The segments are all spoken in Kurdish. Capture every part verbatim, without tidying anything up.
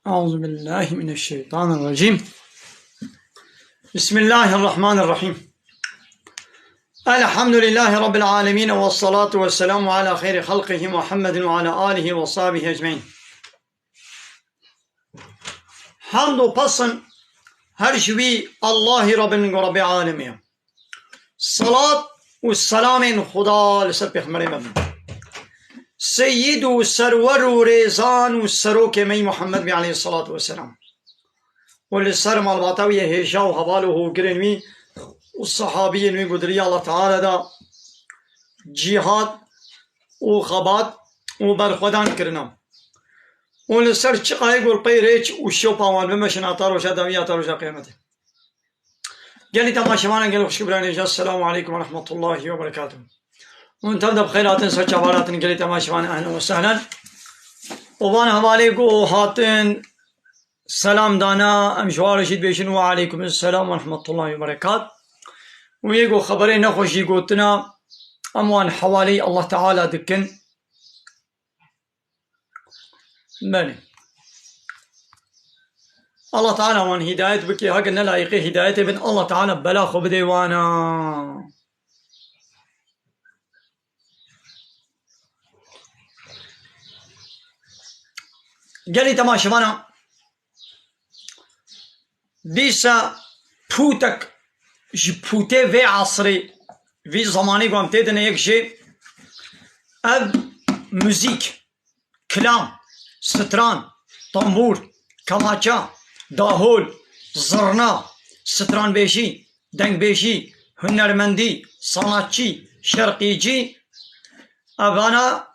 أعوذ بالله من الشيطان الرجيم. بسم الله الرحمن الرحيم. الحمد لله رب العالمين، والصلاة والسلام على خير خلقه محمد وعلى آله وصحبه أجمعين. Hamd û pesn her ji wî Allahî Rabbin ku Rabbê alemê ye. Salat û selamên Xuda li ser Pêxemberê me bin. Seyyid û serwer û rêzan û serokê me yî Muhammed bî aleyhissalatu vesselam. Û li ser malbata wî yê hêja û heval û hogirên wî û sahabiyên wî ku di riya Allah Teala de cîhad û xebat û berxwedan kirine. Û li ser çiqayê ku li pey rêç û şopa wan bimeşin heta roja dawî, heta roja qiyamete. Gelî temaşevanan, gelî xwişk birayên hêja, Selamu aleykum ve rahmetullahi ve berekatuh. Hûn tev de bi xêr hatin, ser çava hatin, gelî temaşevan, ehlen ve sehlen. Û van hevalê ku hatin selam dana, em ji wan re jî dibêjin, Ve aleykum selam ve rahmetullahi ve berekat. Û yê ku xeberê nexweşî gotina, em wan hewaleyî Allah Teala dikin. Belê. Allah Teala wan hîdayet bike, heke ne layiqê hîdayetê bin, Allah Teala bela xwe bide wana. Gelî temaşevana, dîsa pûtek ji pûtê vê esrê, vî zemanî ku em tê de ne yek jê, ev muzîk, kilam, stran, tambûr, kemaça, dahol, zirna, stranbêjî, dengbêjî, hunermendî, sanatçî, şerqîcî, evana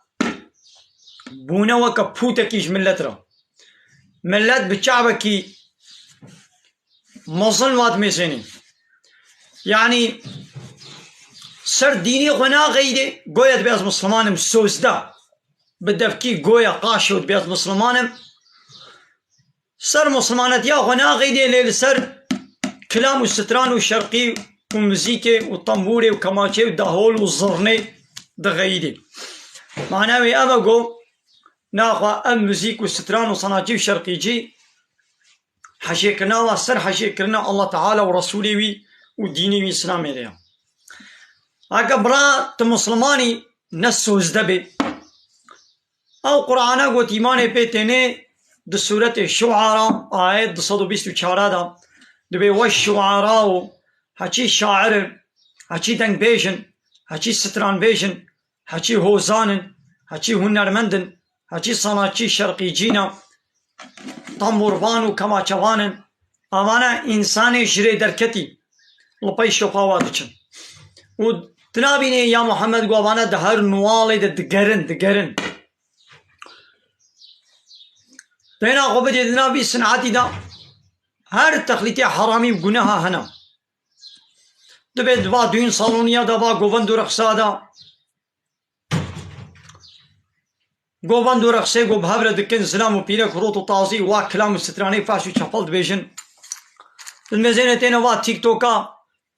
bûne weke pûtekî ji milet re. Milet bi çavekî mezin vat mêzênî. Yanî ser dînê xwe naxeyde, goya dibê ez misliman im, sozde. Bi devkî goya qaşo dibê ez misliman im. Ser mislimanetiya xwe naxeyde, lê li ser kilam û stran û şerqî û muzîkê û tembûrê û kemaçê û dahol û zirnê dixeyidê. Mana wê ev e ku naxwe ev muzîk û stran û sanatçî û şerqîcî heşêkirina wa ser heşêkirina Allah Teala û Resûlê wî û dînê wî Îslamê de ye. Heke bira tu mislimanî ne sozde bê. Ew Qur'ana got îmanê pê tênê di sûretê Şuara ayet du sed û bîst û çar de dibê we şuara û heçî şair in, heçî dengbêj in, heçî stranbêj in, heçî hozan in, heçî hunermend in, Heçî sanatçî şerqîcî ne, tamborvan û kemaçevan in. Avana însanê ji rê derketî, li pey şopa wa diçin. Û tu nabînî ya Muhammed ku avana di her nuwalê de digerin, digerin. Têna xwe bidê di nav vî sinetî de her texlîtê heramî û guneha hene. Dibê di va düğün saloniya de, va govend û reqsa de, govend û reqsê ku bi hev re dikin, zilam û pîrek rot û tazî, wa kilam û stranê faş û çepel dibêjin. Di mezêne têne va TikToka,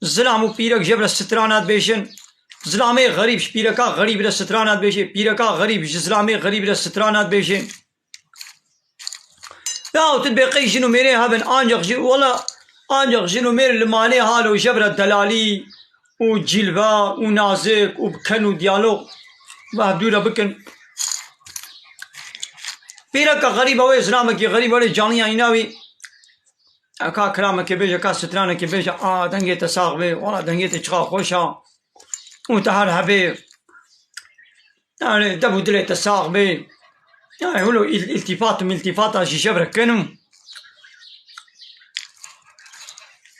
zilam û pîrek ji hev re strana dibêjin. Zilamê xerîb ji pîreka xerîb re strana dibêje, pîreka xerîb ji zilamê xerîb re strana dibêje. Ya tu dibê qey jin û mêrê hebin, ancaq jin, wela ancaq jin û mêr li malê halo ji hev re delalî û cîlve û nazik û bi ken û diyalog bi hevdû re bikin. Pîreka xerîb ew ê zilamekî xerîb were caniya îna wî. Eka kilamekê bêje, eka stranekê bêje, a dengê te sax bê, wela dengê te çiqa xweş a. Û te her hebê. Yani dev û dilê te sax bê. Yani wilo îl-, îltîfat û miltîfata jî ji hev re kin û.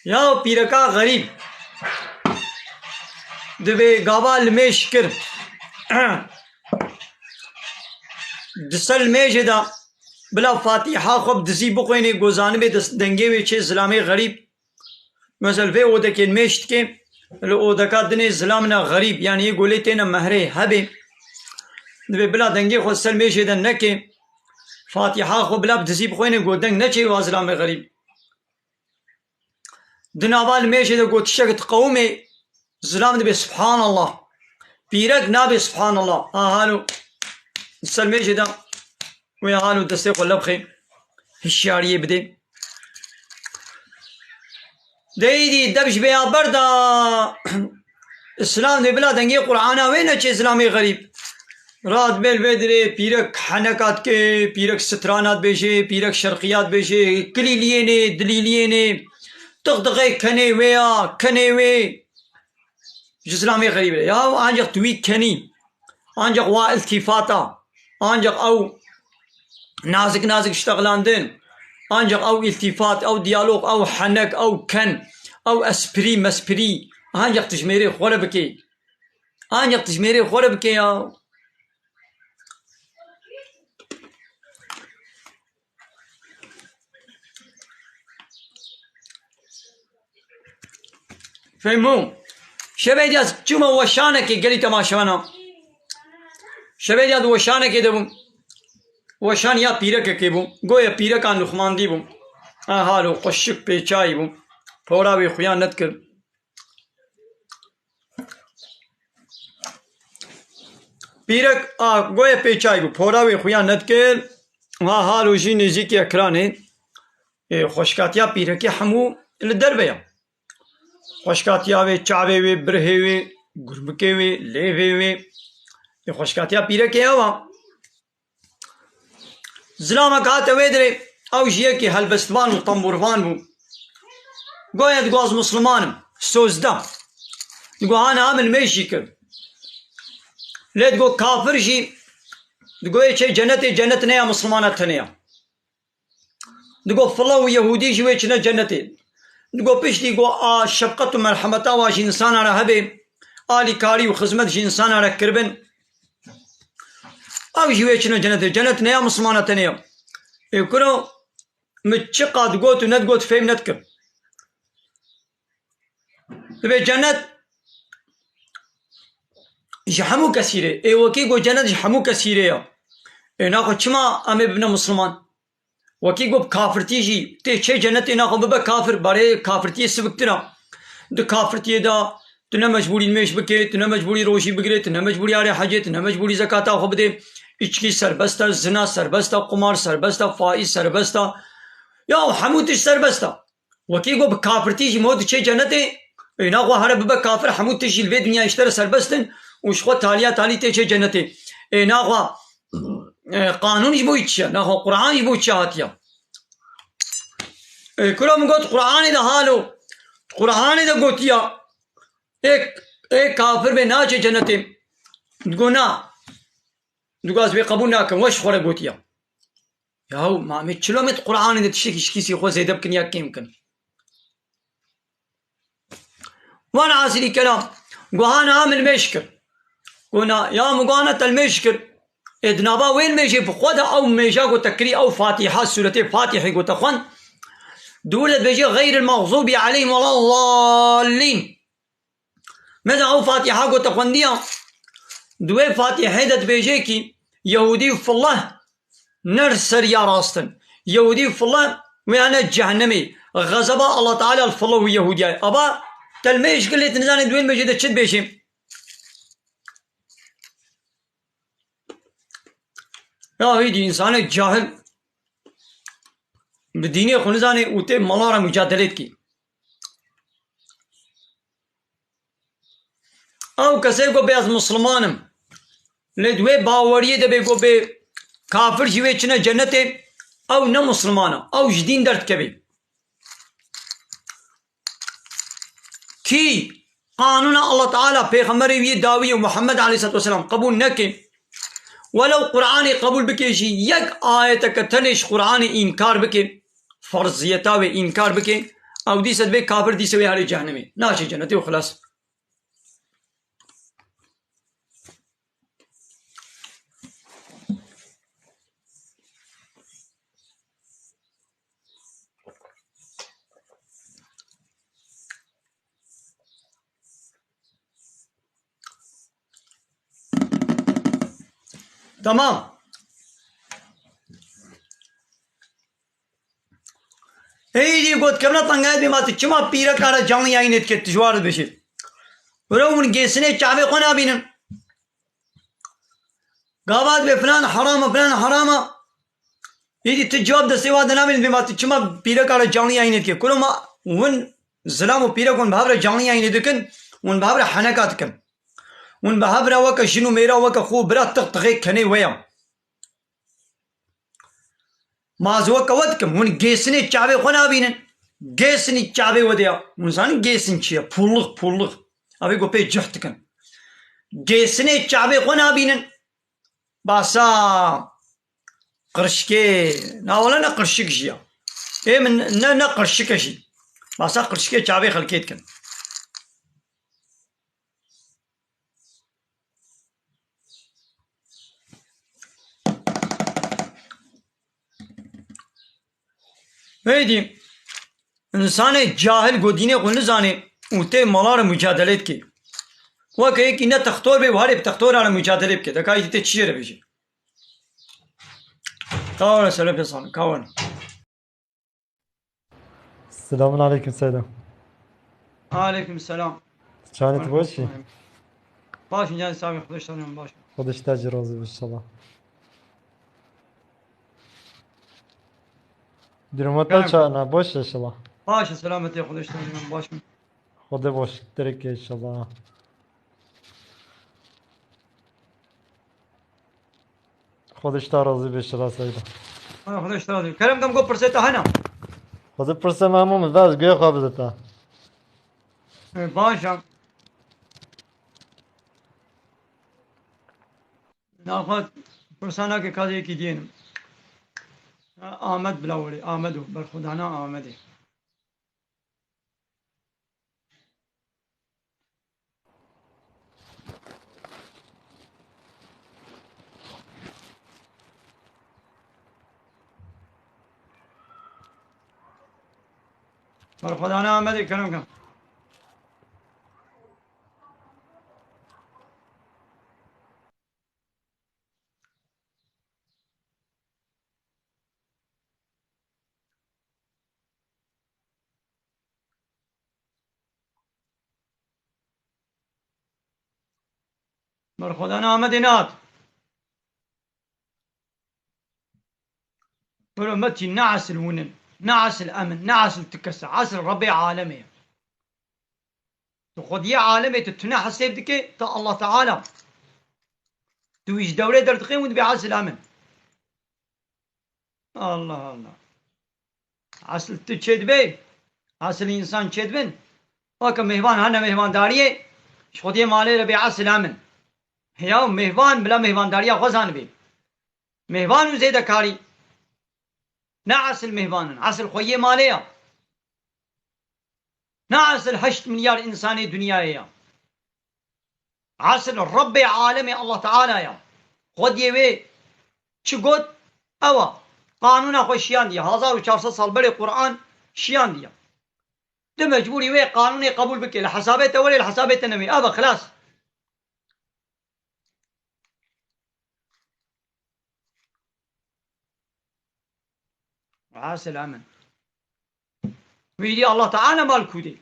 Ya pîreka xerîb. Divê gava limêj kir. Di ser limêjê de bila Fatîha xwe bi dizî bixwênê, ku zanibê des-, dengê wê çê zilamê xerîb. Mesela vê odekê nimêj dike, li odeka dinê zilamina xerîb, yanî yê golê têne mehrê hebê. Divê bila dengê xwe ser mêjê de neke, Fatîha xwe bila bi dizî bixwêne, go deng neçê wa zilamê xerîb. Di nava li mêjê de go tiştek diqewimê, zilam dibê Subhanallah. Pîrek nabê Subhanallah. Ha halo. Ser mêjê de. Wê halo destê xwe lewxê hişyariyê bidê. Deydî dev ji vêya berda. Îslam dê bila dengê Qur'ana wê neçê zilamê xerîb. Rat bel vê dirê pîrek heneka dike, pîrek strana dibêje, pîrek şerqiya dibêje, kilîliyênê, dilîliyênê, tixtixê kenê wê ya, kenê wê. Ji zilamê xerîb re. Ya ancak tu wî kenî. Ancak wa iltifata. Ancak ew nazik nazik ştexlandin. Ancak ew iltifat, ew diyalog, ew henek, ew ken, ew espirî, mespirî. Ancak tu ji mêrê xwe re bikê. Ancak tu ji mêrê xwe re bikê ya. Fehmo. Şevê diya çûme weşanekê gelî temaşevana. Şevê diya di weşanekê de bûm. Weşan ya pîrekekê bû. Goya pîreka nuxmandî bû. Ha halo xweşik pêçayî bû. Pora wê xuya nedikir. Pîrek a goyê pêçay bû, pora wê xuya nedikir. Ha halo jî nêzîkî ekranê. Ê, xweşkatiya pîrekê hemû li derve ye. Xweşkatiya wê, çavê wê, birhê wê, gurbikê wê, lêvê wê. Ê, xweşkatiya pîrekê ew a. Zilamek hate wê dirê, ew jî yekî helbestvan û tembûrvan bû. Goya digo ez misliman im, sozde. Digo ha niha min mêj jî kir. Lê digo kafir jî, digo yê çê cenetê, cenet ne ya mislimana tenê ya. Digo file û yehûdî jî wê çine cenetê. Digo piştî go a şefqet û merhemeta wa ji însana re hebe, alîkarî û xizmet ji însana re kiribin. Ew jî wê çine cenetê. Cenet ne ya mislimana tenê ya. Ê kuro, min çiqas digot û nedigot fêm nedikim. Divê cenet ji hemû kesî rê. Ê wekî got cenet ji hemû kesî rê ya. Ê naxwe çima em ê bibine misliman? Wekî got bi kafirtî jî tê çê cenetê, naxwe bibe kafir, barê kafirtiyê siviktir a. Di kafirtiyê de tu ne mecbûrî nimêj bikê, tu ne mecbûrî rojî bigirê, tu ne mecbûrî arê hecê, tu ne mecbûrî zekata xwe bidê. Îçkî serbest e, zina serbest e, qumar serbest e, faîz serbest e. Ya hemû tişt serbest e. Wekî got bi kafirtî jî mo diçê cenetê, ê naxwe here bibe kafir, hemû tişt jî li vê dinyayê ji te re serbest in û ji xwe taliya talî tê çê cenetê. Ê naxwe, e, qanûn ji bo wî çi ye? Naxwe Qur'an ji bo çi hatiye? Ê kuro min got Qur'anê de halo, Qur'anê de gotiya, ê, ê kafir bê naçe cenetê. Digo na. Dû gaz wê qebûl nakin, we ji xwe re gotiya. Yahu, ma em ê çilo me di Qur'anê de tiştekî ji kîsî xwe zêde bikin ya kêm bikin? Wan hasilî kelam, guha niha min mêj kir. Gona, ya min guhana te li mêj kir. Ê di nava wê mêjê bi xwe de ew mêja ku te kirî, ew Fatiha, sûretê Fatihê ku te xwend, di wir de dibêje, "Xeyril mexzûbî aleyhim weladallîn." Mesela ew Fatiha ku te xwendiya, di wê Fatihê de dibêje kî, Yehûdî û file ner ser ya rast in. Yehûdî û file wê hene cehennemê. Xezeba Allah Teala li file û Yehûdiya ye. Ava te li mêj kir lê tu nizanî di wê mêjê de çi dibêje. Ya hêdî însanê cahil bi dînê xwe nizanê û tê mala re mucadelê dikî. Ew kesê ku bê ez misliman im, lê di wê baweriyê de bê ku bê kafir jî wê çine cennetê, ew ne misliman e, ew ji dîn derdikevê. Kî qanûna Allah Teala, Pêxemberê wî dawî û Muhammed aleyhisselatu vesselam qebûl neke, welew Qur'anê qebûl bike jî, yek ayeteke tenê ji Qur'anê înkar bike, ferziyeta wê înkar bike, ew dîse dibe kafir, dîse wê herê cehennemê. Naçe cennetê û xilas. Tamam. Êdî got kevna tengayê bê ma tu çima pîreka re canlı yayînê dikê, tu ji war dibêjî. Were hûn gêsinê çavê xwe nabînin. Gava dibê filan heram e, filan heram e. Êdî tu cewab destê wa de nabînin, bê ma tu çima pîreka re canlı yayînê dikê. Kuro ma hûn zilam û pîrek hûn bi hev re canlı yayînê dikin, hûn bi hev re heneka dikin. Hûn bi hev re weke jin û mêra, weke xwe û bira tix tixê kenê we ya. Ma ez weke we dikim, hûn gêsinê çavê xwe nabînin. Gêsinî çavê we de ya. Hûn zanin gêsin çi ye? Pûrlix, pûrlix. Ev ê ku pê cih dikin. Gêsinê çavê xwe nabînin. Basa qirşikê, na wele ne qirşik jî ya. Ê min ne, ne qirşik e jî. Basa qirşikê çavê xelkê dikin. Hêdî, însanê cahil ku dînê xwe nizanê û tê mala re mucadelê dike. Weke yekî ne textor bê û herê bi textora re mucadelê bike. Deka yekî tê çi jê re bêjî? Ka were, selefê salih, ka were. Selamun aleyküm Seyda. Aleyküm selam. Çanet boş. Baş in, canê sax bî, Xwedê ji te re baş. Xwedê ji te jî razî be inşallah. Durumu te çawa ne? Baş e inşallah. Baş e, selametê, Xwedê ji te re baş. Xwedê baştirî ke inşallah. Xwedê ji te razî be, şira Seyda. Xwedê ji te razî be. Kerem, dem got pirsê te hene? Xwedê pirse me hemû min ver, guhê xwe bide te. E, baş e. Naxwe pirsa nake, ka yekî diyê ne. Amed bila werê, Amed o, berxwedana Amedê. Berxwedana Amedê, kerem ke. Berxwedana Amedê nehat. Hurmetî ne esil hûn in, ne esil em in, ne esil ti kes e, esil Rebbê alemê ye. Tu xwediyê alemê tu tune hesêb dikê, tu Allah Teala. Tu wî ji dewrê derdixê, hûn dibê esil em in. Allah Allah. Esil tu çêdibê, esil însan çêdibin. Weke mêvan hene mêvandariyê, ji xwediyê malê re bê esil em in. Ya mêvan bila mêvandariya xwe zanibê. Mêvan û zêdekarî. Ne esil mêvan in. Esil xweyê malê ya. Ne esil heşt milyar insanê dinyayê ya. Esil Rebbê alemê Allah Teala ya. Xwediyê wê çi got? Ewa. Qanûna xwe şiyandiye. Hazar û çar sed sal berê Quran şiyandiye. Tu mecbûrî wê qanûnê qebûl bikê. Li hesabê te were, li hesabê te newê. Eva, xilas. Esil amin. Wî dî Allah Teala mal kûdê.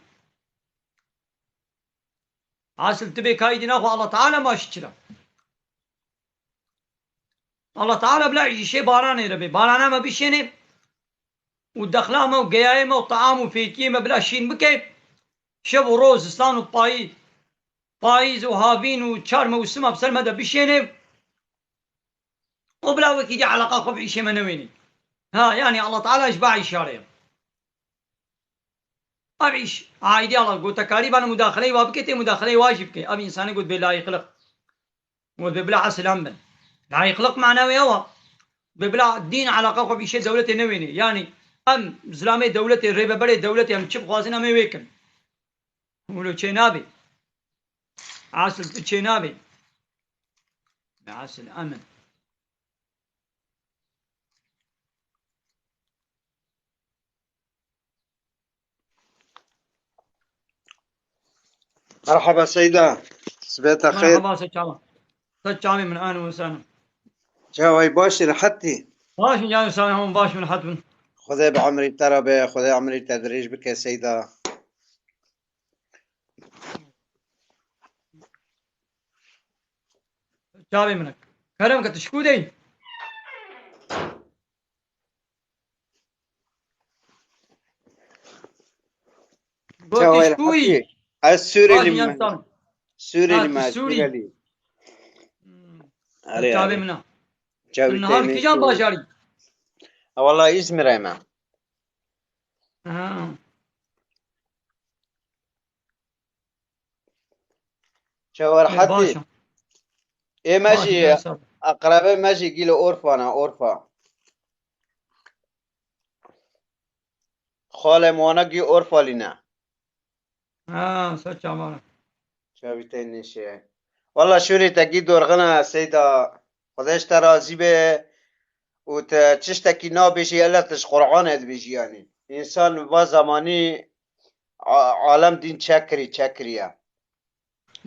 Esil tu bê kayî dîna xwe Allah Teala ma şikira. Allah Teala bila îşê baranê re bê. Barana me bişênê û dexla me û geyayê me û taam û fêkiyê me bila şîn bike. Şev û roj, zistan û payî, payîz û havîn û çar mewsima bi ser me de bişêne û bila wekî dî eleqa xwe bi îşê me newênê. Ha, yanî Allah Teala ji ba îşare ye. Ev îş, aîdî Allah, gotekarî bana mudaxileyê wa bike, tê mudaxileyê wa jî bike. Ev însanê got bê layîqliq. Got bê bila esil em bin. Layîqliq mana wê ew e. Bê bila dîn eleqa xwe bi îşê dewletê newênê. Yanî em zilamê dewletê, rêveberê dewletê em çi bixwazin em ê wê kin. Wilo çê nabê. Esil tu çê nabê. Esil em in. Merhaba Seyda. Sibê te xêr. Merhaba, se çawa. Se çavê min, ahlen we sehlen. Çawayî, baş î, rehetî? Baş in canê sağ olun, baş in, rehet bin. Xwedê bi emrî te re be, Xwedê emrî te dirêj bike Seyda. Çavê min e. Kerem ke tu ji ku deyî? Gotiş Çawayî, ku yî? Rehetî. Ez Sûrîlî me. Sûrîlî me, Sûrîlî. Hmm. Erê, çavê min e. Çavê te nihar kîjan bajarî? Wala Îzmîrê me. Ha. Çawa rehetî? Ê me jî, eqrebê me jî gî li Orfa ne, Orfa. Xalê wana gî Orfalî ne. Ha, ser çavan. Çavî te nêşe. Wala şûrê te gî dorxin e, Seyda. Xwedê ji te razî be. Û te tiştekî nabêjî, ele tu ji Qur'anê dibêjî yanî. Însan va zemanî a-, alem dîn çekirî, çekiriye.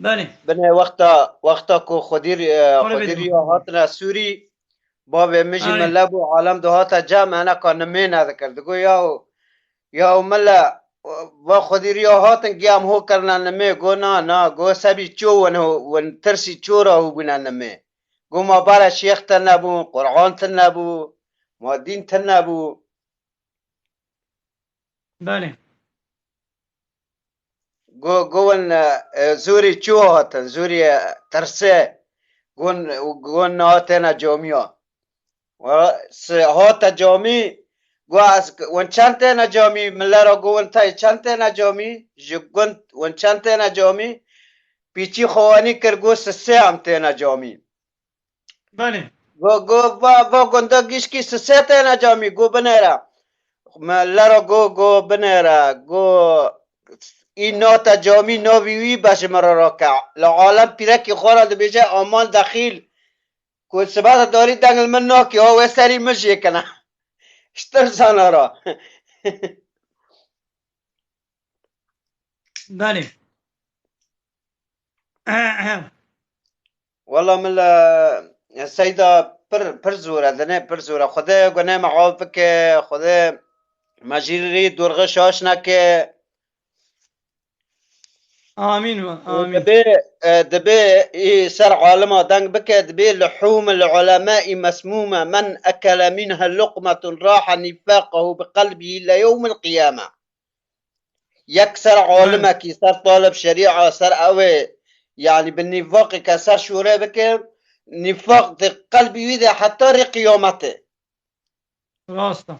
Belê. Binê wexta, wexta ku Xwedîr, e, Xwedî Xwedîriya hatine Sûrî, bavê min jî mile bû, alem dihate cem, ene ka nimê nedikir. Digo, yaw, yaw mile, va Xwedîriya hatin, giya em ho kirine nimê. Go, na, na, go, sebî ço win ho, win tirsî ço ra hû bûne nimê. Go, ma bare şêx tine bû, Qur'an tine bû, ma dîn tine bû. Belê. Go, go win, e, zûrî çû hatin, zûrî, e, tirse. Gon, gon niha têne camiya. Wa, si hate camî, go ez, win çend têne camî, min lera go win tayê çend têne camî, ji gund win çend têne camî, pîçî xwe wenî kir, go si sê em têne camî. Belê. Go, go, va, va gunda gişkî sisê têne camî, go binêre. Me lera go, go binêre, go î nate camî navî wî be ji min re rake. Li alem pîrekî xwe re dibêje, aman dexîl. Ku sibata darî deng li min nakî, ha wê serî min jê kene. Ji tirsana re. Belê. Wela min li Seyda pir, pir zor e, dinê pir zor e. Xwedê gunê me af bike, Xwedê me jî rî dorxê şaş neke. Amîn we, amîn. Dibê, e, dibê î ser alima deng bike, dibê luhûmul ulemâi mesmûme, men ekele minha luqmetun rahe nifaqehu bi qelbihî le yewmil qiyame. Yek ser alimekî, ser talib şerîa, ser ew ê, yanî bi nîfaqê ke ser şûrê bike, nîfaq di qelbî wî de heta rê qiyametê. Rast e.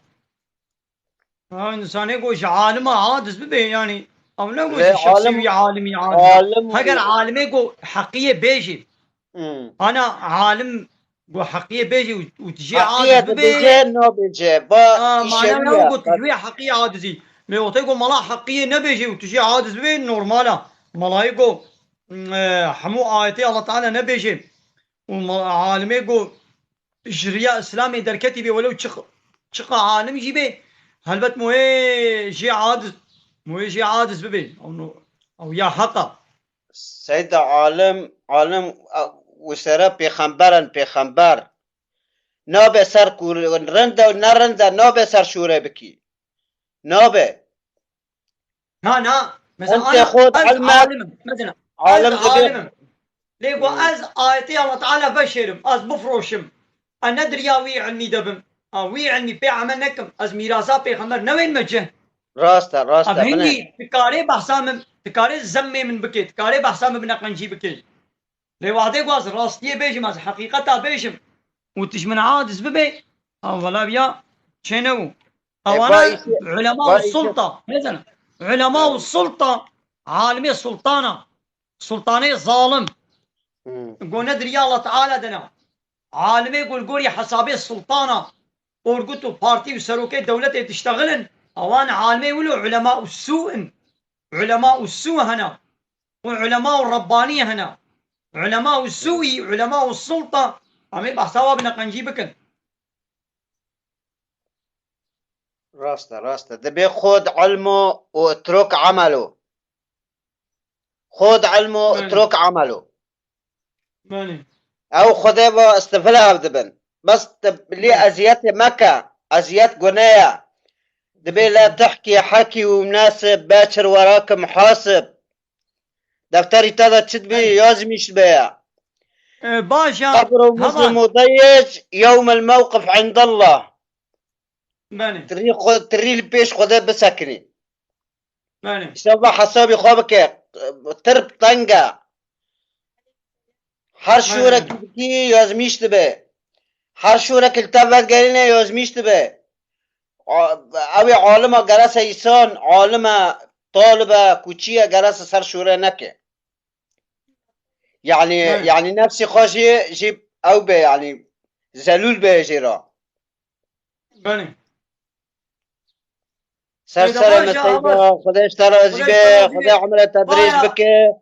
Ha, însanê ku ji alima aciz bibe, yanî ew ne ku ji şexsî wî alimî aciz e. Heger alimê ku heqiyê bêjî, Hmm. Ana alim go heqiyê bêjê û, û tu jê aciz bibê. Heqiyê dibêje, nabêje. Va, a, îşewiya mana ya go tu jê heqiyê acizî. Lê wextê go mala heqiyê nebêjê û tu jê aciz bibê, normal a. Malayê go, e, hemû ayetê Allah Teala nebêjê. Û ma-, alimê go ji riya Îslamê derketî bê, welew çiq-, çiqa alim jî bê, helbet moyê jê aciz, moyê jê aciz bibê. Ew no-, ew ya heq a. Seyda alim, alim, e, û sere pêxember in, pêxember. Nabe ser ku rind e û ne rind e, nabe ser şûre bikî. Nabe. Na, na. Mesela, ente ana, xwe ez elme, alim im. Mesela, alim ez dibê alim im. Lê ku Hmm. ez ayetê Allah Teala veşêrim, ez bifroşim. Ez ne di riya wî ilmî de bim. A, wî ilmî pê emel nekim. Ez mîrasa pêxember newên me cih. Rast e, rast e, Ev hingî binê. Dikarê behsa min, dikarê zemmê min bikê, dikarê behsa min bi neqencî bikê. Lê wadê ku ez rastiyê bêjim, ez heqîqeta bêjim û tu ji min aciz bibê, ew wela viya çênebû. E, Ewana va îşe, ulema va û îşe. Sulta, mezin. Ulema û Hmm. Sulta, alimê sultana, sultanê zalim. Hmm. Go ne di riya Allah Teala de ne. Alimê go li gorî hesabê sultana, orgut û partî û serokê dewletê diştexilin, ewan alimê wilo ulema û sû in. Ulema û sû hene. Û ulema û Rebbanî hene. Ulema û sûyî, ulema û sulta, em ê behsa wa bi neqencî bikin. Rast e, rast e. Dibê xud ilmo û etruk amelo. Xud ilmo Belê. Etruk amelo. Belê. Ew Xwedê ve istifla ev dibin. Bes te lê Belê. Eziyetê meke. Eziyet gune ye. Dibê la tehkî hekî û münasib, beçir werakim hasib. Defterî te de çi dibê, Belê. Yazmîş be ya. E, baş e. Qebr û Hema. Muslim û dayêc, yewm el mewqif indallah. Belê. Tirî xwe, tirî li pêş Xwedê bisekinî. Belê. Îşte va hesabî xwe bike. Tirp teng e. Her Belê. Şûrekî dikî yazmîş dibe. Her şûrekî li te vedigerîne yazmîş dibe. A-, ew ê alima gerese îsan, alime, talibe, kuçiye gerese ser şûre neke. Yani, Belê. Yani nefsî xwe jî, jî ew be, yani zelûl be jê re. Belê. Ser Seyda serê me baş e, Seyda, Xwedê ji te razî be, Xwedê emrê te dirêj bike.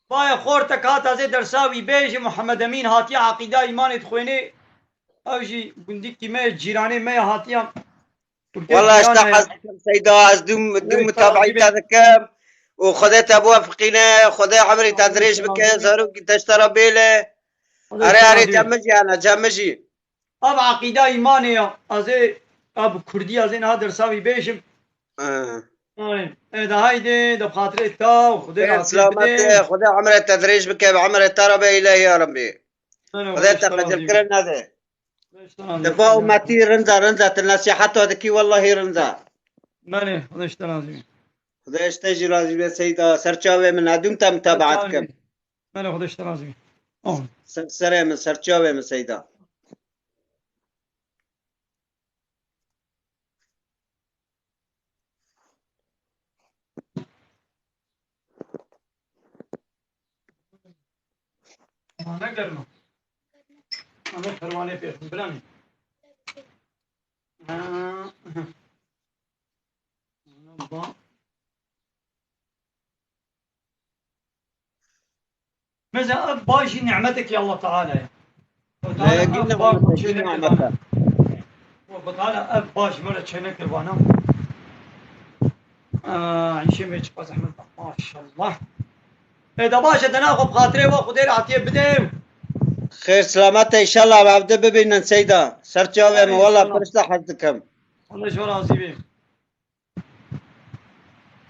Vaya xortek hat ez ê dersa wî bêjim, Muhammed Emîn hatiye eqîda îmanê dixwênê. Ew jî gundikî me, cîranê me ye, hatiye. Wala ez te hez dikim Seyda, ez dû, dû mutabeî te dikim. Û Xwedê te biwefiqîne, Xwedê emrê te dirêj bike, zarokî te ji te re bêle. Erê, erê, cem min jî hene, cem min jî. Ev eqîda îmanê ya. Ez ê, ev bi kurdî ez ê niha dersa wî bêjim. He. Aynen. E, de haydi, de bi xatirê te û Xwedê Ê, razî selamet bide. Ê, Xwedê emrê te dirêj bike, bi emrê te re be îlahî ya Rebbî. Aynen, Xwedê Xwedê te ji te razî be. Qecilkirin nede. Xwedê ji te razî be. Te ba ummetî rinda, rinda, te nesîheta dikî, wellahî rinda. Belê, Xwedê ji te razî be. Xwedê ji te jî razî be Seyda, ser çavê min, hedûm te mutabaet kim. Belê, Xwedê ji te razî be. Amin. Ser serê min, ser çavê min Seyda. Wana germ e. Ama perwane pê bilanî. Ha. Ba. Mesela ev baş jî nimetekî Allah Teala ye. Xwedê Teala ev baş me çênekir vana. Xwedê Teala ev baş me re çênekir vana. Aa, îşê me çiqa zehmet, maşallah. E, da baş e, dena xwe bi xatirê we Xwedê re hatiye bide. Xêr, selamet e, inşallah, evde bibînin Seyda. Ser çavê min, wala pir ji te hez dikim. Allah ji we razî be.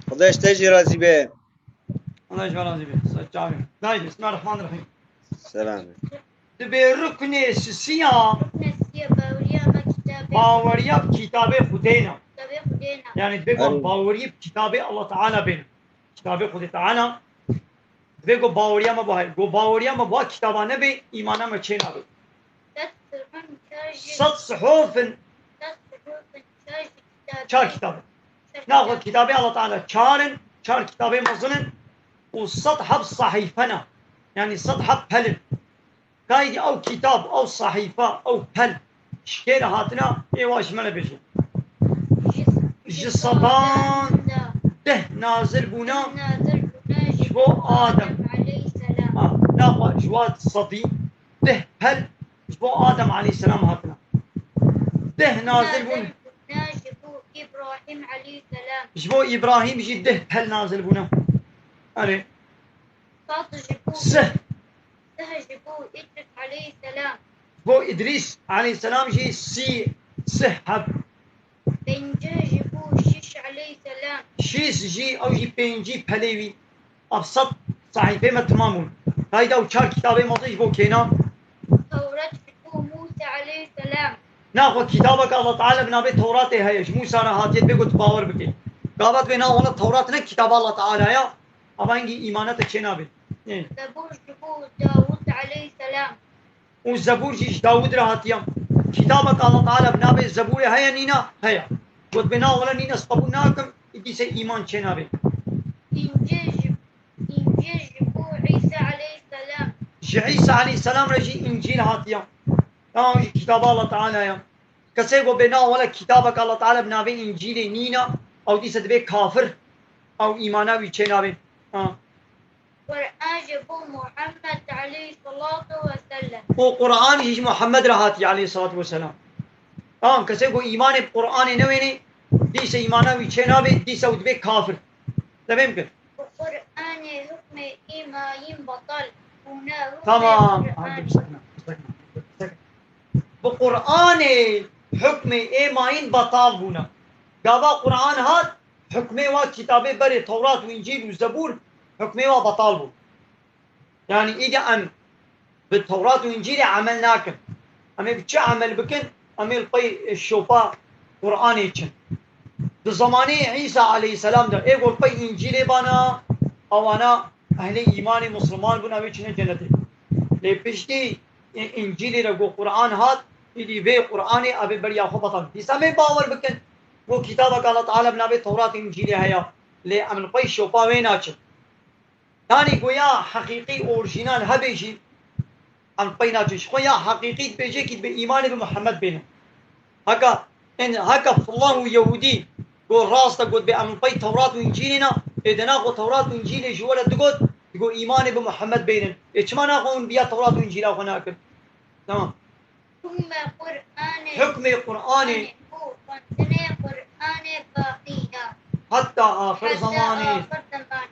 Xwedê ji te jî razî be. Allah ji we razî be. Ser çavê. Dayê, Bismillahirrahmanirrahîm. Selam. Dibê ruknê sisiya Ruknê sisiya baweriya me kitabê. Baweriya bi kitabê Xwedê ne. Kitabê Xwedê ne. Yani dibê wan Erê. Baweriya bi kitabê Allah Teala bêne. Kitabê Xwedê Teala. Dibê ku baweriya me bo, ku baweriya me bo kitaba nebe, îmana me çê nabe. Sed sihufin kar jî. Sed sihufin. Sed sihufin kar jî kitabê. Çar kitabê. Çar kitabê. Naxwe kitabê Allah Teala çar in, çar kitabê mezin in û sed heb sahîfe ne. Yani sed heb pel in. Kaydî ew kitab, ew sahîfa, ew pel ji kê re hatine, ê wa ji me re bêje. Ji sedan deh nazil bûne ji bo Adem. Ha, naxwe ji wa sedî deh pel ji bo Adem aleyhisselam hatine. Deh nazil bûne. Ji bo Îbrahîm aleyhisselam. Ji bo Îbrahîm jî deh pel nazil bûne. Erê. Sed ji bo Sih. Sih ji bo Îdris aleyhisselam. Bo Îdris aleyhisselam jî sî sih heb. Pêncî ji bo Şîş aleyhisselam. Şîş jî, ew jî pêncî pelê wî. Ev sed sehîfê me temam bûn. Tayda ew çar kitabê mezin ji bo kêna. Tewret ji bo Mûsa aleyhisselam. Naxwe kitabeke Allah Teala bi navê Tewratê heye. Ji Mûsa re hatiye, divê ku tu bawer bikî. Gava divê na wele Tewrat ne kitaba Allah Teala ya. Ava hingî îmana te çênabe. Ê. Zebûr ji bo Dawûd aleyhisselam. Û Zebûr jî ji Dawûd re hatiye. Kitabek Allah Teala bi navê Zebûrê heye nîna? Heye. Got bê na wele nîne, ez qebûl nakim, îdî se îman çênabe. Încîl ji, Încîl ji bo Îsa aleyhisselam. Ji Îsa aleyhisselam re jî Încîl hatiye. Tamam, jî kitaba Allah Teala ya. Kesê ku bê na wele kitabek Allah Teala bi navê Încîlê nîna, ew dîse dibe kafir, ew îmana wî çênabe. Ha. Qur'an ji bo Muhammed aleyhissalatu vesselam. Û Qur'an jî ji Muhammed re hatiye aleyhissalatu vesselam. Tamam, kesê ku îmanê bi Qur'anê newênê, dîse îmana wî çênabe, dîse ew dibe kafir. Tevêm kir. Bi Qur'anê hukmê ê mayîn betal bûne, hukmê Tamam. Qur'anê. Hadi bir sakın, bir sakın, bir sakın. Bi Qur'anê hukmê ê mayîn betal bûne. Gava Qur'an hat, hukmê wa kitabê berê Tewrat û Încîl û Zebûr, hukmê wa betal bû. Yani îdî em bi Tewrat û Încîlê emel nakin. Em ê bi çi emel bikin? Em ê li pey şopa Qur'anê çin. Di zemanê Îsa aleyhisselam de ê ku li pey Încîlê bana, ewana ehlê îmanê, Musliman bûn, ew ê çine cenetê. Lê piştî Încîlê re ku Qur'an hat, îdî vê Qur'anê ev ê beriya xwe betal. Dîsa em ê bawer bikin ku kitabek Allah Teala bi navê Tewrat û Încîlê heye. Lê em li pey şopa wê naçin. Yanî goya heqîqî, orjînal hebe jî, em pey naçin. Ji xwe ya heqîqî dibêje kî dibe îmanê bi Muhammed bêne. Heka, in, heka filan û Yehûdî got rast e, got bê em pey Tewrat û Încîlê ne, ê de naxwe Tewrat û Încîlê ji we re digot, digot îmanê bi Muhammed bênin. Ê çima naxwe hûn biya Tewrat û Încîla xwe nakin? Tamam. Hukmê Qur'anê. Hukmê Qur'anê. Û xwendinê Qur'anê baqî ya. Heta axir Heta zemanê. Axir zemanê.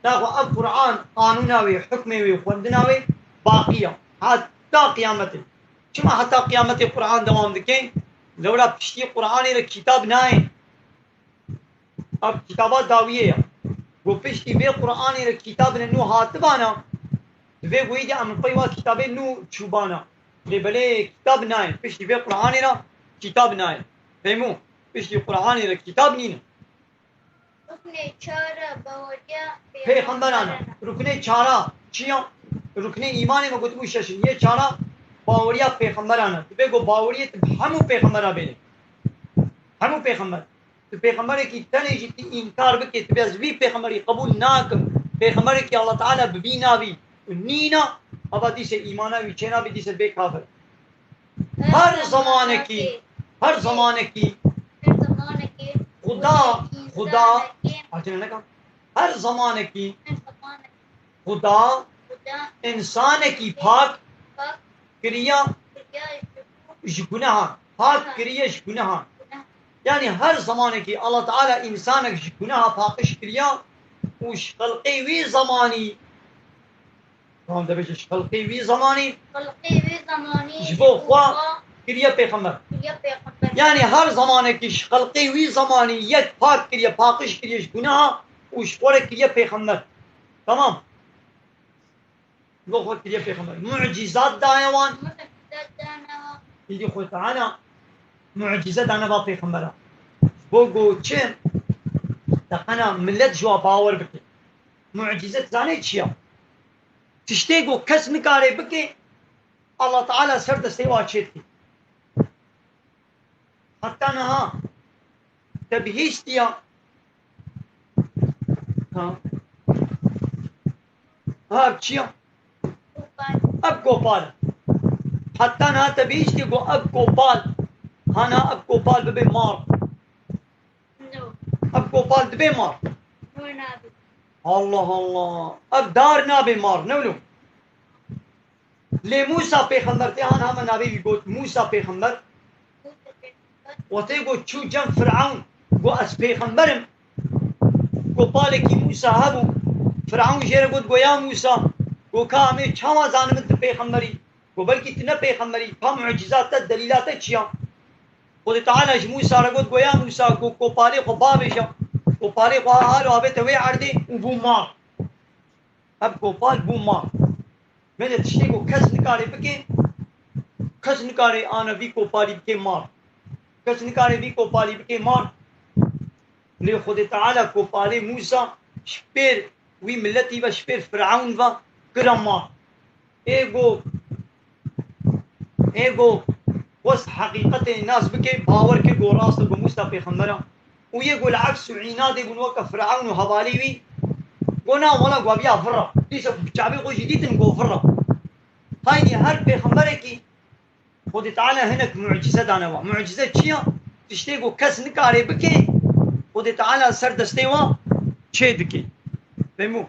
Naxwe ev Qur'an, qanûna wê, hukmê wê, xwendina wê baqî ya. Heta qiyametê. Çima heta qiyametê Qur'an dewam dike? Lewra piştî Qur'anê re kitab nayê. Ev kitaba dawiyê ye. Ku piştî vê Qur'anê re kitabine nû hatibana, divê ku îdî em li pey wa kitabê nû çûbana. Lê belê kitab nayê. Piştî vê Qur'anê re kitab nayê. Fehmû? Piştî Qur'anê re kitab nîne. Ruknê çara baweriya Pêxemberan e. Pêxemberan e. Ruknê çara çi ya? Ruknê îmanê me gotibû şeş in. Yê çara baweriya pêxemberan e. Divê ku baweriyê tu bi hemû pêxembera bênî. Hemû pêxember. Tu pêxemberekî tenê jî tu înkar bikî, tu bê ez vî pêxemberî qebûl nakim, pêxemberekî Allah Teala bi vî navî nîna, ava dîse îmana wî çênabî, dîse bê kafir. Her zemanekî, her zemanekî, her zemanekî Xuda, Xuda, insanekî, acele neka. Her zemanekî her zemanekî Xuda Xuda insanekî pak pak kiriya kiriya ji ji gunehan. Pak kiriye ji gunehan. Gunehan. Yani her zemanekî Allah Teala insanek ji guneha paqij kiriya û ji xelqê wî zemanî, tamam, dibêje ji xelqê wî zemanî, xelqê wî zemanî ji bo xwe kiriye pêxember. Kiriye pêxember. Yani her zemanekî ji xelqê wî zemanî yek pak kiriye, paqij kiriye ji guneha û ji xwe re kiriye pêxember. Tamam. Bo xwe kiriye pêxember. Mucîzat daye wan. Mucîzat dane wan. Îdî Xwedê Teala mucîze dane va pêxembera. Bo ku çi? Te qena millet ji wa bawer bike. Mucîze zanê çi ya? Tiştê ku kes nikare bike, Allah Teala ser destê wa çê dike. Heta niha te bihîstiya. Ha. Ha, çi ya? Ev gopal e. Heta niha te bihîştî ku ev kopal, hana ev kopal bibe mar. Ev kopal dibe mar. Allah Allah. Ev dar nabe mar. Ne wilo? Lê Mûsa pêxember tê, han hema navê wî got Mûsa pêxember. Wextê got çû cem Firewn, got ez pêxember im. Kopalekî Mûsa hebû. Firewn jê re got, got ya Mûsa, got ka em ê çawa zanibin tu pêxember î? Got belkî tu ne pêxember î, ka mucîza te, delîla te çi ya? Xwedê Teala ji Mûsa re got, got ya Mûsa, got kopalê xwe bavêje. Kopalê xwe halo avête wê erdê û bû mar. Ev kopal bû mar. Mele tiştê ku kes nikare bike, kes nikare ana vî kopalî bike mar. Kes nikare vî kopalî bike mar. Lê Xwedê Teala kopalê Mûsa ji pêr wî miletî ve, ji pêr Firewn ve kira mar. Ê ku, ê ku xwest heqîqetê nas bike, bawer kir ku rast e ku Mûsa pêxember e. Û yê ku li aks û înadê bûn weke Firewn û hevalê wî, got na wela, got viya vira. Dîsa ku bi çavê xwe jî dîtin, got vira. Haydî her pêxemberekî Xwedê Teala hinek mucîze dane wa. Mucîze çi ya? Tiştê ku kes nikare bike, Xwedê Teala ser destê wa çê dike. Fehmû?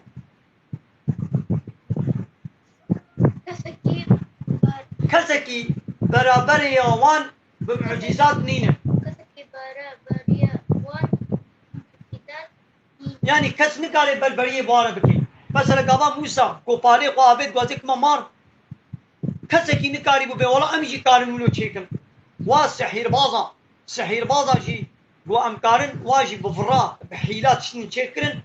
Kesekî ber- Kesekî beraberê ya wan bi mucîzat nîne. Kesekî beraberê ya wan bi mucîzat nîne. Yanî kes nikare berberiyê bi wan re bike. Mesela gava Mûsa, kopalê xwe avêt, gazê kime mar. Kesekî nikarîbû bê wela em jî karin wilo çêkin. Wa sehîrbaza, sehîrbaza jî got em karin, wa jî bi vira, bi hîla tiştî çêkirin.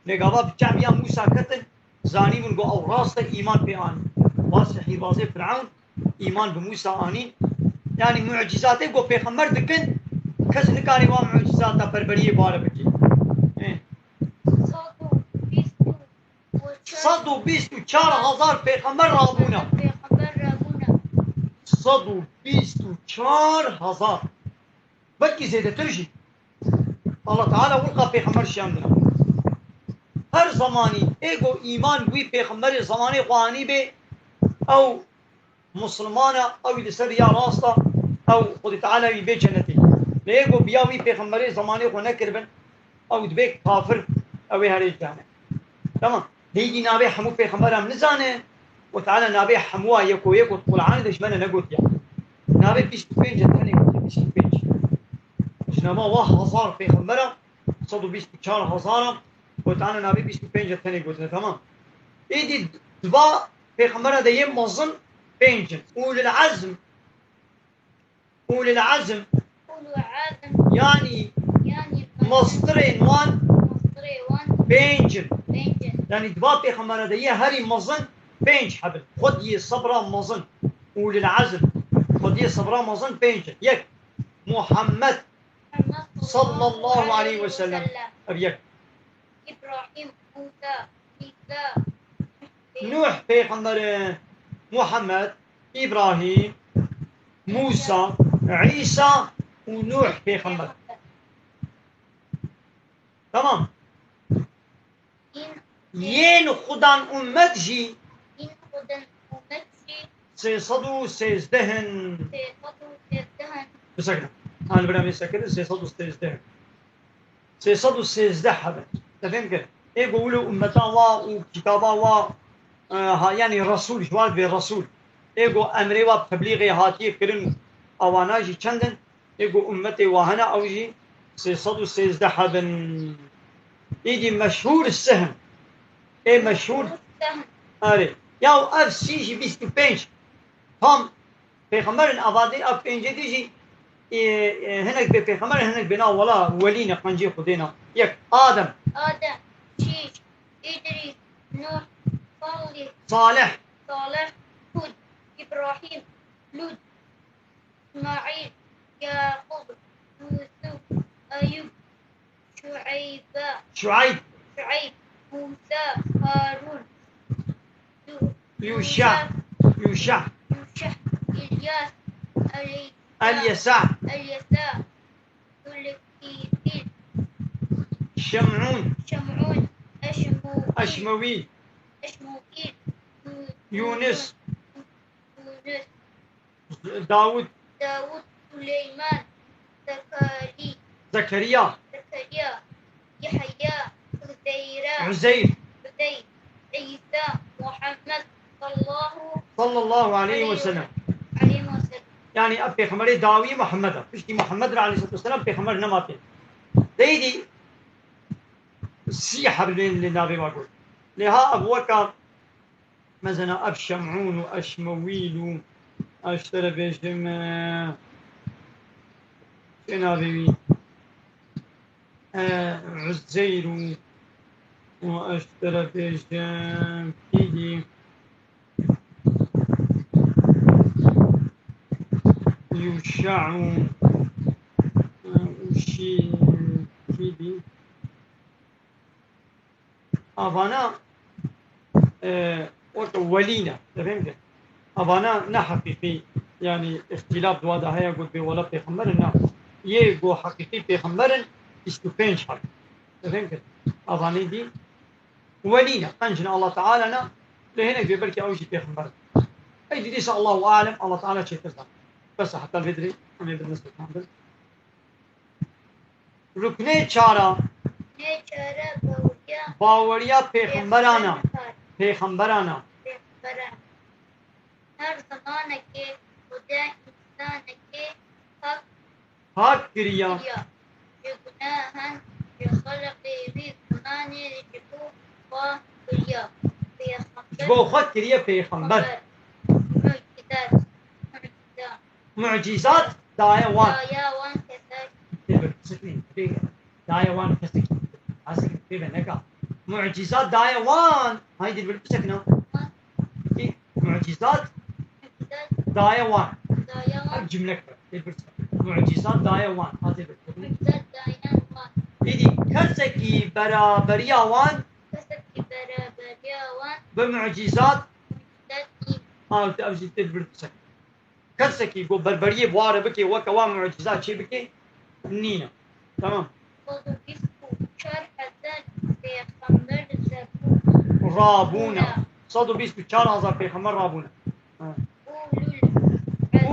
Lê gava bi çaviya Mûsa ketin, zanîbûn got ew rast e, îman pê anî. Wa sehîrbazê Firewn îman bi Mûsa anîn. Yanî mucîzatê got pêxember dikin, kes nikare wa mucîzata berberiyê bare bike. Ê. Sed û bîst û çar. Sed û bîst û çar hezar pêxember rabûne. Pêxember rabûne. Sed û bîst û çar hezar. Belkî zêdetir jî. Allah Teala wilqa pêxember şiyandine. Her zemanî ê ku îman wî pêxemberê zemanê xwe anî bê, ew Musulman e, ew li ser ya rast e, ew Xwedê Teala wî bê cenetê. Lê yê ku biya wî pêxemberê zemanê xwe nekiribin, ew dibe kafir, ew ê herê cehenneme. Tamam. Hêdî navê hemû pêxemberan nizane, Xwedê Teala navê hemû a yeko yeko di Qur'anê de ji me ne negotiye. Navê bîst û pênc e tenê gotiye, bîst û pênc. Ji nava wa hezar pêxembera, sed û bîst û çar hezar a, Xwedê Teala navê bîst û pênc e tenê gotine, tamam. Êdî di va pêxembera de yê mezin pênc in. Ulul azm. Ulul azm. Ulul azm. Yanî, yanî mestirên wan, mestirê wan pênc in. Pênc in. Yanî di va pêxembera de yê herî mezin pênc heb in. Xwediyê sebra mezin. Ulul azm. Xwediyê sebra mezin pênc in. Yek. Muhammed sallallahu aleyhi ve sellem. Ev yek. İbrahim, Musa, İsa, Nuh pêxember, Muhammed, Îbrahîm, Musa, Îsa û Nuh pêxember. Tamam. Yên xudan ummet jî. Yên xudan ummet jî. Sê sed û sêzdeh in. Sê sed û sêzdeh in. Bisekine. An bira min sekine, sê sed û sêzdeh in. Sê sed û sêzdeh hebe. Te fêm kir? Ê ku wilo ummeta wa û kitaba wa, e, ha, yanî Resûl, ji wan dibê Resûl. Ê ku emrê wa bi teblîxê hatiye kirin û awana jî çend in? Ê ku ummetê wa hene, ew jî sê sed û sêzdeh hebin. Îdî meşhûr sih in. Ê meşhûr. Erê. Ya ev sî jî bîst û pênc. Tam pêxemberin avadî ev pêncê dî jî, ê, ê, hinek bê pêxember, hinek bê na wela welî ne, qencê Xwedê ne. Yek. Adem. Adem, Şîş, Îdrîs, Nuh, Salih. Salih. Salih, Hûd, Îbrahîm, Lût. İsmail, Yakup, Yusuf, Eyüp, Şueybe, Şueyb. Şueyb, Musa, Harun, Yu-, Yuşa, Musa, Yuşa. Yuşa, İlyas, Elyesa, Elyesa. Elyesa, Zulkifil, Şem'un. Şem'un, Eşmu-, Eşmevi. Eşmuil, Yu-, Yunus. Yunus. Davud. Davud, Suleyman, Zekari-, Zekeriya. Zekeriya, Yahya, Uzeyra, Uzeyr. Uzeyr, İsa, Muhammed, sallallahu Sallallahu aleyhi ve sellem. Aleyhi ve sellem. Yani ev pêxemberê dawî Muhammed e. Piştî Muhammed re aleyhissalatu vesselam pêxember nema tê. Deydî sî heb bên li navê wa got. Lê ha ev weka Mesela ev Şemûn û Eşmewîl û ez ji te re bêjim, e, çi navê wî? E, Uzeyr û, û ez ji te re bêjim, kî dî? Yûşa û, e, û şî, kî dî? Avana, e, weke welî ne. Te fêm kir? Avana ne heqîqî, yanî îxtîlaf di wa de heye, got bê wela pêxember in, na. Yê got heqîqî pêxember in, bîst û pênc heb. Te fêm kir? Avanê dî welî ne. Qenc ne, Allah Teala ne. Lê hinek bê belkî ew jî pêxember in. Ey dî dîsa Allahu alem, Allah Teala çêtir zane. Bes e, heta vê dirê, em ê bidin dest pêkan bin. Ruknê çara. Ruknê çara baweriya. Baweriya pêxemberan e. Pêxemberan e. Pêxemberan e. Pêxemberan. Her zimanekê Xuda însanekê pak Pak kiriya. Kiriya. Ji gunahan, ji xelqê wî zimanê ji bo xwe kiriya. Pêxember. Ji bo xwe kiriye pêxember. Pêxember. Mucizat. Mucizat. Mucîzat daye wan. Daye wan kesek. Tê bir pisiknî, tê daye wan kesek. Asik tê be neka. Mucîzat daye wan. Haydi bir pisikna. Tê mucîzat daye wan. Daye wan. Ev cümlek be. Tê bir pisikna. Mucîzat daye wan. Ha tê bir pisiknî. Mucîzat daye wan. Êdî kesekî beraberiya wan. Kesekî beraberiya wan. Bi mucîzat. Mucîzat nîn. Ha, ev jî tê bir pisiknî. Kesekî ku berberiyê bi wa re bike, weke wan mucîza çê bike, nîne. Tamam. Sed û bîst û çar hezar pêxember zebûn. Rabûne. Sed û bîst û çar hezar pêxember rabûne. Ha. Ulul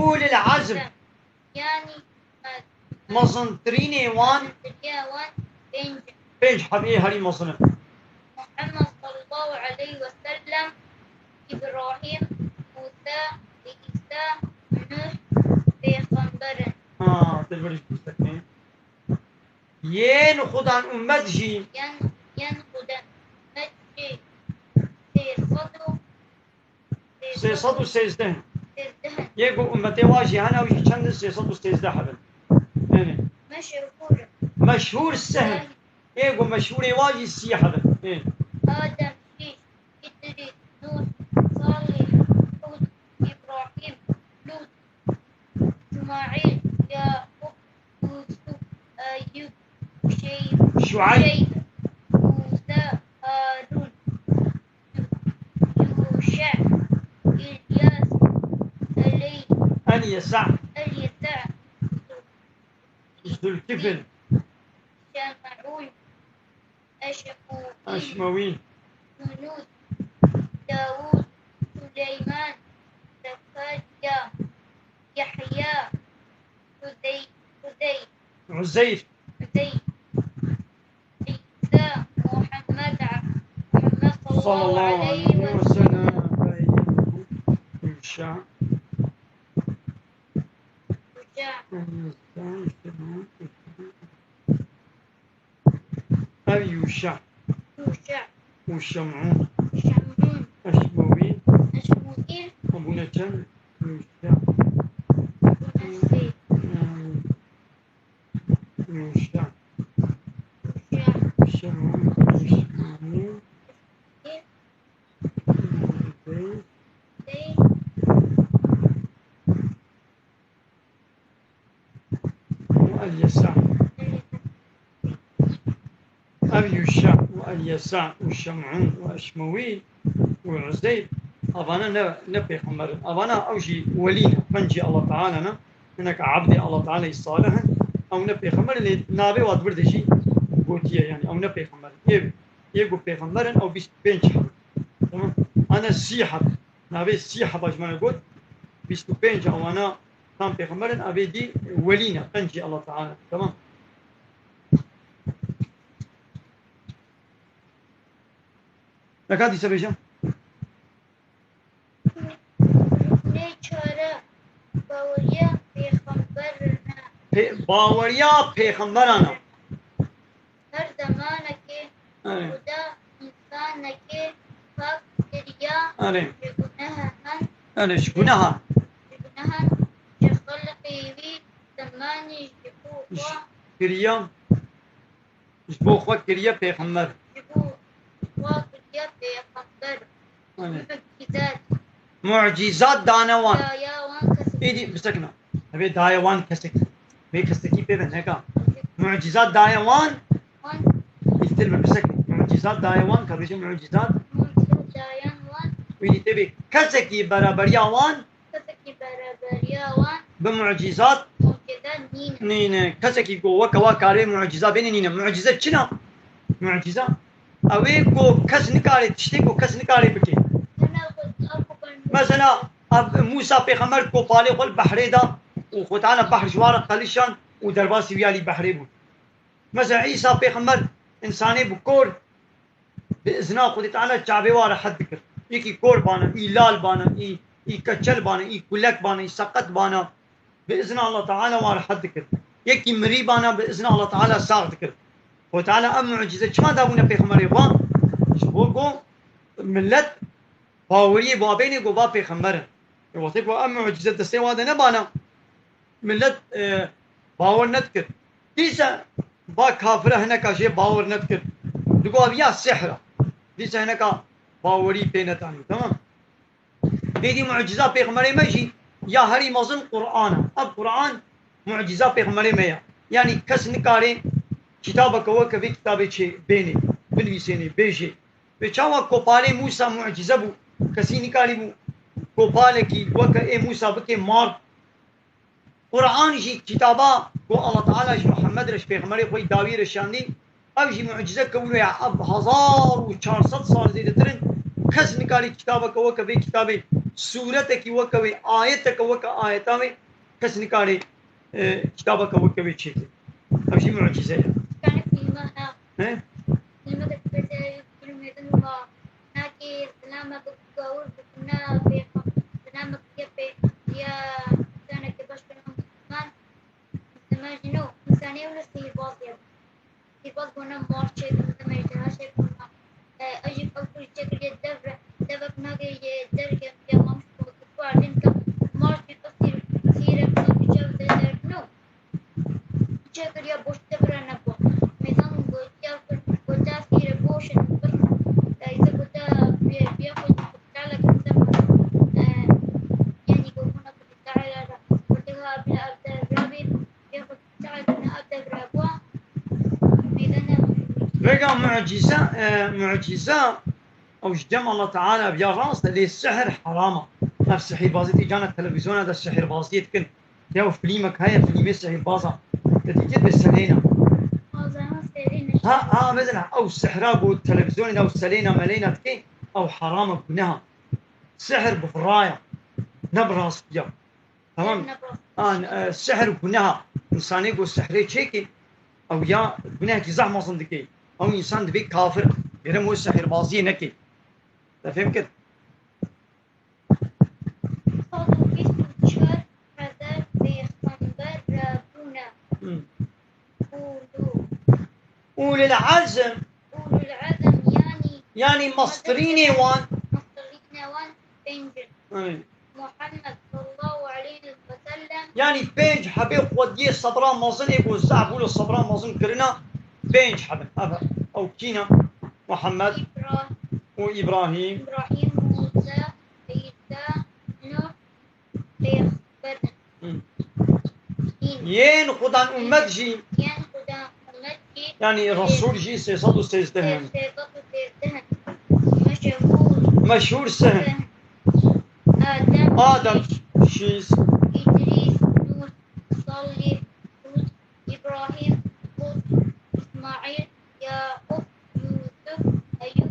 Ulul azm. Azm. Yanî Mezintirînê wan. Mezintirînê wan pênc in. Pênc hebê herî mezin in. Muhammed sallallahu aleyhi ve sellem, Îbrahîm, Mûsa, Îsa, Nuh pêxember in. Ha, dilbir ji bîr sekine. Yên Xudan ummet jî. Yên, yên Xudan ummet jî sê sed û Sê sed û sêzdeh. Sêzdeh. Yê ku ummetê wa jî hene, ew jî çend in? Sê sed û sêzdeh hebin. Yanî. Meşhûr. Meşhûr seh in. Seh. Yê ku meşhûrê wa jî sî hebin. Ê. Adem, Şîş, Îdrîs, Nûh, Salîh, Hûd, Îbrahîm, Lût, Îsmaîl, Yaqûb, Yûsuf, Eyûb, Şeýb, Şueyb. Şeýb, Mûsa, Harûn, Yûşe, Îlyas, Eley-, Elyesa. Elyesa, Zülkifl. Şem'ûn, Eşmûîn, Eşmewîn. Yûnus, Dawûd, Suleyman, Zekerya, Yahya, Uzey-, Uzey-, Uzeyr. Uzeyr. Îsa, Muhammed, Muhammed sallallahu aleyhi ve sellem. Yuşa. Yuşa. Ev Yuşa. Yuşa. Û Şem'ûn. Şem'ûn. Eşmewîn. Eşmewîn. Bûne çend? Yuşa. Bûne sê. Yuşa. Yuşa. Şem'ûn. Eşmewîn. Sê. Sê. Û Elyesa. Ev Yuşa û Elyesa û Şem'ûn û Eşmewî û Uzeyr, avana ne, ne pêxember in. Avana ew jî welî ne, pencî Allah Teala ne. Hinek ebdê Allah Teala'yî salih in. Ew ne pêxember in, lê navê wa di vir de jî gotiye, yanî ew ne pêxember in. Ê, ê ku pêxember in, ew bîst û pênc heb in. Tamam. Ane sî heb. Navê sî heba ji me re got. bîst û pênc a wana tam pêxember in, evê dî welî ne, qencî Allah Teala. Tamam. Neka dîse bêje. Ruknê çare baweriya pêxember ne. Pê-, baweriya pêxemberan e. Her zemanekê Erê. Xuda însanekê pak kiriya Erê. ji gunehan. Erê, ji gunehan. Ji gunehan, ji xelqê wî zemanî ji bo Ji xwe. kiriya. Ji bo xwe kiriye pêxember. Ji bo xwe kiriye pêxember. Aynen. Mucizat. Mucizat dane wan. Daye wan kesekî. Êdî bisekine. Hevê daye wan kesekî. Vê kesekî pê ve neka. Mucizat daye wan. Wan. Îstir bi bisekine. Mucizat daye wan, ka bêje mucizat. Mucizat daye wan. Êdî tê bê kesekî beraberiya wan. Kesekî beraberiya wan Bi mucîzat mucîze nîne. nîne. Kesekî ku weke wa karê mucîza bêne nîne. Mucîze çi ne? Mucîza. Ew ê ku kes nikare, tiştê ku kes nikare bike. Hene xwe ev xwe ben- Mesela, ev Mûsa pêxember kopalê xwe li behrê da û Xwe Teala behr ji wa re qelişand û derbasî wî alî behrê bû. Mesela Îsa pêxember însanê bi kor bi izna Xwedê Teala çavê wa rehet dikir. Yekî kor bana, î lal bana, î, î keçel bana, î kulek bana, î seqet bana. Bi izna Allah Teala wa rehet dikir. Yekî mirî bana, bi izna Allah Teala sax dikir. Xwedê Teala ev mucîze çima dabûne pêxemberê xwe? Ji bo ku millet baweriyê ba bêne ku ba pêxember in. E, wextê ku ev mucîze destê wa de nebana, millet, e, bawer nedikir. Dîse ba kafire hineka jê bawer nedikir. Digo ev ya sihr e. Dîse hineka bawerî pê netanî. Tamam. Êdî mucîza pêxemberê me jî ya herî mezin Quran e. Ev Quran mucîza pêxemberê me ye. Yanî kes nikare kitabeke weke vê kitabê çê bênê, binivîsênê, bêjê. Vê çawa kopalê Mûsa mucîze bû, kesî nikarîbû kopalekî weke ê Mûsa bike mar. Quran jî kitaba ku Allah Teala ji Muhammed re, ji pêxemberê xwe yî dawî re şandî, ev jî mucîze kewno ya. Ev hezar û çar sed sal zêdetir in. Kes nikarî kitabeke weke vê kitabê, sûretekî weke wê, ayeteke weke ayeta wê, kes nikarî, e, kitabeke weke wê çêke. Ev jî mucîze ye. He? Filmeke dibêje, film mezin wa nakê zilameke gawir dikine pêxem-, zilameke ye pê-, ya insaneke baş kene Musliman, Musliman jî no, insanê wilo sihîrbaz ye. Sihîrbaz bona mar çêkin, deme ejderha çêkin. E, ew jî ew kurî çêkiriye dev re, devek nake ye derge ya mamiş ku ardên ke mar çêkin sihîr-, sihîrek nake çev de derdino. Çekiriya boş devre nebû. Mêzan gotiya, gotiya sîre boş in, bir, e, îse gotiya bi, bi xwe teala kimse, e, yani gotuna ku teala ra, gotiya bila ev devre bi, bi xwe teala ev devre bû. Mêzan Vega mucize, e, mucize, ew ji cem Allah Teala biya rast e, lê sihr heram e. Ev sihîrbazî tê cana televîzyona de sihîrbaziyê dikin. Ya filmek heye, filmê sihîrbaza. Te dîtî bi selêna. Azana selêna. Ha, ha, mesela, ew sihra ku televîzyonê de ew selêna melêna dike, ew heram e, guneha. Sihir bi viraya, ne bi rastiya. Tamam? Ne bi rastiya. An, e, sihir guneha. Însanê ku sihrê çêke, ew ya gunehekî zehf mezin dike. Ew însan divê kafir, gerek o sihîrbaziyê neke. Te fêm kir? Sed û bîst û çar hezar pêxember rabûne. Hmm. Ulû. Ulul azm. Ulul azm, yanî Yanî mestirînê wan. Mestirînê wan pênc in. Aynen. Muhammed sallallahu aleyhi ve sellem. Yanî pênc hebê xwediyê sebra mezin ê ku zehf bû li sebra mezin kirina, pênc hebin. Ev, ew kî ne? Muhammed Îbra- û Îbrahîm. Îbrahîm, Mûsa, Îsa, Nuh, pêxember in. Hı. În. Yên xudan ummet jî. Yên xudan ummet jî. Yanî Resul jî sê sed û sêzdeh in. Sê sed û sêzdeh in. Meşhûr. Meşhûr sih in. Adem. Adem, şîst. Îdrîs, Nûh, Salih, Hûd, Îbrahîm, Lut, Îsmaîl, Yaqûb, Yûsuf, Eyûb,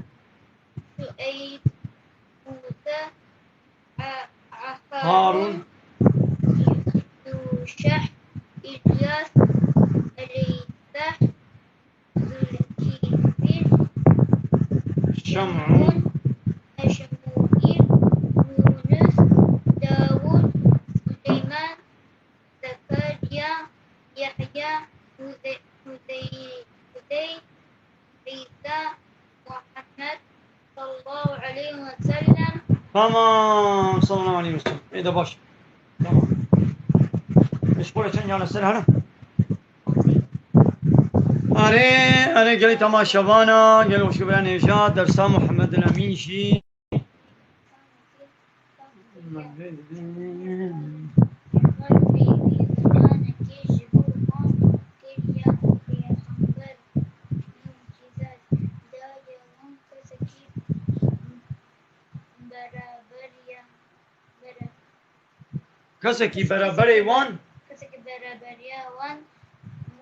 Şueyb, Mûse, A-, A-, Harûn, Harûn, Şeh, İlyas, Eleyfeh, Zülkifil, Şem'un, Şemuil, Yunus, Davud, Süleyman, Zekeriya, Yahya, Huze-, Huzey-, Huzeyr, İsa, Muhammed, sallallahu aleyhi ve sellem. Tamam, sallallahu aleyhi ve sellem. Ê de baş. Tamam. Ji xwe re çend cana ser herin. Erê, erê, gelî temaşevana, gelî hoşguvera nêja, dersa Muhammed Emîn jî. Kesekî beraberê wan, kesekî beraberiya wan,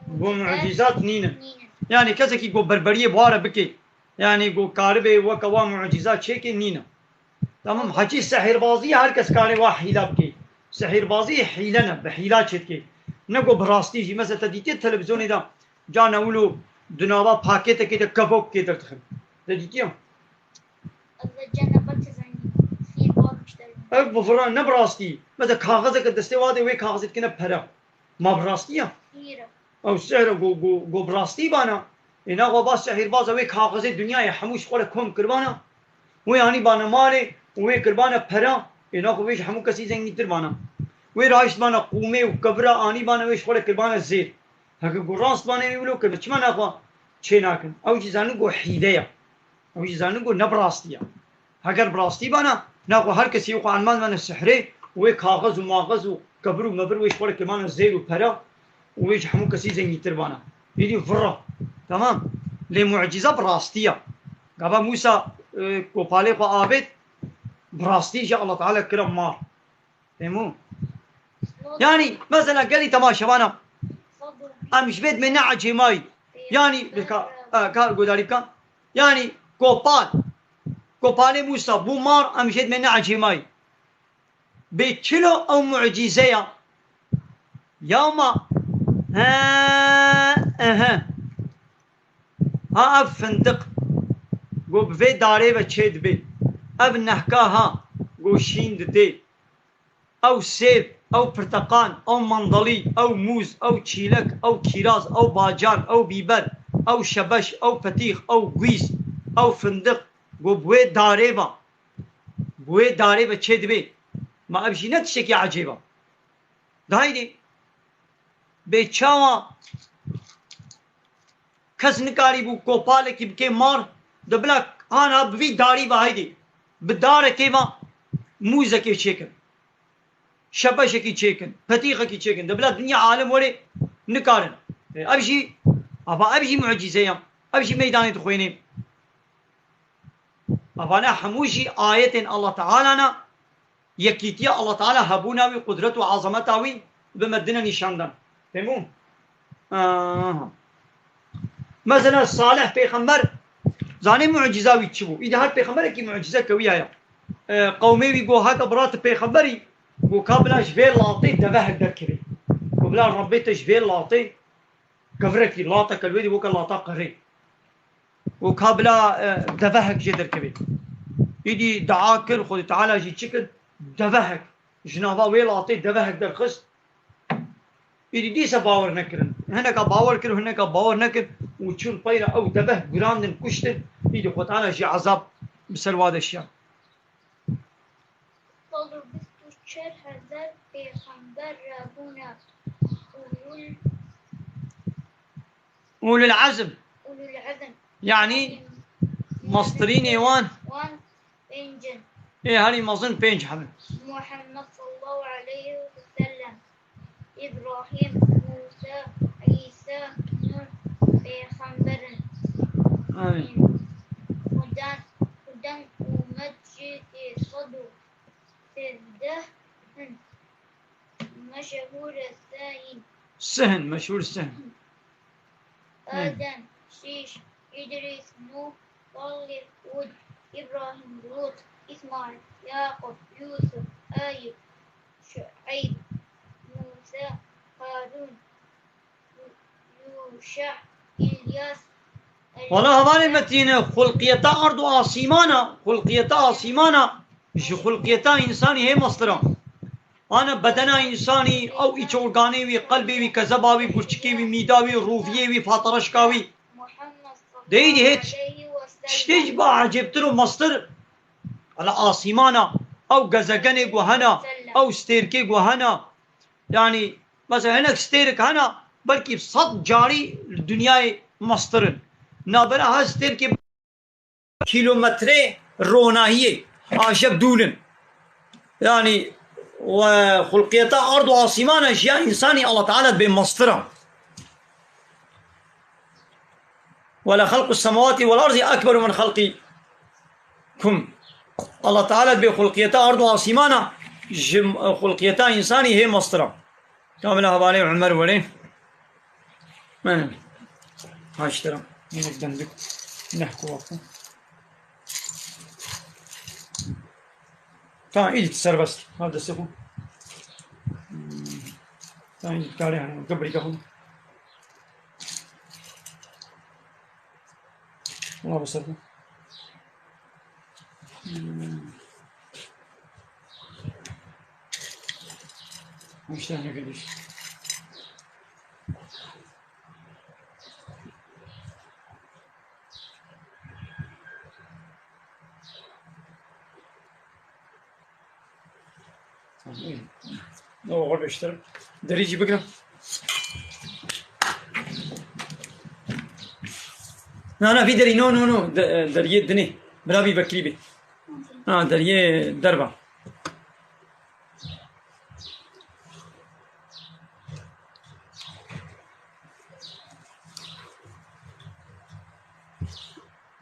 bu mucîzat nîne. Nîne. Yani kesekî ku berberiyê bi wa re bike, yani ku karibê weke wa mucîza çêke nîne. Tamam, hecî sehîrbazî her kes kare wa hîla bike. Sehîrbazî hîle ne, bi hîla çêdike. Ne ku bi rastî jî. Mesela te dîtiye televizyonê de carna wilo di nava paketekê de kevokê derdixin. Te dîtiye? Ev bi vira ne bi rastî. Mesela kaxizeke destê wa de wê kaxizê dikine pere. Ma bi rastî ya? Ew sihir e, go, go, go bi rastî bana. Ê naxwe ba sihîrbaza wê kaxizê dinyayê hemû ji xwe re kom kiribana. Wê anî bana malê û wê kiribana pera. Ê naxwe wê ji hemû kesî zengîntir bana. Wê rahişt bana qûmê û kevira anî bana wê ji xwe re kiribana zêr. Heke ku rast bane wê wilo kiribana. Çima naxwe çê nakin? Ew jî zanin ku hîle ye. Ew jî zanin ku ne bi rastî ye. Heger bi rastî bana, naxwe her kesî xwe elman bane sihrê û wê kaxiz û maxiz û kebir û mebir wê ji xwe re kirmane zêr û pere û wê ji hemû kesî zengîntir bana. Êdî vira. Tamam. Lê mucîza bi rastî ye. Gava Mûsa, e, kopalê xwe avêt, bi rastî jî Allah Teala kira mar. Fehmû? Yani, mesela gelî temaşevana, em ji vê dimê ne ecêmayî. Yani, ka, e, ka gudarî bika. Yani, kopal. Kopalê Mûsa bû mar, em jê dimê ne ecêmayî. Bê çilo ew mucîze ya. Ya ma, he, ehe. Ha ev findiq, go bi vê darê ve çê dibê. Ev nehka ha, go şîn didê. Ew sêv, ew pirteqan, ew mandalî, ew mûz, ew çîlek, ew kîraz, ew bacan, ew bîber, ew şebeş, ew petîx, ew gwîz, ew findiq, go bi wê darê ve, bi wê darê ve çê dibê. Ma ev jî ne tiştekî ecêb e. Dayîdê, bê çawa kes nikarîbû kopalekî bike mar, de bila ana bi vî darî ve haydê, bi darekê ve mûzekê çêkin, şebeşekî çêkin, petîxekî çêkin, de bila dinya alem were nikarin. E, ev jî, ava ev jî mucîze ye. Ev jî meydanê dixwênê. Avana hemû jî ayetên Allah Teala ne. Yekîtiya Allah Teala, hebûna wî, qudret û azameta wî bi me dine nîşan dan. Fehmû? Aha. Mesela Salih pêxember, zanê mucîza wî çi bû? Îdî her pêxemberekî mucîzeke wî heye. E, qewmê wî got, heke bira tu pêxemberî, got ka bila ji vê latê devehek derkevê. Got bila Rebbê te ji vê latê kevirekî, lateke li wê dî weke lata qirê. Û ka bila, e, devehek jê derkevê. Îdî dua kir, Xwedê Teala jî çi kir? Devehek. Ji nava wê latê devehek derxist. Îdî dîse bawer nekirin. Hineka bawer kir, hineka bawer nekir. Û çûn peyra ew devehek gurandin, kuştin. Îdî Xwedê Teala jî ezab bi ser wa de şiya. Sed û bîst û çar hezar pêxember rabûne ulul, ulul azm. Ulul azm. Yani, yani, mestirînê wan. Wan pênc in. Ê, herî mezin pênc hebin. Muhammed sallallahu aleyhi ve sellem. Îbrahîm, Mûsa, Îsa, Nûh pêxember in. Amîn. Xudan, Xudan ûmet jî tê sed û sêzdeh in. Meşhûr e sê in. Sê in, meşhûr sê in. Adem, Şîş, Îdrîs, Nûh, Salih, Hûd, Îbrahîm, Lût, Îsmaîl, Yaqûb, Yûsuf, Eyûb, Şueyb, Mûsa, Wala hevalê me tîne xulqiyeta erd û asîmana, xulqiyeta asîmana ji xulqiyeta însanî hê mestir a. Ana bedena însanî, ew îç organê wî, qelbê wî, kezeba wî, gurçikê wî, mîda wî, rûviyê wî, fatereşka wî. Deyî hêt tiştê ji ba ecêbtir û mestir. Wala asîmana, ew gezegenê ku hena, ew stêrkê ku hena. Yanî, mesela hinek stêrek hena, belkî sed carî li dinyayê mestir in. Nabera her stêrkê kîlometrê ronahiyê, aşev dûl in. Yanî, we xulqiyeta erd û asîmana jiya însanî Allah Teala dibê mestir a. Wela xelqu semawatî wel arzî ekberu min xelqîkum. Allah Teala dibê xulqiyeta erd û asîmana ji xulqiyeta însanî hê mestir a. Kamila hevalê Umer were. Mene. Haştira. Yine döndük. Neh kuvaku. Tamam, ilk serbest. Hadi sefu. Tamam, ilk tarihi. Gabrika. Valla bu sefer. Hmm. İşte ne kadar. No, oxir beştir. Derî jî bigirim. Na, na, vî derî, no, no, no. De-, deriyê dinê. Bila vî vekirî bê. Ha, deriyê derva.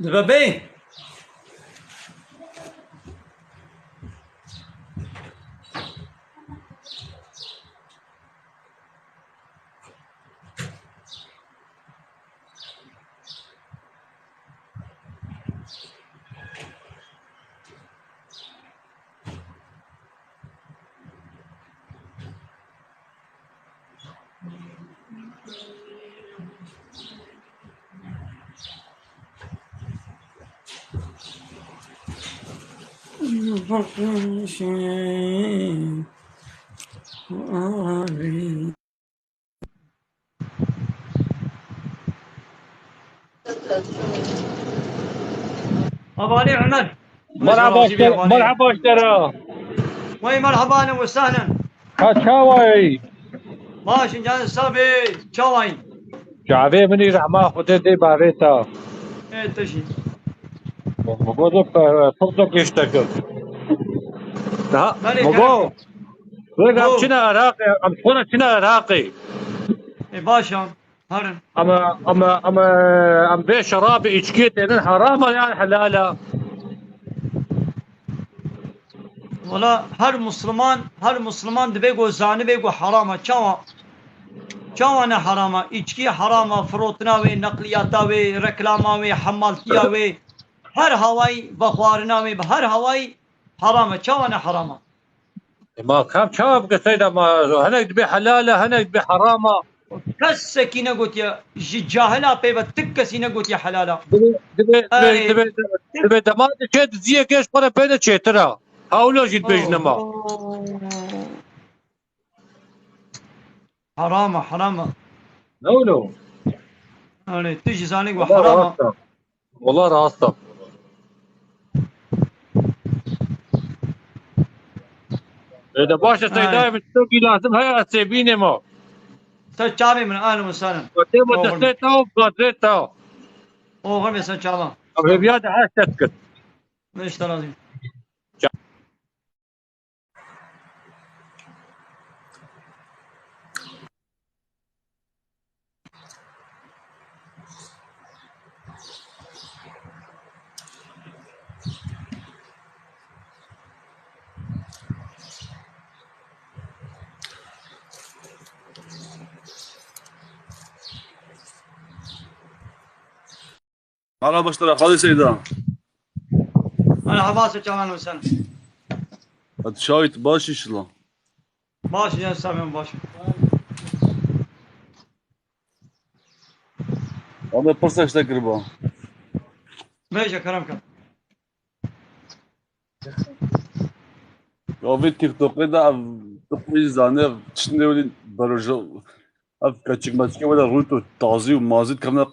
Dibe bê. Hevalê Umer. Merhaba, merhaba, merhaba, merhaba. Wey merhaba, ahlen ve sahlen. Ha, çawayî? Baş in, can sabê, çawayî? Çavê min î rehma Xwedê dê bavê ta. Ê, te jî. Mugo do, e, pirdo gêşte kir. Ha, belê, Mugo. Kerem. Wê em çine Iraqê, em xwe re çine Iraqê. Ê, baş e. Herin. Ama, ama, ama, em bê şerabê, îçkiyê tênin herama yan helala? Wala her Musliman, her Musliman divê ku zanibe ku herama. Çawa? Çawa ne herama? Îçkî herama, firotina wê, neqliyata wê, reklama wê, hemaltiya wê, her hawayî vexwarina wê, bi her hawayî herama. Çawa ne herama? E, ma kam çawa bike seyda ma, hinek dibê helal e, hinek dibê heram e. Kesekî negotiye, ji cahila pê ve tik kesî negotiye helal e. Dibê, dibê, dibê, erê, dibê, dibê dema diçe diziyekê ji xwe re pê de çêtir e. Hewlo jî dibêjine ma. Oo. Heram e, heram e. Ne wilo? Erê, tu jî zanî ku heram e. Wala rast e. Wala rast e. Ê de baş e, ay, Seydayê min, tiştekî lazim heye, ez sêbînê ma. Ser çavê min, ahlen ve sahlen. Gazê ma, destê te û gazê te. Oxir be ser çava. Em hêviya de her ştet kir. Beş te razî. Hala başlara Xalî Seyda. Merhaba, se çavan sen. Hadi şahit baş inşallah. Baş ya, sen baş. Ama pirsa işte kiriba. Veja kerem kan. Ya vê TikTokê de ev tu xwe jî zanî, ev tiştine welî beroja, ev keçik meçikê wele rût û tazî û mazî dikevne.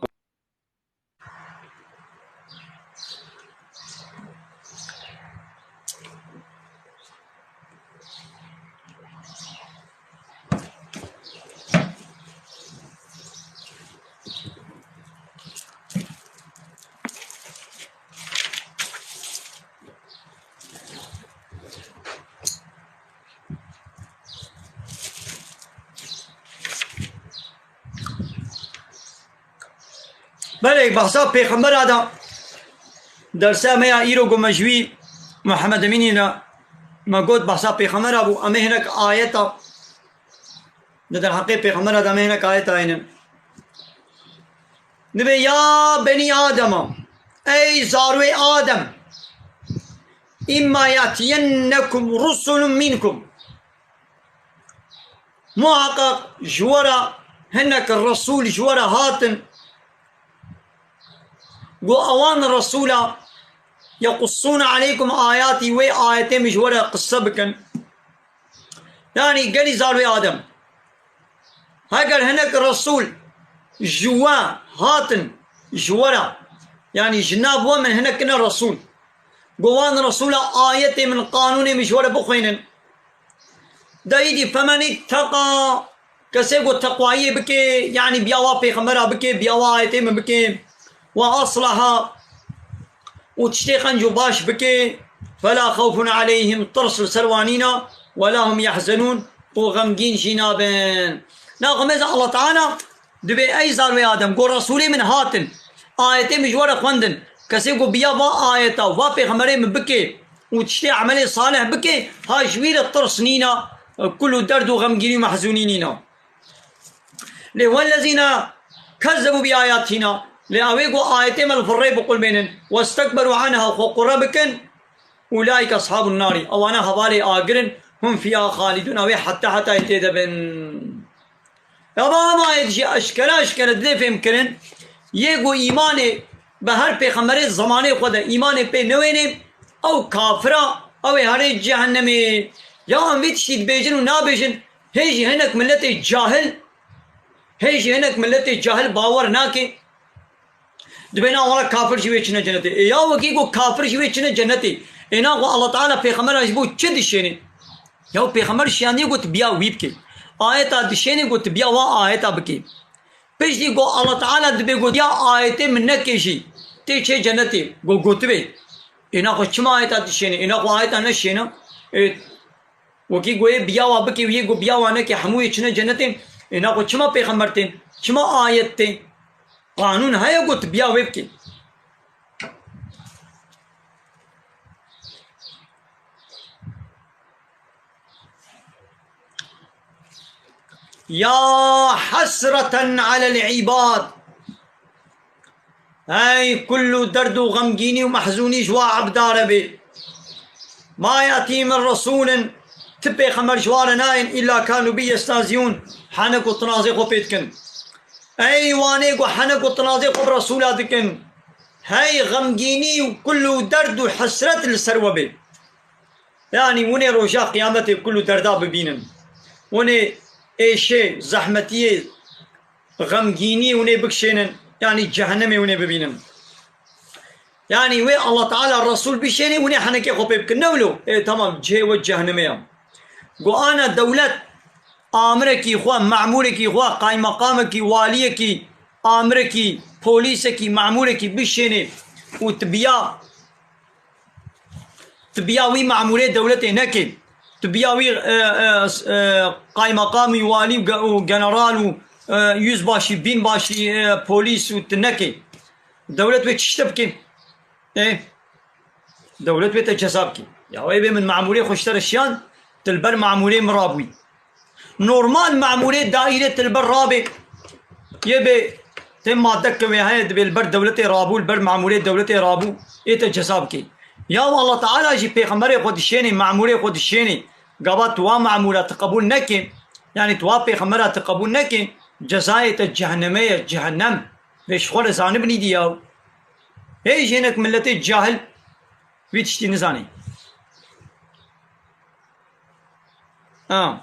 Belê, behsa pêxembera da dersa me ya îro ku me ji wî Muhammed Emînî re me got behsa pêxembera bû. Em ê hinek ayeta di derheqê pêxembera da me hinek ayeta hênin. Dibê ya benî Adema, ey zarwê Adem, imma yatiyennekum rusulun minkum. Muhaqqaq ji we re hinek resûl ji we re hatin. Got, ewan resûla yequssûne aleykum ayatî, wê ayetê min ji we re qise bikin. Yanî gelî zarwê Adem. Heger hinek resûl ji we hatin ji we re, yanî ji nav we min hinek kine resûl. Got, wan resûla ayetê min, qanûnê min ji we re bixwînin. De îdî femen îtteqa, kesê ku teqwayiyê bike, yanî biya wa pêxembera bike, biya wa ayetê min bike, wa aslaha û tiştê qenc û baş bike, fela xewfun aleyhim, tirs li ser wan nîna, wela hum yehzenûn, û xemgîn jî nabin. Naxwe mêze Allah Teala dibê ey zarwê Adem, go resûlê min hatin, ayetê min ji we re xwendin, kesê ku biya va ayeta, va pêxemberê min bike, û tiştê emelê salih bike, ha ji wî re tirs nîna, kul û derd û xemgînî û mehzûnî nîna. Lê wellezîna kezzebû bi ayatina, lê ewê ku ayetê me li vir rê biqulbênin, westekberu anha, xwe qure bikin, ulaîke ashabun narî, ewana hevalê agir in, hum fîha xalidûn, ewê heta hetayê tê de bin. Ya ba ev ayet jî eşkere eşkere didê fêhmkirin, yê ku îmanê bi her pêxemberê zemanê xwe de îmanê pê newênê, ew kafir a, ew ê herê cehennemê. Ya em vê tiştî dibêjin û nabêjin, hê jî hinek miletê cahil, hê jî hinek miletê cahil bawer nake. Dibêne wala kafir jî wê çine cenetê. Ê ya wekî ku kafir jî wê çine cenetê. Ê naxwe Allah Teala pêxemberan ji bo çi dişêne? Ya pêxember şiyandiye ku tu biya wî bikê. Ayeta dişêne ku tu biya wa ayeta bikê. Piştî ku Allah Teala dibê ku ya ayetê min nekê jî, tê çê cenetê, ku gotibê. Ê naxwe çima ayeta dişêne? Ê naxwe ayeta neşêne? Ê, wekî ku yê biya wa bikê û yê ku biya wa nekê hemû yê çine cenetê. Ê naxwe çima pêxember tên? Çima ayet tê? Qanûn heye ku tu biya wê bikî. Ya hesreten alel îbad. Hey kul û derd û xemgînî û mehzûnî ji wa ebda re bê. Ma yatî min resûlin, ti pêxember ji wa re nayên, îlla kanu bi yestazîûn, henek û tinazê xwe pê dikin. Ey wanê ku henek û tinazê xwe bi Resûla dikin, hey xemgînî û kul û derd û hesret li ser we bê. Yanî winê roja qiyametê kul û derda bibînin. Winê êşê, zehmetiyê, xemgînî winê bikişênin, yanî cehennemê winê bibînin. Yanî wê Allah Teala Resûl bişênê, winê henekê xwe pê bikin. Ne wilo? Ê, tamam, cihê we cehennemê ya. Go ana dewlet, amirekî xwe, memûrekî xwe, qaymeqamekî, waliyekî, amirekî, polîsekî, memûrekî bişênê û tibiya Tu biya wî memûrê dewletê nekê. Tu biya wî, e, e, e, qaymeqamî, walî û ge-, û general û, e, yüzbaşî, binbaşî, e, polîs û tu nekê. Dewlet wê çi tişte bike? E, dewlet wê te ceza bike. Ya wê bê min memûrê xwe ji te re şiyan, tu li ber memûrê min rabûyî. Normal memûrê daîrê tu li ber rabê, yê bê tê madde ke wê heye, dibê li ber dewletê rabû, li ber memûrê dewletê rabû, ê te ceza bikê. Ya Allah Teala jî pêxemberê xwe dişênê, memûrê xwe dişênê, gava tu wa memûra tu qebûl nekê, yanî tu wa pêxembera tu qebûl nekê, cezayê te cehenneme ye, cehennem. Vê ji xwe re zanibin îdî yaw. Hê jî hinek miletê cahil vî tiştî nizanî. Ha.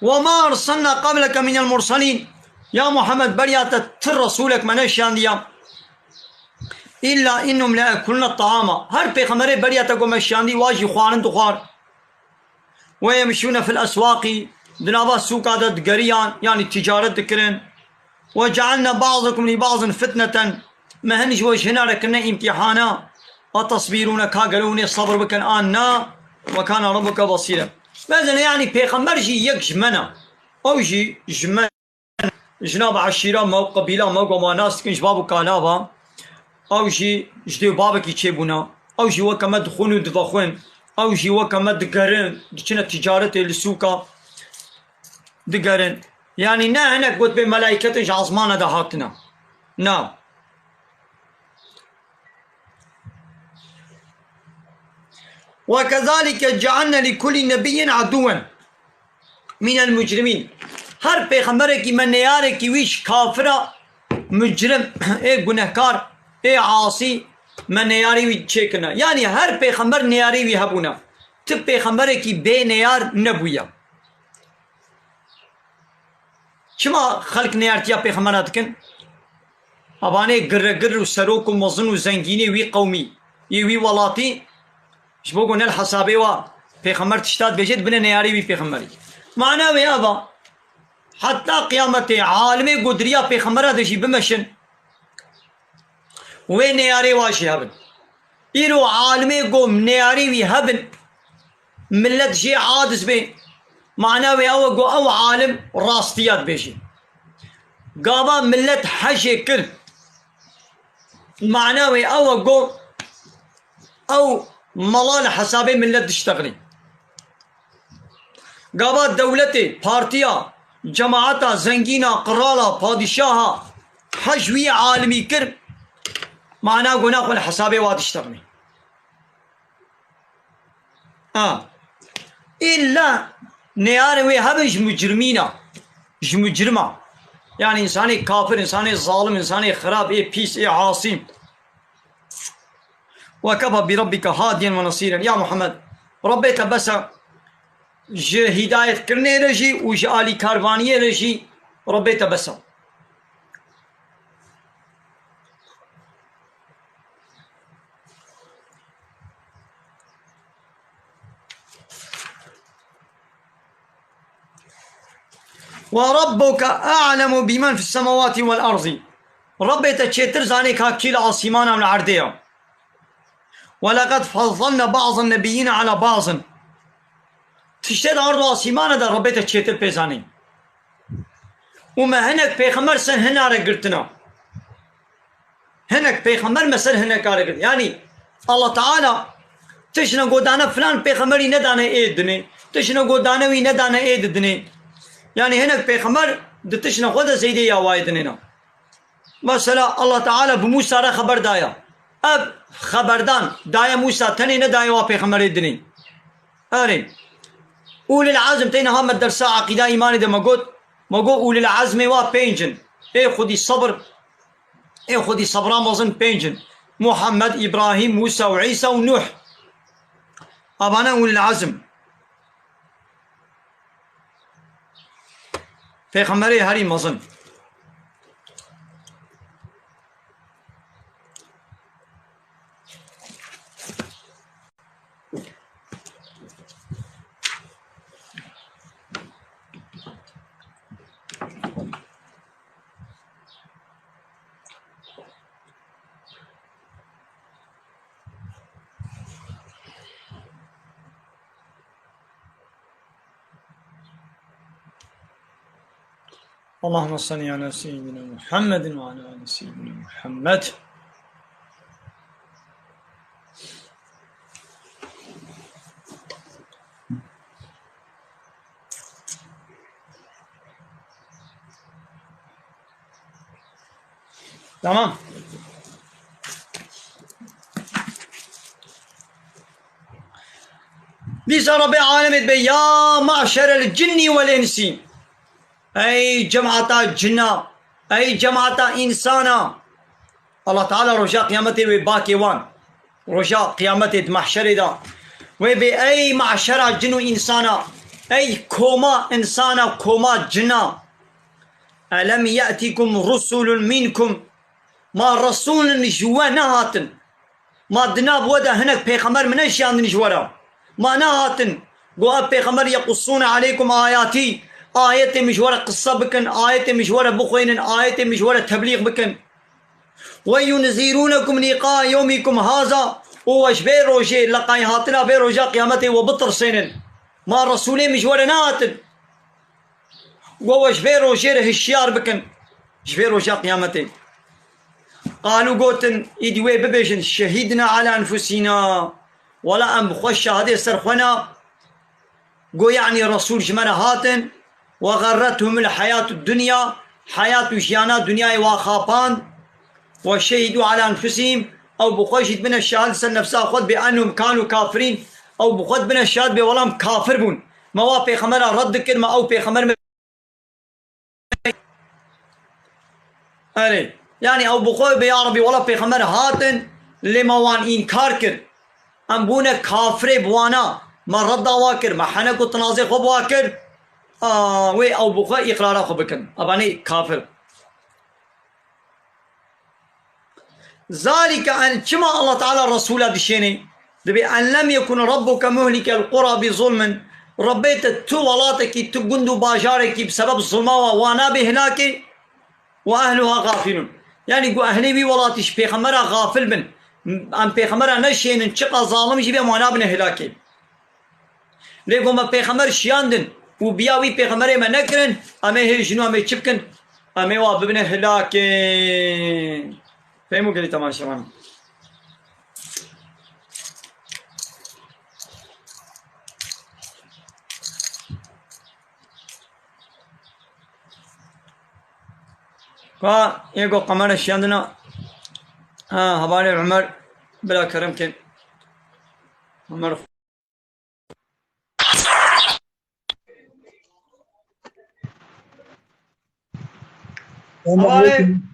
وما أرسلنا قبلك من المرسلين. Ya Muhammed, beriya te ti resûlek me neşiyandiya. إلا إنهم ليأكلون الطعام. Her pêxemberê beriya te ku me şiyandî, wa jî xwarin dixwar. ويمشون في الأسواق, di nava sûka de digeriyan, yanî ticaret dikirin. وجعلنا بعضكم لبعض فتنة, me hin ji we ji hina re kirine îmtîhana. أتصبرون, ka gelo hûn ê sebir bikin an na. وكان ربك بصيرا. Mezin, yanî pêxember jî yek ji me ne. Ew jî ji me, ji nav eşîra me û qebîla me ku me nas dikin ji bav û kala ve. Ew jî ji dê û bavekî çêbûne. Ew jî weke me dixwin û divexwin. Ew jî weke me digerin, diçine ticaretê li sûka digerin. Yanî ne hinek got bê melaîketin ji ezmana de hatine. Na. وكذلك جعلنا لكل نبي عدوا من المجرمين. Her pêxemberekî me neyarekî wî ji kafira, mucrim, ê gunehkar, ê asî, me neyarî wî çêkirine. Yanî her pêxember neyarî wî hebûne. Ti pêxemberekî bê neyar nebûye. Çima xelk neyartiya pêxembera dikin? Evanê giregir û serok û mezin û zengînê wî qewmî, yê wî welatî, ji bo ku ne li hesabê wa pêxember tişta dibêje, dibine neyarê wî pêxemberî. Mana wê ev a, heta qiyametê alimê ku di riya pêxembera de jî bimeşin, wê neyarê wa jî hebin. Îro alimê ku neyarê wî hebin, millet jê aciz bê, mana wê ew e ku ew alim rastiya dibêjî. Gava millet hejê kir, mana wê ew e ku ew mala li hesabê millet diştexilî. Gava dewletê, partiya, cemaeta, zengîna, qirala, padîşaha hej wî alimî kir, mana ku naxwe li hesabê wa diştexilî. A. Îlla neyarê wê hebin ji mucrimîna, ji mucrima. Yanî însanê kafir, însanê zalim, însanê xirab, ê pîs, ê asî. وكفى بربك هاديا ونصيرا. Ya Muhammed, Rabbê te bes e. Ji hîdayetkirinê re jî û ji alîkarvaniyê re jî Rabbê te bes e. وربك أعلم بمن في السماوات والأرض. Rabbê te çêtir zanê ka kî li asîmana û li erdê ye. ولقد فضلنا بعض النبيين على بعض. Tiştê di ard û asîmana de Rabbê te çêtir pê zanî. Û me hinek pêxember ser hina re girtina. Hinek pêxember me ser hineka re girt. Yanî Allah Teala tiştine godane filan pêxemberî nedane ê dinê. Tiştine godane wî nedane ê di dinê. Yanî hinek pêxember di tiştine xwe de zêdê ya wayê dinê ne. Mesela Allah Teala bi Musa re xeber daye. Ev xeberdan daye Musa tenê nedaye wa pêxemberê dinê. Erê. Ulil azm tê niha me dersa aqîda îmanê de me got. Me got ulil azmê wa pênc in. Ê xwedî sebir. Ê xwedî sebra mezin pênc in. Muhammed, Îbrahîm, Musa û Îsa û Nuh. Avane ulil azm. Pêxemberê herî mezin. اللهم صل على سيدنا محمد وعلى آل سيدنا محمد. Tamam. Dîsa Rabbê alemê dibe, ya maşerel cinnî wel însî. Ey cemaata cina, ey cemaata însana. Allah Teala roja qiyametê wê bakê wan. Roja qiyametê di mahşerê de. Wê bê ey mahşera cin û însana. Ey koma însana, koma cina. Elem ye'tikum rusulun minkum. Ma resûlin ji we nehatin? Ma di nav we de hinek pêxember min neşiyandin ji we re? Ma nehatin, got, ev pêxember yequssûne aleykum ayatî, ayetê min ji we re qise bikin, ayetê min ji we re bixwînin, ayetê min ji we re teblîx bikin. Ve yunzîrûnekum lîqa yewmîkum haza, û we ji vê rojê, leqay hatina vê roja qiyametê we bitirsênin. Ma resûlê min ji we re nehatin? Go we ji vê rojê re hişyar bikin, ji vê roja qiyametê. Qalû gotin, îdî wê bibêjin, şehîdna ala enfusîna. Wela em bi xwe şahidê ser xwe ne. Go yanî resûl ji me re hatin. Ve xerrethumul heyatu dunya. Heyat û jiyana dinyayê wa xapand. Ve şehîdû ala enfusihîm, ew bi xwe jî dibine şahid ser nefsa xwe, bi ennehum kanu kafirîn, ew bi xwe dibine şahid bê welam kafir bûn. Me wa pêxemera red dikir, me ew pêxemer me. Erê, yanî ew bi xwe bê ya Rebî wela pêxemer hatin, lê me wan înkar kir. Em bûne kafirê bi wana, me redda wa kir, me henek û tinazê xwe bi wa kir. A, wê ew bi xwe îqrara xwe bikin. Evanê kafir. Zalike en, çima Allah Teala Resûla dişênê? Dibê en lem yekun rabbuke muhlikel qura bi zulmin. Rebbê te tu welatekî, tu gund û bajarekî bi sebeb zulma wa, wa nabe hilakê, ve ehluha gafilun. Yanî ku ehlê wî welatî ji pêxembera gafil bin. Em pêxembera neşênin, çiqa zalim jî be, em wa nabine hilakê. Lê ku me pêxember şiyandin û biya wî pêxemberê me nekirin, em ê hê jin û em ê çi bikin? Em ê wa bibine hilakê. Fehmû gelî temaşevan. Ka yê ku qemera şiyandina, ha, hevalê Ömer, bila kerem kin. Ömer. Selamun aleyküm.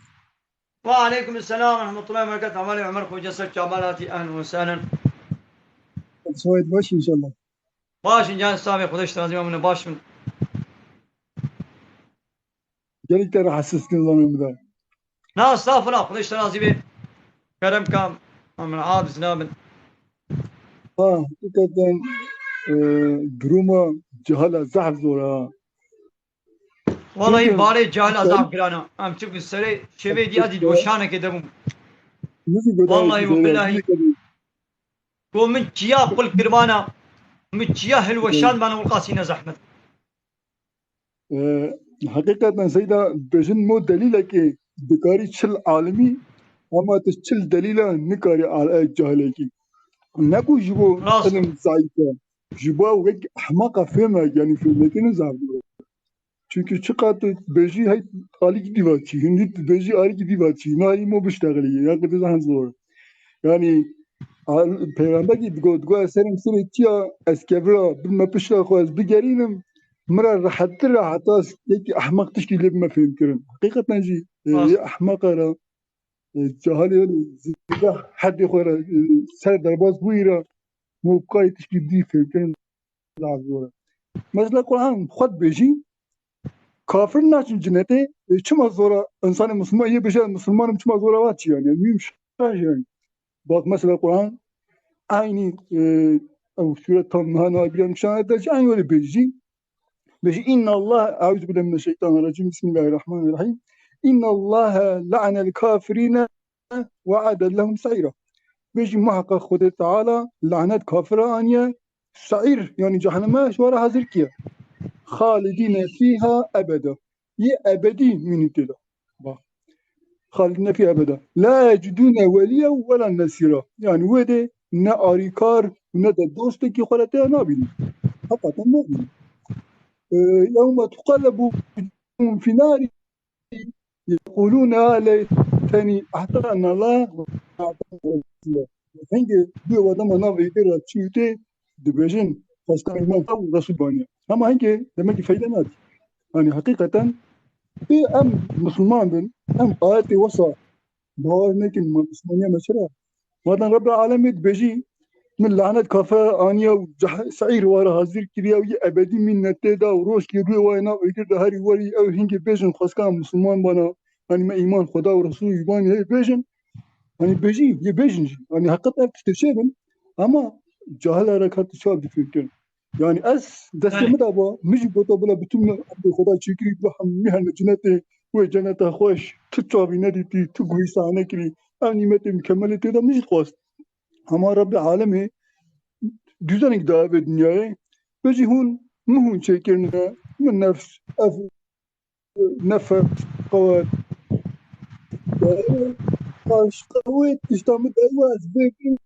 Ve aleyküm selam ve rahmetullahi ve berekatuhu. Hevalê Ömer Xoca ser çaval hatî. Ehlen ve sehlen. Said baş inşallah. Baş in can, sağ ve Xwedê ji te razî be, min baş bin. Gelek te rahatsız kin zanê min de. Na, estağfurullah, Xwedê ji te razî be. Kerem ka, min aciz nabin. Ha, hakikaten, e, duruma cehale zehf zor ha. Vallahi barê cehale zehf giran a. Em çi bi serê şevê dî ez dî doşanekê de bûm. Vallahi ve billahi. Ku min çiya qul kirvana, min çiya hilweşand bana, wilqasî ne zehmet. E, heqîqeten Seyda, bêjin mo delîlekê dikarî çil alimî, ama tu çil delîla nikarî al-, e, cahilekî. Ne ku ji bo Rast. Ilim zayîf e, ji bo wek ehmeqa fêmek, yanî fêmekî ne zaf. Çunke çiqas tu bêjî hey alîkî dîva çî, hindî tu bêjî alîkî dîva çî, nayî mo biştexilî, ya qe zehn zor. Yanî, al-, peyxemberî digot, digot, "Ez serê min serê çiya, ez kevira, bime pişta xwe, ez bigerînim, min re rehettir e heta ez yekî ehmeq tiştî lê bime fêhmkirin." Heqîqeten jî, e, Rast. Yê ehmeqa re, e, cahilê zêde heddê xwe re, e, ser derbas bûyî re, mûkayê tiştî dî fêhmkirin zaf zor e. Mesela Quran xwe dibêjî, kafir naçin cinetê, e, çima zora insanê Müslüman yê bêje Müslümanim çima zora va çi yani? Yani mühim şaş yani. Bak mesela Quran aynı, e, ev sure tam niha niha bilen nişan ede aynı öyle bêjî. Bêjî, "İnna Allah, euzu billahi mineşşeytanirracim, bismillahirrahmanirrahim. İnna Allah la'anel kafirine ve a'adde lehum sa'ira." Bêjî, muhakkak Xwedê Teala lanet kafira aniye, saîr, yani cehenneme, ji wara hazir kiye. "Halidine fiha ebeda." Yê ebedî mînî tê de. Bak. "Halidine fiha ebeda. La yecidune weliyen ve la nesîra." Yani wê de ne arîkar, ne de dostekî xwe re tê nabînî. Hakikaten nabînî. E, yewme tuqallebu wucuhum fî narî. Yequlûne ya leytenî ehtena Allah. Hingê duyê wa dema nav êdê re çûyî tê dibêjin, "Xwestan îman û Resul baniye." Hema hingê demek ki feyde nadî. Yanî heqîqeten, ê em Musulman bin, em ayetê wesa bawer nekin, ma Musulmaniya me çira? Madem Rebbi Alemê dibêjî, min lanet kafe aniye û ceh-, seîr ware hazir kiriye û yê ebedî mînne tê de û rojkê rûyê wayê nav êgir de herî werî ew hingê bêjin xweskan Musulman bana, yanî me îman Xweda û Resûl û îmanê heye bêjin. Yanî bêjî, yê bêjin jî. Yanî heqet ev tiştê çêbin, ama cahil re kat çav difikir. Yanî ez destê min de ba, min jî gota bila bi tu min Xweda çêkirî, bila hemî hene cenetê, wê ceneta xweş, tu çavî nedîtî, tu guhî sahne kirî, ev nîmetê mikemelê tê de min jî xwest. Hema Rebbê Alemê dûzenek daye vê dinyayê, vê jî hûn, min hûn çêkirine, min nefs, ev nefes, qewet, qaş, qewet, tişta min daye, ez vê kir,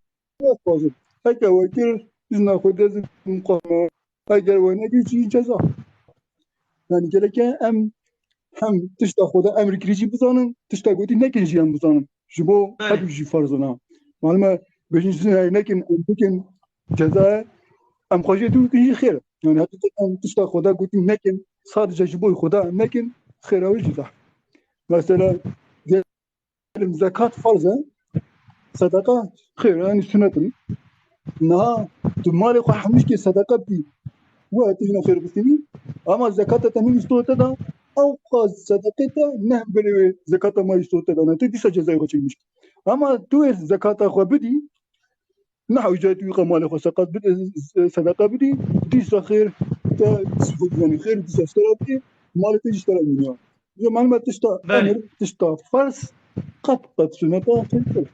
ez xwazim. Heke we kir, izna Xwedê ez muqama. Eger we nekir, çi ceza. Yanî gereke em hem tişta Xweda emr kirî jî bizanin, tişta gotî nekin jî em bizanin. Ji bo Belê. Her du jî ferz in ha. Malum e, bêjin jî nekin, em bikin, ceza ye. Em xwe jê dûr bikin jî xêr e. Yanî heqîqeten tişta Xweda gotî nekin, sadece ji bo Xweda em nekin, xêra wê jî zehf. Mesela, diyelim zekat farz e, sedeqa xêr e, yanî sunet in. Niha tu malê xwe hemîşkê sedeqa bidî, we tu jina xêr bistînî, ama zekata te min îstote da, ew qas sedeqê te neh berê wê zekata ma îstote da, ne tu dîsa cezayê xwe çekmiş. Ama tu wê zekata xwe bidî, ne hewce tu wî qemalê xwe seqet bid-, sedeqa bidî, dîsa xêr te, yanî xêr dîsa ji te re bidî, malê te jî ji te re bimîniya. Ji malûm e tişta Belê. Emir, tişta ferz qet qet suneta xêrtir.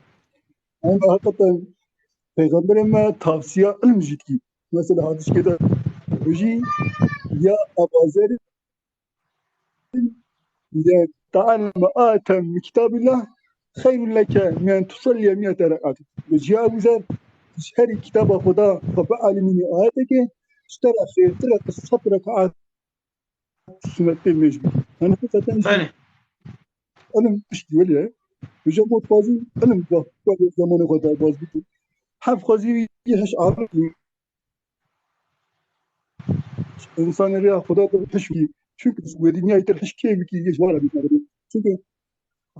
Em heqeten Peyxemberê me tavsiya ilm jî dikî. Mesela hadîskê de bijî ya Eba Zer لتعلم آية من كتاب الله خير لك من أن تصلي مئة ركعة. Ji ya Ebu Zer, ji herî kitaba Xweda xwe bialimînî ayeteke, ji te re xêrtir e tu sed rekat sunetê mêj bikî. Yanî tu zaten Belê. Ilim piştî welê ye. Ji bo dixwazî ilim bi, bi zamanê xwe derbaz bikî. Hev xwezî wî heş avir bikî. Însanê rêya Xweda de hiş bikî. Çunku wê dinyayê ter hiş kê bikî, yê ji wara bî. Çunku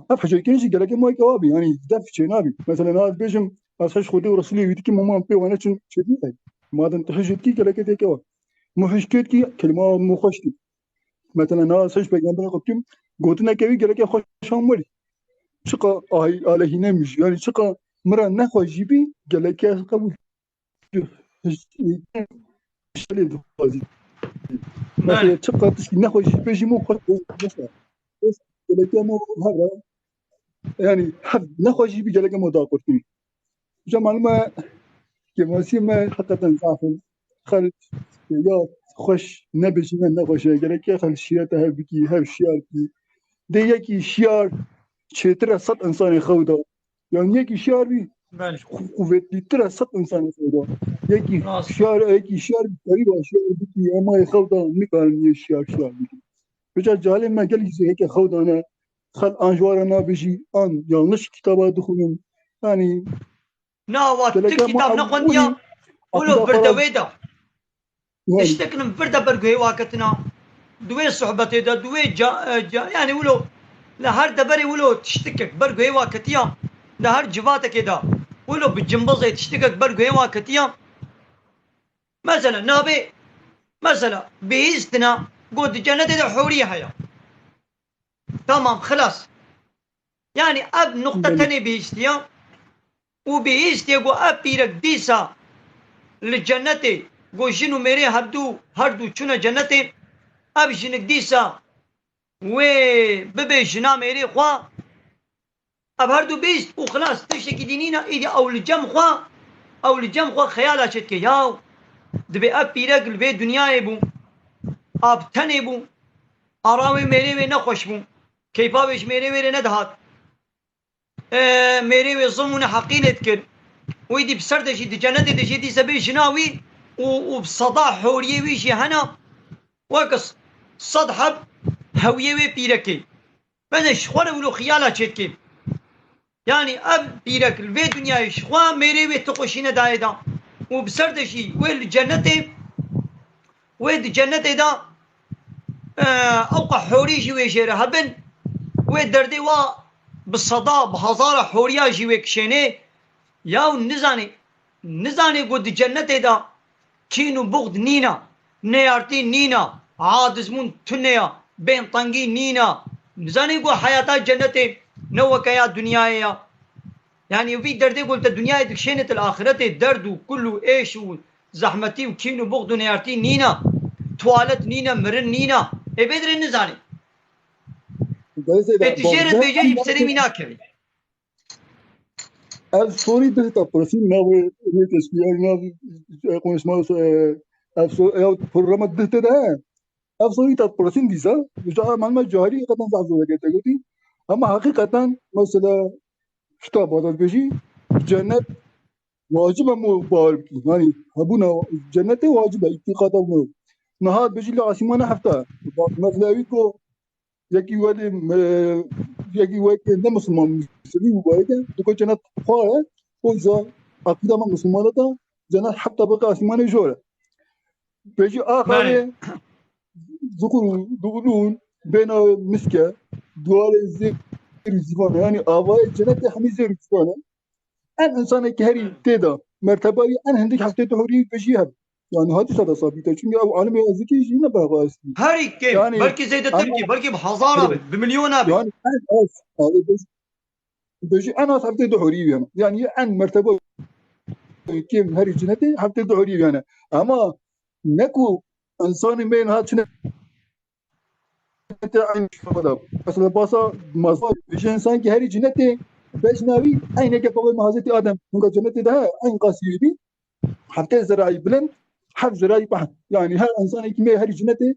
ev hişê kirin jî gelekê ma weke wa bî. Yanî def çê nabî. Mesela na ez bêjim, ez hiş Xwedê û Resûlê wî dikim, hema em pê wane çin çê bî. Madem tu hiş dikî, gelekê têke wa. Mu hiş kê dikî, kelîma mu xweş dî. Mesela na ez hiş peygamberê xwe dikim, gotineke wî gelekê xweş an werî. Çiqa ahi-, aleyhîne min jî. Yanî çiqa min re nexweş jî bî, gelekê ez qebûl. Şelê dixwazî. Belê. Mesela çiqa tiştî nexweş jî bêjî min xweş, mesela. Gelekê me hevra. Yanî hev nexweş jî bî gelekê me da qurtî. Ca malum e, kêmasî me heqeten zaf in. Xel ya xweş nebêjî me nexweş e. Gereke xel şiyareta hev bikî, hev şiyar bikî. Dê yekî şiyar çêtir e sed însanê xew da. Yanî yekî şiyar bî, Belê. Qu-, quvetlîtir e sed însanê xew da. Yekî Rast. Şiyar, yekî şiyar bî, qerîba şiyar bikî, ema yê xew da nikarin yê şiyar şiyar bikî. Vêca calê me gelî jî heke xew dane, xel an ji wara nabêjî, an yanlış kitaba dixwînin. Yanî Na wa tu geleke ma kitab em nexwendiya, wî wilo aqîda vir de xwe wê de. Yanî. Tiştek nin vir de ber guhê wa ketina. Di wê sohbetê de, di wê ca-, e, ca-, yanî wilo li her deverê wilo tiştekek ber guhê wa ketiya. Li her civatekê de wilo bi cimbizê tiştekek ber guhê wa ketiya. Mesela nabê, mesela bihîstina got di cenetê de hewrî heye. Tamam, xilas. Yanî ev nuqte Belê. Tenê bihîstiya û bihîstiye ku ev pîrek dîsa li cenetê, ku jin û mêrê hevdû, her du çûne cenetê, ev jinik dîsa wê bibe jina mêrê xwe. Ev her du bihîst û xilas tiştekî dî nîne, îdî ew li cem xwe, ew li cem xwe xeyala çêdike. Yaw, dibê ev pîrek li vê dinyayê bû, a bi tenê bû, ara wê mêrê wê nexweş bû, keyfa wê ji mêrê wê rê nedihat. E, mêrê wê zilm û neheqî lê dikir. Wî dî bi ser de jî di cenetê de jî dîse bê jina wî û, û bi seda hewriyê wî jî hene, wek s-, sed heb hewiyê wê pîrekê. Beze ji xwe re wilo xiyala çêdikê. Yanî ev pîrek li vê dinyayê ji xwe mêrê wê ti xweşîne dayê da. Û bi ser de jî wê li cenetê, wê di cenetê de e, ewqa horî jî wê jê re hebin, wê derdê wa bi seda, bi hezara horiya jî wê kişênê, yaw nizanê, nizanê ku di cennetê de kîn û buxd nîna, neyartî nîna, adizbûn tune ya, bêntengî nîna. Nizanê ku heyata cennetê ne weke ya dinyayê ya. Yanî vî derdê ku li te dinyayê dikişêne, te li axiretê derd û kul û êş û zehmetî û kîn û buxd û neyartî nîna. Tuwalet nîne, mirin nîna. Ê vê dirê nizanî. Ê tu jê re dibêje jî bi serê wî nakevî. Ev sorî dihta pirsîn navê rêkeskî, yanî nav, e, konuşma, e, ev so-, ev programa dihte de he. Ev sorî ta pirsîn dîsa, ji a malma carî qeten zaf zor e te gotî. Ama heqîqeten mesela şta bada dibêjî, cennet wacib e mu bawer bikî. Yanî hebûna cennetê wacib e, îtîqada mu. Niha dibêjî li asîmana hefta. Mesela wî ku yekî welê, e, yekî wekî ne misilman, misilmî bû bayê de, diko cennet xwe ye, o za aqîda me misilmana da, cennet heta bike asîmanê jor e. Pêjî axayê Belê. Zukur û duulûn bêna miske, duwarê zêr û zîvan e. Yanî avayê cenetê hemî zêr û zîvan e. En insanekî herî tê de merteba wî en hindik heftê du hurî bêjî hebe. Yani hadîsa da sabît e. Çünkü ew alimê ezikî jî ne berava estî. Herî kêm, Yani belkî zêdetir kî, belkî bi hezara Evet. be, bi milyona be. Yani en az, yani bêjî, bêjî en az heftê du hurî yani. Yani en merteba kêm herî cinetê heftê du hurî yani. Ama ne ku insanê me niha çine te eyn şoda. Mesela basa mazlum, bêjî insanekî herî cinetê, bejna wî eyneke bavê me Hazretî Adem. Hinga cenetê de he, eyn qasî bî. Heftê zirayî bilind, heft zirayî peh. Yani her insanekî me herî cinetê,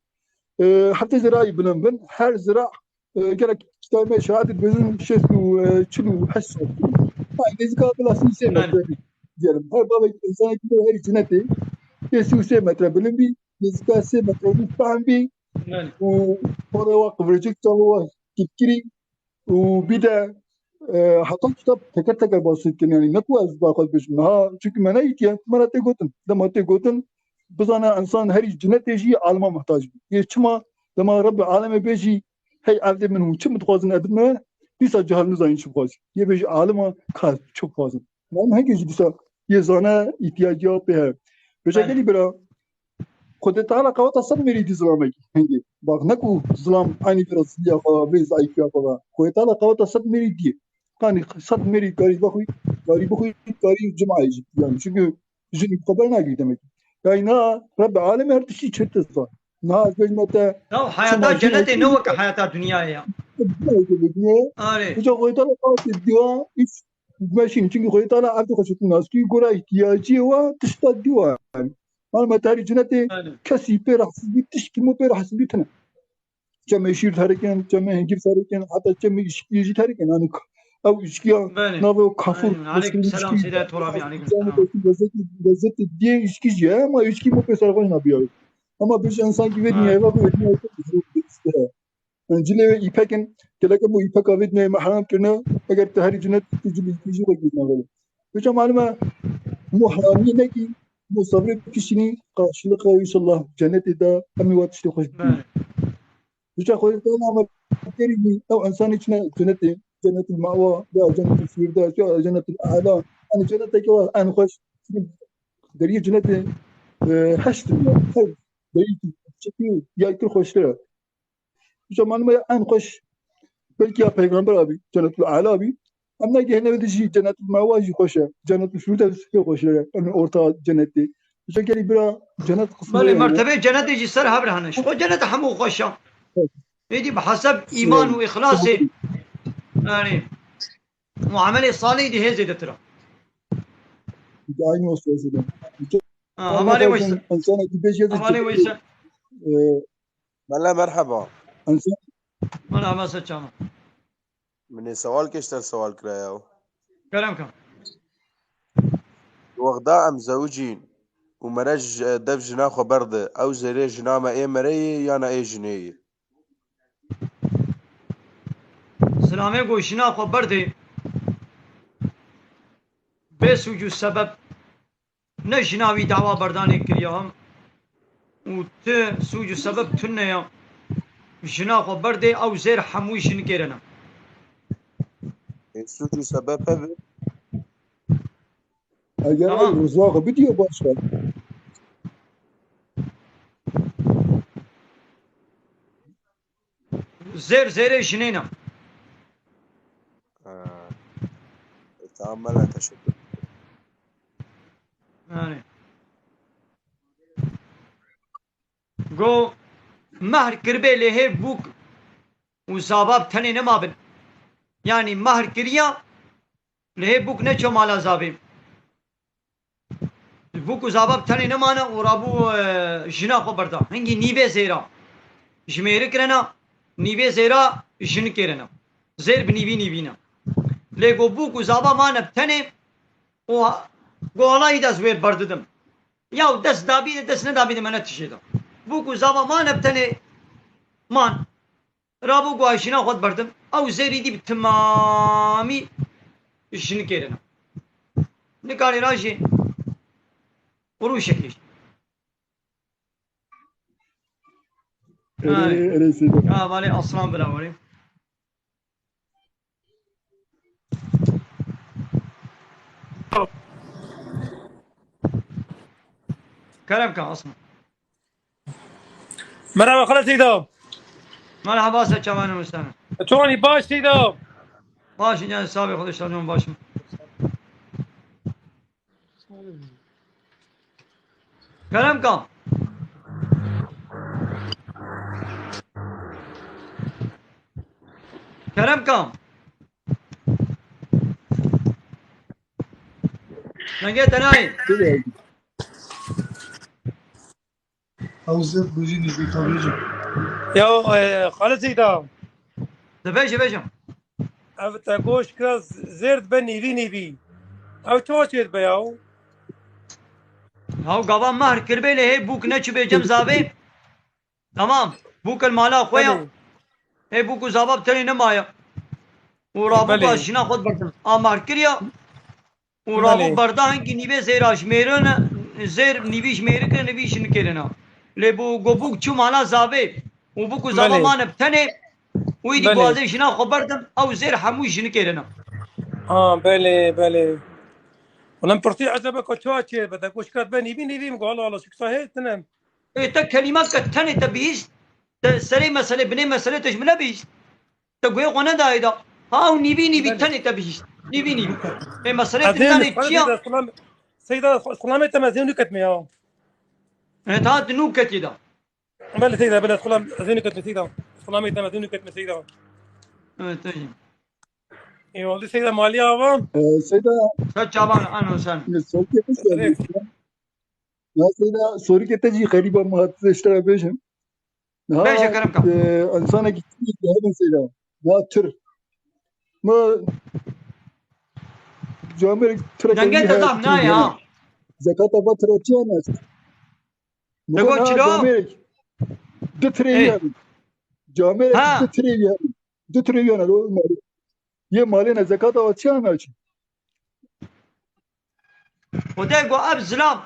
e, heftê zirayî bilind bin. Her zira, e, gerek kitabê me şehadet bezin şêst û, e, çil û heşt sor. Yani nêzîka bila sî sê Yani. metre bî. Diyelim. Her bavek insanekî me herî cinetê, yê sî û sê metre bilind bî. Nêzîka sê metre bî, fehm bî. Yani. Û para wa qivrecek çava wa kipkirî. û bî de, e, heta kitab teker teker bahs dikin, yani ne ku ez ba xwe dibêjim. Ha, çünkü me neyîtiye, me re tê gotin. Dema tê gotin, bizane insan herî cinetê jî alima muhtac bî. Yê çima dema Rebbê alemê bêjî, hey evdê min hûn çi min dixwazin edin me, dîsa cahil nizanîn çi bixwazî. Yê bêjî alima ka çi bixwazin. Em heke jî dîsa yê zane îhtiyacîya pê heye. Bêje Belê. gelî bira, Xwedê Teala qeweta sed mêrî dî zilamekî hingê. Bak, ne ku zilam eynî vira ziliya xwe, vê zayîfiya xwe ve. Xwedê Teala qeweta sed mêrî dî. Kanî sed mêrî karî vexwî, karî bixwî, karî cimayê jî. Yani çünkü jinî xwe bernagirî demek. Yani na Rebbe alem her tiştî çêtir zan. Niha ez bêjime te Ya hayata çima cenetê ne weke hayata dinyayê ya. Arê. Uca Xwedê Teala qeweta diwa, îç meşîn. Çünkü Xwedê Teala evde xwe çetin nas. Çünkü gora ihtiyaciyê wa tişta diwa yani. Mal me tarî cenetê Aynen. kesî pê rahatsız bî, tişkî mo pê rahatsız bî tine. Çemê şîr terkin, çemê hingîr terkin, heta çemê îşkî jî terkin. Yani ew îşkiya Belê. navê o kafur, Aynen. Aleyküm selam, Seyda Turabi, aleyküm selam. Lezzetî, lezzetî diye îşkî jî ye, ama îşkî mo pê serxweş nabiyaye. Ama bir insan ki vê Ha. dünyaya bak, vê dünyaya bak, işte. Yani cilê wê îpek in, gelek em û îpeka vê dinyayê me heram kirine, eger tu herî cinet, tu cilê îpî jî wekî navê. Pêça malum e, hemû heramiyê nekî, hemû sabrê bikişînî, qarşılık e, inşallah cennetê de, em ê wa tiştê xweş bikîn. Belê. Pêça Xwedê Teala me kerî, ew insanê çine cennetê, cennetul ma'wa, ya cennetul firdes, ya cennetul a'la. Yani cenneteke wa en xweş, deriyê cennetê, e, heşt in ya. Her deriyekî çekî ya kir xweştir e. Îca malum e en xweş belkî ya Peygamber abî, Cennetul A'la abî. Em negihîne vê jî Cennetul Mewa jî xweş e. Cennetul Firdevs pê xweş e. Em orta cennetê. Îca gelî bira cennet qismı Belê, yani. mertebeyê cennetê jî ser hev re hene. Ji xwe cennet hemû xweş e. Evet. Êdî bi heseb îman û îxlasê. Yani muamelê salihî dî hê zêdetir e. Aynı o sözü. Ha, hevalê weyse. Hevalê weyse. E, Mela merheba. Mela mese çama. Min ê sewal kêşter sewal kira ya. Kerem ka. Wexda em zewicîn û mere ji dev jina xwe berde, ew zêrê jina me ê mere yê ya ne ê jinê yê? Silamê ku jina xwe berdê, bê sûc û sebeb ne jina wî dawa berdanê kiriya û ti sûc û sebeb tune ya. jina xwe berdê, ew zêr hemû jin kêrine. Ê, sûc û sebeb hebe. Eger Tamam. ew rizwa xwe bidiyo baş e. Zêr zêrê jinê ne. Ha. E, tamam, mela, teşekkür. Yani. Go mehr kiribê lê hê bûk û zava bi tenê nemabin. Yanî mehr kiriya, lê hê bûk neço mala zavê. Bûk û zava bi tenê nemane û rabû, e, jina xwe berda. Hingî nîvê zêra ji mêrik re ne, nîvê zêra jin kêrine. Zêr bi nîvî nîvî ne. Lê go bûk û zava mane bi tenê û ha-, go halayî de ez wê berdidim. Ya dest dabî de, dest nedabî de me ne tişê de. Bûk û zava mane bi tenê man. Rabû go jina xwe diberdim. Ew zêrî dî bi timamî jin kêrine. Nikarê ra jî qurûşekê jî. Erê, erê, sêde. Ha, valê aslan bila, valê. Kerem ka, aslan. Merhaba, xala Seyda. Merhaba, se çavan û sen. Çawanî baş Seyda? Baş, yani, sabê xwe de şajon başım. Kerem kam. Kerem kam. Nenge tenayê. Ew zêr bêjî nîvî, te bêjim. Ya, e, Xalid Seyda. De bêje, bêje. Ev te goş kira zêr dibe nîvî nîvî. Ew çawa çê dibe ya? Ya gava mehr kiribê lê hê bûk neçibê cem zavê. Tamam. Bûk el mala xwe ya. Belê. Hê bûk û zava bi tenê nemaye. Û rabûka Belê. jina xwe diberdim. A mehr kiriya. Û rabû Belê. berda hinkî nîvê zêra ji mêrin, zêr nîvî ji mêrik re, nîvî ji nikê re ne. Lê bû go bûk çû mala zavê û bûk û zava Belê. mane bi tenê, wî dî Belê. guazê jina xwe berdim, ew zêr hemû ji nikê re ne. Ha, belê, belê. Ulan pirtî ecebe ko çawa çê be, te goşkat be nîvî, nîvî, min go, Allah Allah, şu kisa hê tine. Ê, te kelîma ke tenê te bihîst, te serê meselê, binê meselê te ji min nebihîst. Te guhê xwe nedayê da. Ha, ew nîvî nîvî Belê. tenê te bihîst. Nîvî nîvî. Ê, meselê Ez ê dindanê Xalid çi ya? Seyda, Xulam-, Seyda, Xu-, Xulamê te me zê nû ketme ya. Evet, ha, tu nû ketî da. Belê Seyda, belê Xulam, ez ê nû ketme Seyda. Xulamê te me zê nû ketme Seyda. Evet, iyi. Eyvallah Seyda, maliye ava. Ee, Seyda. Sen çavan, ano sen. Sorikê te Evet. Ya Seyda, sorikê te jî xerîba min hat, ez ji te re bêjim. Niha, Bêje, kerem ka. e, insanekî Tirkî hebin Seyda. Niha Tir. Ma camêrek Tirek Dengê te zaf nayê ha. Zekata va Tirek çi anast? Te got çilo? Camêrek. Du Tirek Ê. hebin. Camêrek Ha. du Tirek hebin. Du Tirek hebin. Yê malê ne zekata va çi anast? Xwedê got ev zilam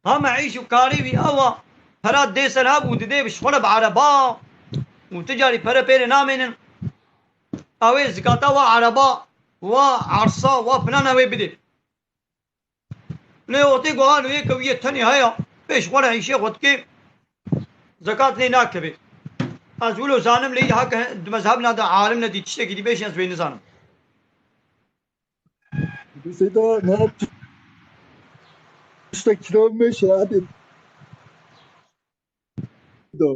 ha me îş û karî wî ew a, pera dê ser hev û didê bi şixule bi ereba û tu carî pere pê re namênin. Ew ê zikata wa ereba, wa ersa, wa filan ew ê bidê. Lê otê got, "Alo, yê ke wî yê tenê heye, pê şixule îşê xwe dike, zekat lê nakeve." Ez wilo zanim lê heke di mezhebna de alim nedî, tiştekî dî bêjin ez wê nizanim. Seyda, niha tiştek kilo me şehadet da.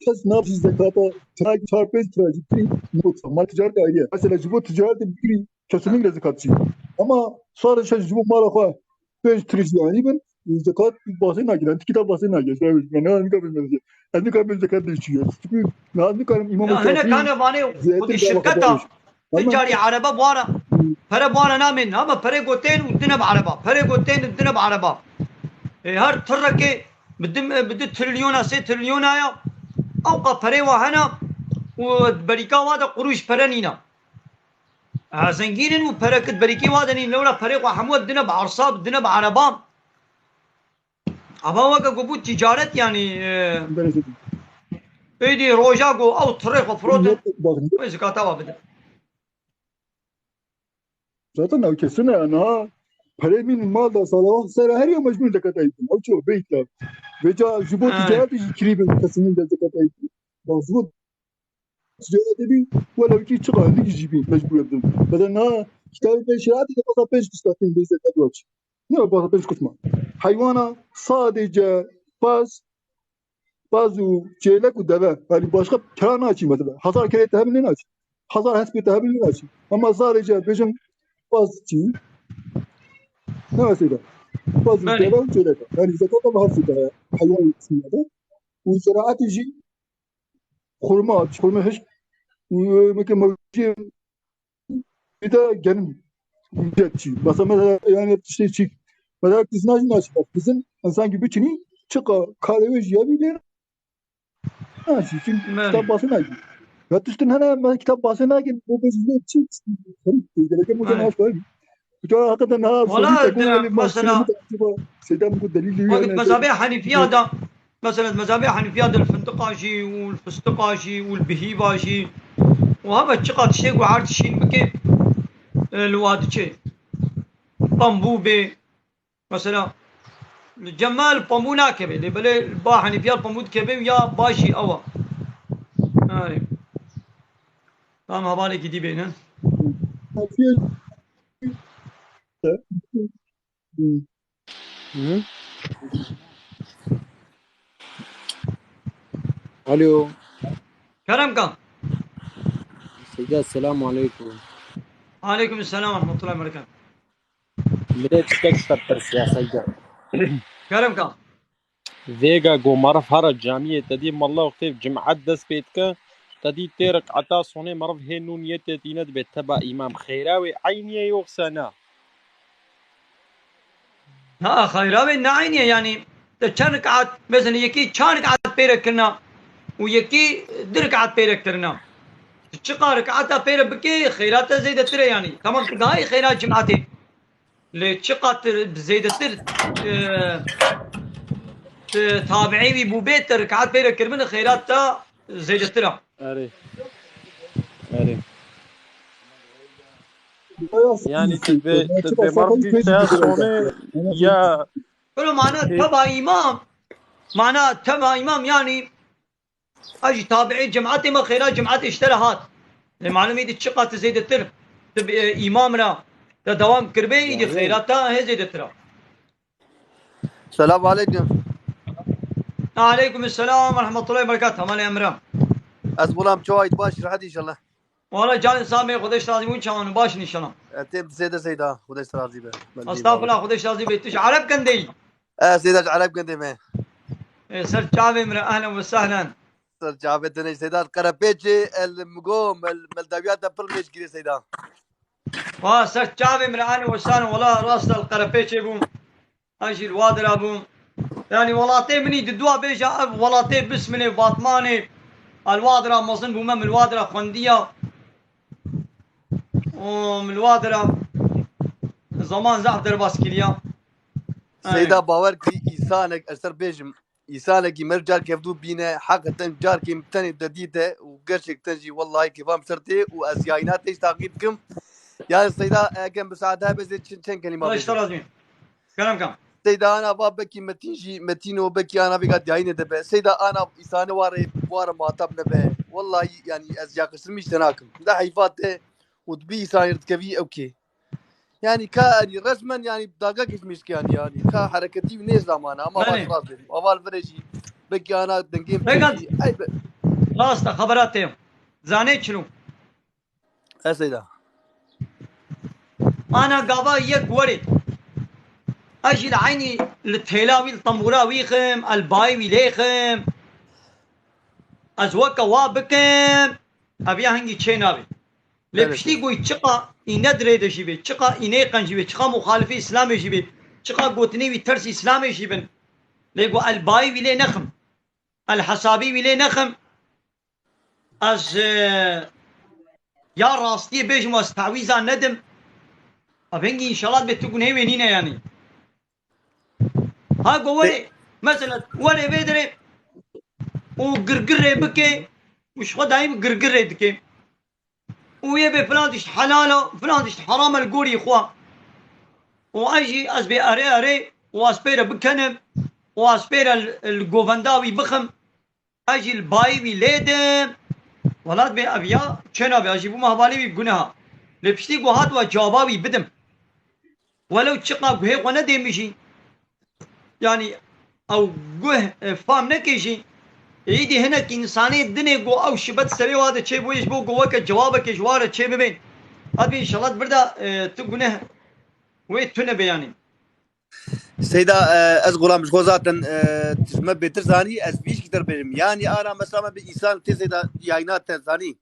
Kes nabî zekata, trak çar pênc trajî, mal ticaret ayrı. Mesela ji bo ticaret bir kesinlikle zekat çi. Ama sadece ji bo mala xwe pênc trajî yani bin, zekat bahsê nagire. Tikî da bahsê nagire. Yani ne, ne kadar bilmez. Ez ne kadar zekat değişiyor. Çünkü ne kadar imam Ya hene kane vanê xwedî şirketa. Ti carî ereba buara, pere buara namên, ama pere gotên û dine bi ereba. Pere gotên û dine bi ereba. E, her tirrekê bi di, bi di trilyona, sê trilyona ya. Ewqa perê wa hene û berîka wa de qurûş pere nîna. E, zengîn in û pere kit berîkê wa de nîn. Lewra perê xwe hemû dine bi arsa, dine bi ereba. Ama weke ku bû ticaret, yanî, e, Belê. Êdî roja ku ew tirê xwe firotin, wê zekata wa bidin. Zaten ew kesin e, niha perê min mal da sala ser her ya mecbûr zekata yîtin. Ew ço beyt da. Vêca ji bo ticaretê jî kirî bin kesin de zekata yîtin. Bak ji bo ticaretê bî, wele wî çiqa hindik jî bî mecbûr bidin. Bede niha kitabê pê şeriatê de basa pênc kustatin bê zekat waç. Ne basa pênc kutma. Heywana sadece paz Paz û çêlek û deve. Yanî başqa kira naçî mesela. Hezar kerê te hebin naçî. Hezar hespê te hebin naçî. Ama zarê ce bêjin paz çî. Ne mesela. Paz û Belê. Deve û çêlek. Yanî zekat ama hepsi de. Heywan kısmında. Û ziraatê jî xurma, xurma hişk. Û meke mewcê Bir de gelin ücret çi. Mesela, mesela yani işte çi. Mesela kızına jî naçî. Bak kızın insan gibi çini çıka karı ve jiya bir naçî. Çünkü Belê. Kitap basın naçî. Ya tiştin hene ben kitap basın naçî. Bu biz ne çi. Gerek bu Belê. Naş var. Hakikaten ha, Valla, sonuçta bu yani mesela, Seydam bu delili wekî yani. Mezhebê Henîfiya da, mesela mezhebê Henîfiya de li findiqa jî û li fistiqa jî û li bihîva jî û hebe çiqa tiştê ku her tişîn bike, e, li wa diçe. Pambû bê, mesela, li cem me li pambû nakeve, lê belê li ba Henîfiya li pambû dikeve û ya ba jî ew e. Erê. Tam hevalekî dî bênin. Hı? Alo. Kerem kan. Seyda, selamu aleykum. Aleykum selam ve rahmetullahi ve berekatuhu. Millet tek persiya Seyda. Kerem kan. Vêga ku meriv here camiyê te dî mala û qutê cimat dest pê dike, te dî tê rekata sonê meriv hê nû niyetê tîne dibe teba îmam. Xeyra wê eynî ye yoxsa na? Ha, xeyra wê ne eynî ye, yanî te çend rekat, mesela yekî çar rekat pê re kirina û yekî du rekat pê re kirina. Tu çiqa rekata pê re bikê, xeyra te zêdetir e yanî. Tamam, tu daha iyi xeyra cimatê. Lê çiqat zêdetir, e, e, tabiî wî bûbê, te rekat pê re kiribin, xeyrat te zêdetir e. Erê. Erê. Yani tu dibê, tu dibê meriv gihîşte ya sonê ya. Kuro mana teba îmam, mana teba îmam yani, A jî tabiî cimatê me xêra cimatê ji te re hat. Lê malum îdî çiqas tu zêdetir tu bi, e, îmam re te dewam kiribê, îdî xêra te hê zêdetir e. Selam aleykum. Aleykum selam ve rahmetullahi ve berekatuh. Hevalê Emre. Ez xulam çawa yî, baş, rehet înşallah. Wala canê sağ be, Xwedê ji te razî be, hûn çawan in, baş in înşallah. E, têm zêde zêda, Xwedê ji te razî be. Estağfurullah, Xwedê ji te razî be. Tu ji Ereb gundê yî? E, zêda ji Ereb gundê me. E, ser çavê min re, ehlen ve sehlen. Ser çavê te ne, zêda Qerepêçê, el Migom, el Meldawiya te pir lêş girê zêda. Wa ser çavê min re, ehlen ve sehlen, wala rast el Qerepêçê bûm. Ez jî li Wadira bûm. Yanî welatê min î di dua bêje ev welatê Bismilê, Batmanê. Ez li Wadira mezin bûme, min li Wadira xwendiya. Û min li Wadira zaman zehf derbas kiriya. Seyda, bawer kî, îsanek, ez ser bêjim, îsanekî meriv carek hevdû bîne, heqeten carkê min tenê te dîte û gerçekten jî wellahî kêfa min ser tê û ez yayîna te jî taqîb dikim. Yani Seyda, eger misaade hebe, ez ê çend, çend kelîma bêjim. Kerem kan. Seyda ana va bekî Metîn jî, Metîno bekî ana vêga diyayînê de be. Seyda ana îsane warê, warê matap nebe. Wellahî yani ez yakıştırmış te nakim. Da heyfa te û tu bî îsanê dikevî ew kê. Yani ka yani resmen yani dalga geçmiş ki yani yani. Ka hareketî wî nê zamana ama baş rast dedim. Aval vere jî bekî ana dengê min jî. Rast e, xebera te. Zanê çilo. E Seyda. Ana gava yek werê. Ez jî li eynî li têla wî, li tembûra wî xim, el bayê wî lê xim. Ez weke wa bikim, ev ya hingî çê nabê. Lê piştî goyî çiqa îne dirê de jî bê, çiqa îne qen jî bê, çiqa muxalifê Îslamê jî bê, çiqa gotinê wî ters Îslamê jî bin. Lê got el bayê wî lê nexim. El hesabî wî lê nexim. Ez, e, ya rastiyê bêjim, ez tawîza nedim. Evengî înşallah bê tu gunehê wê nîne yanî. Ha go werê, mesela werê vê derê û girgirê bike û ji xwe daîm girgirê dike. Û yê bê filan tişt helal e, filan tişt heram e li gorî xwe. Û ez jî ez bê erê erê û ez pê re bikenim û ez pê re li, li govenda wî bixim. Ez jî li bayê wî lê dim. Welat bê ev ya çênabe, ez jî bûme hevalê wî guneha. Lê piştî ku hat we caba wî bidim. Welew çiqa guhê xwe nedê min jî. Yanî ew guh, e, fam neke jî. Êdî hinek însanê dinê ku ew şibet serê wa de çêbûye ji bo ku weke cewabeke ji wa re çêbibên. Hadi înşallah birda, e, tu guneh wê tune be yanî. Seyda, e, ez Gulam ji xwe zaten, e, ji me bêtir zanî, ez vî jî der bêjim. Yanî ana mesela me bi însan tê Seyda yayna te zanî.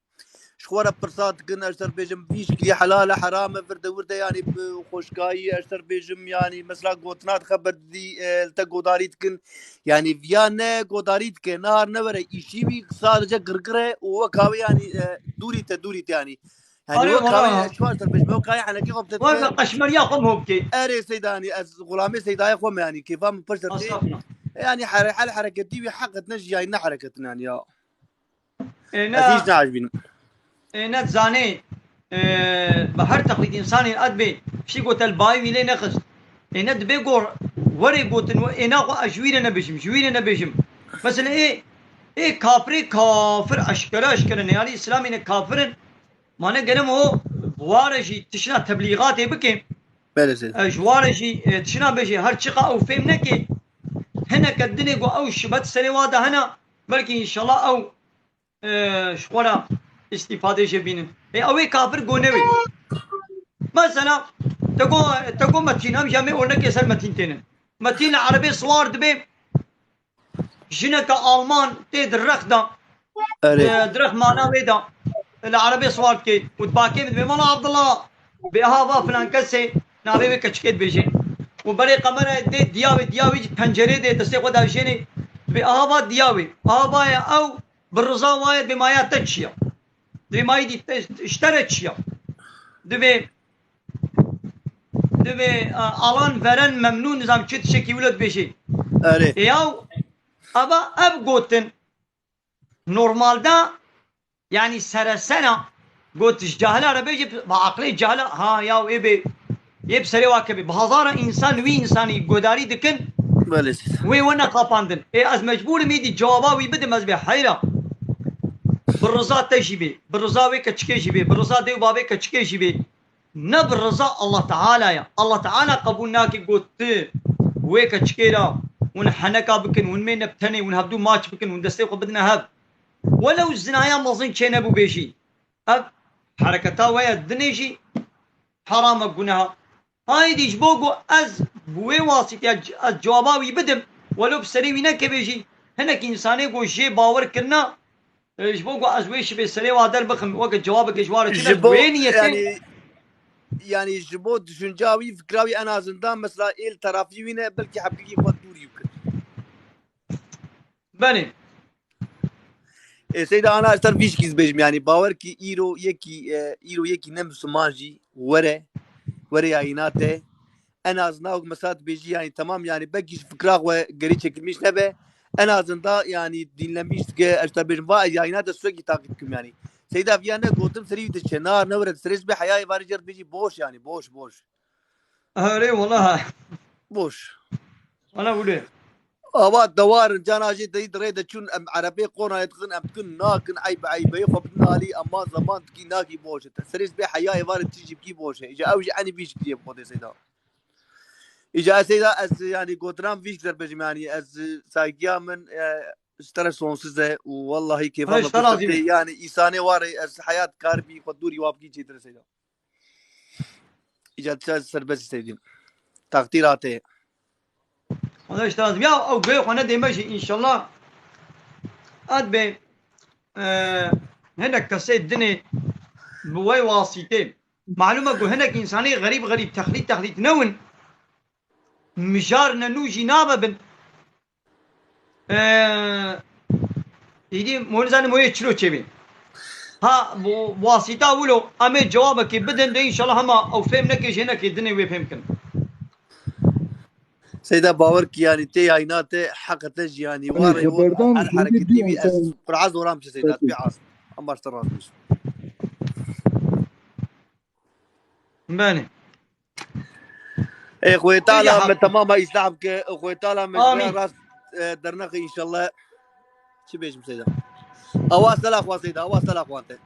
Ji xwe re pirsa dikin, ez ter bêjim, vî şikilî helal e, heram e, vir de wir de, yanî bi xweşkayî, ez ter bêjim, yanî mesela gotina dixe ber didî, e, li te godarî dikin. Yanî viya ne godarî dike, ne har ne were, îşî wî sadece girgir e û weka wê, yanî, e, dûrî te, dûrî te, yanî. Yanî Are weka wê, wala. ez çawa ez ter bêjim, weka wê henekê xwe bi te Weke dike. Qeşmeriya xwe mihok ke. Erê Seyda, yanî ez xulamê Seydayê xwe me, yanî kêfa min pişt dertê. Estağfurullah. Yanî here-, hel hereketî wî heqet ne jiyayî ne hereketin, yanî ya. Ê, ne, Ez hîç naajbînim. Ê, ne zanê, ê, bi her teqlîd însanê ed bê, piştî ku te li bayê wî lê nexist. Ê, ne dibê gor, werê gotin, we, ê, naxwe ez ji wî re nebêjim, ji wî re nebêjim. Mesela, ê, ê, kafirê kafir, eşkere, eşkere, neyalî Îslamê ne kafir in. Ma ne genim o, bi wa re jî tişna teblîxatê bike. Belê Seyda. E, ji wa re jî, e, tişna bêje, her çiqa ew fêm neke, hineke dinê ku ew şibet serê wa de hene, belkî înşallah ew e, ji xwe re îstîfadê jê bînin. Ê, ew ê kafir gone wê. Mesela, te got, te got Metîn, em jî em ê örnekê ser Metîn tênin. Metîn li erebê siwar dibe, jineke Alman tê di rex de, Erê. e, di rex mana wê de, li erebê siwar dike û dibakê min dibê, Mala Abdullah, bê aha va filan kesê, navê wê keçikê dibêje. Û berê qemere dê diya wê, diya wê jî pencerê dê, destê xwe davêjênê, dibê aha va diya wê. Aha va ye ew, Bi riza waye dê maya te çiya. Dê mayî dî te, ji te re çiya. Divê, divê, e, alan veren memnûn nizam çi tişekî wilo dibêjê. Erê. E, yaw, ava ev gotin normalde, yanî seresera got ji cahila re bêjî, bi aqilê cahila, ha, yaw, ê bê, yê bi serê wa kevê. Bi hezara însan wî însanî godarî dikin, Belê. wê we nexapandin. Ê, ez mecbûr im êdî cewaba wî bidim, ez bê heyra. Bi riza te jî bê, bi riza wê keçikê jî bê, bi riza dê û bavê keçikê jî bê. Ne bi riza Allah Teala ya. Allah Teala qebûl nake got tu wê keçikê re hûn heneka bikin, hûn mêne bi tenê, hûn hevdû maç bikin, hûn destê xwe bidine hev. Welew zinaya mezin çê nebû bê jî. Ev hereketa we ya dinê jî heram e, guneha. Haydî ji bo ku ez bi wê wasîtê ez cewaba wî bidim, welo bi serê wî nekeve jî, hinek însanê ku jê bawer kirina, e, ji bo ku ez wê şibê serê wa derbixim, weke cewabeke ji wa re çi Ji de bo, wê niyetê. yanî, yanî ji bo düşünca wî, fikra wî en azından mesela ê li terafî wî ne, belkî hebkekî xwe dûrî bikir. Belê. E, Seyda ana ez ter vî şikî dibêjim, yanî bawer kî îro yekî, e, îro yekî ne Müslüman jî were, were yayîna te. En azından wek mesela dibêjî, yanî tamam, yanî belkî ji fikra xwe gerî çekilmiş nebe. En azından yanî dinlemiş dike, ez ter bêjim, va ez yayîna te sürekli takip dikim yanî. Seyda viya ne gotim serî wî diçe, nar ne were, serê ji bê heyayê varê cer dibêjî boş yanî, boş, boş. Erê wala. Boş. Wala wile. Ava dewar in, cana jê deyî di rê de çûn, em erebê qonayê dixin, em dikin nakin, eyb eybeyê xwe bidin alî, ema zeman dikî nakî boş e. Te serê ji bê heya êvarê tijî bikî boş e. Îca ew jî enî vî şikliyê bi xwe dê Seyda. Îca ez Seyda, ez yanî gotinan vî şikler bêjim, yanî ez saygıya min, e, ji te re sonsuz e û wellahî kêfa Ay, min ji te razî pir tê, bim. yanî îsanê warê ez heyat karibî xwe dûrî wa bikî çêtir e Seyda. Îca tu serbest Seyda. Takdîra te. Xwedê ji te razî. Ya ew guhê xwe nedê me jî înşallah. Ed bê, e, hinek kesê dinê bi wê wasîtê. Malûm e ku hinek însanê xerîb xerîb, texlît texlît newin. Mijar ne nû jî nabe bin. Ee, îdî mo nizanim wê çilo çêbî. Ha, bu wasîta wilo, em ê cewabekê bidin de înşallah hema ew fêm neke jê neke dinê wê fêm kin. Seyda, bawer ki, yanî tê yayna te, heqe te jî, yanî, Yanî, warê o, xeberdan her zindî hereketî bî, ez qur'a zoran biçe, Seyda, ez pê az. Em baştir rast biçe. Belê. Ê, Xwê Tala me tamama îslah bike, Xwê Tala me ji rast, e, dernexê, înşallah. Çi bêjim, Seyda? Awa sela xwe, Seyda, awa sela xwe te.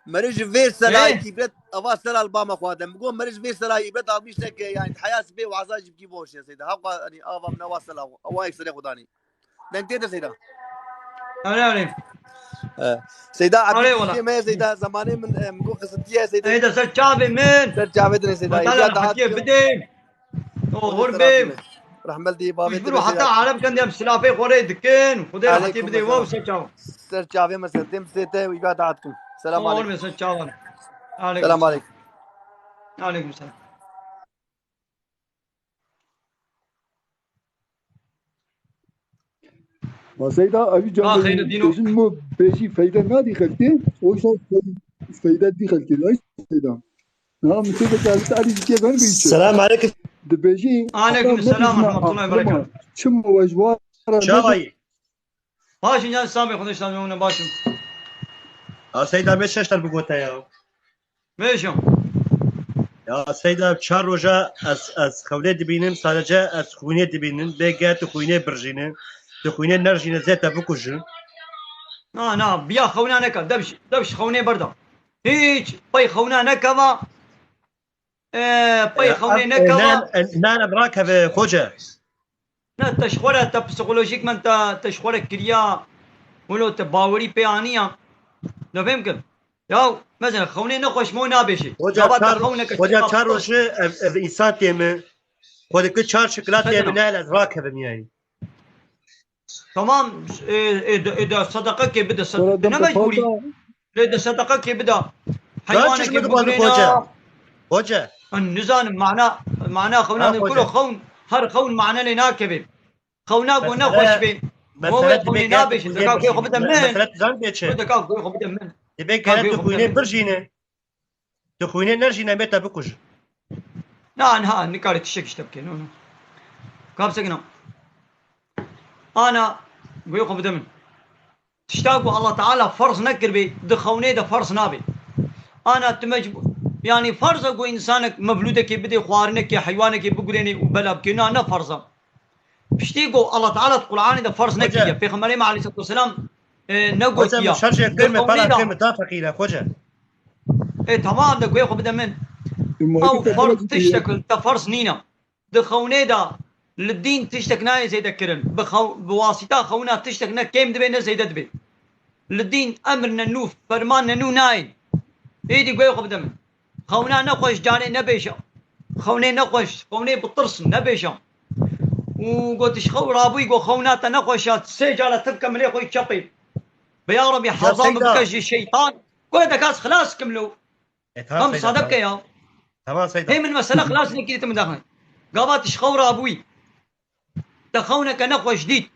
Meriv ji vê selayê îbret, awa sela li ba me xwe te. Min got, meriv ji vê selayê îbret almîş neke, yanî, heya sibê waza jî bikî boş ye, Seyda. Hewqa, yanî, ava min awa sela xwe. Awa yek serê xwe danî. Deng tê de, Seyda. Erê, erê. E, Seyda, Erê, Ebdî wala. Dîşê me, Seyda, zemanê min, e, min got qisitiye, Seyda. Seyda, ser çavê min. Ser çavê din, Seyda. Xwedê Hêja dahat hatiye bidê. Oxir bê. Rehmet dî, bavê Ji te bir bê, heta Seyda. Ereb kendê em silafê xwe rê dikin. Xwedê hatiye bidê. Aleyküm selam. Wow, ser çav. Ser çavê me, ser têm, ser te, îba dahat kim. Selam aleyküm. Oxir bê, ser çavan. Aleyküm selam. Aleyküm selam. Ma Seyda, evî can Ah, xeyr dîno. Bêjin mu bêjî feyde nadî xelkê, oysa fey-, feyde dî xelkê. Ay Seyda. Na, min tê de kalite alî dikê ben bî çi. Selam aleyküm. Dibêjî, Aleyküm selam ve rahmetullahi ve berekatuhu. Çi mu we ji wara Çavayî? Baş in, can Samê, Xwedê ji te re, baş in. A Seyda, me çi ji te re bigote ya? Bêjim. Ya Seyda, çar roja ez, ez xewnê dibînim, sadece ez xwînê dibînim, bê ge tu xwînê birjîne, tu xwînê nerjîne, zê te bikujin. Na, na, biya xewna neke, dev ji, dev ji xewnê berda. Hiç pey xewna nekeva, e, pey xewnê nekeva. Nan, nan rakeve, xoce. Ne, te ji xwe re, te psîkolojîk min te, te ji xwe re kiriya, wilo te bawerî pê aniya. Te fêm kir? Ya, mesela, xewnê nexweş mo nabêjî. Hoca, gava te çar, xewneke hoca, çar rojî ev, ev însan tê min. Xwe dikir çar şikila tê min, ne, ez rakevim yani. Tamam, e, e, de, e, de sedeqekê bide, sed-, ne mecbûrî. Lê de sedeqekê bide. Heywanekê bigurêne. Hoca. Hoca. Ez nizanim mana, mana xewna ne kuro xewn, her xewn mana lê nakeve. Xewna go nexweş bê. Mesele, mesele dibê xewnê nabêjin, deka xwe bide min. Mesele tu zanî bê çi? Deka xwe bide min. Dibê gere tu xwînê birjîne. Tu xwînê nerjîne, bê te bikujin. Na, niha, nikarê tiştek ji te bike, no, no. Ka bisekine. Ana, guhê xwe bide min. Tişta ku Allah Teala ferz nekiribê, di xewnê de ferz nabê. Ana tu mecbû-, yanî ferz e ku însanek mevlûdekê bidê, xwarinekê, heywanekê bigurênê û bela bikê. Na, ne ferz e. Piştî ku Allah Teala di Qur'anê de ferz nekiriye. Pêxemberê me aleyhisselatu vesselam, e, negotiya. Hoca, min şerjê kir me, pera kir me, ta feqîre, hoca. E, tamam de, guhê xwe bide min. Ew ferz tiştek te ferz nîne. Di xewnê de li dîn tiştek nayê zêde kirin. Bi xew-, bi wasîta xewna tiştek ne kêm dibe ne zêde dibe. Li dîn emr ne nû, ferman ne nû nayên. Êdî guhê xwe bide min. Xewna nexweş carê nebêje. Xewnê nexweş, xewnê bi tirs nebêje. Û gotiş xew rabûyî go xewna te nexweş a, sê cara tivke milê xwe yî çepê. Be ya Rebî, heza min bike ji şeytan. Go te kas xilas kim lo. E, tamam, Seyda, tamam. Hem sade bike ya. Tamam, Seyda. Hey, min mesele xilas nekirî, tu min daxin. Gava tu ji xew rabûyî. Te xewneke nexweş dît.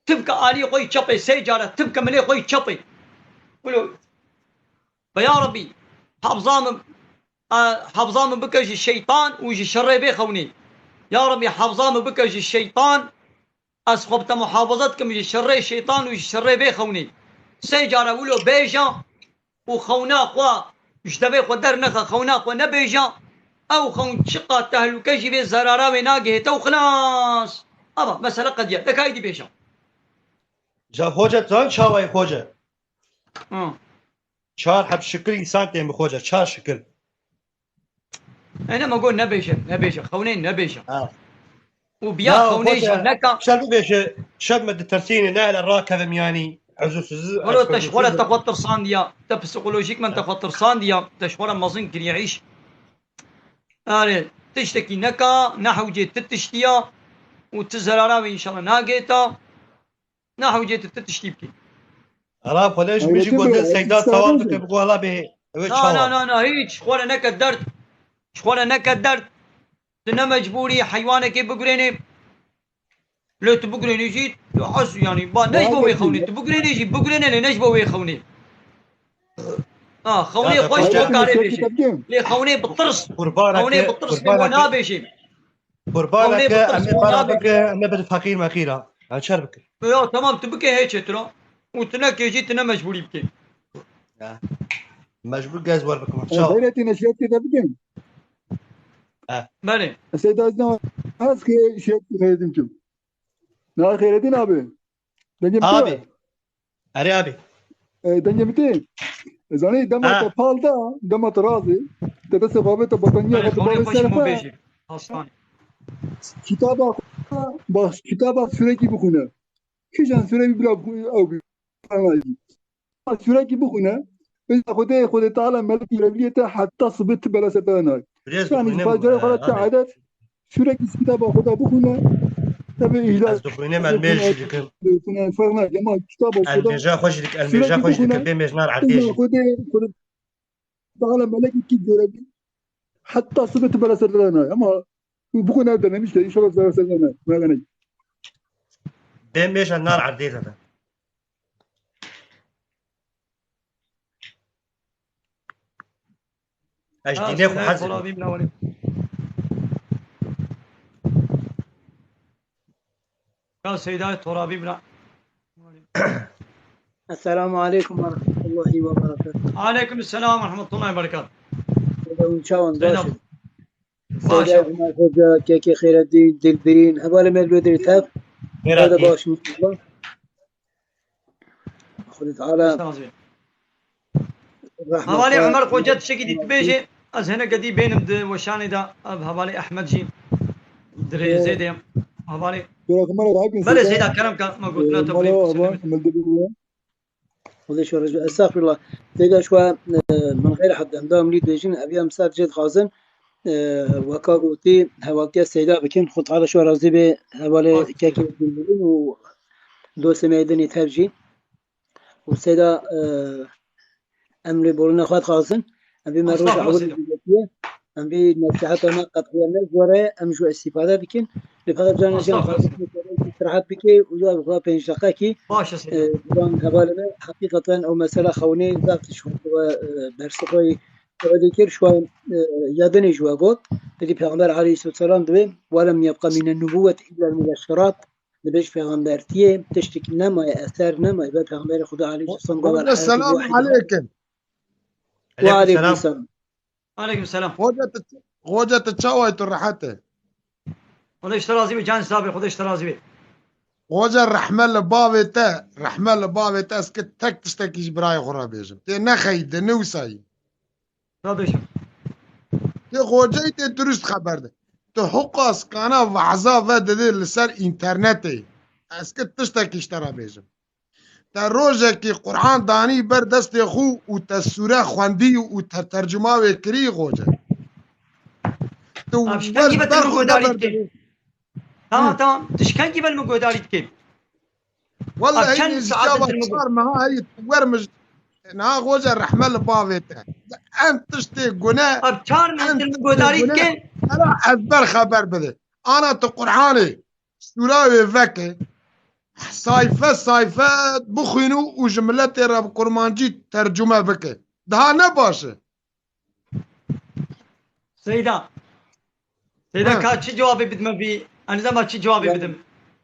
Tivke alî xwe yî çepê sê cara, tivke milê xwe yî çepê. Wilo, be ya Rebî, hafza min, a, hafza min bike ji şeytan û ji şerê vê xewnê. Ya Rebî, hafza min bike ji şeytan. Ez xwe bi te muhafaza dikim ji şerê şeytan û ji şerê vê xewnê. Sê cara wilo bêje û xewna xwe ji devê xwe dernexe, xewna xwe nebêje. Ew xewn çiqa tehlûke jî vê zerara wê nagihête û xilas. Ava, mesele qediya. Deka êdî bêje. Ja hoca, tu zanî çawa ye hoca? Hı. Çar heb şikil însan tê min hoca, çar şikil. Ene me got nebêje, nebêje, xewnê nebêje. Ha. Û biya xewnê jî neka. Şer bibêje, şer me ditersîne, ne hele rakevim yanî, ezûsiz. Welo te ji xwe re te xwe tirsandiya, te psîkolojîk min te xwe tirsandiya, te ji xwe re mezin kiriye îş. Erê, tiştekî neka, ne hewcê ti tiştiya û ti zerara wê înşallah nagêta. Ne hewcê tu, tu tiştî bikî. Ela xwedê ji min jî gotin Seyda tawaf dike, bixwe ela bê. Ew çawa? Na, na, na, na, hiç. Xwe re neke derd. Xwe re neke derd. Tu ne mecbûrî heywanekê bigurênê. Lê tu bigurênî jî, tu hez, yanî, ba ne ji bo wê xewnê. Tu bigurênî jî, bigurêne lê ne ji bo wê xewnê. Ha, xewnê xweş tu karê bêjî. Lê xewnê bi tirs. Xewnê bi tirs lê we nabêjî. Qurbaneke, em ê para bike, em ê bide feqîr meqîra. Em çer bikin. Ya, tamam, tu bike hê çêtir o. Û tu nekê jî, tu ne mecbûrî bikê. Ya. Mecbûr gez wer bikim. Çawa? Xeyretî neşiyet kê te bikin. He. Belê. Seyda ez ne hez ki şiyet Xeyretîn kim. Ne Xeyretîn abi. Dengê mi tê? Abi. Erê abi. E, dengê mi tê? E, zanî dema te pal da, dema te razê, te destê xwe avê te bataniya xwe te bavê ser xwe. Kitaba xwe, bak, kitaba sûrekî bixwîne. Kîjan sûre bî bila bixwîne, ew bî. Sûrekî bixwîne. Bêje Xwedê, Xwedê Teala melekî reviyê te heta sibê tu bela ser te nayê. Yanî, bixwîne, carê xwe re te edet, Sûrekî kitaba Xweda bixwîne, tevê îhlas. Ez dixwînim, ez mêj jî dikim. Bixwîne, ferq nake, ama kitaba Xweda. El mêja xwe jî dik-, el mêja xwe jî dikim, bê mêj nar erdê jî. Xwedê, Xwedê Teala melekekî görevî. Heta sibê tu bela ser te nayê. Ama bixwîne ev denemiş de, înşallah bela ser te nayê. Merak neke. Bê mêj nar erdê de. Ez dînê xwe hez dikim. Ya Seydayê Torabî bira. Esselamu aleykum ve rahmetullahi ve berekatuhu. Aleykum selam ve rahmetullahi ve berekatuhu. Çawan, baş in? Seyda Umar Hoca, Kekê Xeyreddîn, Dilbirîn, hevalê me li wê derê tev. Xeyreddîn. Baş in, inşallah. Xwedê Teala. Hevalê Emer Xoca tiştekî dî dibêje, ez hineke dî bênim di weşanê de, ev hevalê Ehmed jî dirêzê de. Hevalê. Belê Seyda, kerem ke me gotina te birî. Xwedê şo rejbe. Estexfirullah. Seyda şo, e, min xeyr hep dem da min lî dibêjin, ev ya misal cê dixwazin, e, weka gotî, hevaltiya Seyda bikin. Xwedê Teala şo razî be, hevalê Kekê Dilbirîn û dostê me dinê tev jî. Û Seyda, e, em lê borîna xwe dixwazin. Em vê me roja ewil dîvetiye. Em vê nesiheta me qetxiya ne ji we re, em ji we îstîfade bikin. Lê feqet carna jî em dixwazin îstirahat bike û ya bi xwe pênc deqekî, e, Seyda. Hevalê me, heqîqeten ew mesela xewnê zaf tişt ji we, e, bersixweyî xwe dikir, ji we, e, ya dinê ji we got. Dibê Pêxember aleyhisselam dibê: "Welem yebqa minen nubuwwet illa minen şerat." Dibê ji pêxembertiyê tiştekî nemaye, eser nemaye. Be pêxemberê Xwedê aleyhisselam gava. Hoca, selam aleykum. Ve aleykum selam. Aleykum selam. Hoca tu, hoca tu çawa yî, tu rehet î? Xwedê ji te razî be, can sabê, Xwedê ji te razî be. Hoca, rehme li bavê te, rehme li bavê te, ez ki tek tiştekî ji birayê xwe re bêjim. Tê nexeyî, di newsayî. Rabêjim. Tê xoceyî tê durust xeber de. Tu hiqas kana wahza ve didê li ser înternetê. Ez ki tiştekî ji te re bêjim. Te rojekî Quran danî ber destê xwe û te sûre xwendî û te tercuma wê kirî, xoce. Tu wer ber xwe de berdidê. Tamam, tamam. Tu ji kengî ve li min guhdarî dikî? Wellahî nêzîkî çar meha heye, tu wer min ji, niha xoce, rehme li bavê te. Em tiştê gune, em tiştê gune. Hela ez ber xeber bide. Ana tu Qur'anê, sûra wê veke, sayfe sayfe bixwînî û ji miletê re bi kurmancî tercume bike. Daha ne baş e? Seyda. Seyda, ka çi cewabê bidim vî? Anîza ma çi cewabê bidim?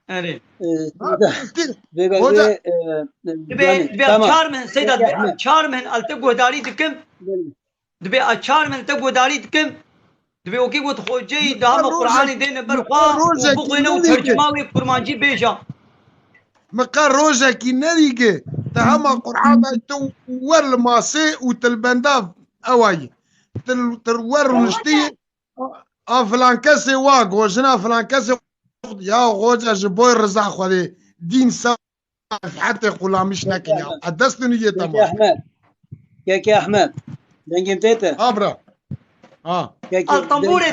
Erê. Seyda. Vê belê, e, dibê, dibê çar min, Seyda, dibê çar min ez te guhdarî dikim. Dibê ez çar min te guhdarî dikim. Dibê wekî got xoceyî daha me Qur'anê dêne ber xwe û bixwîne û tercuma wê kurmancî bêja. Min qe rojekî nedîge, te hema Qur'an dayî, tu wer li masê û tu li benda ewa yî. Tu, tu wer rûniştî, a filan kesê wa got, jina filan kesê, ya xoca, ji boy riza Xwedê, dîn sefhetê xulamîş nekin ya. Ez dest nû yê te ma. Kekê Ehmed. Kekê Ehmed. Dengê min tê te? Ha bira. Ha. Kekê, al tamburê.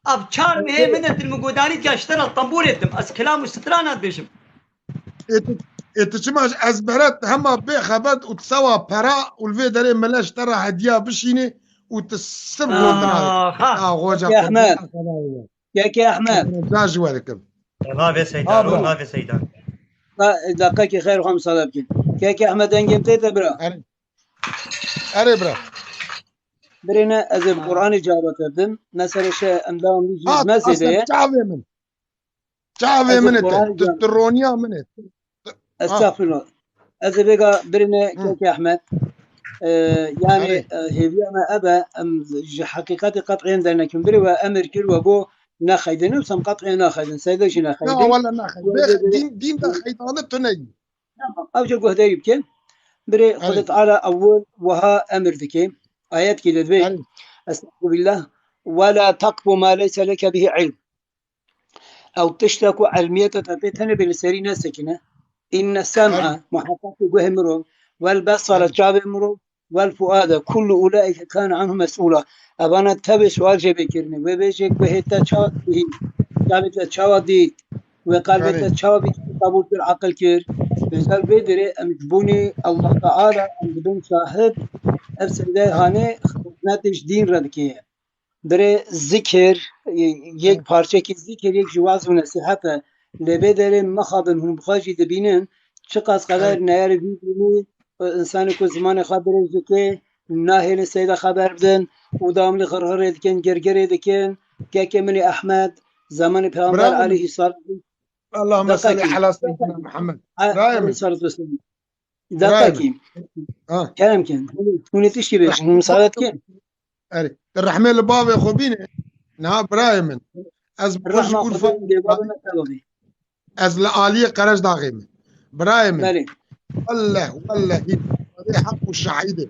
Ev çar mehê min e, tu min guhdarî dike, ez ji te re tamburê didim. Ez kelam û strana dibêjim. Ê tu, ê tu çima ji ezberet hema bê xebet û tu sewa pera û li vê derê millet ji te re hediya bişînê û tu sib gotina. Aha. Ya xoca, Kekê Ehmed. Kekê Ehmed. Ca ji we dikim. Navê Seydan, ha, bira. Navê Seydan. Ha, deqekê xeyr, xwe misade bikin. Kekê Ehmed, dengê min tê te, bira? Erê. Erê, bira. Birêne ez ê bi Qur'anê cevabê te bidim. Mesela şey em dawam bî Ha, me zêde aslında ye. Çavê min. Çavê Ez ê min e te. Qur'anê Tu, cevabê tu roniya min e. Estağfirullah. Ez ê vêga birine Hı. Keke Ahmet. Ee, yani Erê. e, hêviya me ebe em ji heqîqetê qet'iyên dernekin. Birê we emir kir we got nexeydin, wisa em qet'iyên naxeydin. Seyde jî Ya nexeydin. Wala naxeydin. Bê din, din de xeydane tu neyî. Tamam. Ew jî guhdarî bike. Birê Xwedê Erê. Teala ewil wiha emir dike. Ayet ki de dibê. Erê. Estağfirullah. Ve la takfu ma leyse leke bihi ilm. Ew tişta ku elmiyeta te pê tenê bê li serî nesekine. Înne sem'a, muheqeq ku guhê mirov, wel besara, çavê mirov, wel fuade, kullu ulaîke kane anhu mes'ûla. Evana tevê sual jê bê kirine. Wê bêjê guhê te çawa dihî, çavê te çawa dît, wê qalbê te çawa bî qebûl kir, aqil kir. Lêzel vê derê em ji bûnê Allah Teala em dibin şahid, ev sendê hanê xizmetê ji dîn re dike. Birê zikir, yek parçekî zikir, yek jî waz û nesîhet e. Lê vê derê mixabin hûn bi xwe jî dibînin, çiqas qeder neyarê vî dînî, insanê ku zimanê xwe birêz dike, nahêlin seyda xeber bidin û dawamlî xirxirê dikin, girgirê dikin. Kekê min ê Ehmed, zemanê Pêxember Bravo. Aleyhisselam. Allahümme Daqqa salli kî. Ala seyyidina Muhammed. A-, Bravo. Aleyhissalatu vesselam. Daqqa Bravo. kî. Ha. Kerem kin. Hûn ê tişkî bêjin. Hûn misaxet kin. Erê. Te rehmê li bavê xwe bîne. Niha birayê min. Ez bi xwe ji Rehma Urfa Xwedê lê bavê me te bavê. Ez li aliyê Qerejdaxê me. Birayê min. Belê. Welleh, wellehî. Xwedê heq û şahîdê.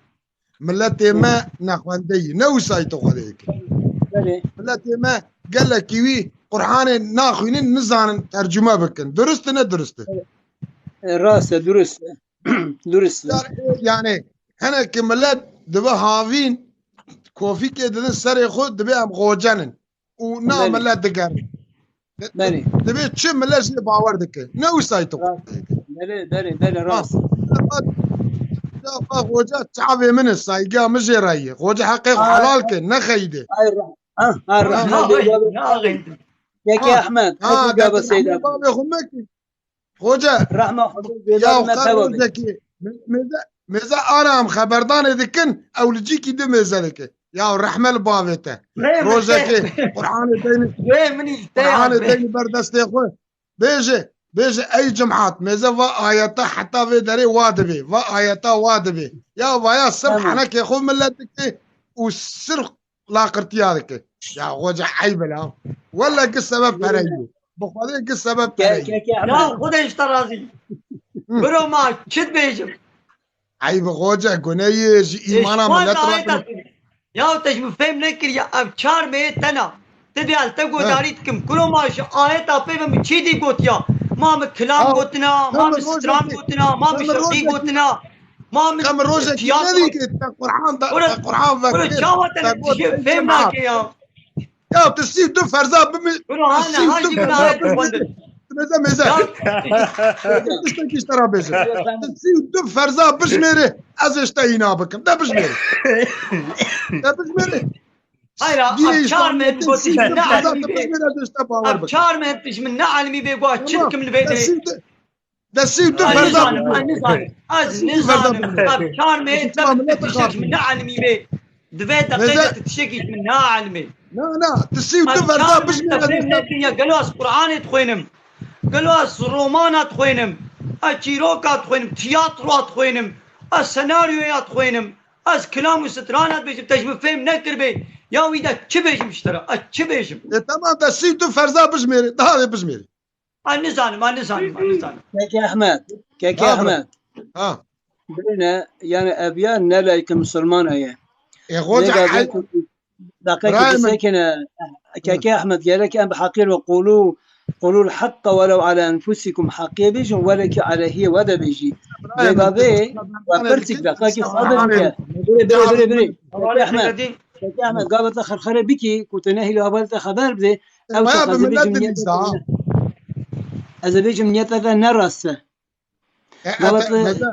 Miletê me nexwendeyî. Ne wisa yî tu Xwedê dikir. Belê. Miletê me gelekî wî Qur'anê naxwînin, nizanin tercüme bikin. Durust e, ne durust e? E, rast e, durust e. Durust e. Yani, yani, hinekî milet dibe havîn, kofîkê didin serê xwe, dibe em xocenin. Û na Belê. milet digerin. Belê. Dibe çi milet jê bawer dike. Ne wisa yî tu Rast. Xwedê dikir. Belê, belê, belê, Ha, rast. Defa, defa xoca çavê min e, saygıya min jê re ye. Xoca heqê xwe Ay. helal ke, nexeyde. Ay, ra-, ha, ha, Ha. rahmet Naxeyde, eyvallah. naxeyde. Kekê Ha. Ehmed, Ha, hadi gaba defa seyda. bavê xwe mekî. Xoca, Rahma Xwedê ya zêde me xwe teva be. rojekî, me-, mêze, mêze ara em xeberdanê dikin, ew li cîkî di mêze dike. Ya rehme li bavê te. Rê min Rojekê te. Qur'anê deyni, Rê min î te Qur'anê ya. deyni ber destê xwe. Bêje, bêje ey cemaat, mêze va ayeta heta vê derê wa dibê, va ayeta wa dibê. Ya vaya sirf Tamam. henekê xwe millet dike û sirf laqirtiya dike. Ya xoca eyb e la. Welle gi sebeb pereyî. Bi Xwedê gi sebeb Ke-, pereyî. ke-, ke Ya Ehmed. Xwedê ji te razî. Hı. Biro ma çi dibêjim? Eyb e xoca, guneyê ji Ê, îmana şivan millet dayê razî. te. Ya te ji min fêm nekiriye, ev çar mehê tena. Ti dê ez te Ha. godarî dikim. Kuro ma ji ayeta pê ve min çî dî gotiya. Ma min kilam Ha. gotina, ma Te min min stran rojekê, gotina, ma te min min şefî rojekê, gotina. Ma min te min rojekê tiyatro. nedî ki te Qur'an da, Kuro, te Qur'an kuro vekir, çawa te te got dişê ey fêm cemaat. nake ya. Ya tu sî û du ferza bimi-, Kuro tu hane, sî û du hajî ferza bimi-, xwendin. Mêze, mêze. Ya, Tiştekî ji te re bêjim. Tu sî û du ferza bijmêre, ez ê ji te îna bikim. De bijmêre. De bijmêre. Hayra, Dînê ev çar Îslamiyetê mehend gotiş sî û min du ne ferza elmî tu bê. bijmêre, ez ê ji te bawer Ev bikim. çar mehend tişt min ne elmî bê, goa çi Tamam. dikim li vê De derê. sî û du, de sî û du Ez ferza nizanim, ez bijmêre. nizanim. Ez Sî û du ferza nizanim. bijmêre. Ev çar mehend Îslam ne millet tiştek ji min ne elmî bê. Di vê deqê de Mêze tu tiştekî ji min ne elmî. Na, na, tu sî û du Ev ferza çar mehend bijmêre, te fêm ez ê ji te nekin ya gelo ez Qur'anê dixwênim. Gelo ez romana dixwênim. Ez çîroka dixwênim, tiyatroya dixwênim. Ez senaryoya dixwênim. Ez kilam û strana dibêjim, te ji min fêm nekiribê. Ya wî de çi bêjim ji te re? Ez çi bêjim? E, tamam, te sî û du ferza bijmêre, daha vê bijmêre. Ez nizanim, ez nizanim, ez nizanim. Keke Ehmed, Keke Ha, bro. Ehmed. Ha. Birine, yani ev ya ne layıkı Müslüman aye. E, hoca, Vêga vê ay-, ku Daqekî Birayê min. bisekine, Keke Ehmed, gerek em bi heqî re qulû, qulûl haqqa welew ala enfusikum, heqiyê bêjin, welekî aleyhiyê we de bêjî. Birayê Vêga min, vê, tu we xeber pirçik, daqekî Qur'anê sabir dikî. bike. Birê, birê, birê, birê. Keke Ehmed, Keke Ehmed, gava te xerxere bikî, ku tu nehîlî hevalê te xeber bidê, ew Maya çax bi ez ê millet bêjim niyeta dinîza, te ha. ne-, ez ê bêjim niyeta te ne rast e. E, e, Gabat, e, meze,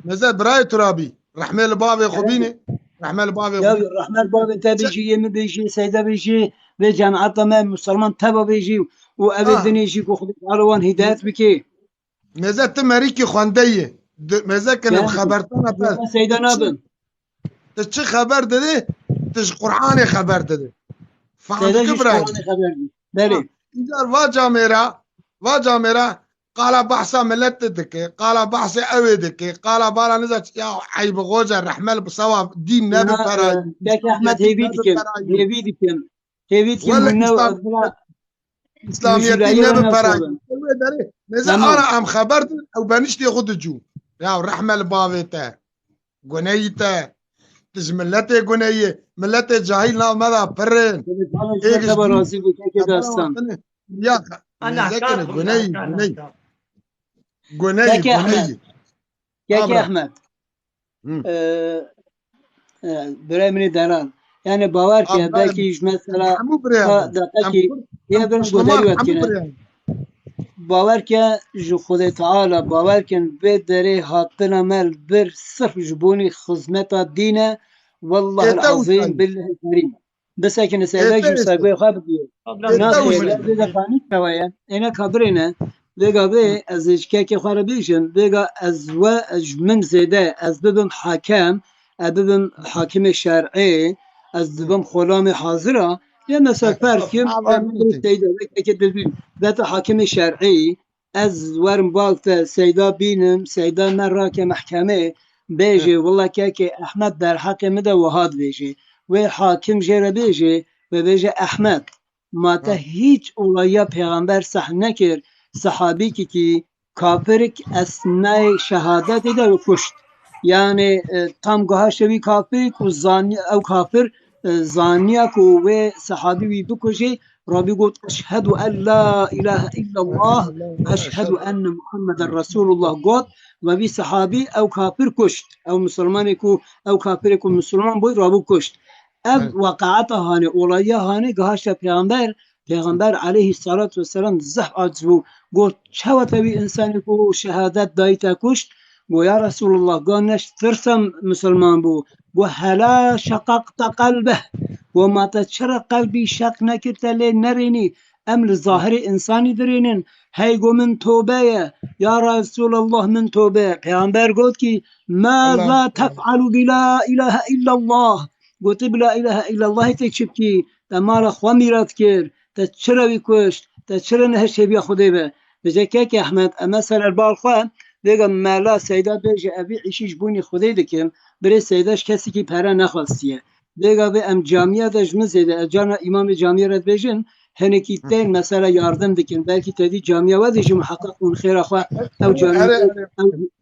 meze birayê tu rabî. Rehmê li bavê xwe bînê. Rehmê li bavê Ya xwe bînê. Rehmê li bavê te bêjî, yê min bêjî, Seyda bêjî, vê cemaeta me Musulman teva bêjî û evê Ha. dinê jî ku Xwedê Teala wan hidayet bike. Meze tu merîkî xwendeyê. Di, meze kine Ya. xebertana pe. Ya Seyda nabin. Tu çi xeber didî? ji Qur'anê xeber dide. Fehmî Seyda ji bira. Qur'anê xeber dide. Belê. Ha, încar va camêra, va camêra qala behsa miletê dike, qala behsê ewê dike, qala bala niza ç-, ya eybi xoca rehmel bi sewa dîn nebi perayî. Kek Ehmed hêvî dikim, hêvî dikim. Hêvî dikim. Wele hûn ne Îslam-, Îslamiyetî nebi perayî. Ew ê derê. Nêze ara em xeber din, ew beniştê xwe dicû. Ya rehmel bavê te. Guneyî te. Tu ji miletê guneyî. Miletê cahîl nav me da pir in. Êk ji razî bû, kekê destan. Ya, nêzekine guneyî, guneyî. Guneyî, guneyî. Kekê Ehmed. Hı. Ee, e, birayê min ê delal. Yani bawer ke, belkî ji mesela deqekî, ya ben goderî wet kine. Bawer ke ji Xwedê Teala, bawer kin vê derê hatina me li vir sirf ji bonî xizmeta dîn e. Wallahil azîm, billahil kerîm. Bisekine seyda ji saygê xwe bigire. Na seyda vêga kanî çawa ye? Êne kabirê ne. Vêga vê ez ji kekê xwe re bêjim. Vêga ez we, ez ji min zêde, ez bibim hakem, ez bibim hakimê şer'ê, ez dibim xolamê hazira. Ya mesela ferz kim, seyda ve kekê dibî. Vete hakimê şer'ê, ez werim bal te seyda bînim, seyda me rake mehkemê, bêjê, wela kekê Ehmed derheqê min de wiha dibêjê. Wê hakim jê re bêjê, wê bêje Ehmed, ma te hîç olaya pêxember seh nekir, sehabîkî kî kafirik esnayê şehadetê de û kuşt. Yani, e, tam guhaşe wî kafirik û zani-, ew kafir, e, zaniya ku wê sehabî wî bikujê, Rabî got, "Eşhedû en la ilahe illallah, eşhedû enne Muhammeden Resulullah," got, ve vî sehabî ew kafir kuşt. Ew misilmanê ku, ew kafirê ku misilman bû, rabû kuşt. Ev weqaeta hanê, olaya hanê, gihaşte pêxember, pêxember aleyhissalatu vesselam zehf aciz bû. Got, "Çawa te wî insanê ku şehadet dayî te kuşt?" Go, "Ya Resulullah, ga ne ji tirsa misilman bû." Go, "Hela şeqaqte qelbeh." Go, "Ma te çira qelbî şeq nekir, te lê nerênî? Em li zahirê insanî dirênin." Hey go, "Min tobe ye. Ya Resulallah, min tobe." Pêxember got kî, "Maza tef'alu bi la ilahe illallah?" Go, "Tu bi la ilahe illallahê tê çi bikî? Te mala xwe mîrat kir. Te çira wî kuşt? Te çira nehişt hêviya Xwedê be?" Vêce kek Ehmed, em mesela bal xwe, vêga mela seyda bêje, "Evî îşî ji bonî Xwedê dikim." Birê seyda ji kesekî pere nexwestiye. Vêga vê em camiya de ji min zêde, ez carna îmamê camiyê re dibêjin, hinekî tên mesela yardim dikin. Belkî tevî camiya we de jî muheqeq hûn xêra xwe ew camiyê,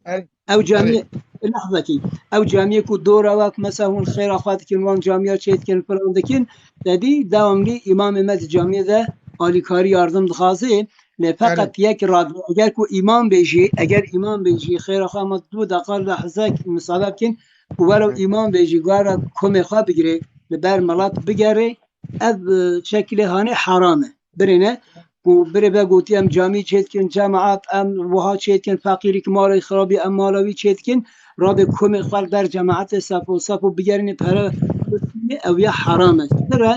ew, ew camiyê, lehzekî, ew camiyê ku dora we ku mesela hûn xêra xwe dikin, wan camiya çê dikin, filan dikin, tevî dewamlî îmamê me di camiyê de alîkarî yardim dixwaze. Lê feqet yek radbe, eger ku îmam bêjî, eger îmam bêjî, xêra xwe me du deqa lehzek misade bikin, ku were îmam bêjî, were komê xwe bigirê, li ber milet bigerê, ev, e, şekilê hanê heram e. Birêne ku birê ve gotî em camî çêdikin, cemaat em wiha çêdikin, feqîrî ki malê xirabî em mala wî çêdikin, rabê komê xwe li ber cemaetê sefo sefo bigerînê pere ew ya heram e. Sire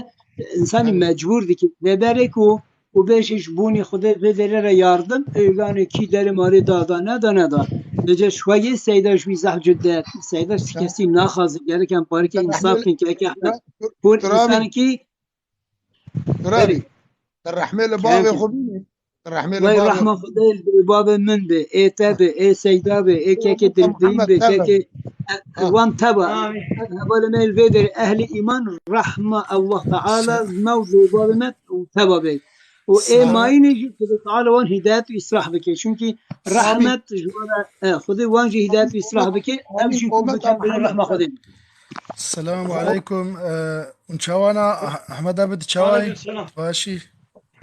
insanî mecbûr dike. Lê berê ku û bêjî ji bonî Xwedê vê derê re yardim, ê yanê kî derê malê da, da, neda, neda. Vêce ji xwe yê seyda ji wî zehf cudet, seyda ji kesî naxwaze, gerek em parikê însaf kin, kek Ehmed. Hûn însanekî Turabî, te rehmê li bavê xwe bînî. Te rehmê li bavê xwe bînî. Wey rehma Xwedê li bavê min be, ê te be, ê seyda be, ê kekê dilbîn be, kekê, e, wan teba. Ev hevalê me li vê derê ehlî îman, rehma Allah Teala me û bavê me û teba be. Û ê mayînê jî Xwedê Teala wan hîdayet û îslah bike. Çunkî rehmet ji wan re, e, Xwedê wan jî hîdayet û îslah bike. Ew jî ku bikin bine rehma Xwedê. Selamu aleykum. E, hûn çawa ne? Ah-, Ehmed abi, tu çawa yî? Aleykum selam. Başî?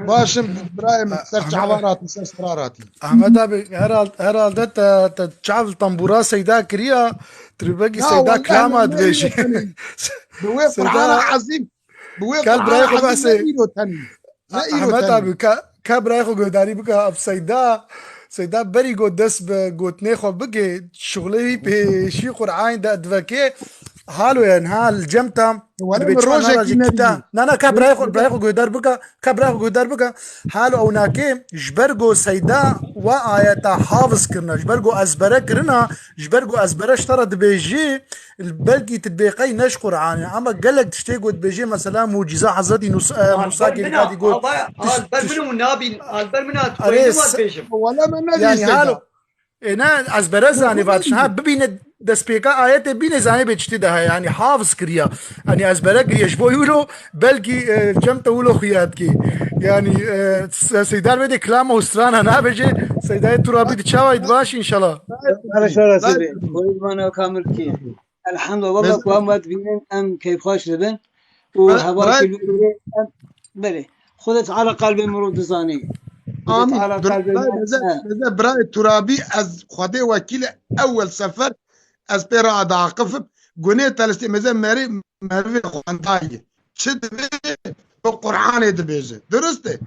Baş im, birayê min, ser çavan hatî, ser stran hatî. Ehmed abi, herhal-, herhalde te, te çav li tembûra seyda kiriya, tu ribekî seyda kilama dibêjî. Bi wê Qur'ana ezîm, bi wê Qur'ana ezîm ne îro tenî. Ne îro tenî. Ehmed abi, ka, ka birayê xwe guhdarî bike, ev seyda, seyda berî got dest bi gotinê xwe bike, şuxulê wî pêşî Qur'anê de diveke, Halo, yani, ha, li cem te. Wele dibê min çima rojekî nahêle jî nebî. Kita? Na, na, ka birayê xwe, birayê xwe guhdar bike, ka birayê xwe guhdar bike. Halo, ew nake, ji ber ku Seyda wa ayeta hafiz kirine, ji ber ku ezbere kirina, ji ber ku ezbere ji te re dibêjî, belkî tu dibê qey ne ji Qur'anê. Ama gelek tiştê ku dibêjê, mesela, muciza Hezretî Nus-, e, Musa Musa min Kêlî a, hatî got, al ber tiş-, min tiş-, û nabîn, al ber min a, tu erê, xweyndî wan s-, dibêjim. Wele min yani, nebî, Seyda. Halo, Ê, ne, ez berez zanî vat. Ha, bibîne destpêka ayetê bîne zanê bê çi tê de heye. Yanî hafiz kiriya. Yanî ezbere kiriye. Ji bo wilo belkî, e, cem te wilo xuya dikê. Yanî, e, se-, Seydar bê de kilama û strana nabêje. Seydayê Turabî di çawa yî baş inşallah. Ara şara sebe. Koyman kamil ki. Elhamdulillah, valla ku em ve dibînin, em keyfxweş dibin. Û hevalkî li wê em, belê. Xwedê Teala qelbê mirov dizanî. Xwedê Amîn. Teala qelbê mirov, meze, he. Meze birayê Turabî, ez Xwedê wekîl e, ewel sefer ez pê re diaqifim. Gunê telistê meze merê merivê xwendayî. Çi dibê? Bi Qur'anê dibêje. Dirust e?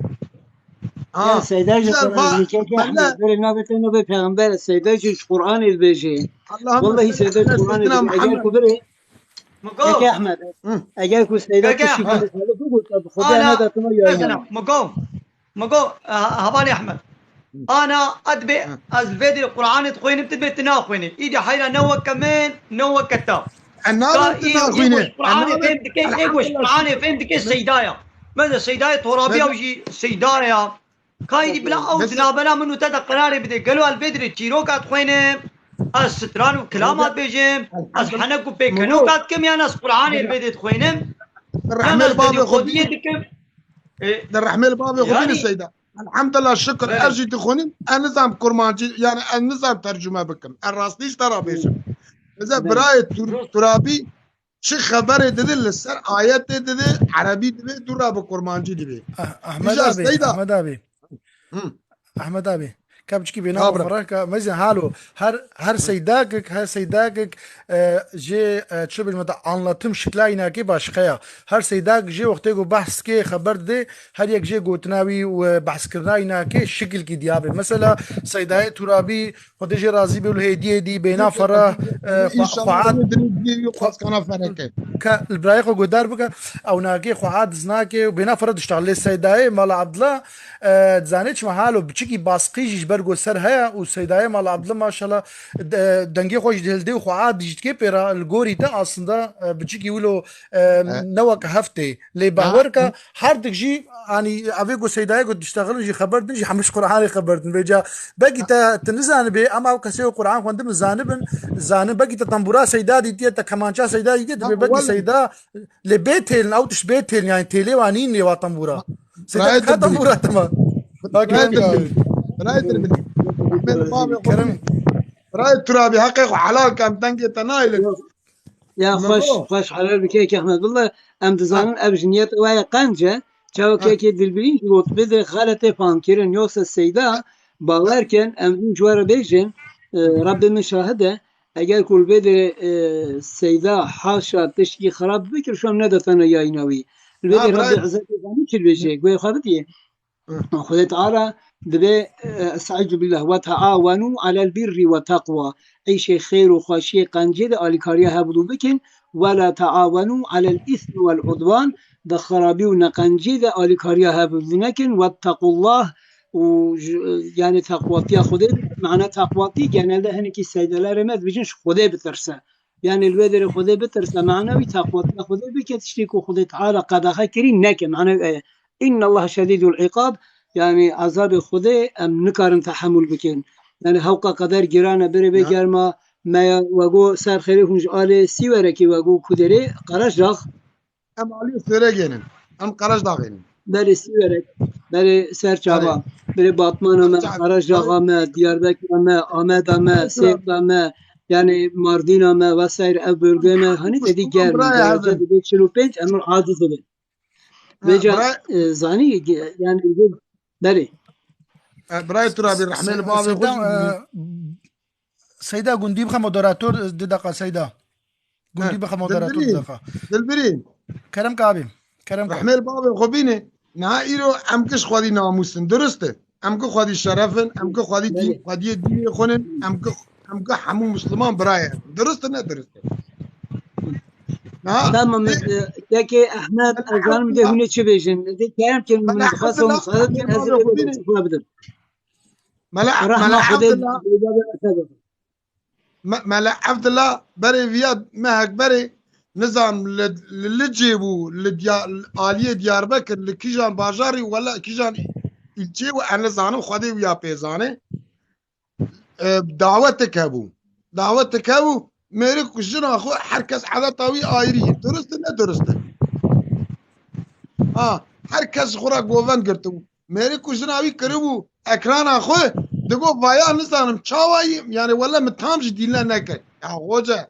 Ha. Ya Seyda ji Güzel, Qur'anê va-, nikeke Ahmed. Berê navê te navê peyxember e. Seyda ji Qur'anê dibêje. Allahümme Vallahi salli Seyda ji ala Qur'anê seyyidina dibêje. Eger Muhammed. Ku birê Mugo. Keke Ahmed. Hı. Eger ku Seyda Keke kişî Ahmed. Xwedê xwedê ku xwedê Ana, ne da tuma yayına. Mugo. Mugo, e, hevalê Ehmed. Ana, ez dibê, ez li vê derê Qur'anê dixwînim, tu dibê tu naxwînî. Îdî heyra ne weke min, ne weke te. E, nabê tu naxwînî. Qur'anê fêm dike, ê ku ji Qur'anê fêm dike Seyda ya. Meze Seydayê Torabiya û jî Seyda ya. Ka îdî bila ew di navbera min û te de qerarê bide. Gelo ez li vê derê çîroka dixwînim, ez stran û kilama dibêjim, ez henek û pêkenoka dikim, yan ez Qur'anê li vê derê dixwînim, yan ez dedîxodiyê dikim. E, Di rehmê li bavê xwe bîne Seyda. Elhamdulillah, şikir, ez jî dixwînim, ez nizam kurmancî, yani ez nizam tercüme bikim. Ez rastî ji te re bêjim. Bize birayê Tur-, Turabî çi xeberê dide li ser ayetê dide, erebî dibê, dû re bi kurmancî dibê. Ah-, Ahmed Îja abi, Seyda. Ahmed abi. Hı. Ahmed abi. Ka biçikî bêna Ha, bira. Xwe ferah ka, mezin halo. Her, her Hı. Seydakik, her Seydakik, e, jê, e, çi bêjim te, anlatım şikla înakê başqe ya. Her Seydak jê wextê ku behs kê xeber didê, her yek jê gotina wî û, e, behskirina înakê şikilkî diya bê. Mesela Seydayê Turabî, Xwedê jê razî be û li hêdiyê dî bêna ferah, e, xwe-, İnşallah xweat, xwe-, kana fereke. Ke li birayê xwe guhdar bike, ew nake xweat diznake û bêna ferah dişta. Lê Seydayê Mala Abdullah, e, dizanê çima halo biçikî basqî jî ji ber ku ser heye û Seydayê Mala Abdullah maşallah, de-, dengê xwe jî dihildê û xweat jî dikê pê re li gorî te aslında, e, biçikî wilo, e, Evet. ne wek heftê. Lê Ha, behwer ke ha. her dik jî, anî, evê ku Seydayê ku diştexilin jî xeber din jî hemû ji Qur'anê xeber din. Vêca belkî te, te nizanibê, ama ew kesê ku Qur'an xwendibin zanibin, zanin. Belkî te tembûra Seyda dîtiye, te kemança Seyda dîtiye, dibê Ha, belkî wele. Seyda lê bê têlin, ew tişt bê têlin, yani têlê wa nîn lê wa tembûra. Seyda Birayê ka Dilbirî. Tembûra te ma. Birayê Dilbirî. Birayê Dilbirî. Rehmê li bavê xwe Kerem. Birayê Turabî, heqê xwe helal ke, em dengê te nayê li Ya Mego. xweş, xweş helal bike kek Ehmed. Billah, em Ha. dizanin ev ji niyet we ye qenc e. Çawa Ha. kekê Dilbirîn jî got, bê de xeletê fam kirin. Yoksa Seyda, Ha. bawer kin, em vîn ji we re bêjin, e, Rabbê min şahid e. Eger ku li vê de, e, Seyda haşa tiştî xirab bikir, şu em nedetane yayîna wî. Li vê Ha, de Rabbê bira- Izzetê zanî çi dibêje, guhê xwe bidiyê. Hı. Xwedê Teala dibê, e, estaizu billah, "Ve taawenu alel birri ve takwa." Îşê xêr û xweşiyê qencê de alîkariya hevdû bikin. "Ve la taawenu alel îsmi vel udwan." Di xirabî û neqencê de alîkariya hevdû nekin. "Vettequllah." Û ji, yani teqwatiya Xwedê, mana teqwatî genelde hinekî seydelerê me dibêjin ji Xwedê bitirse. Yani li wê derê Xwedê bitirse, mana wî teqwatiya Xwedê bike, tiştê ku Xwedê Teala qedexe kirî neke, mana wî eye. "Innallaha şedîdul îqab", yani azabê Xwedê em nikarin tehemûl bikin. Yani hewqa qeder giran e, berê vê Ya. germa me ya, wego ser xêrê hûn ji alê Sîwerekê, wego Kuderê, Qereşdax. Em alî Sêregê nin. Em Qereşdaxê nin. Berê Sîwerek, berê Serçava, Berê. berê Batmana me, Serçava. Qereşdaxa me, Diyarbekira me, Ameda me, Serçava. Sêrta me, yani Mardîna me, vesaire ev bölgeyê me, hani Muslîman tedî germ, birayê derece hezin. dibe çil û pênc, em aciz dibin. Ha, Vêca, birayê e, zanî, ge-, yani, ge-, berê. E, birayê Turabî, rehmê li Se-, bavê xwe Seyda, jî e, Seyda gundî bixe moderator, di deqa Seyda. Gundî Ha, bixe moderator, di Dilbirî, deqa. Dilbirî. Kerem ke abî. Kerem ke. Rehmê li bavê xwe bîne. Niha îro em ki ji xwedî namûs in. Dirust e. Em ki xwedî şeref in. Em ki xwedî dî-, Belê. xwediyê dînê xwe nin. Em ki, em ki hemû Musliman birayê. Dirust e, ne dirust e? Ha? Tamam, e, kekê Ehmed, ez zanim de hûnê çi bêjin. De kerem kin, min dixwest û misaade bikin, ez ê vê de çifa bidim. Mela, Rahma Mela Xwedê Abdullah, bêda be, Ehmed. Me-, Mela Abdullah, berê viya mehek berê, nizam li, li Licê bû, li Diya-, aliyê Diyarbekir, li kîjan bajarî, wela kîjan îlçê bû, ez nizanim, Xwedê wiya pê zane. E, dawetek hebû. Dawetek hebû, mêrik û jina xwe, her kes edeta wî ayrî ye. Durist e, ne durist e? Ha, her kes xwe re govend girtibû. Mêrik û jina wî kiribû ekrana xwe, digot, vaya nizanim çawa yî, yani wele min tam ji dîle neke. Ya hoca,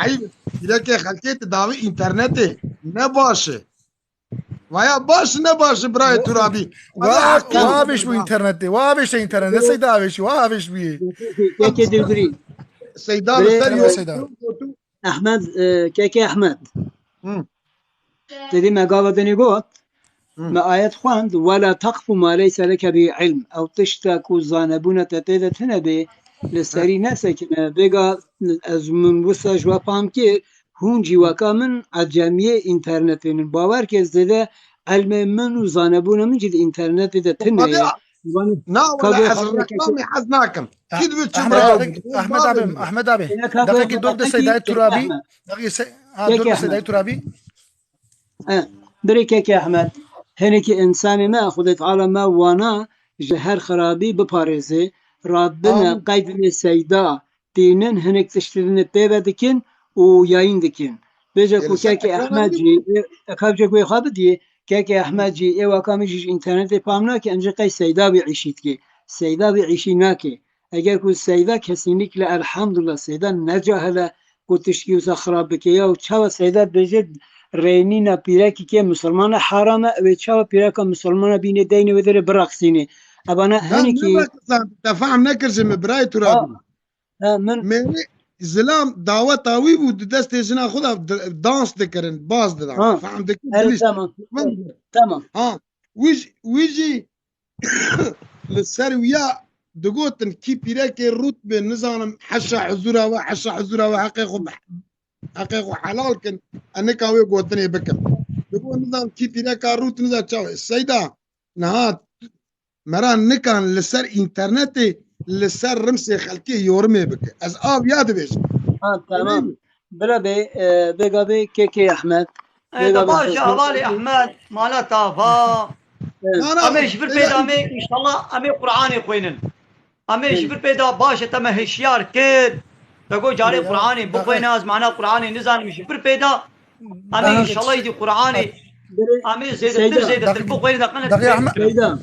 eyb, pîrekê xelkê tu davî înternetê, ne baş e. Vaya baş ne baş, birayê Turabî. Wa, wa avêş bû înternetê. Wa avêş te înternetê. Seyda avêş, wa avêş bûyê. Kekê Dilbirî. Seyda li ser yol. Seyda. Ehmed, e, kekê Ehmed. Hı. Te dî me gava dinê got. Hı. Me ayet xwend. "Wela taqfu ma leyse leke bi ilm." Ew tişta ku zanebûna te tê de tune bê, li serî nesekine. Vêga ez min wisa ji we fam kir. Hûn cî weka min ecemiyê înternetê nin. Bawer ke zêde elmê min û zanebûna min jî di înternetê de tune ye. Na, wele ez reklamê hez nakim. Kî dibe çi Ahmet abi, Ahmet abi, Ahmet abi. Deqekî dor de Seydayê Turabî. Deqekî se-, ha, dor de Seydayê Turabî. He, birê kekê Ehmed. Hinekî însanê me, Xwedê Teala me wana ji her xirabî biparêze. Rabine qeydinê Seyda tînin, hinek tiştî din pê ve dikin û yayîn dikin. Bêje ku kekê Ehmed jî, e, kabcek wê xwe bidiyê, kekê Ehmed jî, ê waka min jî ji înternetê fam nake, em jî qey Seyda vî îşî dike. Seyda vî îşî nake. Eger ku Seyda kesînlikle, elhamdulillah, Seyda ne cahil e ku tiştkî wisa xirab bike. Ya çawa Seyda bêje rênîna pîrekî ke misilman e heram e, wê çawa pîreka misilmana bînê deynê wê derê biraqsînê. Ebana hinekî. Te fehm nekir ji min, birayê Turabî. Ha, min. Mêrê zilam daweta wî bû, di destê jina xwe de di-, dans dikirin, baz didan. Ha. Fehm dikir, erê, bilîst. Tamam. Min. Tamam. Ha, wî jî, wî jî li ser wiya digotin, kî pîrekê rût bê, nizanim, heşa huzura we, heşa huzura we, heqê xwe bi-, heqê xwe helal kin, ez nika wê gotinê bikim. Digot, nizanim, kî pîreka rût, nizanim çawa. Seyda, niha Mera nikan li ser înternetê, li ser rimsê xelkê yorumê bike. Ez av ya dibêjim. Ha, tamam. Bila bê, e, vêga bê kekê Ehmed. E, vêga bê baş e, hevalê Ehmed, mala tava. E. Na, na, em ê ji vir pê de em ê, înşallah, em ê Qur'anê xwênin. Em ê ji vir pê de baş e, te me hişyar kir. Te got carê Qur'anê bixwêne, ez mana Qur'anê nizanim ji vir pê de. Em ê înşallah îdî Qur'anê, em ê zêdetir, zêdetir bixwînin, deqîn Seyda.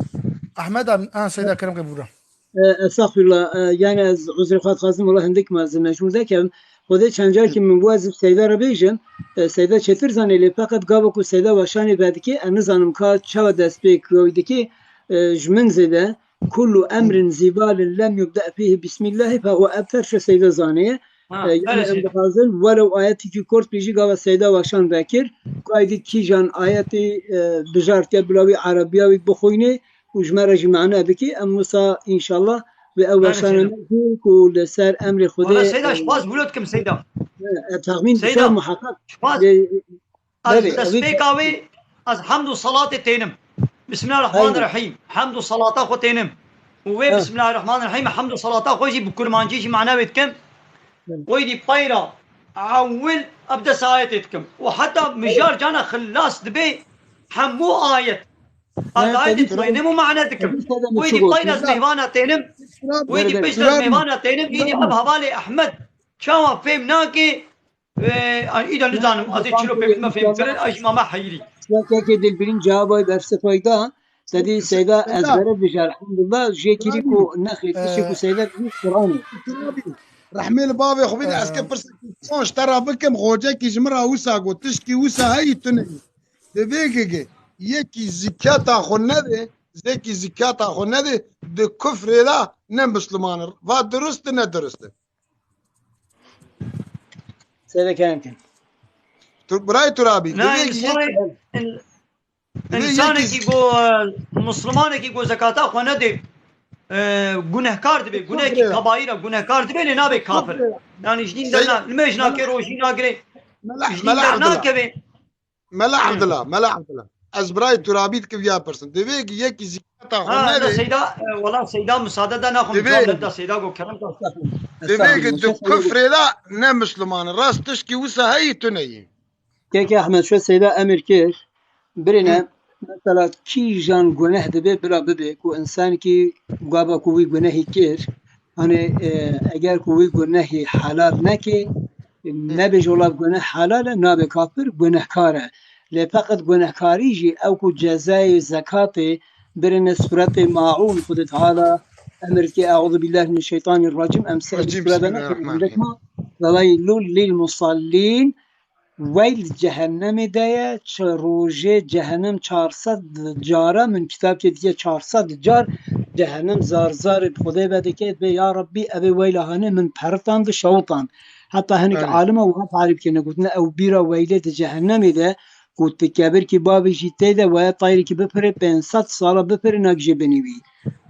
Ahmed, ha, Seyda Kerem Kebûra. E, estağfirullah. E, yani ez uzrê xwe dixwazim, wela hindik mezin mecbûr dekem. Xwedê çend carekî min bû ez Seyda re bêjim. E, Seyda çêtir zanê lê feqet gava ku Seyda weşanê vedikê, ez nizanim ka çawa dest pê kuyawî dikê, e, ji min zêde. Kullu emrin zibalin lem yubde fîhî bismillahî fehuwe ebter, şo Seyda zanê. Ha, e, yani em dixwazin welew ayetekî kurt bêjî gava Seyda weşan vekir. Ku aydî kîjan ayetê, e, bijartiye bila wî erebiya wî bixwînê û ji me re jî mane bikî. Em wisa înşallah wê ew weşana me jî ku li ser emrê Xwedê. Wala Seyda, e, spas bûlo dikim Seyda. E, e, texmîn dikar muheqeq. Spas. E, Ez destpêka wê, ez hemd û salatê tênim. Bismillahirrahmanirrahîm. Hemd û salata xwe tênim. Û wê Bismillahirrahmanirrahîm, hemd û salata xwe jî bi kurmancî jî mane wê dikim. Wê dî peyra ewil ev des ayetê dikim. Û heta mijar cana xilas dibe hemû ayet. Ez ayetê dixwînim û mane dikim. Wê dî peyra ez mêvana tênim. Wê dî pişt ez mêvana tênim. Îdî ev hevalê Ehmed çawa fêm nake. Îda nizanim, ez ê çilo pê me fêm kirin, ez ji mama heyirî. Kekê Dilbirîn cevabay berse fayda. Te dî Seyda ezbere dibêje, elhamdulillah, jê kirî ku nexêr, tiştê ku Seyda dibî Qur'anê. Rehmê li bavê xwe bîne, ez ke pirsek son ji te re bikim, xocekî ji min re wisa got, tişkî wisa heyî tune. Di vê gigê, yekî zikata xwe nede, zekî zikata xwe nede, di kufrê de ne misliman e. Va dirust e, ne dirust e. Seyda Kerem kin. Birayê Turabî, na, divê însanê, yek-, in-, divê însanekî yekî ku, e, muslimanekî ku zekata xwe nedê, e, gunehkar dibe, gunehekî kebaîr e, gunehkar dibe, lê nabe kafir. Kufr e. Yani ji dîn derna, nimêj nake, rojî nagire. Mela, Mela Abdullah. Mela Abdullah, Mela Abdullah. Ez birayê Turabî dikim viya pirsin. Divê ki yekî zîketa xwe Ha, nebe. Seyda, e, wala Seyda müsaade de naxwe, Divê. Müsaade de Seyda go kerem de. Divê ki di kufrê de ne Müslüman. Rast tişkî wisa heyî tu neyî. Keke Ahmet, şu Seyda emir kir. Birine, mesela kîjan guneh dibe, bila bibe. Ku insan ki gava ku wî gunehî kir, hani, e, eger ku wî gunehî helal neke, nebêje wala guneh helal e, nabe kafir, gunehkar e. Lê feqet gunehkarî jî ew ku cezayê zekatê birine suretê Maûn, Xwedê Teala emir ki, "Eûzu billahi mineşşeytanirracîm", em ser Racîm, surede bismillahirrahmanirrahim. Weylul lil musallîn, weyl cehennemê de ye, çi rojê cehennem çar sed cara, min kitabkê dike çar sed car cehennem zar zar bi Xwedê vedike, bê ya Rabbî, evê weyla hanê min peritand, şewitand. Heta hinek Amin. Alima wiha tarîf kirine, gotine ew bîra weylê di cehennemê de, got, kebirkî bavê jî tê de, waya tayrekî bipire, pênc sed sala bipire, nak jê binî wî.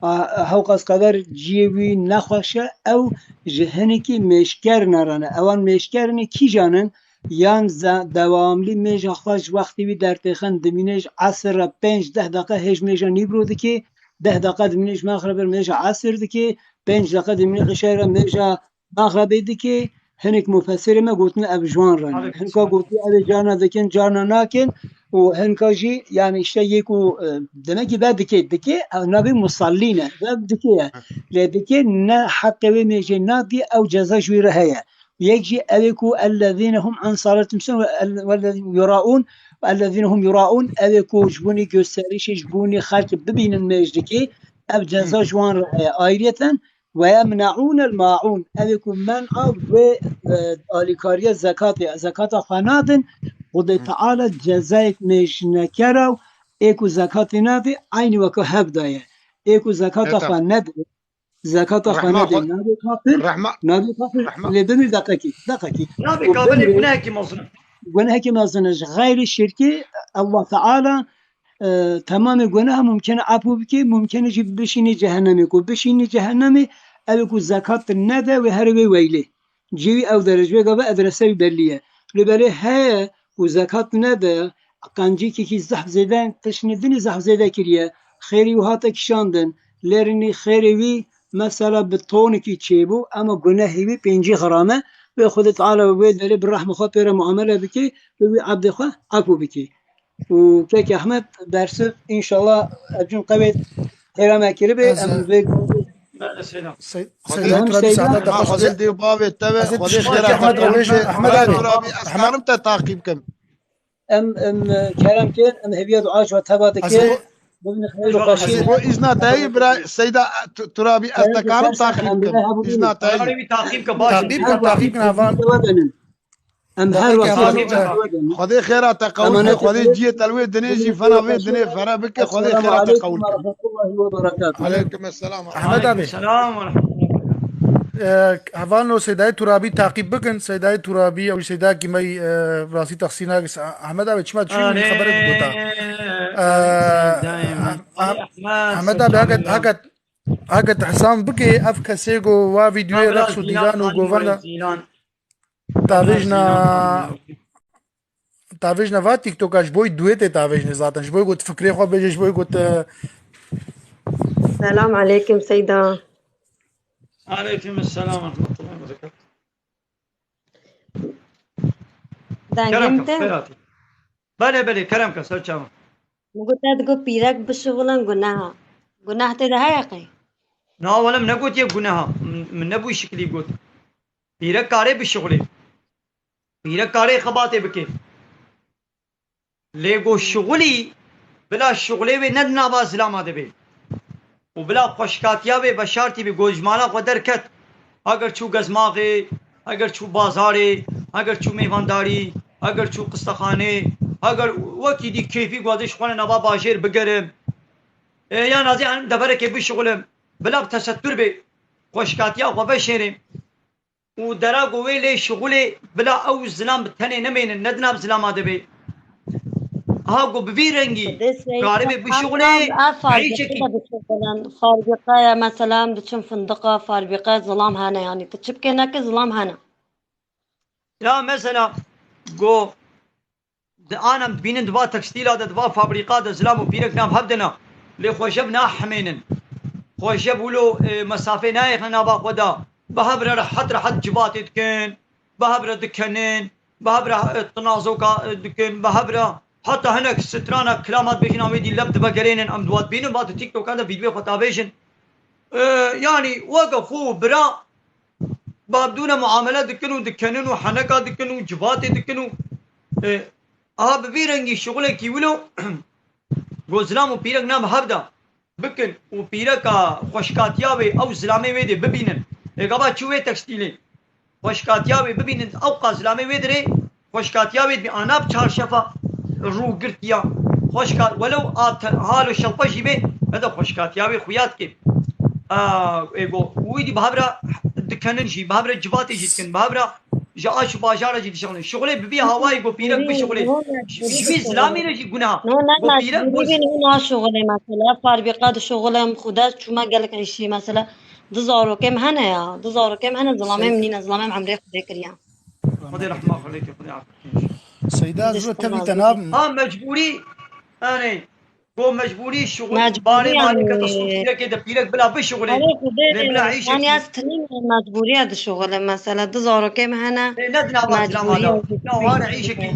A, hewqas qeder ciyê wî nexweş e, ew ji hinekî mêşkerine re ne. Ewan mêşkerine kîjan in? Yan ze-, dewamlî mêja xwe ji wextê wî dertêxin, dimîne ji esir re pênc deh deqe hêj mêja nîvro dike, deh deqe dimîne ji mexribê re mêja esir dike, pênc deqe dimîne îşay re mêja mexribê dike, hinek mufessirê me gotine ev ji wan re ne. Hinka gotiye ev ê carna dikin, carna nakin û hinka jî, yani, işte, yê ku, e, demek ki ve dike, dike, ew navê musallî ne, ve dike ye. Lê dike ne heqê wê mêjê nadî, ew ceza ji wî re heye. Yek jî ew ê ku ellezîne hum an salatihim sahûn ve el-, vellezîne yuraûn, ve ellezîne hum yuraûn, ew ê ku ji bûnê gösterîşê, ji bûnê xelk bibînin mêj dikê, ev ceza ji wan re heye. Ayriyeten, "Ve yemneûnel maûn", ew ê ku men'a wê, e, alîkariya zekatê, zekata xwe nadin, Xwedê Teala cezayek mêjnekera ê ku zekatê nade, eynî weke hev daye. Ê ku zekata xwe nede, zekata xwe nede, nabe kafir, nabe kafir, lê bimîr deqekî, deqekî. Nabe kafir, gunehekî mezin e. Gunehekî mezin e. Ji xeyrî şirkî, Allah Teala e, temamê guneha mumkin e efû bike, mumkin e jî bişînî cehennemê. Ku bişînî cehennemê, ew ê ku zekat nede, wê here wê weylê. Cihê wî ew derece, wê gava edrese wî bellî ye. Lê belê heye ku zekat nede, qencîkekî zehf zêde, tiştine dinê zehf zêde kiriye, xêrê wî hate kişandin, lêrinî xêrê wî mesela bi tonekî çêbû, ema gunehê wî pêncî xeram e, wê Xwedê Teala wê derê bi rehmê xwe pê re muamele bike, wê wî ebdê xwe efû bike. û Kek Ehmed bersiv, înşallah, Ercûn qewêt xêra me kiribe, Ez, em e, vê Sey-, Xwedê Seyda Turabî Seyda. Saedet de Ma xweş Xwedê be. Dê bavê te ve, Ez ê Xwedê tiştekî xêra Ehmed te re qewît bêjim. Be. Ehmed Ehmed abi, Turabî, ez Seyda. Karim te taqîb kim. Em, em, kerem kir, em hêviya dua ji we teva dikin. Ez ê Bibin xêr û xweşî. Ez bo îzna te yî, bira Seyda Tu-, Turabî, ez te karim taqîb kim. Îzna te yî. Kararê wî taqîb ke baş. Taqîb ke, taqîb ke, heval. Em her wextê Xwedê xêra te qewît be, Xwedê ciyê te li wê dinê jî fena vê dinê fere bike, Xwedê xêra te qewît be. Aleykum esselam. Ahmet abi. Selam ve rahmetullah. E, hevalno Seydayê Turabî taqîb bikin. Seydayê Turabî, ew Seydayekî me yî, e, rastî texsîr nake. Ahmet abi, çima çûyî xeberek gota. E, Ahmet abi, heke, heke, heke te hesab bike, ev kesê go wa vîdyoyê reqs û dîlan û govenda. Tavêjna, tavêjna va TikToka ji bo duetê tavêjne zaten. Ji bo got fikrê xwe bêje, ji bo got, e, Selam aleykum Seyda. Aleykum selam ve rahmetullahi ve berekatuhu. Dengê min tê? Kerem ke, xêr hatî. Belê, belê, kerem ke, ser çavan. Min got, te digot pîrek bişixulin guneha. Guneh tê de heye qey? Na, wele min negotiye guneha. Min, min ne bu şiklî got. Pîrek kare bişixulê. Pîrek kare xebatê bike. Lê go şixulî, bila şixulê wê ne di nava zilama de be. Û bila xweşkatiya wê veşartî be, go ji mala xwe derket. Heger çû gezmaxê, heger çû bazarê, heger çû mêvandarî, heger çû qistexanê, heger wekî dî kêfî go ez ê ji xwe re nava bajêr bigerim. E, yan ez ê herim deverekê bişixulim. Bila bi tesettur be, xweşkatiya xwe veşêrê. Û dera ku wê lê şixulê bila ew zilam bi tenê nemênin, ne di nav zilama de bê. Aha ku bi vî rengî karibê bişixulê, ev fabrîqe de bişixulin. Fabrîqe ye, mesela em diçin findiqa, fabrîqe zilam hene, yanî tu çi bikê neke zilam hene. Ya mesela, Go, di anem dibînin, di va tekstîla de, di va fabrîqa de zilam û pîrek nav hev de ne. Lê xwe jev nahemênin. Xwe jev wilo, e, mesafê nayêxin nava xwe de. Bi hev re rehet rehet civatê dikin. Bi hev re dikenin. Bi hev re, e, tinazoka, e, dikin. Bi hev re heta hinek strana kilama dibêjin, an wê dî leb divegerênin. Em di wa dibînin, va di TikToka de vîdyoyê xwe ta bêjin. E, yanî weke xwe û bira bi hevdû re muamele dikin û dikenin û heneka dikin û civatê dikin û, e, aha bi vî rengî şixulekî wilo go zilam û pîrek nav hev de bikin û pîreka xweşkatiya wê ew zilamê wê dê bibînin. Ê gava çi wê tekstîlê? Xweşkatiya wê bibînin, ew qa zilamê wê dirê, xweşkatiya wê dibî ana bi çarşefa rû girtiya. Xweşka-, welew a te-, halo şelpa jî bê, ne de xweşkatiya wê xuya dike. A, ê go, wî dî bi hev re dikenin jî, bi hev re civatê jî dikin, bi hev re ji aş û bajara jî dişixulin. Şixulê bi vî hawayê go pîrek bişixulê. Ji vî zilamî re jî guneha. No, ne, go pîrek mecbûrî bîn, hûn naşixulê mesela. Farbîqa dişixulem, xuda çûma gelek îşî mesela. Di zarokê min hene ya. Di zarokê min hene, zilamê min nîne, zilamê min emrê Xwedê kiriya. Xwedê rehma xwe lê ke, Xwedê afet kê. Seyda, ez tevî te nabim. Ha, mecbûrî, yani, go mecbûrî şixul, mecbûrî barê yani. Malê kete sol pîrekê de pîrek bila bişixulê. Lê bila îşekî. Yani ez tinî mecbûriye dişixulim mesela. Di zarokê min hene. Lê ne di nava zilama da. Ya, hane îşekî.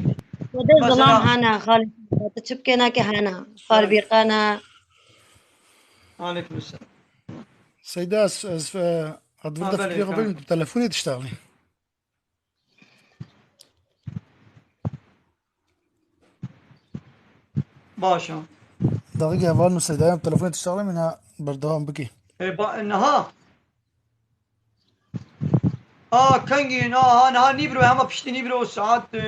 Xwedê zilam hene, xalî. Tu çi bikêne ki hene. Farbîqe ne. Aleykum selam. Seyda, ez, ez, e, ez vir de fikrê xwe bêjim, tu telefonê diştexlî. Baş e. Daxikê hevalin û Seydayê em telefonê diştexlî, mîna berdewam bikî. E, ba, niha. A, kengî, niha, niha nîvro, hema piştî nîvro saet, e,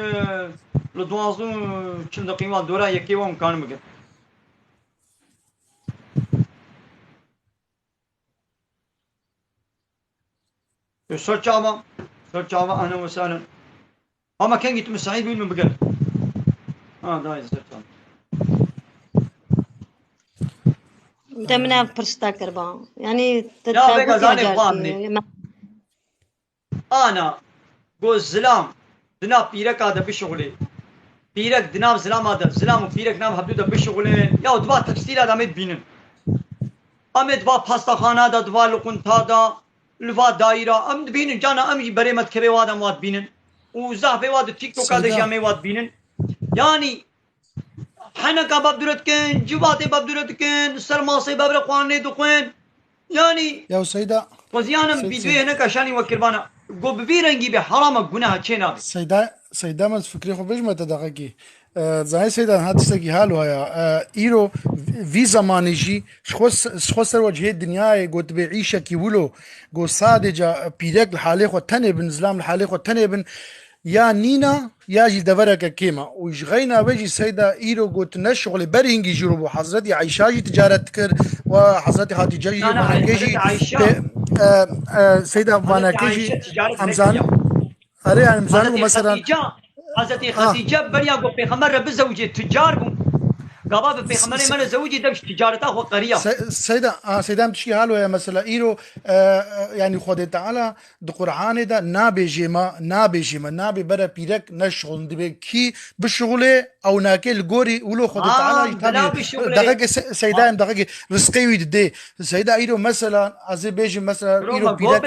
li duwazdeh û çil deqî wan dora yekê wan karin bikin. Ser çava, ser çava, ahlen ve sahlen. Ama kengî tu misaîd bûn min bigel. Ha, dayê ser çava. Te min ev pirs te kir ba. Yanî te, ya, te vega gotiya zanê xwe cartî. Amnê. Ana, go zilam, di nav pîreka de bişixulê. Pîrek di nav zilama de, zilam û pîrek nav hevdû de bişixulin. Ya, di va tekstîla de em ê dibînin. Em ê di va pastaxana de, di va luqunta de, li va dayîra. Em dibînin, cana em jî berê me dikeve wa de em wa dibînin. Û zehfê wa di TikToka de jî em ê wa dibînin. Yanî, Heneka bavdûre dikin, civatê bavdûre dikin, ser masê bavre xwarinê dixwin. Yanî, ya Seyda, xweziyanim vîdyoyê hineka şanî we kirbana. Go bi vî rengî be, herama guneha çê nabe. Seyda, Seyda, min fikrê xwe bêjime te deqekî. E, zanî Seyda, niha tiştekî halo haya. E, îro vî zemanî jî ji xwe se-, ji xwe ser wecihê dinyayê go dibê îşekî wilo, go sadece pîrek li halê xwe tenê bin, zilam li halê xwe tenê bin. Ya nîna, ya jî devereke kêm e. Û ji xeyna wê jî Seyda îro got ne şixulê, berî hingî jî rûbû. Hezretî Eyşa jî ticaret dikir, we Hezretî Hatîce jî, na, na, vanekê jî Hezretî Eyşa, pê-, e, e, Seyda, vanekê jî Hezretî Eyşa ticaret em zanin. Erê, yani, em zanin, mesela Hezretî Hatîce, Hezretî Hatîce beriya ku Pêxember re bizewicê, ticar bû. Gava bi Pêxemberê me re zewicî, dev ji ticareta xwe qeriya. Se-, Seyda, ha, Seyda, em tişkî halo ye, mesela, îro, e, e, yani, Xwedê Teala Di Qur'anê de nabêjê me, nabêjê me, nabê bere pîrek neşixulin, dibê kî bişixulê, ew nake li gorî wilo Xwedê Teala jî tabî. Dexeke Se-, Seyda em dexeke rizqê wî didê. Seyda îro mesela, ez ê bêjim mesela, îro pîrek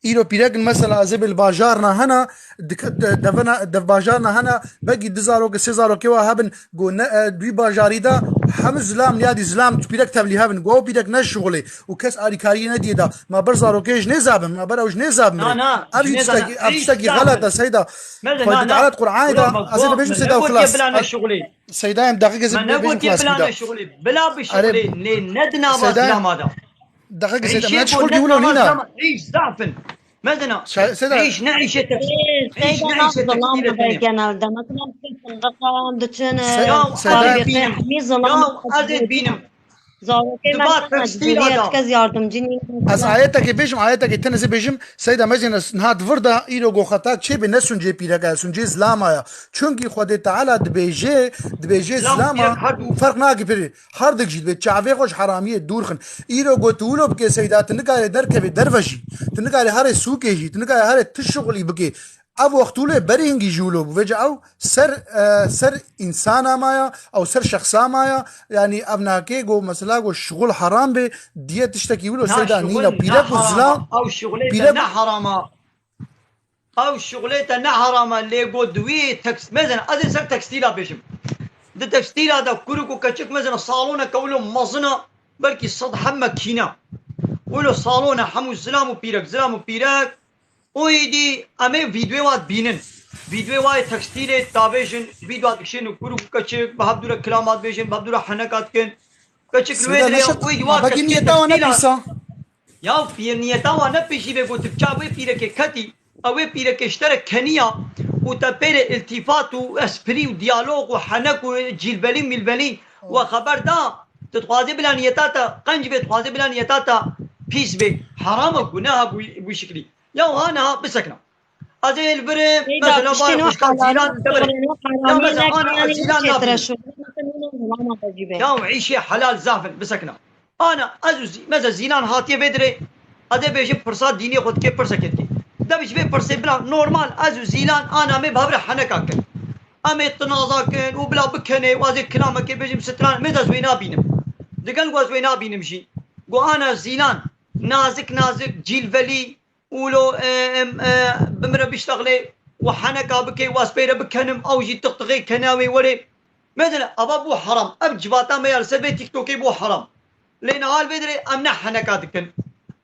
îro pîrek in mesela, ez ê bê li bajarna hena, dike-, de-, devena, dev bajarna hena, begî du zarokê, sê zarokê wa hebin, Go ne, e, dûyî bajarî de hemû zilam, niyadî zilam tu pîrek tevlî hebin. Go ew pîrek neşixulê û kes alîkariyê nediyê de. Ma ber zarokê ji nê zabin, ma ber ew ji nê zabin. Na, na, ev jî tiştekî, ev tiştekî xelet e, Seyda. Xwedê Teala di Qur'anê de, ez ê bibêjim Seyda û xilas. Seyda em deqîk ez ê bibêjim xilas Seyda. Bila bişixulê, lê ne di nava zilama de. Deqîk Seyda, me çi xulkî wilo nîna. Îş zaf in. Mezina, Seyda, îş ne îşê te-, îş ne îşê tekstîlê tenê. Genelde. Mesela, diçin, e, ya, ez ê bînim. Ya, ez ê bînim. Zarokê me ne mecbûriyet, kes yardımcı nîne. Ez ayetekê bêjim, ayetekê tenê zê bêjim, Seyda mezina niha di vir de îro go xeta çê bê ne suncê pîreka ye, suncê zilama ye. Çünkü Xwedê Teala dibêje, dibêje zilama, ferq nake pêrê. Herdik jî dibê çavê xwe ji heramiyê dûr xin. Îro got tu wilo bikê Seyda, tu nikarê derkevê derve jî. Tu nikarê herê sûkê jî. Tu nikarê herê tu şixulî bikê. Ev wextûlê berî hingî jûlo bû. Vêca ew ser, e, ser însana maya, ew ser şexsa maya. Yanî ev nake go mesela go şixul heram bê, diye tiştekî wilo seyda nîna. Pîrek û zilam, ew şixulê te ne herama. Ew şixulê te ne herama, lê go di wî tekst-, mezin, ez ê ser tekstîla bêjim. Di tekstîla de kurik û keçik mezin, saloneke wilo mezin e, belkî sed heb mekîne. Wilo salone, hemû zilam û pîrek, zilam û pîrek. Û êdî em ê vîdyoyê wa dibînin. Vîdyoyê wa yê tekstîlê davêjin, vîdyoya dikişînin û kurik û keçik bi hev dû re kilama dibêjin, bi hev dû re heneka dikin. Keçik li wê Seyda dirê neşet, û êdî wa abakî keçik niyeta wan ne tekstîla. Pîsa. Ya pîr niyeta wan ne pêşî vê gotin, ça wê pîrekê ketî, ew wê pîrekê ji te re keniya û te pê re îltîfat û esprî û diyalog û henek û cîlvelî mîlvelî we xeber da. Tu dixwazî bila niyeta te qenc bê, dixwazî bila niyeta te pîs bê. Heram e, gunah e bu, bu şiklî. Ya ha niha bisekine. Ez ê li vir im, mesela, barê xwişka Zîlan, te bire. Ya mesela, ana ez Zîlan nabînim. Ya îşê helal zaf in, bisekine. Ana ez û Zî-, mesela, Zîlan hatiye vê dirê, ez ê bêjim pirsa dînî xwe dike, pirseke dike. De bi ji vê pirsê bila normal, ez û Zîlan ana me bi hev re heneka kin. Em ê tinaza kin û bila bikenê, wazê kilamekê bêjim, stran, me de ez wê nabînim. Digel ku ez wê nabînim jî. Go ana Zîlan, nazik nazik, cîlvelî, û lo, e, em, e, bi min re biştexlê û heneka bikê, waz pê re bikenim, ew jî tiqtiqê kene wê werê. Mezin, ava bû heram. Ev civata me ya li ser vê TikTokê bû heram. Lê niha li vê dirê em ne heneka dikin.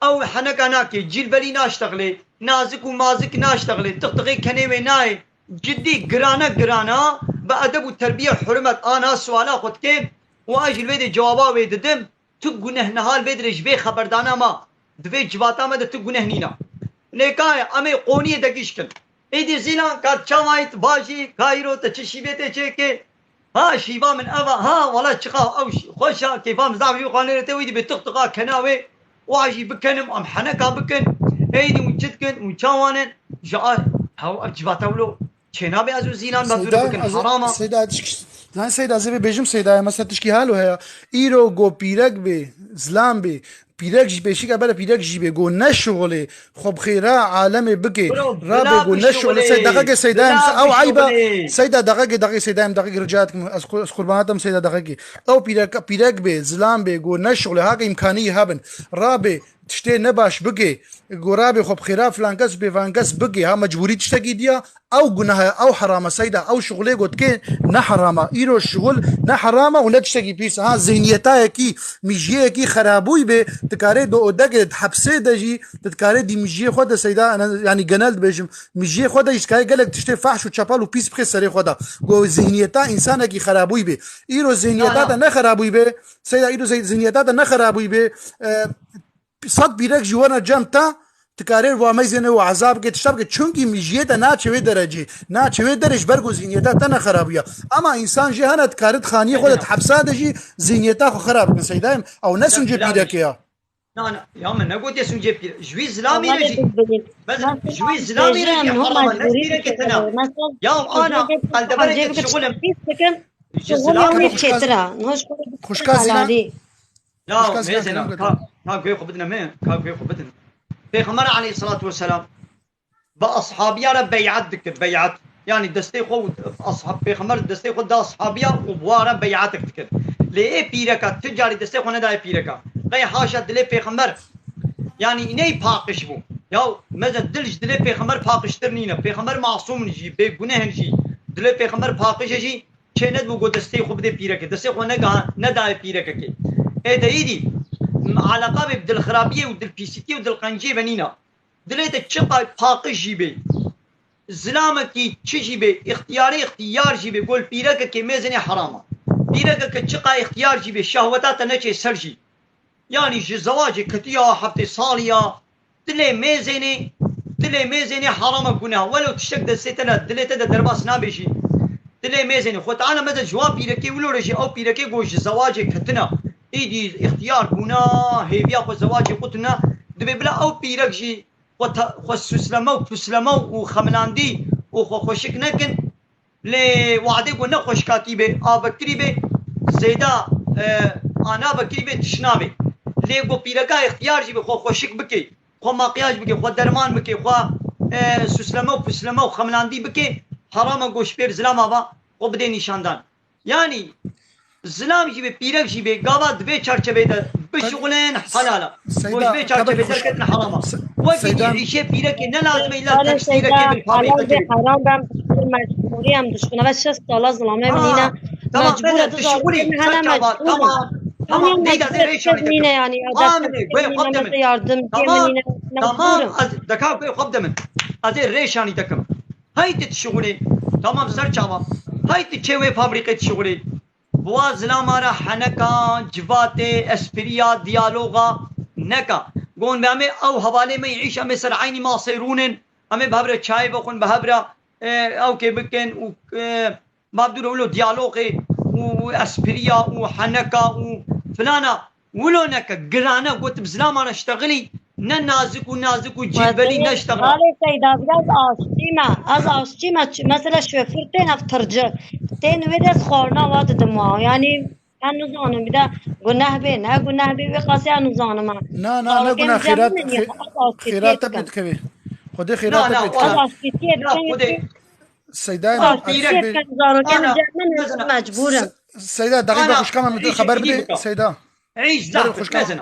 Ew heneka nake, cîlvelî naştexlê, nazik û mazik naştexlê, tiqtiqê kenê wê nayê. Cidî, girane, girana, bi edeb û terbiye, hurmet, ana suala xwe dike û ez jî li vê de cewaba wê didim. Tu guneh niha li vê dirê ji vê xeberdana me, di vê civata me de tu guneh nîna. Lê ka ye, em ê qoniyê de gişkin. Êdî Zîlan, ka çawa yî tu bajî, ka îro te çi şîvê tê çêkê? Ha, şîva min ev e, ha, wela çiqa ew şî-, xweş e, kêfa min zaf jî xwe nêre tê, wî dî bê tiqtiqa kena wê, wa jî bikenim, em heneka bikin, êdî hûn çi dikin, hûn çawan in, ji a, hew, ev civata wilo. Çênabe ez û Zîlan be Seyda, dûr bikin, ez ê, herama. Seyda, tişk-, lan Seyda, ez ê vê bêjim Seyda, ya mesela tişkî halo heye. Îro go pîrek bê, zilam bê, pîrek jî pêşîka bere pîrek jî bê, go ne şixulê, xwe bi xêra alemê bike, Bro, rabe bila go ne şixulê, bişixulê, Seyda, daqeke Seyda, bila em, ew eyba, bişixulê. Seyda, daqeke, daqeke Seyda, em, daqeke rica dikim, ez ku-, ez qurbana te bim Seyda, daqeke. Ew pîrek, pîrek bê, zilam bê, go ne şixulê, haka îmkanî hebin, rabe, tiştê ne baş bike, go rabe xwe bi xêra filan kes, bê filan kes bike, ha mecbûrî tiştekî diya, Ew gunah e, ew heram e Seyda, ew şixulê got ke ne heram e. Îro şixul ne heram e û ne tiştekî pîs e. Ha, zihniyetayekî, mijiyeyekî xerabûy bê, dikarê di odekê, di hepsê de jî, tu dikarê dî mijiyê xwe de Seyda, yanî genel dibêjim, mijiyê xwe de jî dikarê gelek tiştê fahş û çepal û pîs bixê serê xwe de. Go zihniyeta însanekî xerabûy bê. Îro zihniyeta te ne xerabûy bê, Seyda, îro zih-, zihniyeta te ne xerabûy bê, e, sed pîrek jî werne cem te, dikarê wa meyzêne û ezab bike, tişta bike. Çunkî mijiyê te naçe wê derecê, naçe wê derê ji ber ku zihniyeta te ne xerabiya. Ama însan jî hene dikare di xaniyê xwe de, di hepsa de jî zihniyeta xwe xerab bikin. Seydayê min, ew ne suncê pîrekê ya. Na, na, ya min negotiye suncê pîre. Ji wî zilamî re jî. Bes ji wî zilamî re jî herama, ne pîrekê te ne. Ya ana, ez deverekê dişixulim. Ji zilamî re jî. Xweşka Zîlan. Ya, mêzena, ka, ka guhê xwe bidine me, ka guhê xwe bidine. Pêxember aleyhissalatu vesselam bi ashabiya re beyat dikir, beyat. Yani destê xwe û ashab, Pêxember destê xwe da ashabiya û bi wa re beyatek dikir. Lê ê pîreka, tu carî destê xwe nedayê pîreka. Qey haşa dilê Pêxember, yani ney paqij bû. Ya, meze dil ji dilê Pêxember paqijtir nîne. Pêxember masûm in jî, bêguneh in jî. Dilê Pêxember paqij e jî, çê nedibû ku destê xwe bidê pîrekê. Destê xwe nega-, nedayê pîrekekê. Ê de îdî, eleqa bê bi dilxirabiyê û dilpîsîtiyê û dilqenciyê ve nîna. Dilê te çiqay paqij jî bê, zilamekî çi jî bê, îxtiyarê îxtiyar jî bê, gol pîrekekê mêzinê heram e. Pîrekeke çiqay îxtiyar jî bê, şehweta te neçê ser jî. Yanî ji zewacê ketiya heftê salî ya, dilê mêzênê, dilê mêzênê heram e, guneh. Welo tiştek destê te de, dilê te de derbas nabe jî. Dilê mêzênê. Xwe Teala meze ji wan pîrekê wilo re jî, ew pîrekê ku ji zewacê ketine. Îdî îxtiyar bûna, hêviya xwe zewacê qutine. Dibê bila ew pîrek jî xwe te-, xwe susleme û pusleme û xemilandî û xwe xweşik nekin. Lê wadê ku ne xweşkatî bê, avekirî bê, zêda, e, anavekirî bê, tişna bê. Lê ku pîreka îxtiyar jî bê, xwe xweşik bikê, xwe makyaj bikê, xwe derman bikê, xwe e, susleme û pusleme û xemilandî bike, heram e, go ji pêr zilama va xwe bidê nîşandan. Yanî zilam jî bê, pîrek jî bê, gava di vê çarçevê de bişixulin helal e. Û ji vê çarçevê derketin heram e. Wekî dî îşê pîrekê ne lazim e îlla tekstîrekê bin, fabrîkekê bin. Heram ben mecbûrî em dişxulin. Ve şeş sala zilamê min nîne. Tamam, mecbûr e, tu zarokê min hene mecbûr e. Tamam, tamam, neyda de rêşanî dekim. Nîne yanî, ya destê min nîne, mesela yardimciyê min nîne, mecbûr e. Tamam, ez deka ku xwe bide min. Ez ê rêşanî dekim. Hey tu dişixulî, tamam ser çava. Hey tu çê wê fabrîqê dişixulî. Bi wa zilama re heneka, civatê, espriya, diyaloga neka. Gon be em ê ew hevalê me yî îş em ê ser eynî masê rûnin. Em ê bi hev re çayê vexwin, bi hev re, e, ewkê bikin û, e, mabdûr wilo diyalogê û espriya û heneka û filana. Wilo neke, girane, got bi zilama re ştexilî, ne nazik û nazik û cîlbelî neştexila. Valê Seyda, biraz aşçî me. Ez aşçî me. Ç-, mesela şoför tên ev tirci. Tên wê de ez xwarina wa didim wa. Yani, ben nizanim, bir de guneh bê, ne guneh bê, wê qasê ez nizanim ha. Na, na, ne guneh, xêrat, xê-, xêrat te pê dikevê. Xwedê xêrat te pê dikevê. Ez aşçîtiyê dikim. Seydayê min, aşçîtiyê dikim, zarokê min cem min, mecbûr im. Se-, Seyda, daxî be xwişka me, min xeber bidê, Seyda. Îş zaf mezin e.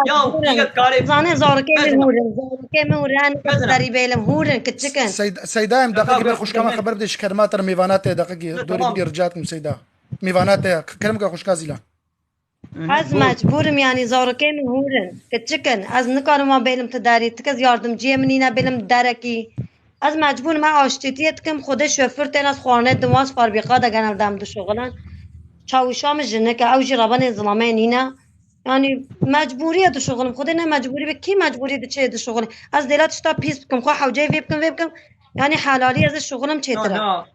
Ya pîrek karê. Zane zarokê min hûr in, zarokê min hûr in, derî bêlim hûr in, kiçik in. Seyda, Seyda em daqiqekî ber xwişka me xeber bidê, ji kerema te re mêvana te daqiqekî dorê bidê, rica dikim Seyda. Mêvana te ya, kerem ke xwişka Zîlan. Ez mecbûr im, yanî zarokê min hûr in, kiçik in. Ez nikarim wan bêlim ti derî, ti kes yardimciyê min nîne bêlim derekî. Ez mecbûr me aştîtiyê dikim, xwedê şofir tên ez xwarine dim wan ji farbîqa de genel dem dişuxulin. Çawişa min jinik e, ew jî rebenê zilamê nîne. Yanî mecbûrî ye dişuxulim. Xwedê ne mecbûrî be, kî mecbûrî diçe dişuxulî? Ez dêla tişta pîs bikim, xwe hewceyê vê bikim, vê bikim. Yanî helalî ez dişuxulim çêtir e.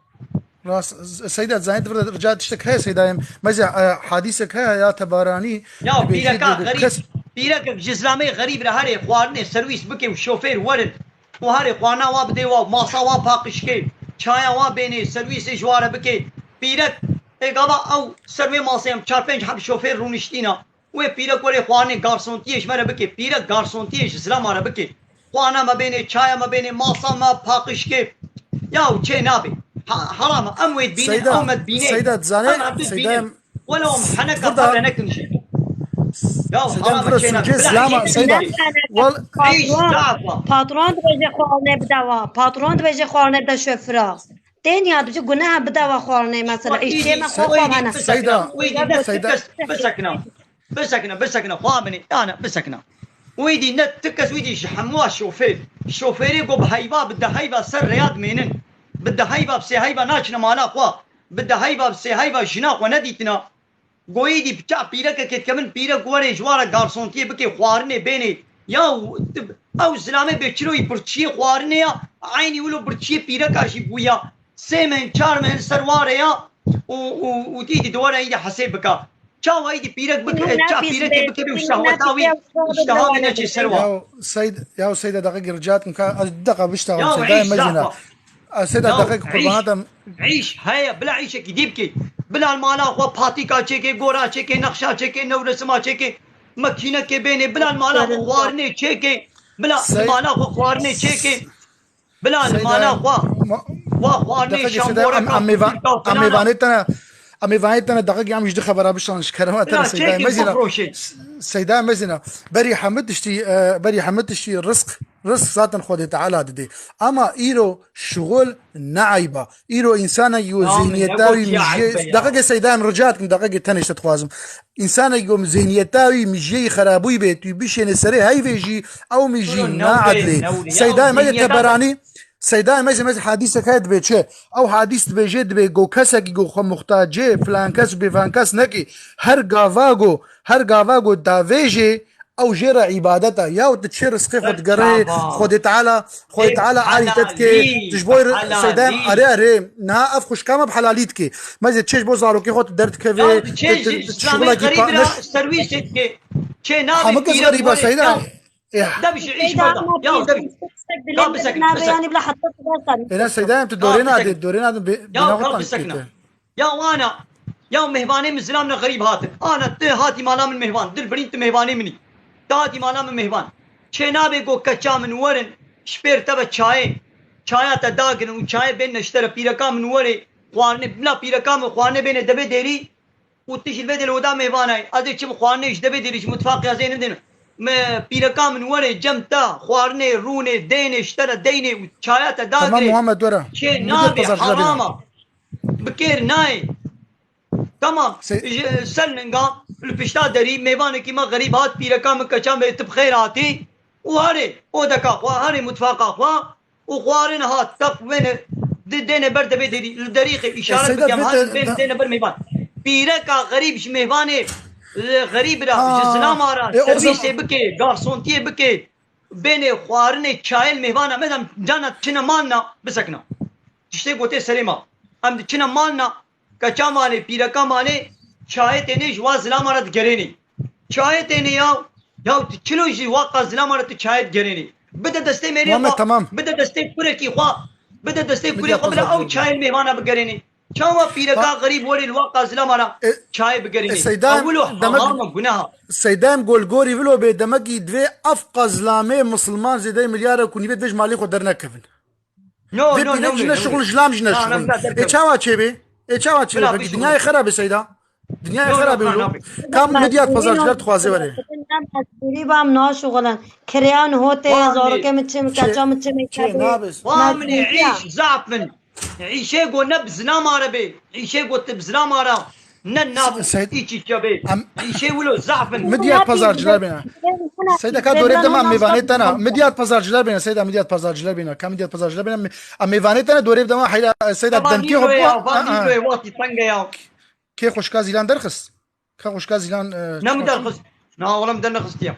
Rast, Seyda, zanî tu rica tiştek heye Seyda em. Meze, e, hadîsek heye ya tebaranî. Ya pîreka xerîb, pîrekek ji zilamê xerîb re herê xwarinê serwîs bike û şofêr werin. û herê xwarina wa bidê wa, masa wa paqij kê, çaya wa bênê, serwîsê ji wa re bikê. Pîrek, ê gava ew ser wê masê em çar pênc heb şofêr rûniştîna. Wê pîrek werê xwarinê garsontiyê ji me re bikê. Pîrek garsontiyê ji zilama re bikê. Xwarina me bênê, çaya me bênê, masa me paqij kê. Ya çê nabê. Ha-, heram e. Em wê dibînin, ew me dibînê. Seyda, dizane, em hevdu dibînin. Wela em heneka xwe nekin jî. Ya Seyda, heram e, çêna. Seyda, Seyda. Wal- Patron, patron dibêje xwarine bide wa. Patron dibêje xwarine bide şofira. Tên ya dibêje guneha bide wa xwarine mesela. Îşçê me xwe xwe hene. Seyda, Seyda. Bisekina. Bisekina, bisekina. Xwe binê. Yana bisekina. Wî dî ne ti kes wî dî ji hemû şofêr. Şofêrê go bi heyva, bi deheyva ser rêya dimênin. Bi deheyva, bi sêheyva naçine mala xwe. Bi deheyva, bi sêheyva jina xwe nedîtina. Goyî dî piça pîrekekê dikevin, pîrek werê ji wan re garsontiyê bike, xwarinê bênê. Ya ew zilamê bê çiroyî birçiyê xwarinê ya, eynî wilo birçiyê pîreka jî bûya. Sê meh, çar meh ser warê ya û, û, û dî dî di were îdî hesê bika. Çawa îdî pîrek bike, ça pîrekê bike bê û şehweta wî, îşteha wî neçê ser wa. Ya Seyd, ya Seyda, daqiqekî rica dikim ka ez deqa biştexim, Seyda mezîna. Ez sê deqek qurbana te. Îş heye, bila îşekî dî bikê. Bila li mala xwe patîka çêkê, gora çêkê, nexşa çêkê, newresima çêkê, mekînekê bênê, bila li mala xwe xwarinê çêkê, bila li mala xwe xwarinê çêkê, bila li mala xwe wa xwarinê şambore ka, em mêvanê te ne, em mêvanê te ne, deqekî em ji di xebera bişan ji kerema te re Seyda mezîna. Seyda mezîna. Berî hemû tiştî, e, berî hemû tiştî rizq, rizq zaten Xwedê Teala didê. Ama îro şixul ne eyb a. Îro însanekî ku zihniyeta wî mijiyê, deqekê Seyda, em rica dikim, deqekê tenê ji te dixwazim. Însanekî ku zihniyeta wî mijiyê xerabûyî bê, tu bişênê serê heyvê jî, ew mijî ne edlê. Seyda me yê teberanî, Seyda me zî, me zî hadîsek heye dibê çi? Ew hadîs dibêje, dibê ku kesekî ku xwe muxtacê filan kes û bêvan kes nekê, her gava ku, her gava ku davêjê, ew jê re îbadet e. Ya tu çi rizqê xwe digerê, Xwedê Teala, Xwedê Teala arî te dike, tu ji bo Seyda em, erê, erê, niha ev xwişka me bi helalî dike. Me zê çê ji bo zarokê xwe tu derdikevê, tu, tu şixulekî pa-, serwîsê dike. Çê nabê hemû kes xerîb e Seyda. Ya. Dev ji îş berda. Ya dev. Ya bisekine, bisekine. Êna Seyda em tu dorê nadê, dorê nadê bê-, bêna xwe tang dikê. Ya wana, ya mêvanê min zilam ne xerîb hatin. Ana tu hatî mala min mêvan, dilbirîn tu mêvanê min î. Tu hatî mala min mêvan. Çê nabê ku keça min werin, ji pêr te ve çayê, çaya te dagirin û çayê bên neştere pîreka min werê xwarinê, bila pîreka min xwarinê bêne devê dêrî û tu jî li vê dê li oda mêvanayê. Ez ê çi bi xwarinê ji devê dêrî ji mutfaqê ez ê nidin. Me pîreka min werê cem te xwarinê rûnê dênê ji te re deynê û çaya te Tamam dagirê. Muhammed, were. Çê Muhammed nabê Pazarcı, were. Herama. Bi kêr nayê. Tamam. Se- Ji ser ninga li pişta derî mêvanekî me xerîb hat, pîreka min, keça min, tu bi xêr hatî û herê odeka xwe, herê mutfaqa xwe û xwarin hat, teq wêne di dêne ber devê derî, li derîxê E, işaret Seyda, bikem, bê hat de- bê de- dêne ber mêvan. Pîreka xerîb ji mêvanê, e, xerîb re, ji Ha. zilama re, E, o servîsê zaman- bike, garsontiyê bike, bêne xwarinê çayê li mêvana me de, cana çine malna bisekna. Tiştê gotê serê ma. Em diçine malna, keça malê, pîreka malê, çayê tênê ji wa zilama re digerênê. Çayê tênê ya, ya tu çilo ji wa qa zilama re tu çayê digerênê. Bide destê mêrê Muhammed, xwe, tamam. Bide destê kurekî xwe, bide destê kurê Bide xwe, bila ew pazarcı. Çayê mêvana bigerênê. Çawa pîreka Ha. Xerîb werê li wa qa zilama re E, çayê bigerênê. E, Seyda, Ew wilo demek, hamam e, guneha. Seyda em golgorî vilo bê, demekî divê ev qa zilamê misilman zêdeyê milyara ku nîvê divê ji malê xwe dernekevin. No, Vê no, pîrek no, jî ne no, şixul, no. Zilam jî ne Na, na, şixul. na, E, derkevin. Çawa çêbê? E, çawa çêbê? Bila Peki bişixulin. Dinyayê xerabê Seyda. Dinyayê Yo, yo, xerabê na, wilo. na, bi- Kam Medya Pazarcılar dixwaze were. Ne mecbûrî bam naşixulin. Kiryan hotê, Wahmî. Zorokê min çim, Çê, keça min çim, çê, çabê. Nabe. Wahmî, Mecbûrî ya. Îş zaf in. Îşê go ne bi zilama re bê. Îşê go tu bi zilama re. Ne nav Se-, Seyda, îçî çebê. Em Îşê wilo zaf in. Midyat Pazarcılar bêne. Seyda ka dorê dema em mêvanê tena. Midyat Pazarcılar bêne. Seyda Midyat Pazarcılar bêne. Ka Midyat Pazarcılar bêne. Em mêvanê tena dorê dema heyla Seyda Tamam, demkê nîro xwe ya, bua. Van nîro ya, wextî tenge ya. Kê xweşka Zîlan derxist? Ka xweşka Zîlan, e, Ne mi derxist? Na, oğlum, dernexistiye.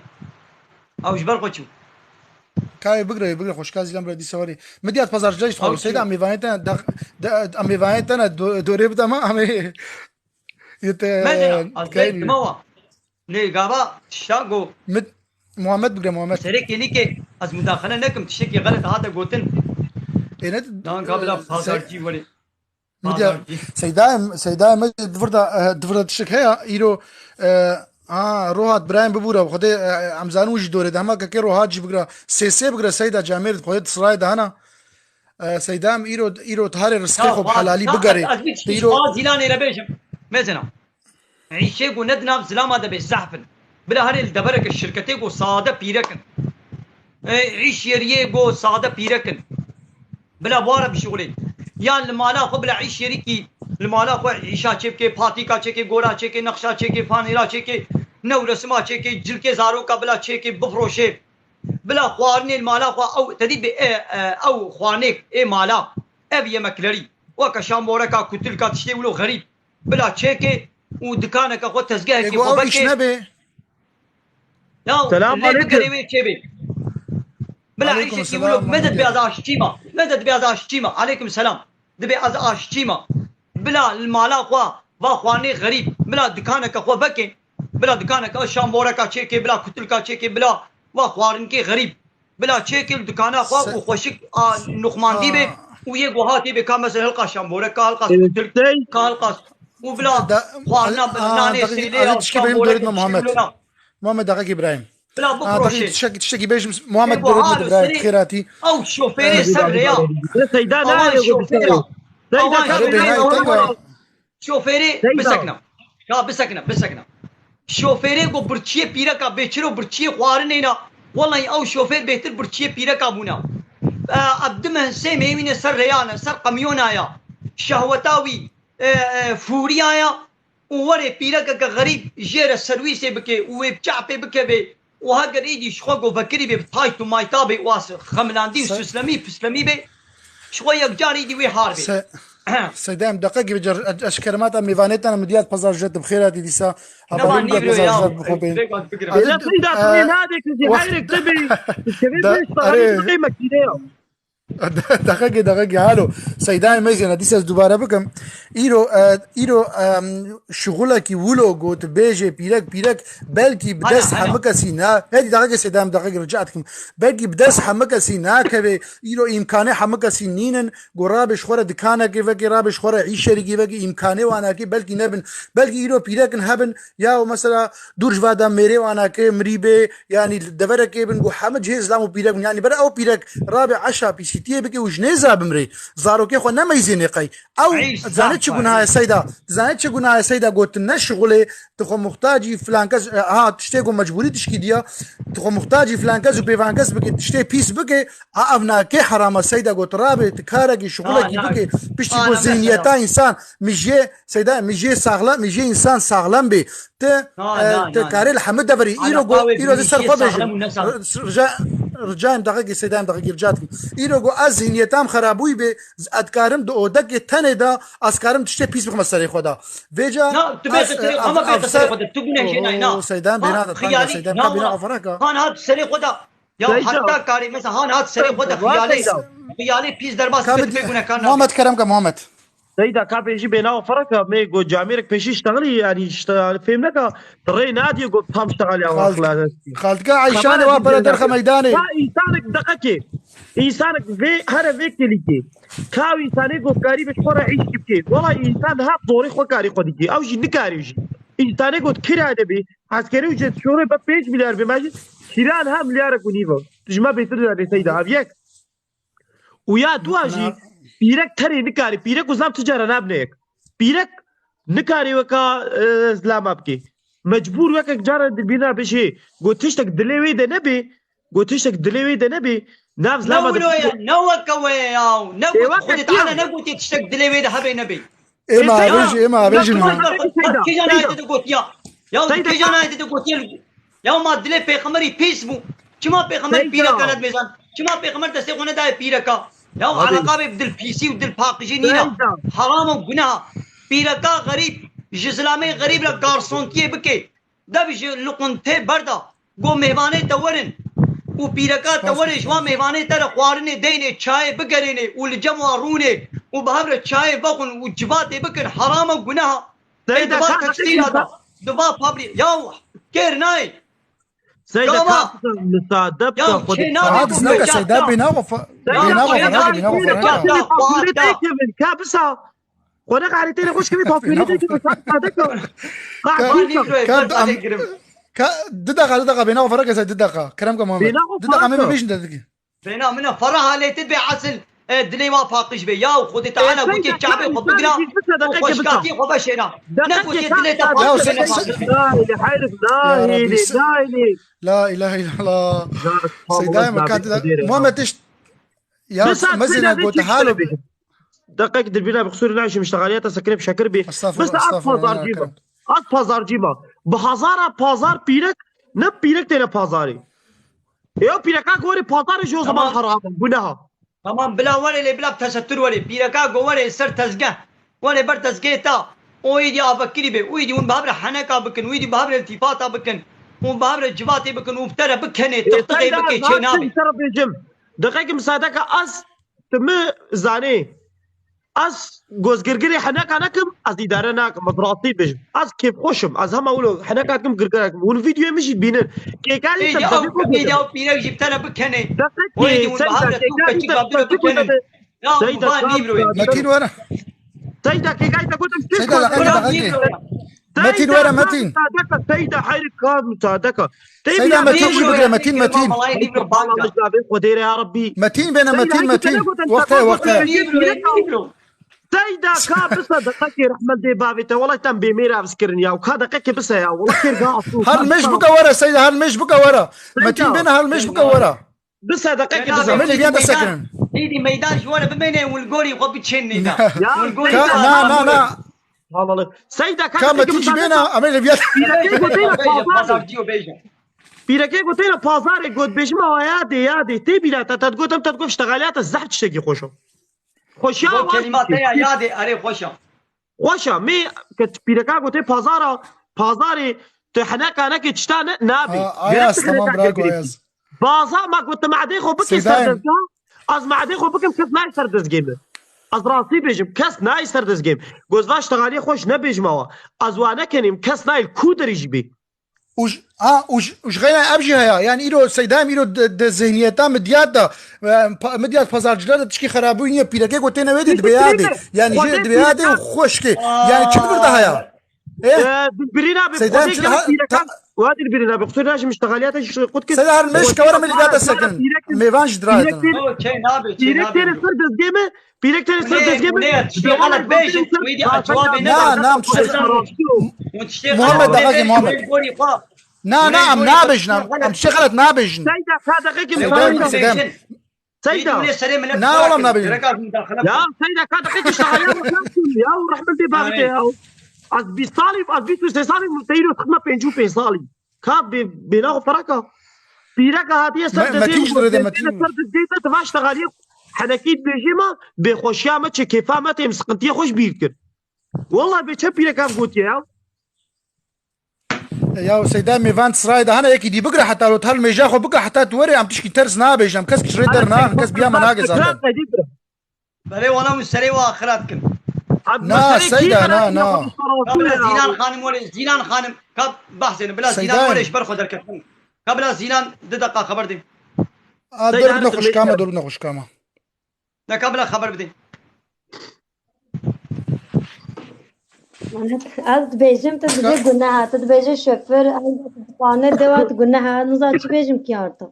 Ew ji ber xwe çû. Kayê bigre, bigre xweşka Zîlan bire dîsa warê. Midyat Pazarcılar jî Ew xwe. Seyda çû. Em mêvanê tena, de, de, em mêvanê tena do-, dorê bidema, em ê, yê te, Medina, e, az kayê bek dima wa. Lê gava tişta go. Mid-, Muhammed bigre, Muhammed. Serê kêlîkê, ez mudaxele nekim, tiştekî xelet hate gotin. Ê ne, Dan kabila e, se-, pazarcı were. Midyat, Pazarcı. Seyda, Seyda me di vir de, e, di vir de tiştek heye, îro, e, ha, Rohat Birayim bibûre, Xwedê, e, em zanin wî jî dorê de, hema kekê Rohat jî bigre, sê sê bigre, Seyda Camêr, Xwedê di sirayê de hene. E, Seyda em îro, îro tiharê rizqê Ya, xwe bi xwaz, helalî ya, bigerê. Ez, ez bir Îro Xwaz Zîlanê re bêjim. Mezena. Îşê ku ne di nav zilama de bê zehf in. Bila herê li devereke şirketê ku sade pîrek in. E, îş yeriyê ku sade pîrek in. Bila wara bişuxulê. Yan li mala xwe bila îş yerîkî, li mala xwe îşa çêbike, patîka çêke, gora çêke, nexşa çêke, fanêra çêke, new resima çêke, cilkê zaroka bila çêke, bifroşê. Bila xwarinê li mala xwe ew tedî bi, e, e, ew xwarinê ê mala, ev yemeklerî. Weke şamboreka, kutilka, tiştê wilo xerîb. Bila çêkê û dikaneke xwe, tezgehekî Ê, xwe ew îş veke. Nebe. Ya, Selam lê aleyküm. Bigerê wê çêbê. Bila Aleyküm îşekî selam, wilo, medet aleyküm. Bê ez aşçî ma. Medet bê ez aşçî ma. Aleyküm selam. Dibê ez aşçî ma. Bila li mala xwe va xwarinê xerîb. Bila dikaneke xwe veke. Bila dikaneke şamboreka çêkê, bila kutilka çêkê, bila va xwarinkê xerîb. Bila çêkê li dikana xwe Se- û xweşik a nuxmandî be Aa. Û yê guhatê be ka mesela hilqa şamboreka, hilqa Ee, kutilka, hilqa û bila Da- xwarina, Aa, nanê, daqiqe, sêlê, ya, tişkî bêjim şamborek, dorê me Muhammed. Muhammed, daqiqe Îbrahim. Bila Aa, daqiqe, bifroşê. Tiştek-, tiştekî bêjim Muhammed, Ê dorê me guhatê Îbrahim, sêlê, xêratî. Ew şofêrê ser rêya. Seyda Awan nerede şofêra. Seyda Awan ka şofêra. Bêhna, Şofêrê, Seyda. Bisekine. Ya bisekine, bisekine. Şofêrê ku birçiyê pîreka bê, çiro birçiyê xwarinê na. Wellahî ew şofêr bêhtir birçiyê pîreka bûna. E, ev di meh sê meh wîne ser rêya ne, ser qemyona ya. Şehweta wî, e, e, fûriya ya û werê pîrekeke xerîb jê re serwîsê bike û wê bi çapê bikeve. Û heger êdî ji xwe govekirî bê, bi tayt û mayta bê, û as xemilandî û Se- süslemî, pislemî bê, ji xwe yekcar êdî wê har bê. Se-, Seyda, em deqekî bicar, ez, ez ji keremata mêvanê te ne, Midyat Pazarcı te bi xêr hatî dîsa. Nema Hevalî Midyat nîvro ya, Pazarcı bi xwe bên. Seyda, tu yê nadê ku jî heyrek te bê, tu şevê Da-, bê, erê. Makîne ya. Deqekê, deqekê, halo. Seydayê meyzêne, dîsa ez dubare bikim. Îro, e, îro, em, şixulekî wilo got, bêjê pîrek, pîrek belkî bi Hana, dest hana. hemikesî ne. Hêdî daxekê Seyda, em daxekê rica dikim. Belkî bi dest hemikesî nakeve. Îro îmkanê hemikesî nînin. Go rabê ji xwe re dikanekê veke, rabê ji xwe re îşerîkî veke, îmkanê wanakê belkî nebin. Belkî îro pîrekin hebin, ya mesela dûr ji vada mêrê wanakê mirî bê, yanî li deverekê bin, go hemî cihê zilam û pîrek bin. Yanî bere ew pîrek rabê eşa pîsîtiyê bike û ji nêza bimrê. Zarokê xwe nemeyzênê qey. Ew Ey, dizane çi zaf gunahê Seyda? Dizane çi gunahê Seyda? Gotin ne şixulê, tu xwe muxtacî filan kes, e, ha, tiştê ku mecbûrî tişkî diya, tu xwe muxtacî filan kes û pêvan kes bike, tiştê pîs bike, a, ev nake herama Seyda got, rabê tu karekî şixulekî bike, piştî ku zihniyeta însan, mijê Seyda, mijê saxlem, mijê însan saxlem bê. Ti, Na, e, na, ti na, na. karê li hemû deverî. Îro go, îro di ser xwe bêjim. Rica, rica em daxekî Seyda, em daxekî rica dikim. Îro go ez zihniyetam xerabûyî bê, ez dikarim di odekê tenê de, ez karim tiştê pîs bixime serê xwe de. Vêca Na, tu bê ez, tu serê, ez ama bê tu serê xwe de. Tu guneh jê nayê, na. Oo, Seyda em bêna de tanga, Seyda em ka bêna xwe feraka. Han hat serê xwe de. Ya Seyda. Heta karê, mesela han hat serê xwe de xiyalê, xiyalê pîs derbas bê, tu bê gunehkar nabî. Muhammed Kerem ka Muhammed. Seyda, ka bêjî bênawa feraka, me got camêrek pêşî ştexilî, yanî ştexilî fêm neka, rê nadiye got tam ştexilî awa Xalt-, xilas. Xaltika Eyşanê wa pere derxe meydanê. Ka însanek deqekê, însanek vê, here vê kelîkê. Ka însanê got karî bi xwe re îş bike. Wela însan ha zorê xwe karî xwe dike. Ew jî nikarî jî. Însanê got kira de bî, eskerê û jet şorê be pênc milyar bê, me jî kira niha milyarek û nîv e. Tu ji me bêtir de Seyda, ev yek. Û ya dua jî pîrek terê nikarî, pîrek û zam tu cara nabine yek. Pîrek nikarî weka, e, zilama bike. Mecbûr wekek cara dibîna bişê. Got tiştek dilê wê de nebê, got tiştek dilê wê de nebê, nav Ne zilama de wilo ye, ne weke we ye ya. Ne Ê got weke Xwedê Teala ne gotiye tiştek dilê wê de hebê nebê. Êma Ê, avêjî, êma avêjî. Kîjan ayetê de gotiya? Ya kîjan ayetê de gotiya? Ya ma dilê pêxemberî pîs bû. Çima pêxember pîreka nedimêzan? Çima pêxember destê xwe nedaye pîreka? Ya eleqa bê bi dil pîsî û dil paqijî nîna. Heram û guneha. Pîreka xerîb, ji zilamê xerîb re garsontiyê bike. Dev ji liqûntê berda, got mêvanê te werin û pîreka te werê ji wan mêvanê te re xwarinê deynê, çayê bigerênê û li cem wan rûnê û bi hev re çayê vexwin û civatê bikin, heram e, guneha. Ê, Seyda, di va ka tekstîla de, di va fabrî-, ya kêr nayê. Seyda, Gava. Ka misade Ya, bike, xwe çê de nabê Saet ku neke, meşa Seyda, ya. Bênawa fa-, Ya, bênawa xwe feraka, nabê bênawa ku feraka. meşa. Ka bisa. Xwe ne xaritê ne xweş kevê tafkirî tê kevê sade ka. Ka, Ka nîvroyê, ka, ka am-, sadê girim. Ka, di deqa, di deqa, bênawa feraka se di deqa. Kerem ka Muhammed. Bênawa Di deqa me feraka. bêjin de dikî. Bêna min e, fera halê te bê esil, e, dilê wa paqij bê. Ya Xwedê Teala gotiye çavê xwe bigira û xweşkatiyê xwe veşêra. Ne gotiye dilê te paqij bê, ne paqij bê. Ya se-, se-, Ya Rabbi, se-, La ilahe illallah. Ya Seyda, me katî de. Muhammed tişt Ya, Bisa mezina seyda got, vê halo çêkirê bê. Deqek dirbîna bi qisûrê nayşim, iştexaliyata sekinê bi şekir bê. Estağfurullah, Bisa az estağfurullah, pazarcî ya bim. Kerem. Az pazarcî ma. Bi hazara pazar pîrek, ne pîrek têne pazarê. E, o pîreka gorê pazarê ji o zaman Tamam. haram e, guneha. Tamam, bila were lê bila bi tesettur were. Pîreka go were ser tezgeh. Were ber tezgehê ta. O êdî avekirî bê. O êdî hûn bi hev re heneka bikin. O êdî bi hev re iltîfata bikin. Hûn bi hev re civatê bikin. Hûn bi te re bikenê. E, Tıktığê seyda, bike çê nasıl nabê. Sana bêjim. Deqekî misadeke ez, tu mi zanê. Ez gozgirgirê heneka nekim, ez îdare nakim, ez rastî bêjim. Ez kêfxweş im, ez hema wilo heneka dikim, girgire dikim. Hûn vîdeoyê min jî dibînin. Kêkarî Êdî te ew, devê xwe êdî bidin. Ew pîrek jî bi te re bikenin. Deqekê, Wêdî hûn bi seyda, hev re kêkarî tûkekî te gavdû re devê xwe bikenin. bidin. Ya Seyda, hûn van ka nîvroyê. Metin were. Seyda, kêkarî te gotim, Seyda, seyda, deqekê, deqekê. Metin were, Metin. Seyda, Metin. Seyda, hayır, ka müsaade ka. Seyda, Metin jî bigire, Metin, Metin. Metin bêne, Metin, Metin. Wexte, wexte. Seyda, ka bisa deqekê rehmet dê bavê te. Wallahî tem bêmêr avskirin ya. Ka deqekê bisa ya. Wallahî kêr ga asû. Hal mêj bike were, Seyda, hal mêj bike were. Metin bêne, hal mêj bike were. Bi sedeqekê Cenabê bize. Hêdî meydan, hêdî meydan ji we re bimêne û li gorî xwe biçênê de. Ya, Û li gorî Ka, xwe na, na, na. Halalı. Seyda, ka Ka Metin jî bêne, em ê li viya. Pîrekê gotê ne pazar. Pazarcî û bêje. Pîrekê gotê ne pazarê got bêjim awa yadê, yadê. Tê bîra te, te gotem, te got ştexaliya te zehf tiştekî xweş o. Xweşiya Bo wa kelîma te ya yadê, erê xweş e. Xweş e, mê ke pîreka gotê pazara, pazarê tu heneka nekê tişta ne, nabê. Ha, Ayaz, tamam, bravo, Ayaz. Baza ma got tu madê xwe bikê ser dezga, az madê xwe bikim kes nayê ser dezgê min. Ez rastî bêjim, kes nayê ser dezgehê min. Gozvaş teğaliye xweş nebêjim awa. Ez wa nekenîm, kes nayê li ku derê jî bê. Û ji, ha, û ji, û ji xeyra ev jî heye. Yani îro Seydayê min îro di, di zihniyeta midyat de, e, pa-, midyat pazarcılar de tişkî xerabûyî niye. Pîrekê ku têne wê dê dibê yadê. Yani jê dibê yadê û xweşkê. Yani çi di vir de heye? E? E, dilbirîna bi Seydayê Xwedê çi gel ha, pîrekan. Ta- Wa dilbirîna bi. Qusur najim ji teğaliyata jî qut kir. Seyda her mêj kewara min li viyada sekin. Mêvan jî dirayê. Pîrek têne ser dezgehê me. Pîrek têne ser dezgehê me. Tiştê xelet bêjin. Wî dî cewabê neda. Na, na, em tiştê xelet. Hûn tiştê xelet Muhammed, bêjin, daxakê Muhammed. Wê gorî xwe. Na, na, em nabêjin, em, em tiştê xelet nabêjin. Seyda, ka deqekî Seyda, Muhammed. Seyda. Seyda. Wî dî wê serê millet. Na, oğlum, nabêjin. Gerek abi, müdahale. Ya Seyda, ka deqekî şahaya ya. Ya, rehmet bê bavê te ya. Az bîst salî, az bîst û sê salî, te îro xidma pêncî û pênc salî. Ka bê, bêna xwe feraka. Pîreka hatiye ser Me-, dizê Metin ji Durê de, Metin. Ser dizê te, tu vaş teğaliye henekî dibêjê ma, bêxweşiya me çi, kêfa me têm, sıkıntiye xwe ji bîr kir. Wallah bê çe pîrek ev gotiye ya. Ya Seyda mêvan sirayê de hene yekî dî bigire heta lo, her mêja xwe bigire heta tu were, em tişkî ters nabêjin, em kes kişrê der naxin, kes biya me nake zaten. Belê wala min serê wa xirat kim. Na, Seyda, na, na. Kabla Zîlan Xanim were, Zîlan Xanim, ka bahsêne, bila Zîlan were ji ber xwe derketin. Kabla Zîlan di deqa xeber dê. A, dur bine xwişka me, dur bine xwişka me. De kabla xeber bidê. Ez dibêjim, tu dibê guneha, tu dibêje şoför, ez dixane dewa tu guneha, niza çi bêjim ki arta.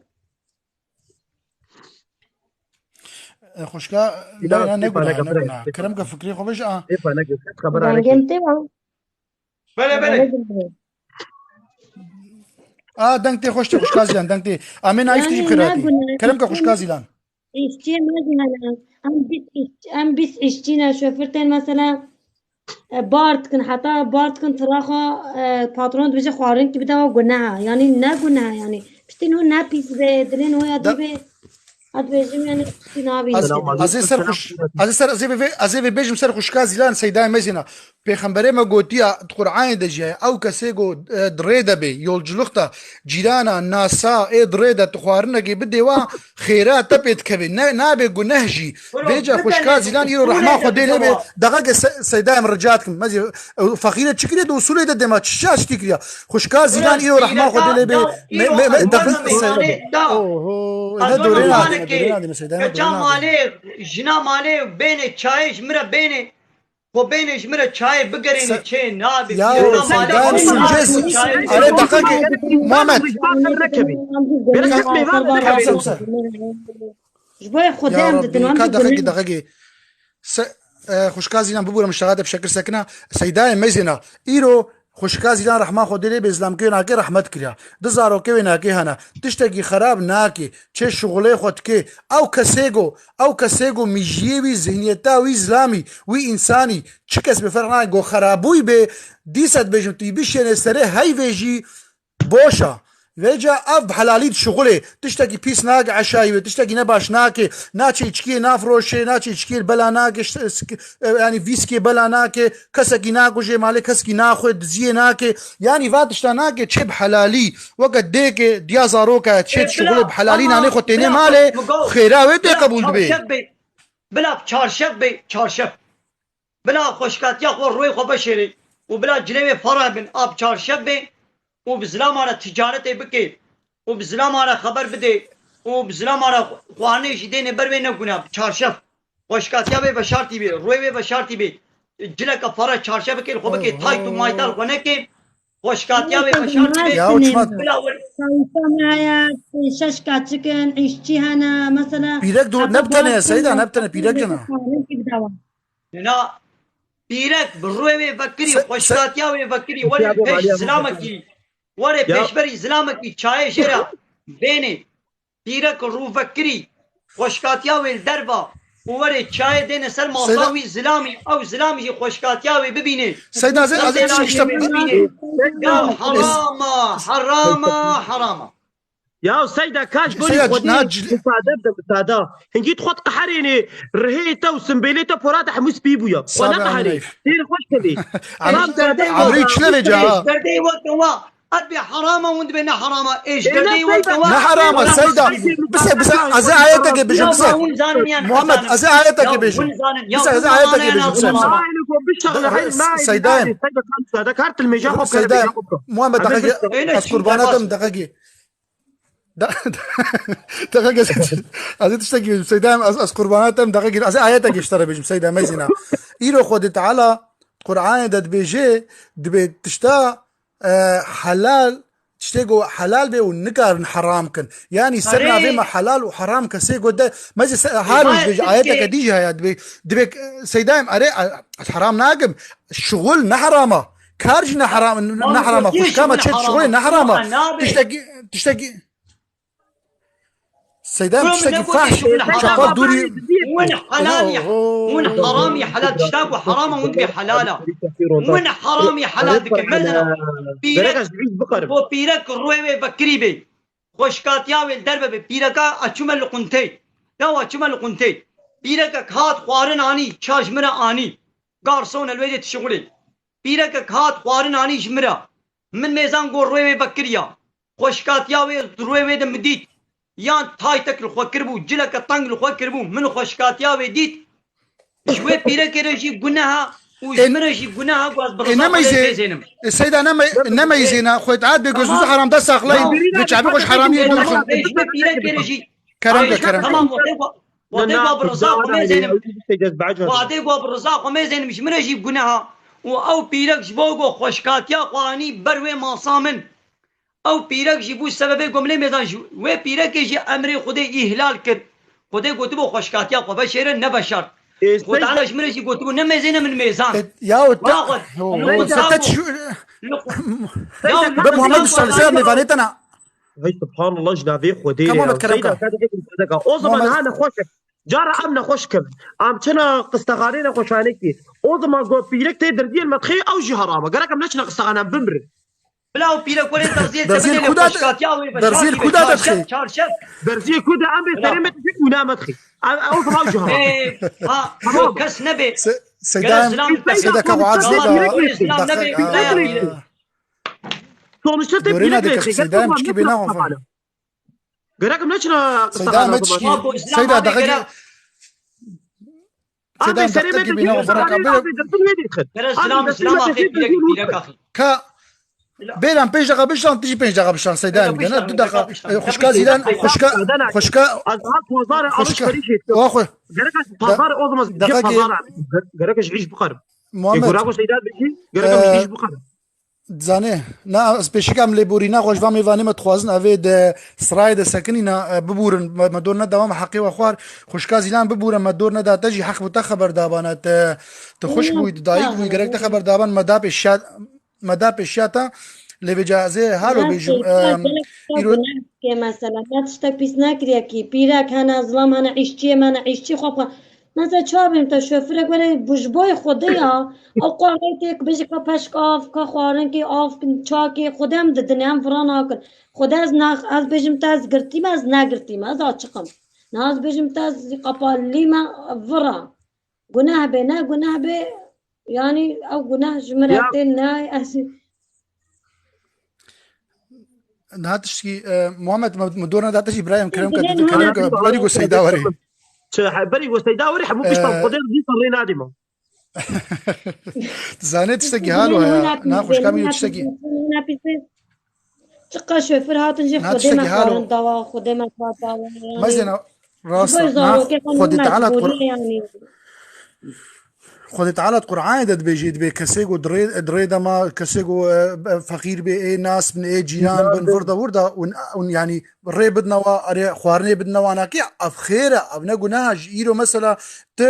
E, xwişka, Leyla, ne guneha, ne guneha. Kerem ke fikrê xwe bêje, a. Dengê min tê wa. Belê, belê. A, deng tê xweş tê, xwişka Zîlan, deng tê. Amê nayîf tijî xêratî. Kerem ke xwişka Zîlan. Îşçiyê me jî hene. Em bîst îş-, em bîst îşçî ne, şofir tên mesela, e, bar dikin, heta bar dikin tira xwe, e, patron dibêje xwarin kî bide wa guneha. Yanî ne guneha yanî. Piştî nû ne pîs be, dilê nû ya dî be. Ez dibêjim yanî piştî nabî. Ez, ez ê ser xwş-, ez ê ser, ez ê vê, ez ê vê bêjim ser xwişka Zîlan Seydayê Mezîna. Pêxemberê me gotiya, di Qur'anê de jî heye, ew kesê ku, e, di rê de bê, yolculuk de, cîrana, nasa, ê di rê de tu xwarinekê bidê wa, xêra te pê dikeve. Ne, nabê guneh jî. Vêca xwişka Zîlan îro rehma Xwedê lê bê. Daxake Se-, Seyda em rica dikim. Mezî, e, feqîre çi kiriye di usulê de dema çi şaş tî kiriya. Xwişka Zîlan îro rehma Xwedê lê bê. Me, me, me, daxake Seyda. Oho, ne dorê nadî, ne dorê nadî, Seyda, ne dorê nadî. Keça malê, jina malê, bênê çayê ji min re bênê. Xwe bênê ji min re çayê bigerênê çê nabê. Ya, Seyda em sincez. Are daxakê, Muhammed. Ji bo Xwedê em didin, em didin. Ka daxakê, daxakê. Se-, e, xwişka Zîlan bibûre min şaxate bi şekir sekina. Seydayê Mezîna. Îro Xwişka Zîlan rehma Xwedê lê bê, zilamkê wê nake rehmet kiriya. Di zarokê wê nake hene. Tiştekî xerab nake. Çê şixulê xwe dike. Ew kesê go, ew kesê go mijiyê wî, zihniyeta wî zilamî, wî însanî, çi kes bê ferq nake, go xerabûy bê, dîsa dibêjim tu yî bişêne serê heyvê jî boş a. Vêca ev bi helalî dişixulê. Tiştekî pîs nake eşayî wê, tiştekî nebaş nake, naçe îçkiyê nafroşe, naçe îçkiyê bela nake, ş-, sk-, e, yanî vîskê bela nake, kesekî nakuje, malê kesekî naxwe, diziyê nake. Yanî va tişta nake, çê bi helalî. Weke dêkê, diya zaroka, çê dişixulê bi helalî nanê xwe têne malê, xêra wê tê qebûl dibê. Bila çarşef bê, çarşef. Bila xweşkatiya xwe, rûyê xwe veşêrê û bila cilê wê fereh bin, a bi çarşef bê û bi zilama re ticaretê bike û bi zilama re xeber bidê û bi zilama re xwarinê jî dêne ber wê, ne guna, bi çarşef. Xweşkatiya wê veşartî bê, rûyê wê veşartî bê. Cileke fereh çarşef bike, li xwe bike, tayt û mayta li xwe neke. Xweşkatiya wê veşartî bê. Ya, çima? Bila wir- Sayfa me heye, şeş kaçikin, îşçî hene, mesela. Pîrek dur, ne bi tenê ye, Seyda, ne bi tenê, pîrek jina. Na, pîrek bi rûyê wê vekirî, xweşkatiya wê vekirî, were pêş zilamekî, were pêşberî zilamekî çayê jê re bênê. Pîrek rûvekirî, xweşkatiya wê li derva û were çayê dêne ser masa wî zilamî, ew zilamî jî xweşkatiya wê bibîne. Seyda, ez ê, ez ê tişkî işte bibîne. Ya herama, herama, herama. Ya Seyda, kaş gorî Xwedê, misade bide, misade. Hingî tu xwe diqeherênê, rihê te û simbêlê te pora te hemû spî bûya. Xwe neqeherê. Têr xweş kevê. Emrî çi levê ca? Derdê wek wa. Ev dibê herama, hûn dibê ne herama. Ê ji derdê wan tewa. Ne herama, Seyda. Bise, bise, ez ê ayetekê bijim, bise. Muhammed, ez ê ayetekê bijim. Bise, ez ê ayetekê bijim, bise, bise. Seydayim. Seyda, Muhammed, deqekê, ez qurbana te im, deqekê. Da-, deqekê, ez ê tiştekî bijim, Seyda, ez, ez qurbana te im, deqekê, ez ê ayetekê ji te re bijim, Seyda, mezîna. Îro Xwedê Teala Qur'anê de dibêje, dibê tişta, e, helal, tiştê ku helal bê û nikarin heram kin. Yanî ser navê me helal û heram kesê ku de, mezî se-, halo ji dibêje, ayeteke dî jî heye, dibê, dibê, Seyda, em, erê, ez heram nakim, şixul ne herama. Kar jî ne heram, ne herama. Xwişka me çê şixulê ne herama. Tiştekî, tiştekî. Seyda, em tiştekî fahş, çaqa dûrî. Win helalî, win heramî helal, tişta ku herama, win dibê helala. Win heramî helal dike. Mesela, pîrek, bo pîrek rûyê wê vekirî bê. Xweşkatiya wê li derve bê. Pîreka a çûme li quntê. Ya wa çûme li quntê. Pîrekek hat xwarin anî, çar ji min re anî. Garsone li wê dê tişixulê. Pîrekek hat xwarin anî ji min re. Min mêzan got rûyê wê vekiriya. Xweşkatiya wê rûyê wê de min dît. Yan taytek li xwe kiribû, cileke teng li xwe kiribû. Min xweşkatiya wê dît. Ji wê pîrekê re jî guneha û ji min re jî guneha ku ez bi riza Xwedê pêzênim. Seyda, nemeyzêna, xwe itaat bê, gözünüzü haramda saklayın. Dê çavê xwe ji haramiyê dûr kin. Ji wê pîrekê re jî. Kerem ke, kerem ke. Tamam, wextê ku, wextê ku bi riza xwe mêzênim. Wextê ku bi riza xwe mêzênim, ji min re jî guneha. Û ew pîrek ji bo ku xweşkatiya xwe anî ber wê masa min. Ew pîrek jî bû sebebê ku min lê mêzan ji wê pîrekê jî emrê Xwedê îhlal kir. Xwedê gotibû xweşkatiya xwe veşêre, neveşart. Xwedana ji min re jî gotibû nemêzêne, min mêzan. Ya, Muhammed Usta, li ser mêvanê te ne. Hey, subhanallah, ji navê Xwedê re. Seyda, ka dixê min sedeka. O zaman ha nexweş e. Cara em nexweş kevin. Em çina qistexanê nexweşanekî. O zaman got pîrek tê derziyên me dixê, ew jî herama. Gerek em neçine qistexane, em bimirin. Bila ew pîrek were derziyê te bidê lê xweşkatiya wê ve. Derziyê ku da te dixê? Çarşev. Derziyê ku da em bê serê me dixê û na me dixê. Ew, ew zaman jî herama. Ha, yok, kes nebe. Seyda, Seyda, ka waaz nebe. Zilam nebe. Sonuçta te pîrek nebe. Seyda, em çikî bê naxwe. Gerek em neçine qistexane o zaman. Seyda, deqekê. Seyda, deqekê bîne, bera kabir. Ka, bêran pênc deqa bişan, tu jî pênc deqa bişan, Seyda, em gene du deqa. Xwişka Zîlan, xwişka, xwişka. Ez ha pazar alışverişê. Gerek ez pazar o zaman. Deqekê. Gerek ez ji îş bikarim. Muhammed. Gerek ez ji îş bikarim. Dizanê, na, ez pêşîka em lêborîna xwe ji van mêvanê me dixwazin, ev ê di sirayê de sekinîna, e, bibûrin, me, me dor neda wan, me heqê we xwar, xwişka Zîlan bibûre, me dor neda te jî heq bi te xeber dabana, te, tu xwişk bûyî, tu dayik bûyî, gerek te xeber daban, me da pêşiya, me da pêşiya te, lê vêca ez ê halo bêjim, e, îro- Kê mesela, me tiştek pîs nekiriye kî, pîrek hene, zilam hene, îşçiyê me ne, îşçî xwe bixwe. Mesela çawa bêjim te, şofirek were, bu ji boy Xwedê ya. Ew qal rê tê ku bêjî ka peşk av, ka xwarin kê, av çakê, Xwedê em didine, em vira nakin. Xwedê ez nax-, ez bêjim te ez girtî me, ez negirtî me, ez açiq im. Niha ez bêjim te ez qapalî me, vira. Guneh bê, ne guneh bê, yanî ew guneh ji min re tê, ne ez. Niha tiştkî, e, Muhammed, me, me dor neda te jî birayê min, kerem ke, tu kerem ke, berî ku Seyda werê. Çi, he, berî ku Seyda werê, hemû pişta Xwedê dîsa rê nadî me. Dizanê tiştekî halo heye. Na xwişka min tiştekî. Çiqa şofir hatin jî Xwedê me xwarin dawa, Xwedê me xwar dawa. Mezêna rast, na Xwedê Teala Qur-, Xwedê Teala di Qur'anê de dibêjê, dibê kesê ku di rê, di rê de ma, kesê ku, e, feqîr bê, ê nas bin, ê cîran bin, vir de wir de, û, û, yanî rê bidine wa, erê xwarinê bidine wa, nakê, ev xêr e, ev ne guneh e. Ji îro mesela tu,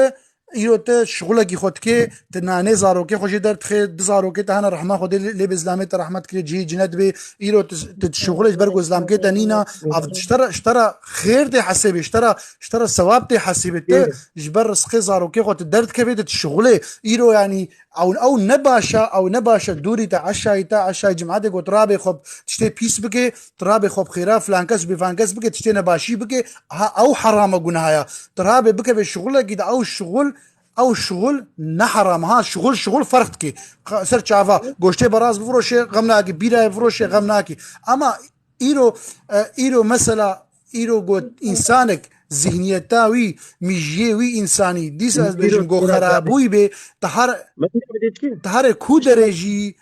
îro tu şixulekî xwe dikê, tu nanê zarokê xwe jê derdixê, du zarokê te hene, rehma Xwedê lê, lê bê, zilamê te rehmet kirê, cihê cinet bê, îro tu, tu dişixulê ji ber ku zilamkê te nîna, ev ji te re, ji te re xêr tê hesêbê, ji te re, ji te re sewab tê hesêbê. Tu ji ber rizqê zarokê xwe tu derdikevê, tu dişixulê. Îro yanî ew, ew ne baş e, ew ne baş e, dûrî te, eşayî te, eşayî cimatê ku tu rabê xwe tiştê pîs bikê, tu rabê xwe bi xêra filan kes, bê filan kes bikê, tiştê nebaşî bikê, ha, ew heram e, gunaha ye. Tu rabê bikevê şixulekî de, ew şixul Ew şixul ne heram. Ha, şixul, şixul ferq dike. Qa-, ser çava, goştê beraz bifiroşe, xem nake, bîrayê bifiroşe, xem nake. Ama îro, e, îro mesela, îro got, însanek zihniyeta wî, mijiyê wî însanî, dîsa ez bêjim, got, xerabûyî bê, te her, te herê ku derê jî,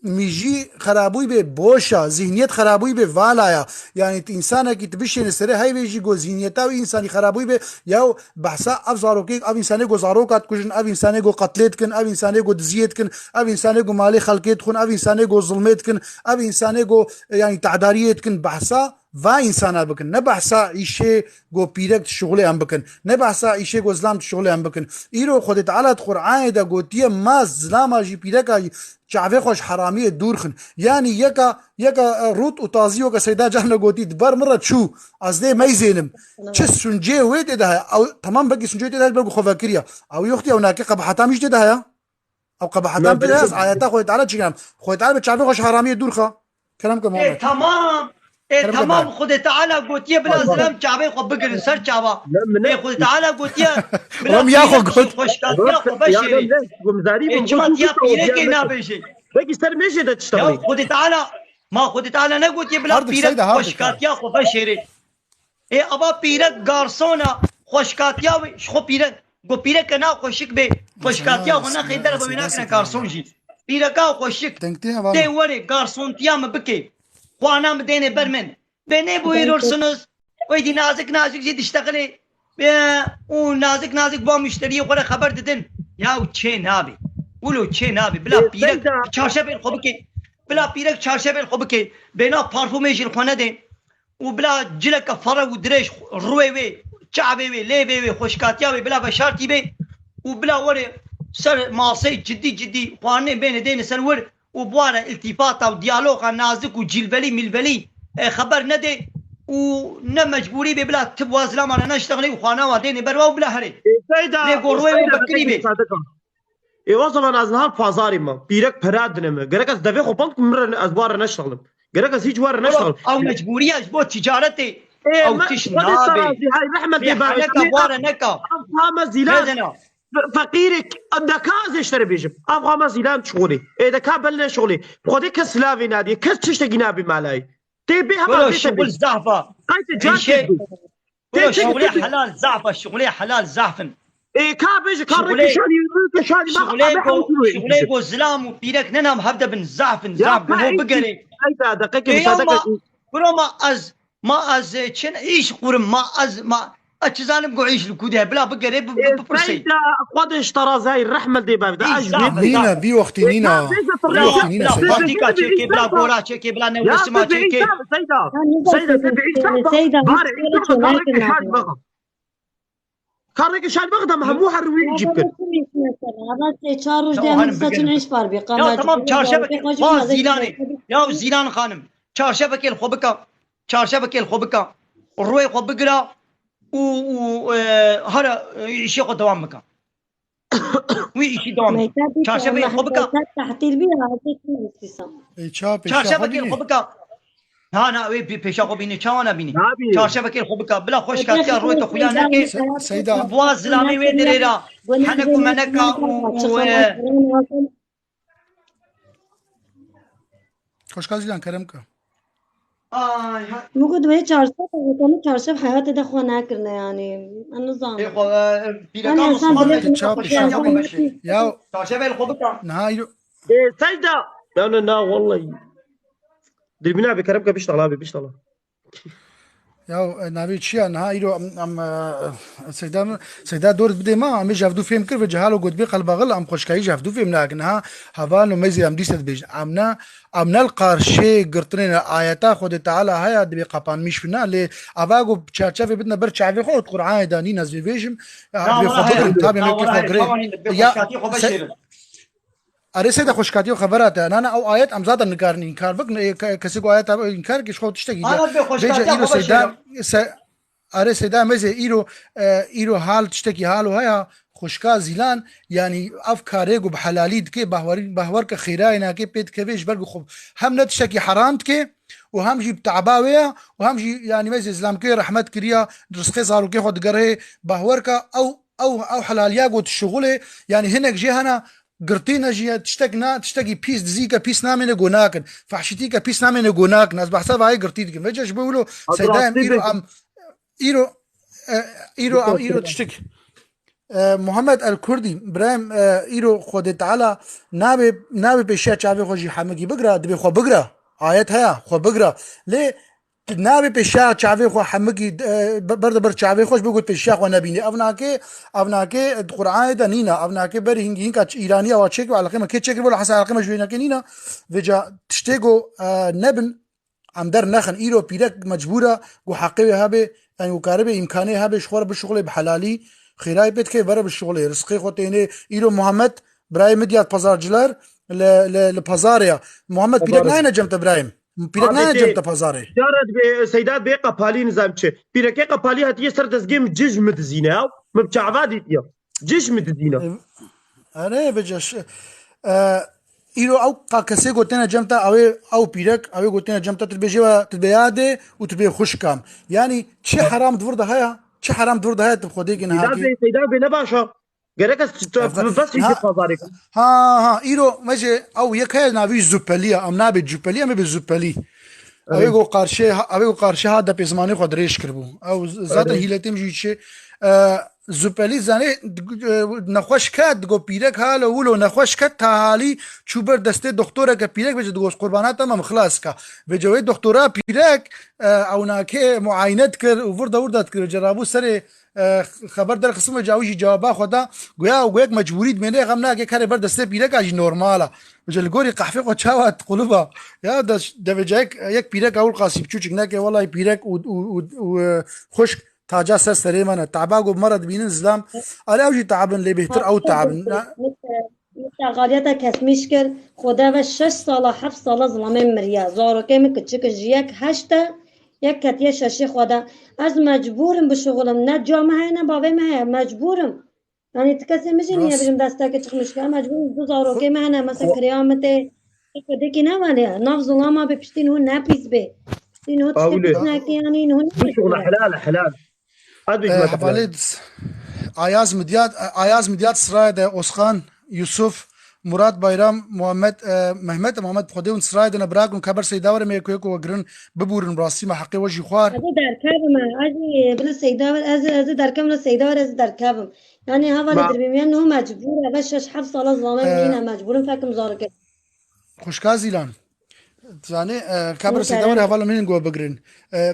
Mijî xerabûyî bê boş a, zihniyet xerabûyî bê vala ya. Yanî tu însanekî tu bişêne serê heyvê jî go zihniyeta wî însanî xerabûyî bê, yaw behsa ev zarokê, ev însanê go zaroka dikujin, ev însanê go qetlê dikin, ev însanê go diziyê dikin, ev însanê go malê xelkê dixwin, ev însanê go zilmê dikin, ev însanê go, e, yanî tedariyê dikin, behsa va însana bikin. Ne behsa îşê go pîrek dişixulê em bikin. Ne behsa îşê go zilam dişixulê em bikin. Îro Xwedê Teala di Qur'anê de gotiye, ma zilama jî pîreka jî çavê xwe ji heramiyê dûr xin. Yanî yeka, yeka, e, rût û tazî weke Seyda Can re gotî, di ber min re çû, ez dê meyzênim. Çi suncê wê tê de heye? Ew, temam, belkî suncê wê tê de heye, belkî xwe vekiriye. Ew yoxtî, ew nake qebaheta min jî tê de heye. Ew qebaheta min tê de heye, ez ayeta Xwedê Teala çikirim. Xwedê Teala bi çavê xwe ji heramiyê dûr xa. Kerem ke Muhammed. Ê, tamam. Ê, tamam, Xwedê Teala gotiye bila zilam çavê xwe bigirin ser çava. Ê, Xwedê Teala gotiye bila pîrek jî xweşkatiya xwe veşêrê. Ê, çima tiya pîrekê nabêjê? Belkî ser mêjê de tişta. Ya Xwedê Teala, ma Xwedê Teala negotiye bila pîrek xweşkatiya xwe veşêrê? Ê, ava pîrek garsona, xweşkatiya wê, ji xwe pîrek, go pîreke na xweşik bê, xweşkatiya xwe nexê derve wê nakine garson jî. Pîreka xweşik, tê werê garsontiya min bikê. Xwana min dêne ber min. Bê nê bûyî rûrsiniz. Wê dî nazik nazik jî diştexilê. Bê, û nazik nazik ba muşteriyê xwe re xeber didin. Ya û çê nabê. Wilo çê nabê. Bila pîrek çarşefên xwe bikê. Bila pîrek çarşefên xwe bikê. Bêna parfumê jî li xwe nedê. Û bila cileke ferek û dirêj rûyê wê, çavê wê, lêvê wê, xweşkatiya wê bila veşartî bê û bila were ser maseyê cidî cidî xwarinê bêne dêne ser wir û bi wa re îltîfata û diyaloga nazik û cîlvelî mîlvelî, e, xeber nedê û ne mecbûrî bê bila ti bi wa zilama re neştexilê û xwana wa dêne ber wa û bila herê. Lê go rûyê wê vekirî bê. Ê, o zaman ez niha pazarê me. Pîrek pere dine me. Gerek ez devê xwe band ku min re, ez war re neştexlim. Gerek ez hiç war re neştexlim. Ew mecbûrî ye ji bo ticaretê. Ê, ew me, tişt xwedê nabe. Te razî, hay rehmet ê bavê. Xeleka war re neka. Ev xwe me zîlan. Fe-, feqîrek, deka ez ê ji te re bêjim. Ev xwe me zîlan şixulê. Ê, deka bel ne şixulê. Xwedê kes silavê nadî. Kes tiştekî nabî malayê. Tê bê hema. Welo şixul zahfa. Qayte can tê. Welo şixulê helal zahfa, şixulê helal zahfin. Ê, ka bêje, ka rêke şanî, rêke şanî me, şixulê go, şixulê go zilam û pîrek ne nam hev de bin zahfin, zahf go ho bigere. Seyda, deqekê, biro ma ez, ma ez, e, çin îş qurim, ma ez, ma, ez çi zanim go îş li ku de, bila bigere, bi, bi, bipirsê. Seyda, xwe de ji te razî, rehmet dê bavê de. Nîne, vî wextî nîne. Vî wextî nîne, Seyda. Bila, bila patika çêkê, bila gora çêkê, bila newresima çêkê. Seyda, Seyda, Seyda, Seyda, Seyda, Kareke şer bexda me hemû her wî cî bikir. Çar roj de min saçin îş par bî. Ya tamam, çarşevekê xwe zîlanê. Ya zîlan xanim. Çarşevekê li xwe bika. Çarşevekê li xwe bika. Rûyê xwe bigira û, û, e, hara, e, îşê xwe dewam bika. Wî îşî dewam bike. Çarşeveyê xwe bike. Tehtîl bî, hevdê çi dîsa. Ê, ça pêşa xwe bînî? Çarşevekê xwe bike. Na, na, wê pê-, pêşa xwe bînî, çawa nabînî? Nabî. Çarşevekê xwe bike. Bila xweşkatiya rûyê te xuya neke. Se-, Seyda. Û buwa zilamê wê dirê ra. Henek û meneka û, û, e, Xweşka Zîlan, kerem ke. Ay, ha. Min got, wê çarşef, min çarşef heyatê de xwe nekirine, yanî. Ez nizanim. Ê xwe, e, pîreka Musliman ne çap pêşa xwe bînî. Ya. Çarşef el xwe bika. Niha îro. Ê, Seyda. Na, na, na, wallahî. Dilbîna be, kerem ke, biştala be, biştala. Ya, e, navê çi ya? Niha îro em, em, e, Seyda, Seyda dor bidê me, em ê ji hevdû fêm kir ve cihalo got bê qelbaxil, em xweşkayî ji hevdû fêm nakin. Niha heval û meyzê em dîse dibêjin. Em ne, em ne li qarşê girtinê ne, ayeta Xwedê Teala heye, dibê qapanmiş bina, lê eva got çarçevê bidine ber çavê xwe, û Qur'anê de nîn ez vê bêjim. Ya, vê xwe bigirin, tabê me kê xwe girê. Ya, se-, Erê Seyda, xweşkatiya xwe vera te. Na, na, ew ayet em zaten nikarin înkar bikin. Ê, ke-, kesê ku ayeta înkar kir, ji xwe tiştekî diye. Bêje îro Seyda, se-, erê Seyda Mezê îro, e, îro hal tiştekî hal û haya xweşka Zîlan, yanî ev karê ku bi helalî dike, bahwerî-, bahwer ke xêrayê nake pê dikeve ji ber ku xwe hem ne tiştekî heram dike û hem jî bi taba wê ya û hem jî yanî Mezê Zîlan ke rehmet kiriya, rizqê zarokê xwe digerê, bahwer ke ew ew, ew helaliya got şixulê, yani hinek jê hene girtî ne jî ye, tiştek na, tiştekî pîs, dizîke pîs namêne go nakin, fehşîtîke pîs namêne go nakin. Ez behsa vayê girtî dikim. Vêce ji bo wilo Abi, seydayem rastî îro bêjim. em, îro, e, îro em, îro tiştek. E, Muhammed El Kurdî, Birayim, e, îro Xwedê Teala nabê, nabê pêşiya çavê xwe jî hemikî bigira, dibê xwe bigira. Ayet heye, xwe bigira. Lê nabê pêşiya çavê xwe hemikî, e, be-, berde ber çavê xwe ji bo ku pêşiya xwe nebînê. Ev nake, ev nake di Qur'anê de nîna. Ev nake berî hingî hinka ç-, îranî ewa çêkiribû, eleqê me kê çêkiribû, li hesa eleqê me ji wê nake nîna. Vêca tiştê ku, e, nebin, em dernexin. Îro pîrek mecbûr e ku heqê wê hebe, yani ku karibe îmkanê hebe ji xwe re bişuxulê bi helalî, xêrayê pê dike, bere bişuxulê, rizqê xwe tênê. Îro Muhammed, birayê Midyat Pazarcılar, li, li, li pazarê ya. Muhammed, pîrek Pazarê. nayne cem te birayê min. Pîrek Abi nayne tê, cem te pazarê. Cara dibê, Seyda dibê qepalî nizam çi. Pîrekê qepalî hatiye ser dezgê min, ciş min dizîne ew. Min bi çava dîtiye. Ciş min dizîne. E, erê, vêca ş-, e, îro ew qa kesê gotêne cem te, ew ê, ew pîrek, ew ê gotêne cem te, tu dibêjê we, tu dibê yadê û tu dibê xwişkam. Yani çi heram di vir de heye? Çi heram di vir de heye, tu bi Xwedê gê Seyda nehakî? bê, Seyda bê ne baş e. Gerek ez tu, tu, Ev-, bes ha, pazarê. ha, ha, îro me jê ew yek heye navî Zupelî ye. Em nabê Cupelî, em ê bê Zupelî. Ew ê Evet. go qarşê ha, ew ê go qarşê ha depê zimanê xwe dirêj kiribû. Ew z-, zaten Evet. hîletê min jî çi, e, Zupelî zanê, d-, e, nexweş ket, digo pîrek halo wilo nexweş ket, ta halî çû ber destê doktoreke pîrek, vêce digo qurbana te me, min xilas ka. Vêce wê doktora pîrek, e, ew nake muayene dikir û vir de wir de dikir. Vêce rabû serê e, xeber derxistin ve cawî jî cewaba xwe da. Goya, goyek mecbûrî dimêne, xem nake, kerê ber destê pîreka jî normal e. Vêca li gorî qehfê xwe çawa qulib a. Ya da, devêca yek, yek pîrek ewil qasî biçûçik neke, welay pîrek û, û, û, û, e, xwişk taca ser serê me ne. Taba ku bi me re dibînin zilam. Erê ew jî tabin lê bêhtir ew tabin. Na- Min te, min te xaliyeta kesmîş kir. Xwede ve şeş sala, heft sala zilamê min miriye. Zarokê min kiçik in, ji yek heşt e, yek ketiye şeşê xwe de. Ez mecbûr im bişuxilim. Ne ca min heye, ne bavê min heye. Mecbûr im. Yani ti kesê min jî niye Rast. bijim destekê çıkmış ke. Mecbûr im, du zarokê min hene. Mesela Xwe- kirêya min tê. Xwedekî ne welê. Nav zilama bê, piştî niho ne pîs bê. Piştî niho tiştê Qawle. pîs neke, yani niho ne Bişuxile pîs bê. helal, helal. Hadi Ee, hizmet Hevalê helal. d-, Ayaz Midyat, Ayaz Midyat sırayê de Oskan, Yusuf, Murat Bayram, Muhammed, e, Mehmet, Muhammed Xwedê hûn sırayê de ne birakin, keber Seyda were me yeko yeko we girin, bibûrin rastî me heqê we jî xwar. Ez ê derkevim, ez ê bila Seyda were, ez ê, ez ê derkevim bila Seyda were, ez ê derkevim. Yani hevalê Ma- dirbîm, yani niho mecbûr e, ve şeş heft sala zilame Ee, bîne mecbûr im fekim zarokê. Xwişka Zîlan. Dizanî, e, kabir Mesela Seyda were hevala min go bigirin. E,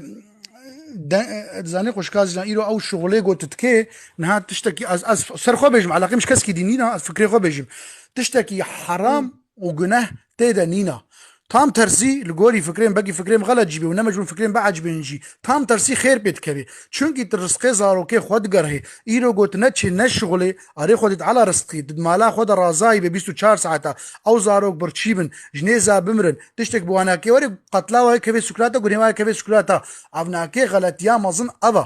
de, e, dizanî xwişka Zîlan, îro ew şixulê got tu dikê, niha tiştekî ez, ez ser xwe bêjim, eleqê min ji keskî dî nîna, ez fikrê xwe bêjim. Tiştekî heram û guneh tê de nîna. Tam tersî, li gorî fikrên, belkî fikrên xelet jî bê û ne mecbûr fikrên biecibînin jî. Tam tersî xêr pê dikevê. Çunkî tu rizqê zarokê xwe digerhê. Îro got ne çê ne şixulê, arê Xwedê Teala rizqî, di mala xwe de razayî be bîst û çar saeta. Ew zarok birçî bin, ji nêza bimirin. Tiştek bi wan nake, were qetla wa kevê sukrata, gunê wa kevê sukrata. Ev nake, xeletiya mezin ev e.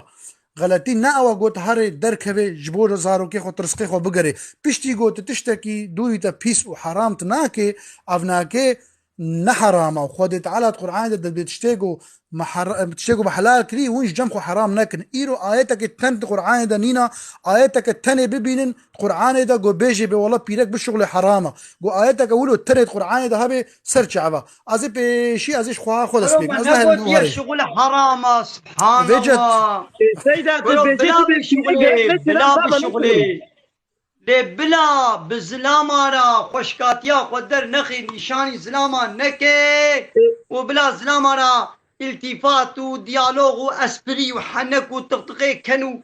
Xeletî ne ew e got herê derkevê ji bo zarokê xwe, tu rizqê xwe bigerê. Piştî got tu tiştekî dûrî te pîs û heram tu nake, ev nake, ne heram e. Xwedê Teala di Qur'anê de dibê tiştê ku me her-, tiştê ku me helal kirî, hûn ji cem xwe heram nekin. Îro ayeteke ten di Qur'anê de nîna, ayeteke tenê bibînin, di Qur'anê de ku bêjê bê wela pîrek bişuxulê heram e. Ku ayeteke wilo tenê di Qur'anê de hebe ser çava. Ez ê pêşî, ez ê ji xweha xwe dest Ero pê kim. me Ez ne herim negotiye warê. şuxul heram e, Vêcet. subhanallah. Seyda, tu Ero bêjî bila tu bê bişuxulê, pîrek bila baba bişuxulê. Lê bila bi zilama re xweşkatiya xwe dernexê, nîşanî zilama neke û bila zilama re îltîfat û diyalog û esprî û henek û tiqtiqê ken û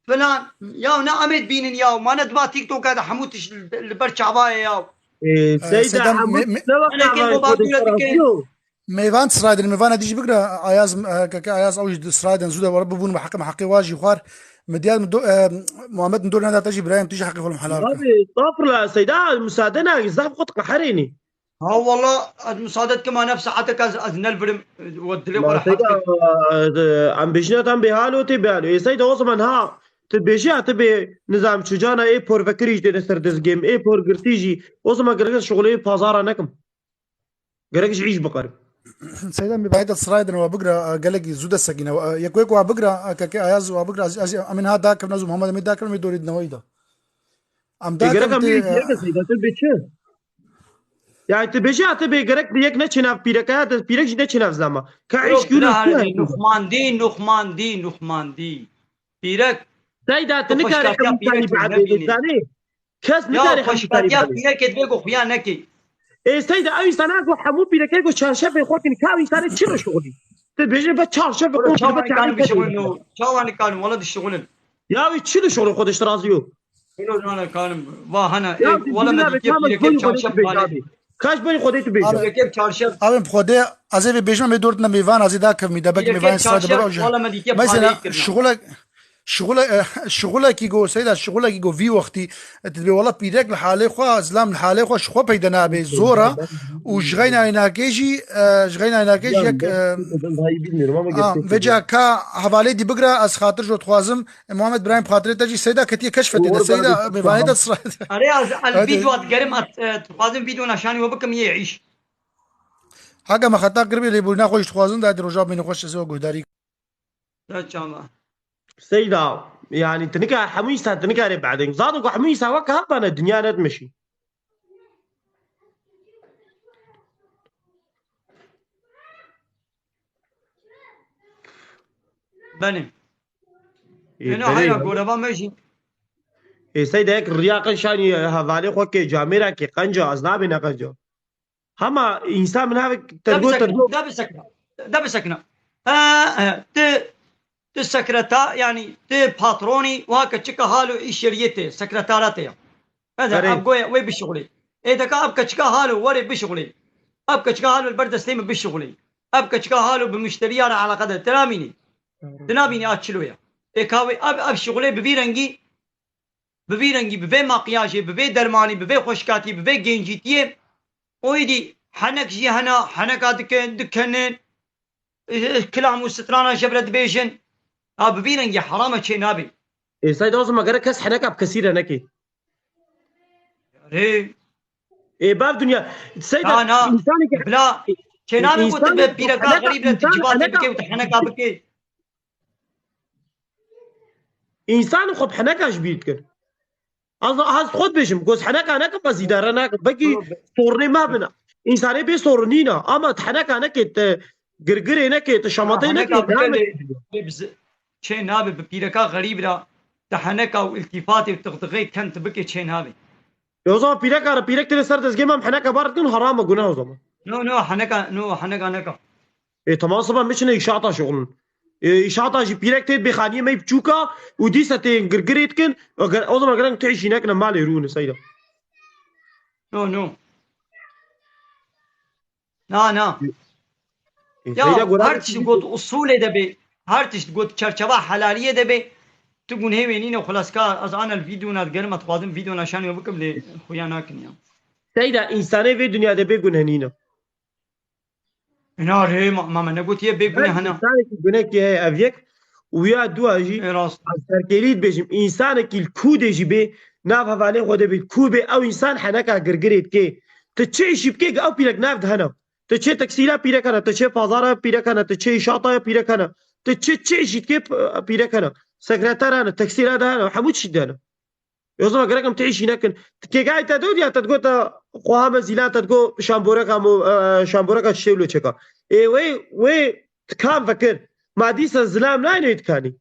filan. Ya ne em ê dibînin ya, ma ne diba TikToka de hemû tişt li, li ber çava ye ya. Ee, Ee, Seyda, Seyda, hemû me-, me-, ne wek Henekê evan xwe xwedî dikir. Mêvan sirayden, mêvana dî jî bigire, Ayaz, e, keke Ayaz ew jî sirayden zû de were bibûn me heqê, me heqê wa jî xwar. Min diyar min do-, e, Muhammed min dor neda te jî Ibrahim tu jî heqê xwe li min helal ke. Abi, estağfurullah, Seyda, müsaade ne, zaf xwe diqeherênî. Ha, wala, ez müsaade dikim, ma nef saetek ez, ez nelbirim, we dilê Ma xwe Seyda, rehet e, em bêjîna tam bêhal û tê bêhal. Ê Seyda, o zaman ha, tu bêjî ha tu bê nizam çûcana ê por vekirî jî têne ser dizgêm, ê por girtî jî. O zaman gerek ez şixulê pazara nekim. Gerek ji îş biqerim. Seyda, mêvanê te sirayê dine, wa bigira, e, gelekî zû dest sekîne. E, yek wek wa bigira, e, kekê Ayaz wa bigira, ez, ez, em ê niha dakevin, ez û Muhammed em ê dakevin, em ê dorî dineweyî de. Em E, gerek dakevin em tê, bê e, pîrek e Seyda, tu bê çi? Ya tu bêjî ya tu bê gerek bi yek neçe nav pîreka ya, tu pîrek jî neçe nav zilama. Ka Yok, eşkî bila û herê, nuxmandî, nuxmandî, nuxmandî. Pîrek, Seyda, tu tu nikarê xweşkatiya hemû pîrek tanî tu biabê, nebînî. Zanî? Kes Ya nikarê hemû tanî xweşkatiya biabê. Pîrekê divê ku xuya nekî. Ê Seyda, ew însana ku hemû pîrekê ku çarşefê xwe kin, ka ew însanê çi li şixulî? Tu dibêjin be çarşefê Wala xwe kin, çawa be nikarin çarşefê bişixulin xwe. O? Çawa nikarin? Wala dişixulin. Ya wî çi li şixulê xwe dişt razî yo? Wala nikarin. Va hene. Ya Ê, tu wala dibîna me be dîtiye tam pîrekê boyun xwe çarşef tu bêjî palê. Abi. Kaç boyun xwe tu bêjî. Pîrekê çarşef. Abi xwedê ez ê vê bêjim em ê dor dine mêvan, ez ê dakim mî de belkî Pîrekê mêvanê sira de çarşef, bera. Wala me dîtiye Mesela palê kir. Şixulek Şixule-, e, şixulekî go, Seyda, şixulekî go vî wextî, e, tu dibê wela pîrek li halê xwe, zilam li halê xwe ji xwe peyde nabe, zor e û ji xeyna nakê jî, e, ji xeyna nakê jî Yan, yek, ben e, ben daha iyi bilmiyorum ama a, geçtim veca sözü. Ka hevalê dî bigira, ez xatir ji we dixwazim, e, Muhammed Birahîm, xatirê te jî, Seyda ketiye keşfetê de, Doğru, Seyda, doğru, doğru. Mêvanê de sira. Arê, ez, el Hadi. Vîdeo digerim, ez, e, dixwazim vîdeo neşanî we bikim, yê îş. Haka me xeta kiribê lêbûrîna xwe jî dixwazim, da di roja bînê xweş ez ê we guhdarî. Te çawa? Seyda, yani tu nika hemû însan tu nikarê behdin. Zaten ku hemû însan wek hev bane dinya nedmişî. Belê. Ê, Êna belê. Heyra goreva me jî. Ê, Seyda yek riya qencanî hevalê xwe ke camêra ke qenca, ez nabê ne qenca. Hema însan min havek te digot, te digot. De bisekna. De bisekna. E, e, ti, ti sekreta, yani ti patronî, wa keçika halo îşeriyê te, sekretara te ya. Mesela Erê. Ev goya wê bişuxulê. Ê deka ev keçika halo were bişuxulê. Ev keçika halo li ber destê min bişuxulê. Ev keçika halo bi muşteriya re eleqe de. Ti namînî. Erê. Ti namînî a çilo ya. Ê ka wê ev, ev şuxulê bi vî rengî Bi vî rengî, bi vê makyajê, bi vê dermanî, bi vê xweşkatî, bi vê gencîtiyê, o êdî henek jî hena, heneka dike-, dikenin, e, kilam û strana jevre dibêjin. A bi vî rengî heram e, çê nabê. Ê, Seyda, o zaman gerek kes heneka bi kesî re neke. Rê. Ê, bav dinya. Seyda, Na, na. Însanê ke Bila, çê nabê ku tu Însanê bi pîreka heneka, xerîb re tu însanê civakê heneka bike û tu heneka bike. Însanê xwe bi heneka ji bîr dikir. Ez, ez xwe dibêjim, goz heneka nekim, ez îdare nakim. Belkî Yo, be- sorunê me bina. Însanê bê sorun nîna. Ama tu heneka nekê, tu girgirê nekê, tu şematê Ya, nekê, heneka bike devam lê, et. Lê bizi-, çê nabe bi pîreka xerîb ra, tu heneka û îltîfatê û tixtixê ken tu bike çê nabe. E, o zaman pîreka re, pîrek têne ser dezgê me, em heneka bar dikin, haram e, guneh o zaman. No, no, heneka, no, heneka neka. E, tamam, siba me çine îşata şixulin. E, îşata jî pîrek tê bê xaniyê me biçûka û dîsa tê girgirê dikin, o ger-, o zaman gerek tê jî nekine malê rûne Seyda. No, no. Na, na. E, Ya, Seyda, gora her tişt got usulê de bê, her tişt got çerçeva helaliyê de bê, tu gunhê wê nîne, xulaska ez anel vîdeo na digerim, ez dixwazim vîdeo neşanî bikim, lê xuya nakin ya. Seyda, însanê vê dinya de bê guneh nîne. Ina rê, ma, ma me negotiye bê guneh Her hene. Însanekî gunekî heye ev yek û ya dua jî Ê rast. ez serkêlî dibêjim, însanekî li kû de jî bê, nav hevalê xwe de bê, kû bê, ew însan heneka girgirê dikê. Tu çi îşî bikê, ew pîrek nav dihena. Tu çê teksîla pîrek hene, tu çê pazara pîrek hene, tu çê îşataya pîrek hene, tu çi, çi îşî dikê p-, pîrek hene. Sekreter hene, teksîla de hene, hemû tişt de hene. O zaman gerek em tê îşî nekin. Ti kêgayê te dot ya te digot te xweha me zîla te digot şamboreka mo, e, şamboreka çiçê wilo çeka. Ê wê, wê ti kam vekir. Ma dîsa zilam nayne wê dikanî.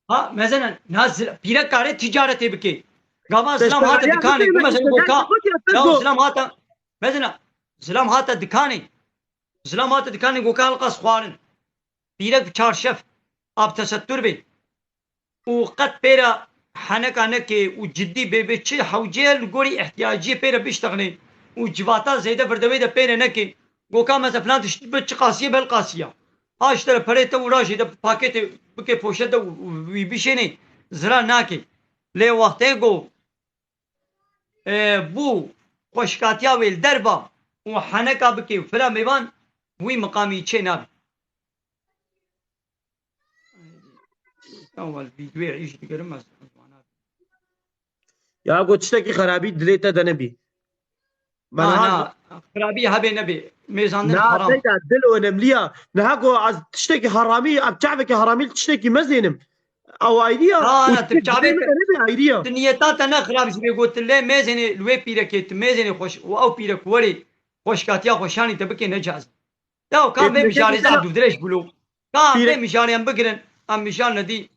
Ha, mezena, na zil-, pîrek kare ticaretê bike. Gava Te zilam hate şeharya dikanê, bike, ku me mesela şeharya goka, bike, ya te ya got. Zilam hate, mezena, zilam hate dikanê. Zilam hate dikanê goka halqas xwarin. Pîrek bi çarşef, ab tesettur bê. Û qet pê re heneka neke û cidî bê, bê çi hewce li gorî ihtiyaciyê pê re biştexne û civata zêde virdewê de pê re neke. Goka meze filan tişt bi çi qasiyê bel qasiya. Ha ji te re perê te û rajê de paketê bike poşet de û, û wî bişêne, zirar nake. Lê wextê go, e, bû xweşkatiya wê li derva û heneka bike û filan mêvan, wî miqamî çê nabe. Ewel vîdyoyê îş digerim ez. Ya got tiştekî xerabî dilê te de nebî. Na, na. Xirabî hebê nebê. Mêzandin haram. Seyda, dil önemli ya. Niha ku ez tiştekî haramî, em çavekî haramî tiştekî mezênim. Ew ayrî ya. Na, na, tu çavê te, nebê ayrî ya. Tu niyeta te ne xirab ji bê got tu lê mêzênê li wê pîrekê, tu mêzênê xweş û ew pîrek werê xweşkatiya xweşanî te bikê ne caz. Ya, ka vê mijarê zaf dû dirêj bû lo. Ka vê mijarê em bigirin, em mijar nedî.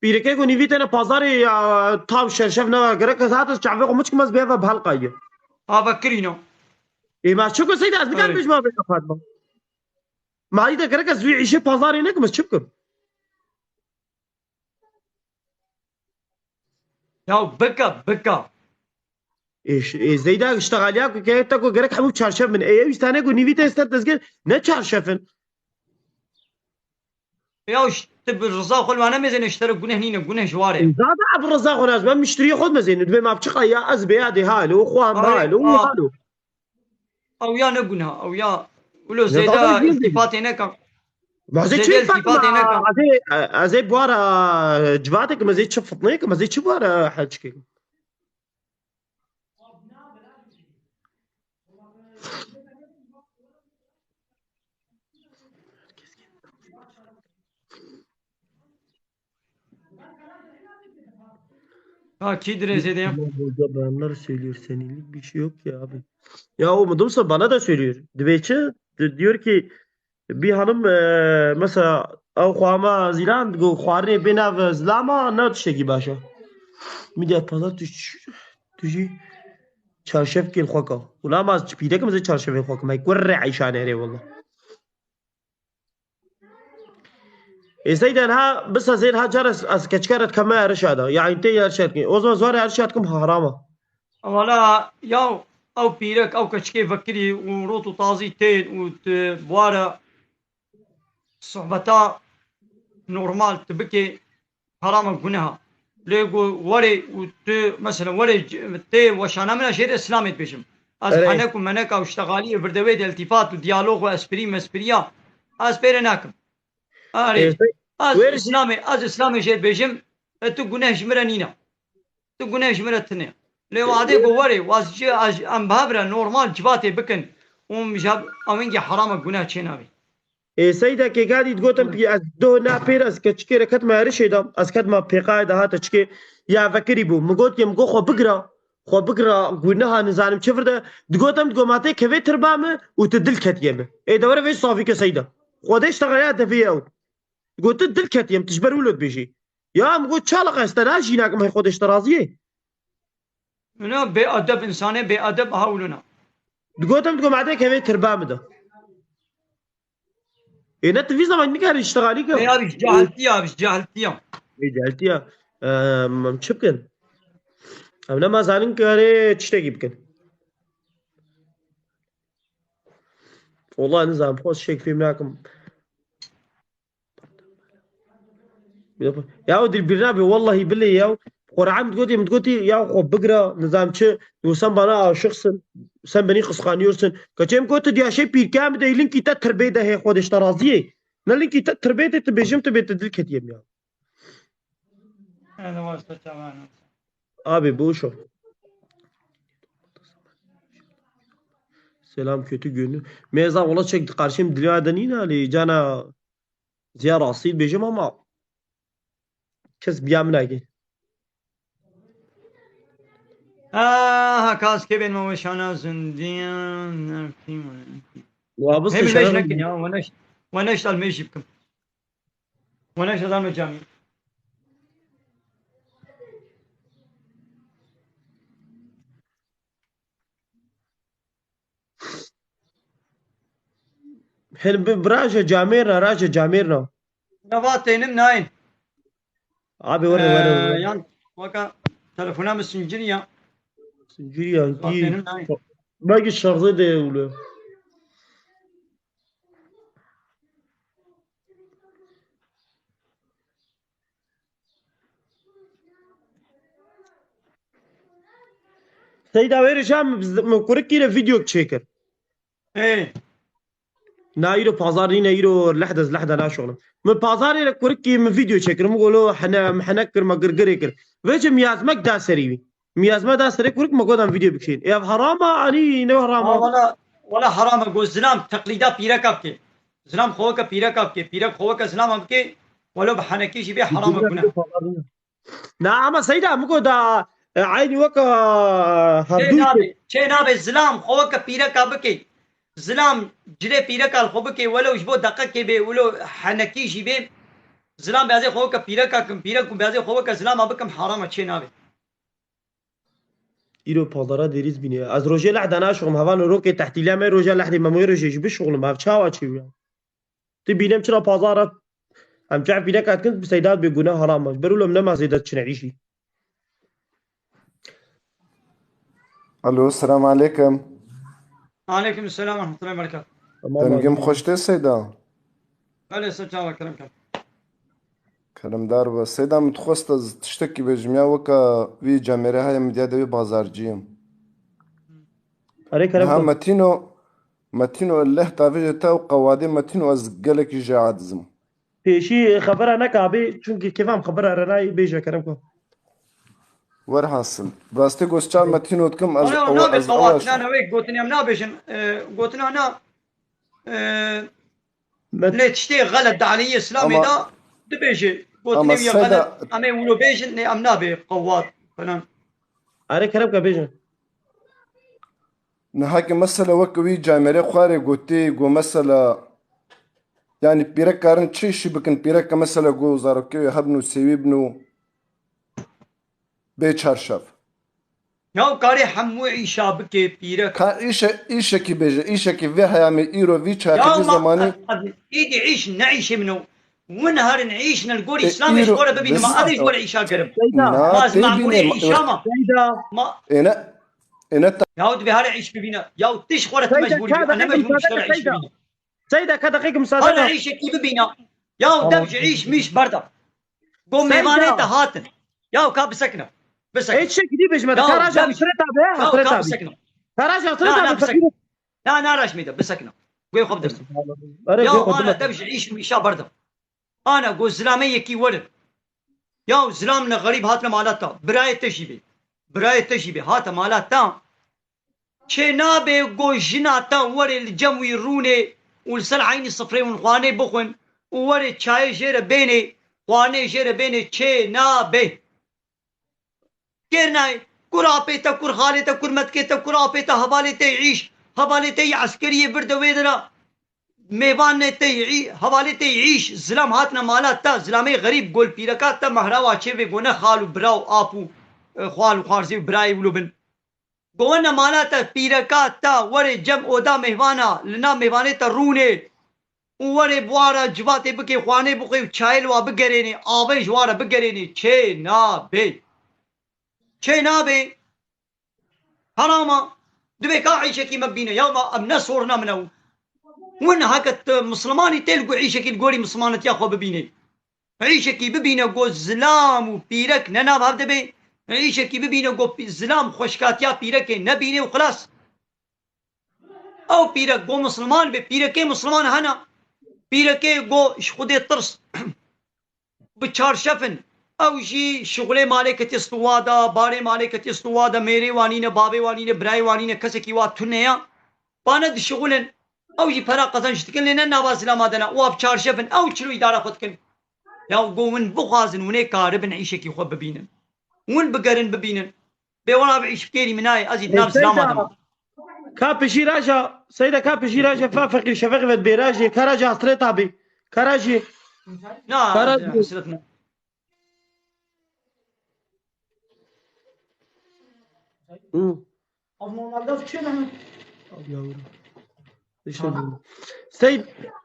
Pîrekê ku nîvî têne pazarê ya, tav şerşev ne gerek ez hatas çavê xwe miçkim ez bêve bi helqayê. Ava kirîno. Ê, ma çi ku Seyda ez bikar bêjma bê Fatma. Ma î de gerek ez vî îşê pazarê nekim ez çi bikim? Ya bika, bika. Ê, ş-, ê, Zeyda, iştexaliya ku ke te ku gerek hemû çarşev bin. Ê, ew îstane ku nîvî te ser dezgir, ne çarşev in. Ya ş-, tu bi riza xwe li wane mêzêne ji te re guneh nîne, guneh ji ware. Zada bi riza xwe lazim, em müşteriyê xwe mezêne. Dibê ma biçiqa ya ez bê ya dê halo, xwe em halo, û halo. Ew ya ne guneh, ew ya. Wilo zêde iltîfatê neka. Ma zê çi iltîfatê neka? Ez ê, ez ê buara civatê kim, ez ê çi fitneyê kim, ez ê çi buara hecikê kim? Ha, kî dirêzê de ya? Hoca bayanlar söylüyor, seninlik bir şey yok ya abi. Ya o Mudumsa bana da söylüyor. Dibê çi? Di-, diyor ki bir hanım, e, mesela ew xwama zîlan digo xwarinê bê nav zilama ne tiştekî baş e. Midya pazar tu ş-, tu jî çarşev kê li xwe ka. Wila ma ez çi pîrek im ez ê çarşevê xwe kim. Hey kurre eyşanê herê wela. Ê Seyda, niha bisa zêr ha car ez, ez keçika re dikeme erişa da. Yani tê erişa dikin. O zaman zor erişa dikim harama. Wala ya ew pîrek, ew keçikê vekirî û rot û tazî tên û tu buwara sohbeta normal tu bikê harama guneha. Lê ku werê û tu, mesela, werê c-, tê weşana min a jêr Îslamê dibêjim. Ez Erê. Henek û meneka û ştexaliyê virdewê de iltîfat û diyalog û esprî mespriya ez pê re nakim. Erê. Ê, Ez wêr jî Îslamê, ez Îslamê jê dibêjim, e, tu guneh ji min re nîne. Tu guneh ji min re tune. Lê wadê ku werê, waz ji, ez, em bi hev re normal civatê bikin û em ji hev, em wengî herama guneh çê nabî. Ê Seyda Kêgadî digotin pî ez doh na pêr ez keçikê re ketme herişê de, ez ketme pêqayê de hate çikê ya vekirî bû. Min got yê min got xwe bigira, xwe bigira, guneha nizanim çi vir de. Digotim digo ma tê kevê tirba min û tu dil ketiye min. Ê de were vê safî ke Seyda. Xwedê ji te ya devê ew. Digo tu dil ketiye min, tu ji ber wilo dibêjî. Ya min got çalaqa ez te na jî nakim hey Xwedê ji te razî ye. Wina bê edeb, însanê bê edeb aha wilo na. Digotim digo ma tê kevê tirba min de. Ê ne tu vî zaman nikarî iştixalî kir. Ê abi ji cahiltiya, abi ji cahiltiya. Ê cahiltiya. Em, em çi bikin? Em nema zanin karê tiştekî bikin. Wala nizam xwe şek fêm nakim. Ya o dilbirina be, wallahî bilê ya. Qur'an gotî, min gotî ya xwe bigira, nizam çi, digo sen bana aşıksın, sen beni kıskanıyorsun. Kaçem gotu diya şey pîrka mi de linkî te tirbê de hê xwe de işte raziyê. Ne linkî te tirbê de tu bêjim tu bê tu dil ketiyem ya. Abi bu şu. Selam kötü günü. Meza ola çek karşım diliya denîna li cana. Ziya rastî dibêjim ama kes biya min nake. Aha, kas kê bên me weşana zindiyan. Wa bist Hem şeref leş nekin ya, we neş, we neş dal meşi bikim. We neş dal me camî. Hin bi, bi raje camêrna, raje camêrna. Nava tênim nayên. Abi were, were, were. Ee, yan weka telefona min sinciriya. Sinciriya, Nava tênim nayên. Belki şarjı de öyle. Seyda wêrê şa min kurikî re vîdeo çêkir. Ê. Na îro pazar nîne, îro lehde ez lehde naşoxlim. Min pazarê re kurikî min vîdeo çêkir. Min golo hene, min henek kir, me girgirê kir. Vêçim yazmek da serî wî. Miyazme da serê kurik me godan vîdeo bikişîn. Ev herama, anî ne herama? Ha, wala, wala herama, go zilam teqlîda pîreka bike. Zilam xwe weke pîreka bike. Pîrek xwe weke zilama bike. Welo bi henekî jî bê, herama, gune. Na, ama Seyda, min got da, e, eynî weke Çê herdû nabe, çê nabe zilam xwe weke pîreka bike. Zilam cilê pîreka li xwe bike, welo ji bo deqekê bê, welo henekî jî bê. Zilam beyazê xwe weke pîreka kim, pîrek û beyazê xwe weke zilama bikim, herama, çê nabe. Îro pazara dêrîz bîne. Ez rojê lehda naşixim. Hevan rokê tehtîliya me roja lehdê me moyê rojê jî bişixulim. Ev çawa çêwiya? Tu bînem çira pazara em çev bîne katkin bi Seyda bê gune haram. Ber ulo em nema Seyda çine îşî. Alo, selam aleyküm. Aleyküm selam ve rahmetullahi ve berekatuh. Tamam. Dengim abi. Xweş tê Seyda. Belê, ser çava, kerem ker. Keremdar be. Seyda, min dixwest ez tiştekî bêjim ya, weka vî camêrê heye, min diya de wê bazarciyim. Erê kerem Ha, ker. Metîno, Metîno, leh tavêje te û qewadê Metîno, ez gelekî jê aciz im. Pêşî xebera neke abi, çunkî kêfam xebera re nayê, bêje kerem ker. Werhasil. Rastî goştar Metîno dikim, ez Ana, ew, nabe ez qewat, ew na, na, wê gotinê em nabêjin, e, gotina na, e, Met- lê tiştê xelet di alîyê Îslamê Ama- de dibêje. Gotinê ama wî Seyda- xelet, em ê wilo bêjin, lê em nabê qewat falan. Erê kerem ke bêjin. Niha ki mesela wek wî camêrê xwarê gotî, got mesela, yani pîrek karin çi işî bikin, pîrek ke mesela got zarokê wê hebin û sêwî bin û bê çarşev. Ya karê hemû îşa bike pîrek. Ka îşe, îşekî bêje, îşekî vê heyamê îro vî çaxê Ya vî ma, zemanî. Îdî îş ne îşê min o. Win herin îş ne li gorî E, Îslamê ji îro xwe re bibînim, ma ez ê ji we re îşa gerim. Seyda. Na, Ma ez tê ma bînê, gorî ma, îşa ma. Seyda. Ma Êne, êne ta- Ya divê here îş bibîne. Ya tu ji xwe re tu Seyda, mecbûrî ka bî. Ene deqeyek mecbûrî ji te müsaade re ke, îş Seyda. Bibîne. Seyda, ka deqeyek müsaade Here ke. Îşekî bibîne. Ya Tamam. Dev ji îş mîş berda. Go Seyda. Mêvanê te hatin. Ya ka bisekine. Bisekine. Hiç şekilî bêjme, Ya ka raja dev ji hasret abi, ya hasret ka abi. Bisekine. Ka raja hasret Na, abi, na, bisekine. Fakir. Na, na, raşmî de, bisekine. Guê xwe bidirsin. Erê, Ya guê xwe ana bidirsin. Dev ji îş û îşa berda. Ana go zilamê yekî werin. Ya zilam ne xerîb hatine mala ta. Birayê te jî bê. Birayê te jî bê. Hate mala ta. Çê nabe go jina ta were li cem wî rûnê û li ser eynî sifrê hûn xwanê bixwin û were çayê jê re bênê, xwanê jê re bênê, çê nabe. Kêr nayê. Kur apê te, kur xalê te, kur metkê te, kur apê te, hevalê te îş, hevalê te yê eskeriyê bir de wê dira. Mêvanê te yî, hevalê te yî îş, zilam hatine mala te, zilamê xerîb, gol pîreka te, mehrawa çêvê gone xal û bira û ap û, e, xwal û xwarzê û birayê wilo bin. Go wene mala te, pîreka te, were cem oda mêvana, li nav mêvanê te rûnê û were buara civatê bikê, xwanê bixwê û çayê li wa bigerênê, avê ji wa re bigerênê, çê nabê. Çê nabê. Herama, divê ka îşekî me bîne. Ya ma em ne sorna min ew. Win heke tu Mislimanî tê li ku îşekî li gorî Mislimanetiya xwe bibîne. Îşekî bibîne ku zilam û pîrek ne nav hev de bê. Îşekî bibîne ku pî-, zilam xweşkatiya pîrekê nebîne û xilas. Ew pîrek ku Misliman bê, pîrekê Misliman hene. Pîrekê ku ji Xwedê tirs. Bi çarşef in. Ew jî şixulê malê ketiye stûwa de, barê malê ketiye stûwa de, mêrê wa nîne, bavê wa nîne, birayê wa nîne, kesekî wa tune ya. Bane dişixulin. Ew jî pera qezenc dikin, lê ne nava zilama de ne. Wa bi çarşef in. Ew çilo îdara xwe dikin. Ya go win bixwazin, winê karibin îşekî xwe bibînin. Win bigerin bibînin. Bê wela bi îşkêrî min nayê, ez jî di nav zilama de mam. Ka pişî raja, Seyda, ka pişî raja fa feqîr şefeq vet bê rajê, ka raja hasret abi. Ka rajê. Na, Ka rajê. Hasret ne. Hı. Abi normalde bir şey mi? Abi yavrum. İşte bu. Seyda,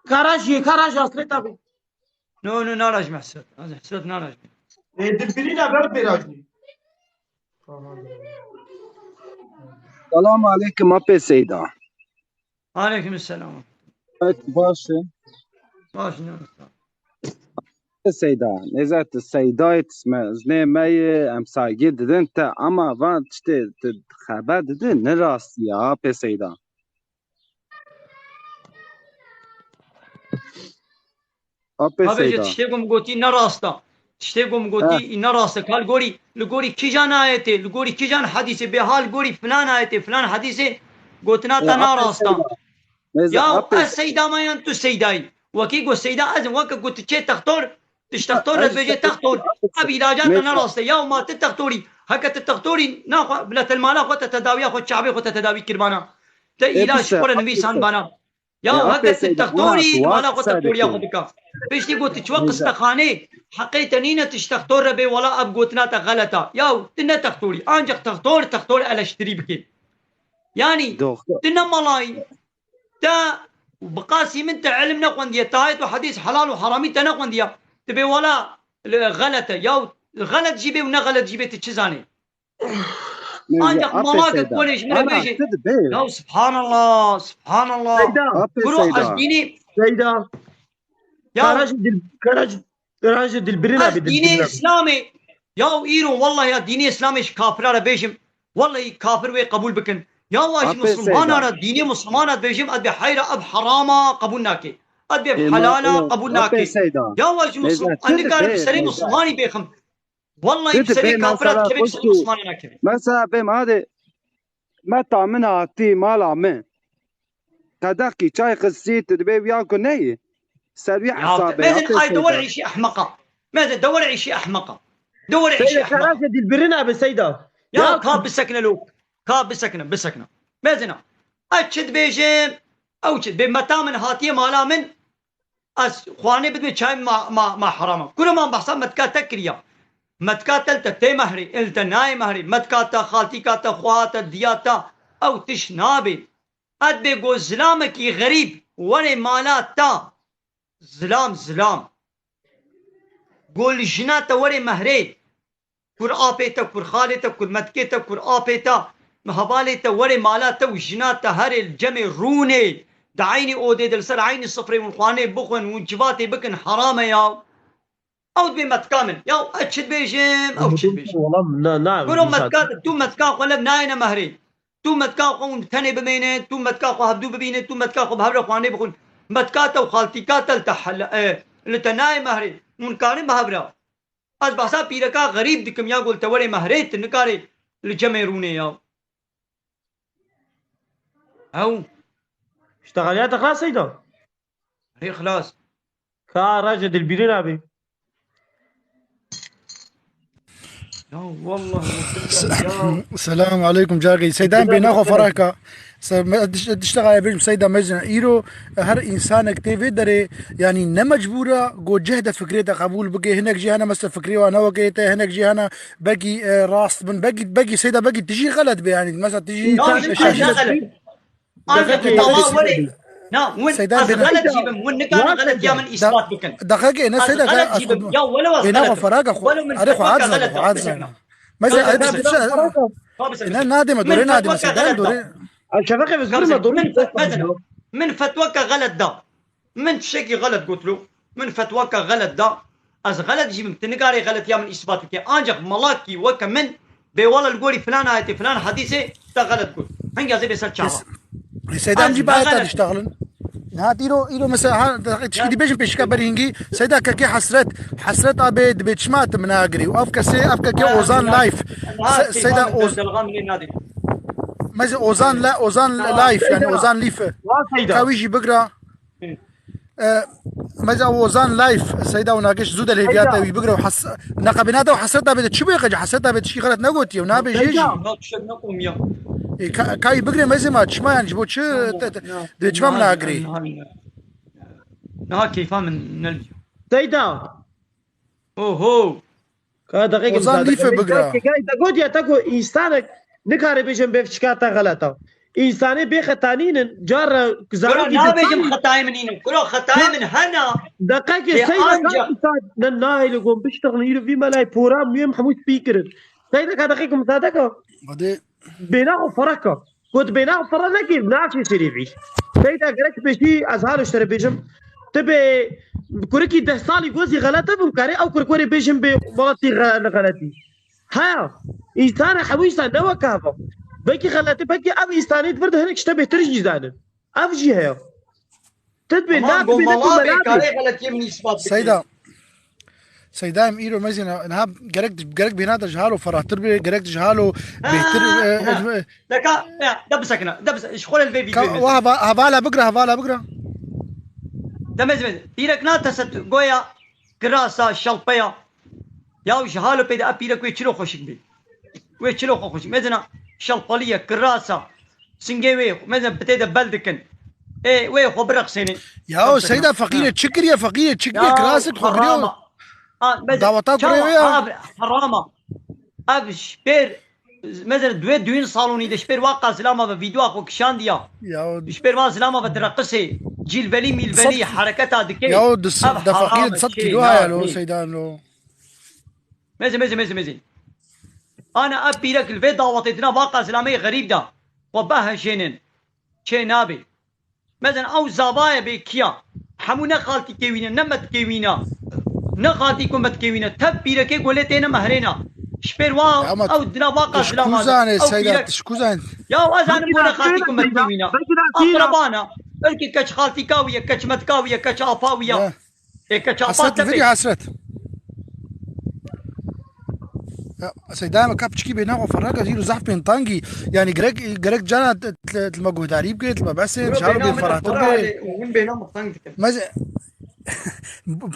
ka rajê, ka raja hasret abi. No, no, narajme Hesret. Hesret narajme. E, dilbirîna ber bêrajî. Selam aleyküm, Apê Seyda. Aleyküm selam. Evet, baş e. Baş ne? Apê Seyda, nêzet Seyda yê tisme, jinê me yê em saygî didin te, ama van tiştê tu xeber didin, ne rastî ya, Apê Seyda. Apê Seyda. Tiştê ku min gotî ne rast e. Tiştê ku min gotî, ne rast e. Ka li gorî, li gorî kîjan ayetê, li gorî kîjan hedîsê, bê ha li gorî filan ayetê, filan hedîsê, gotina te ne rast e. Ya ez Seyda me yan tu Seyda yî? Wekî got Seyda ez im, weke ku tu çê textor, tu ji textor re dibêjê textor. Ev îlaca te ne rast e. Ya ma tu textor î? Heke tu textor î, naxwe, bila te li mala xwe te tedawiya xwe, çavê xwe te tedawî kiribana. Te îlac ji xwe re nivîsandibana. Ya heke tu textor î, mala xwe textoriya xwe dika. Piştî got tu çiwe qistexanê, heqê te nîne tu ji textor re bê, wela ev gotina te xelet a. Ya tu ne textor î, ancaq textor, textor eleştirî bike. Yanî tu ne mala yî, te bi qasî min te ilim nexwendiye, te ayet û hedîs helal û heramî te nexwendiye. Tu bê wela xelet e. Ya xelet jî bê û ne xelet jî bê, tu çi zanê? Ancak malak were ji min re bêje. Ya subhanallah, subhanallah. Seyda. Kuro ez dînê. Seyda. Ya. Kara ji dil, kara ji, kara ji dilbirina bi, dînê Îslamê. Ya îro wallahi ya dînê Îslamê ji kafira re bêjim. Wallahi kafir wê qebûl bikin. Ya wa ji Musulmana re, dînê Musulmana dibêjim, ez bê heyra ev herama qebûl nake. Ez bê helala qebûl nake. Ya wa ji Musulman, ez nikare bi serê Musulmanî bêxim. Wallahi bi serê kafira dikeve, bi serê Musulmana nakeve. Mesela bêm hadi meta min hatî mala min. Qedexî çay xistî, tu dibê wiya ku neyê. Ser wî hesabê. Mezin ay dewar îşî ehmeqa. Mezin dewar îşî ehmeqa. Dewar îşî ehmeqa. Seyda, karaje dilbirina bi Seyda. Ya ka bisekine lo. Ka bisekine, bisekine. Mezina. Ez çi dibêjim? Ew çi? Bê meta min hatiye mala min. Ez xwanê bidime çay ma, ma, ma herama. Kuro man behsa metka te kiriya. Metka te li te tê mehrê, li te nayê mehrê. Metka te, xaltîka te, xweha te, diya te, ew tiş nabê. Ez bê go zilamekî xerîb were mala te. Zilam, zilam. Go li jina te were mehrê. Kur apê te, kur xalê te, kur metkê te, kur apê te, hevalê te, were mala te û jina te herê li cemê rûnê, di eynî odê de li ser eynî sifrê hûn xwanê bixwin, hûn civatê bikin, heram e ya. Ew dibê metka min. Ya ez çi dibêjim, ew çi dibêjim? Kuro metka te, tu metka xwe lev nayêne mehrê. Tu metka xwe hûn bi tenê bimêne, tu metka xwe hevdû bibîne, tu metka xwe bi hev re xwanê bixwin. Metka te û xaltîka te li te hel-, e, li te nayê mehrê. Hûn karin bi hev re. Ez behsa pîreka xerîb dikim ya, gol te werê mehrê, tu nikarê li cemê rûnê ya. Ew. Îştexaliya te xilas Seyda. Erê xilas. Ka raje dilbîrî nabî. Ya wallah, ya. Selamun aleykum cargî. Seyda em bêna xwe ferah ka. Se-, me, diş-, diştexaye bêjim Seyda Mecnun. Îro her însanek tê vê derê, yanî ne mecbûr e ku cih de fikrê te qebûl bike. Hinek jî hene mesela fikrê wan ne wekê te, hinek jî hene belkî, e, rast bin, belkî, belkî Seyda belkî tu jî xelet be, yanî mesela tu jî. Ya, şaşî ne xelet. Ancak dema were. Na, win, Seyda ez bêna. Xelet jî bim, win nikan xeletiya min îspat bikin. Daxeke ne Seyda, ez xelet jî bim. Ya wele waz xelet. Bêna xwe ferah ka xwe. Erê xwe, ez xwe, ez xwe. Meze, ez xwe. Ne, nadê me, dorê nadê me, Seyda, dorê. Şefeqê vizgirme, dorê. Min fetweke xelet da. Min tiştekî xelet gotlo. Min fetweke xelet da. Ez xelet jî bim. Tu nikarê xeletiya min îspat bike. Ancak malakî weke min bê wala li gorî filan ayetê, filan hedîsê te xelet got. Hingî ez ê bê ser çava. Seyda, em jî bayeta diştexilin. Niha îro, îro mesela, ha, tişkî dibêjim pêşika berî hingî. Seyda kekê Hesret. Hesret abê dibê çima tu min agirî. Ev kesê, ev kekê Ozan Life. Seyda Oz-, Meze Ozan La-, Ozan Life, yani Ozan Life. Ka wî jî bigira. E, meza Ozan Life, Seyda û Nagiş zû de lêviya te wî bigire û has-, neqebêna te û Hesret abê de çi bê qece? Hesret abê tişkî xelet negotiye û nabê jê jî. Ya, tiştek neqûm ya. E, ka-, kayî bigire mezê ma çima yani ji bo çi te, te, de çima min agirê? Niha keyfa min nelmiyo. Seyda. Oho. Ka deqek Ozan Lîfe bigira. Kekay te got ya te ku însanek nikare bêjin bê fiçika te xeleta. Însanê bê xeta nînin, cara zarokî nabêjim xetayê min nînin. Kuro xetayê min hena. Deqekê Seyda ancak. Ne nahêle gon biştexin îro vî melayê pora muyê min hemû spî kirin. Seyda ka deqek mizadeka. Hadi. Bêna xwe fereh ka. Ku tu bêna xwe fereh nekî, naçî serî vî. Seyda gerek pêşî ez halo ji te re bêjim. Tu bê kurikî deh salî gozî xelete bim karê ew kurik werê bêjim bê welatî xe-, li xeletî. Heya, însan e, hemû însan ne weke hev e. Belkî xelete, belkî ev însanê di vir de hinek ji te bêhtir jî zanin. Ev jî heye. Tu dibê, na dibê, ne ku mela bê. Seyda. Seyda, em îro mezin, niha gerek, gerek bêhna te ji halo ferahtir bê, gerek ji halo bêhtir, e, e, e, Deka, ya, de bisekine, de bise-, ji xwe re li vê ka, vîdyoyê wa mezin. Heva-, hevala bigre, hevala bigre. De mezin, mezin. Pîrek na teset goya kirasa, şelpeya. Ya ji halo pê de ev pîrek wê çilo xweşik bê. Wê çilo xwe xweşik. Mezina şelpaliye, kirasa. Singê wê, mezin bi tê de bel dikin. Ê, wê xwe bireqsênê. Ya Seyda, feqîrê çi kiriye, feqîrê çi kiriye, kirasê xwe kiriye. Herama. A, mezin, daweta kurê wê ya. Ev herama. Ev ji pêr, mezin, duê düğün salonî de ji pêr wa qazilama ve vîdyoa xwe kişandiya. Ya. Ji pêr wa zilama ve direqisê. Cilvelî mîlvelî, hereketa dikê. Ya, di se-, ev de feqîrê herama, di sed kîlo haya lo, Seyda lo. Mezin, mezin, mezin, mezin. Ana ev pîrek li vê dawetê dina va qazlameyê xerîb da. Xwe behejênin. Çê nabê. Mezin ew zava ye bê kiya. Hemû ne xaltîkê wî ne, ne metkê wî ne. Ne xaltîk û metkê wî ne. Tev pîrekê golê têne mehrêna. Ji pêr wa ew dina va qazlama. Tişkûzanê, ew Seyda, pîrek, tişkûzan. Ya ez zanim ku ne xaltîk û metkê wî ne. Akrabana. Belkî keç xaltîka wî ye, keç metka wî ye, keç apa wî ye. Ya. Ê, keç apa Hesret, tepê. Vîdyo Hesret. Ya, Seyda, me ka piçikî bê naxwe ferraka zîro zehf bên tangî. Yani gerek, gerek cana t-, t-, t-, me guhdarî bike, t-, me behsê, bêhna me ferahtir bike. Hûn bêhna me tang dikin. Meze-,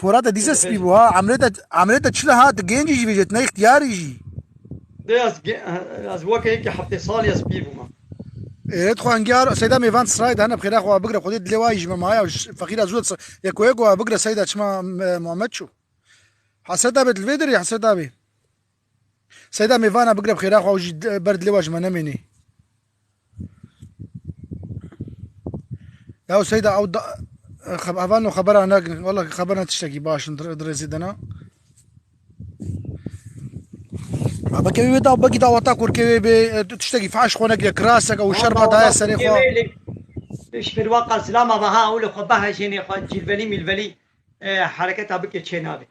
Porat e dîse spî bû ha. Emrê te, emrê te çil e ha, tu gencî jî vêjê, tu ne îxtiyarî jî. Dê ez ge-, ez weke yekê heftê salî ez pîr bûme. Ê, tu xwe engiyar, Seyda mêvan sirayê de hene, bi xêra xwe bigire, Xwedê dilê wa yî ji me maye, feqîra zû de, yeko yeko bigire, Seyda çima, e, Muhammed çû. Hesret abi, li vê derê Hesret abi. Seyda mêvana bigire bi xêra xwe, ew jî de-, ber dilê wa ji me nemênê. Ya Seyda, ew da-, xeb-, hevalno xebera nakin. Wela xebera tiştekî baş in, dir-, dirêzî dina. Ma beke wê da, bekî daweta kurkê wê bê, e, tu tiştekî faş xwe nekiriye, kiraseke û şerba daye serê xwe. Ji ber wa qazilama ve ha, ew li xwe behejênê xwe, cilvelî mîlvelî, e, hereketa bike çê nabê.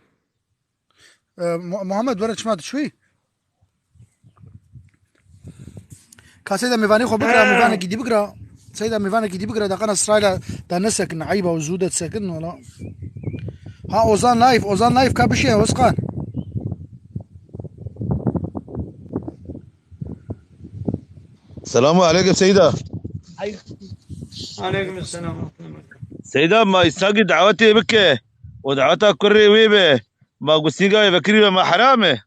E, Mu-, Muhammed, were çima diçûyî? Ka Seyda mêvanê xwe bigira, mêvanekî dî bigira. Seyda mêvanekî dî bigira, daqana sirayla da nesekin, eyba û zû de disekin, wala. Ha, Ozan Naif, Ozan Naif ka bişê, Ozkan. Selamu aleykum Seyda. Aleykum selam. Seyda, ma îsagî dawetê bike. O daweta kurê wê be. Ma gusîga wê vekirî be, ma heram e?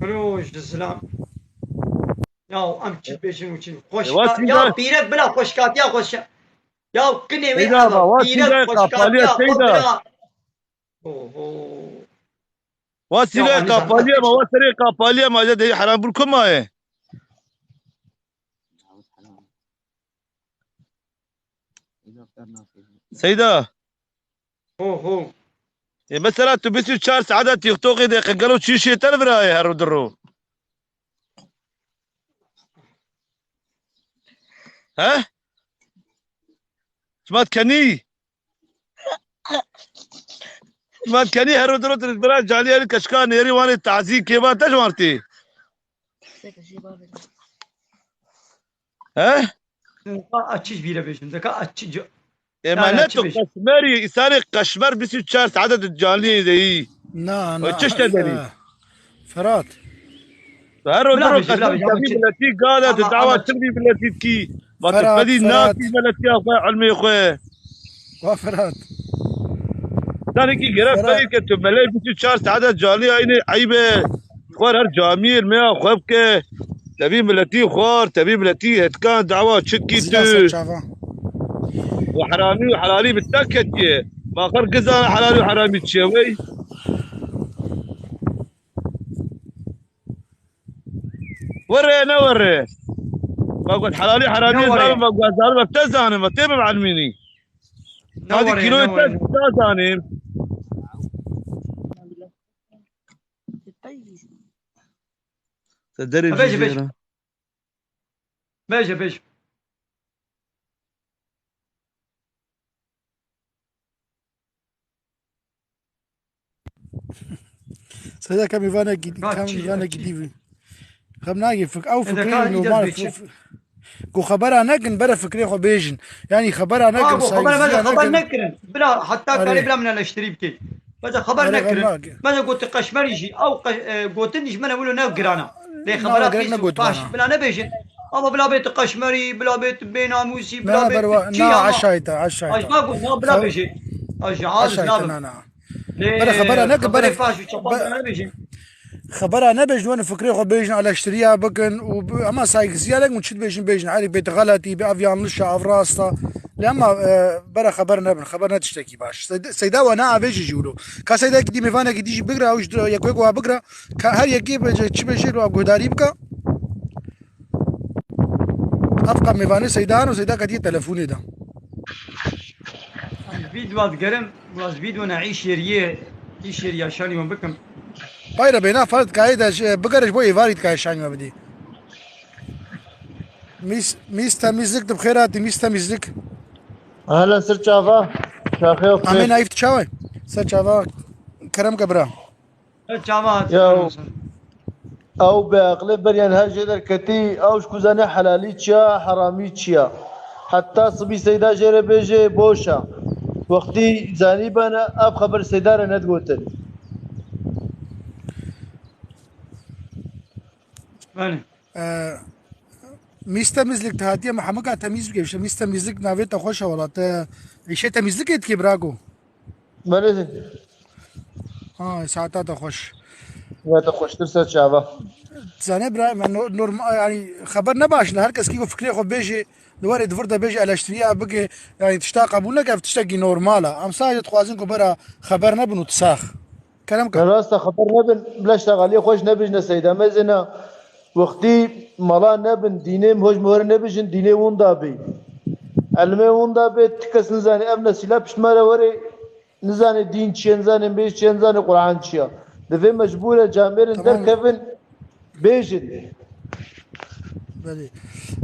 Roj, zilam. Ya em çi bêjin û çi? Xweşka-, ya pîrek bila xweşkatiya xweş-, ya kinê wê eva, pîrek xweşkatiya xwe bila. Oho. Wa sîle kapaliye ma, wa serê kapaliye ma, ya dê heram bûr kuma ye? Seyda. Ho, ho. E, mesela tu bîst û çar saeta TikTokê de qe gelo çî şêter viraye her û di ro? He? Sima dikenî? Sima dikenî her û di ro tu bira canî erî keşka nêrî wanê tazî kêvan te ji wan tê? He? Deka ez çi ji bî re bêjim? Deka ez çi ca-, Ê, ma ne tu qeşmerî, îsarê qeşmer bîst û çar saete tu canliyê de yî. Na, na. O çi işte derî? Ferhat. Tu her roj roj qeşmer tevî miletî gade, tu dawa çi vî miletî dikî? Ma tu fedî nakî miletiya xwe, ilmê xwe. Wa Ferhat. Zanekî gerek peyî ke tu belê bîst û çar saete canliyê, aynê eyb e. Xwar her camiyê meya xwe bike. Tevî miletî xwar, tevî miletî hetkan dawa çitkî tu. Û heramî û helalî bi te ketiye. Ma xer gizana helalî û heramî çi ye wey? Were ne were? Ma got helalî heramî zanim, ma got zanim, ma te zanim, ma tê bi elmînî. Hadi kîloyê te zanim. Te derê vî jê re. Bêje, bêje. Seyda, kemî vanekî, kemî vanekî dî bî. Xem nagê fik-, ew fikrê normal, fik-, Ku xebera nekin, bere fikrê xwe bêjin. Yanî xebera Ha, nekin, ku xebera me saygizîya xeber nekin. nekirin. Bila heta Erê. karê bila min eleştirî bikê. Me de xeber Erê, nekirin. xeber nekin. Me de gotin qeşmerî jî. Ew qe-, e, gotin jî me ne wilo ne girana. Lê Na, xebera gerek pîs û negot faş bana. bila nebêjin. Ama bila bêt qeşmerî, bila bêt bênamûsî, bila Na, bêt berwa, çi na, ama. aşayta, aşayta. Aşma got, na, bila Xew-, bêjê. Aşağı aşayta, nabim. na, na. Lê Bere xebera nekin, xeberê bere faş û çapan be-, bila nebêjin. Xebera nebêjin, wan fikrê xwe bêjin, eleştiriya bikin û bi-, ama saygizîya nekin, çi dibêjin, bêjin, erê bêt xeletî, bi ev yanlış e, ev rast e. Lê ama, e, bere xeber nebin, xeber ne tiştekî baş. Seyda, Seyda we ne avêjî jî wilo. Ka Seyda ki dî mêvanekî dî jî bigira, ew ji yek wek wa bigira. Ka her yekê bêje, çi bêjê, lo guhdarî bika. Ev qa mêvanê Seyda an û Seyda ketiye telefonê de. Vîdwa digerim, ez vîdwa ne îş yeriyê, îş yeriya şanî wan bikim. Bayra bêna fert kayê de ji, bigere ji bo êvarî dikayê şanî me bidî. Mîs, mîs temizlik di bixêr hatî, mîs temizlik. Ahlan ser çava. Şaxê Amê xêr. Nayîf tu çawa? Ser çava kerem ke bira. Çava hat Ya, ew bi aqilê beriyan her jê derketî, ew ji ku zane helalî çi ya, heramî çi ya. Heta sibî Seyda jê re bêjê boş e. Wextî zanîbane, ev xeber Seyda re nedigotin. Belê. E, mîs temizlik te hatiye me hemika temîz bike. İşte mîs temizlik navê te xweş e wela. Te îşê temizlikê dikê birago. Belê. Ha, saeta te xweş. Ya te xweştir ser çava. Zane bira, me no-, normal, yani xeber ne baş, her kes ki fikrê xwe bêjê, li warê di vir de bêjê, eleştiriya bike, yani tişta qebûl neke, ev tiştekî normal e. Em sadece dixwazin ku bera xeber nebin û tisax. Kerem ke. Rast e, xeber nebin, bila ştegaliyê xweş nebijne Seyda. Mezêna wextî mala nebin, dînê hoj muhore nebijin, dînê winda bê. Elmê winda bê, ti kes nizanê ev nesîla pişt me re were, nizanê dîn çi ye, nizanê mêj çi ye, nizanê Quran çi ye. Divê mecbûr e camêrin Tamam. derkevin, bêjin. Belê.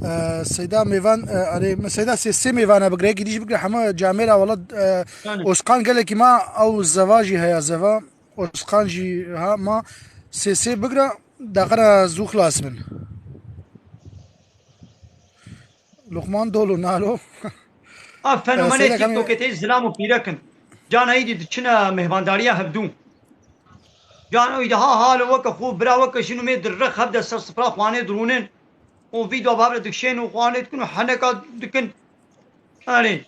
Ee, Seyda mêvan, e, erê, me Seyda sê, sê mêvana bigire, yekî dî jî bigire, hema camêra wela, e, Yani. Oskan gelekî ma, ew zeva jî heye, zeva. Oskan jî ha ma sê sê bigira, daqira zû xilas bin. Luqman dolu nalo. A fenomenê Seyda Kamî- TikTokê tê zilam û pîrek in. Cana îdî diçine mêhvandariya hevdû. Cana îdî ha halo weke xwe, bira weke jin û mêr dirrix hev de ser sifra xwanê dirûnin. Û vîdeo bi hev re dikişên û xwanê dikin û heneka dikin. Erê.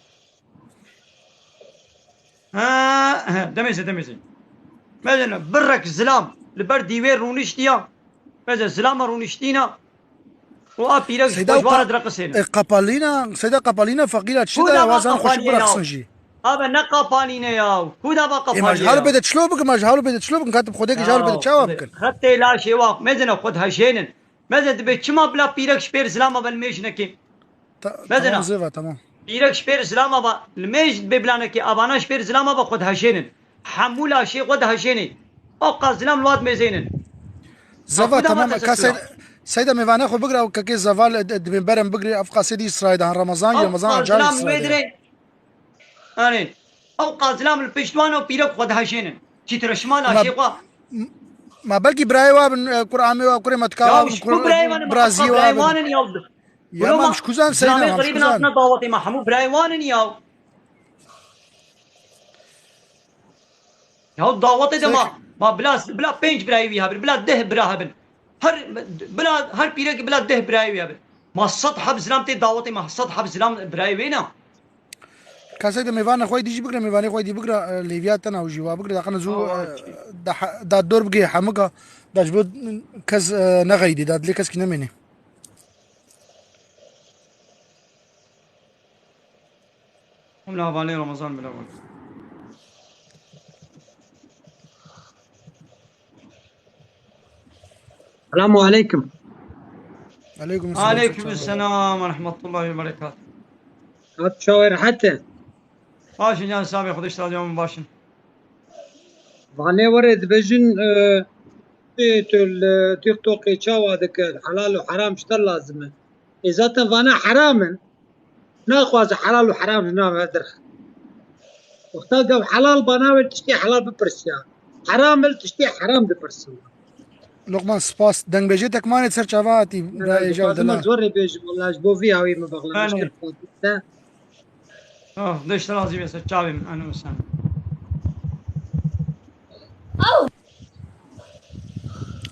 Ha, ha, demê zê, demê zê. Mezin, birrek zilam li ber dîwêr rûniştiya. Mezin, zilama rûniştîna. Û a pîrek ji Seyda xwe re direqisêne. E, qapalîna, Seyda qapalîna feqîra çi de wazan xweşik birexsin jî. Abi ne qapalîne ya. Ku da va qapalîne ya. E, ma ji halo bê de çilo bikin, ma ji halo bê de çilo bikin, katim xwedê ki ji halo bê de çawa bikin. Xetê laşê wa, mezin xwe dihejênin. Mezin dibe çima bila pîrek ji pêr zilama ben mêj nekê. Ta-, Mezina. Tamam, zêva, tamam. Pîrek ji pêr zilama ba, li mêj bê bila nekê, avana ji pêr zilama ba xwe dihejênin. Hemû laşê xwe dihejênê. O qas zilam li wa dimêzênin. Zeva, Xwe da tamam, ma te ka sesira. Seyda, Seyda mêvane xwe bigira, kekê Zeva li, di, dibên berem bigirê, ev qasê dî Îsraîl de, han Remezan, Ew Remezan qas acar zilam li wê Îsraîl de. Dirê. Yanî, ew qas zilam li pişt wan û pîrek xwe dihejênin. Çîtire şima Ma, laşê xwe. ma belkî birayê wa bin, e, kur amê wa, kurê me tika Ya, wa bin, ji kur, ku birayê wan in, biraziyê wa birayê bin. wan in ya. Ya Wilo mam, ma ji kuzan Seyda, zilamê mam, ji xerîbin kuzan. Hatine dawetê me, hemû birayê wan in ya. Ya dawetê de ma, Sek- ma bila, bila pênc birayê wî hebin, bila deh bira hebin. Her, bila, her pîrekî bila deh birayê wî hebin. Ma sed heb zilam tê dawetê me, sed heb zilam birayê wê ne. Kesek de mêvanê xwe dî jî bigire, mêvanê xwe dî bigire, e, lêviya te nav jî wa bigire, daqine zû, Awa, e, çi? da, da dor bigê hemika, da ji bo kes, e, nexeydê, da dilê keskî nemênê. Hûn li hevalê Remezan bila bûn. Selamu aleykum. Aleykum selam. Aleykum selam ve rahmetullahi ve berekatuhu. Hat çawa rehet e? Baş in can sabê xwe dişt radyo min baş in. Vanê were dibêjin, e, tu li TikTokê çawa dike, helal û heram ji te lazim e. Ê zaten vana heram in. Naxwaze helal û heram ji nav ve derxe. Wexta dev helal bana ve tiştê helal bipirsiya. Heram ve tiştê heram dipirsin. Lokman, spas. Dengbêjê tekmanê ser çava hatî. Birayê Cav Dila. Zor rê bêjim, wala ji bo vî hawî min bexle. Belê. Te. Oh, deşt razî be ser çavê min, eno sen.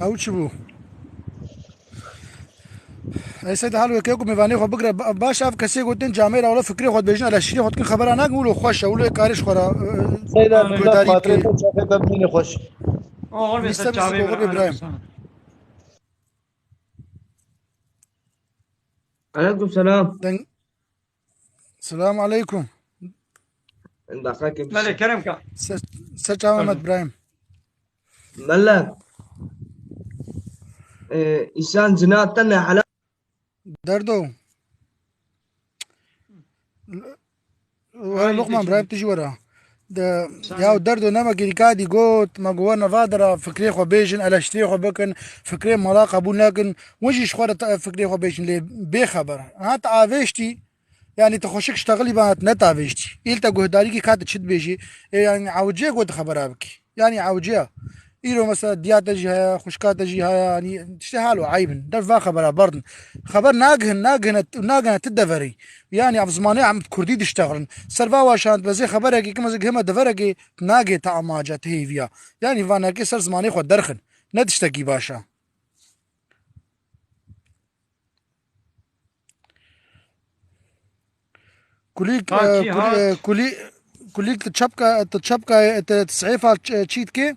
Ew çi bû? Ey Seyda, hal weke ku mêvanê xwe bigre, ba-, baş ev kesê gotin camêra wala fikrê xwe dibêjin, eleştirê xwe dikin, xebera nakin, wilo xweş e, wilo ê karê ji xwe re, e, Seyda, guhdarî bike. Xatirê te çavê te bimîne xweş. Oxir be ser çavê min, eno sen. Aleykum selam. Deng-, Selamu aleykum. Daxakê Belê, kerem ka. Ser, ser çava Mehmet Birahîm. Mele. E, îsan cina te ne helal. Derdo. Were Lokman Birahîm, tu jî were. De, ya Derdo, nema gerîka dî got, ma got, were nava dira fikrê xwe bêjin, eleştirê xwe bikin, fikrê mala qebûl nekin. Win jî ji xwe re te-, fikrê xwe bêjin, lê bê xeber. Ha, te avêştî, yanî te xweşik ştexilî ba, te netavêştî. Îl te guhdarîkî ka te çi dibêjî? Ê, yanî ewcê got xebera bikî. Yanî ewciya. Îro mesela diya te jî heye, xwişka te jî heye, yanî tiştê halo eyb in. Dev va xebera berdin. Xeber nagihin, nagihine, nagihine ti deverî. Yanî ev zimanê em kurdî diştexilin. Ser va waşan, dibezê xeberekê, kim ez gihime deverekê, nagê te amaca, te hêviya. Yanî vanekê ser zimanê xwe derxin. Ne tiştekî baş e. Kulîk, Ha, e, kî kulî-, e, hat? Kulî-, kulîk tu çepka, tu çepka, tu, tu sehîfa ç-, çî dikê?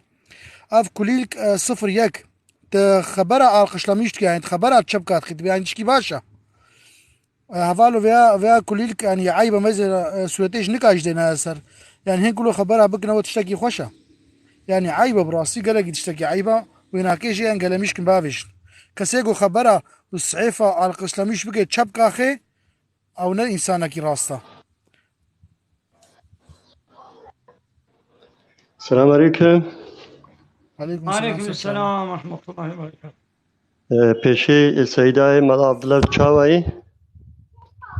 Ev kulîk, e, sifir yek. Tu xebera alqişlemîş dikê, yani tu xebera çepka dikê, tu yani tişkî baş e. E, hevalo veya, veya kulîk, yani eyb e, mesela, e, suretê ji nika jî dêne ser. Yani hin kulo xebera bikine, o tiştekî xweş e. Yani eyb e, bi rastî gelekî tiştekî eyb e. Wênakê jê en gelemîş kin bavêjin. Kesê ku xebera û sehîfa alqişlemîş bike çepka xê, ew ne însanekî rast e. Selam aleyküm. Aleyküm selam. Aleyküm selam ve rahmetullahi ve berekatuhu. Ee, pêşê, e, Seydayê Mela Abdullah çawayî?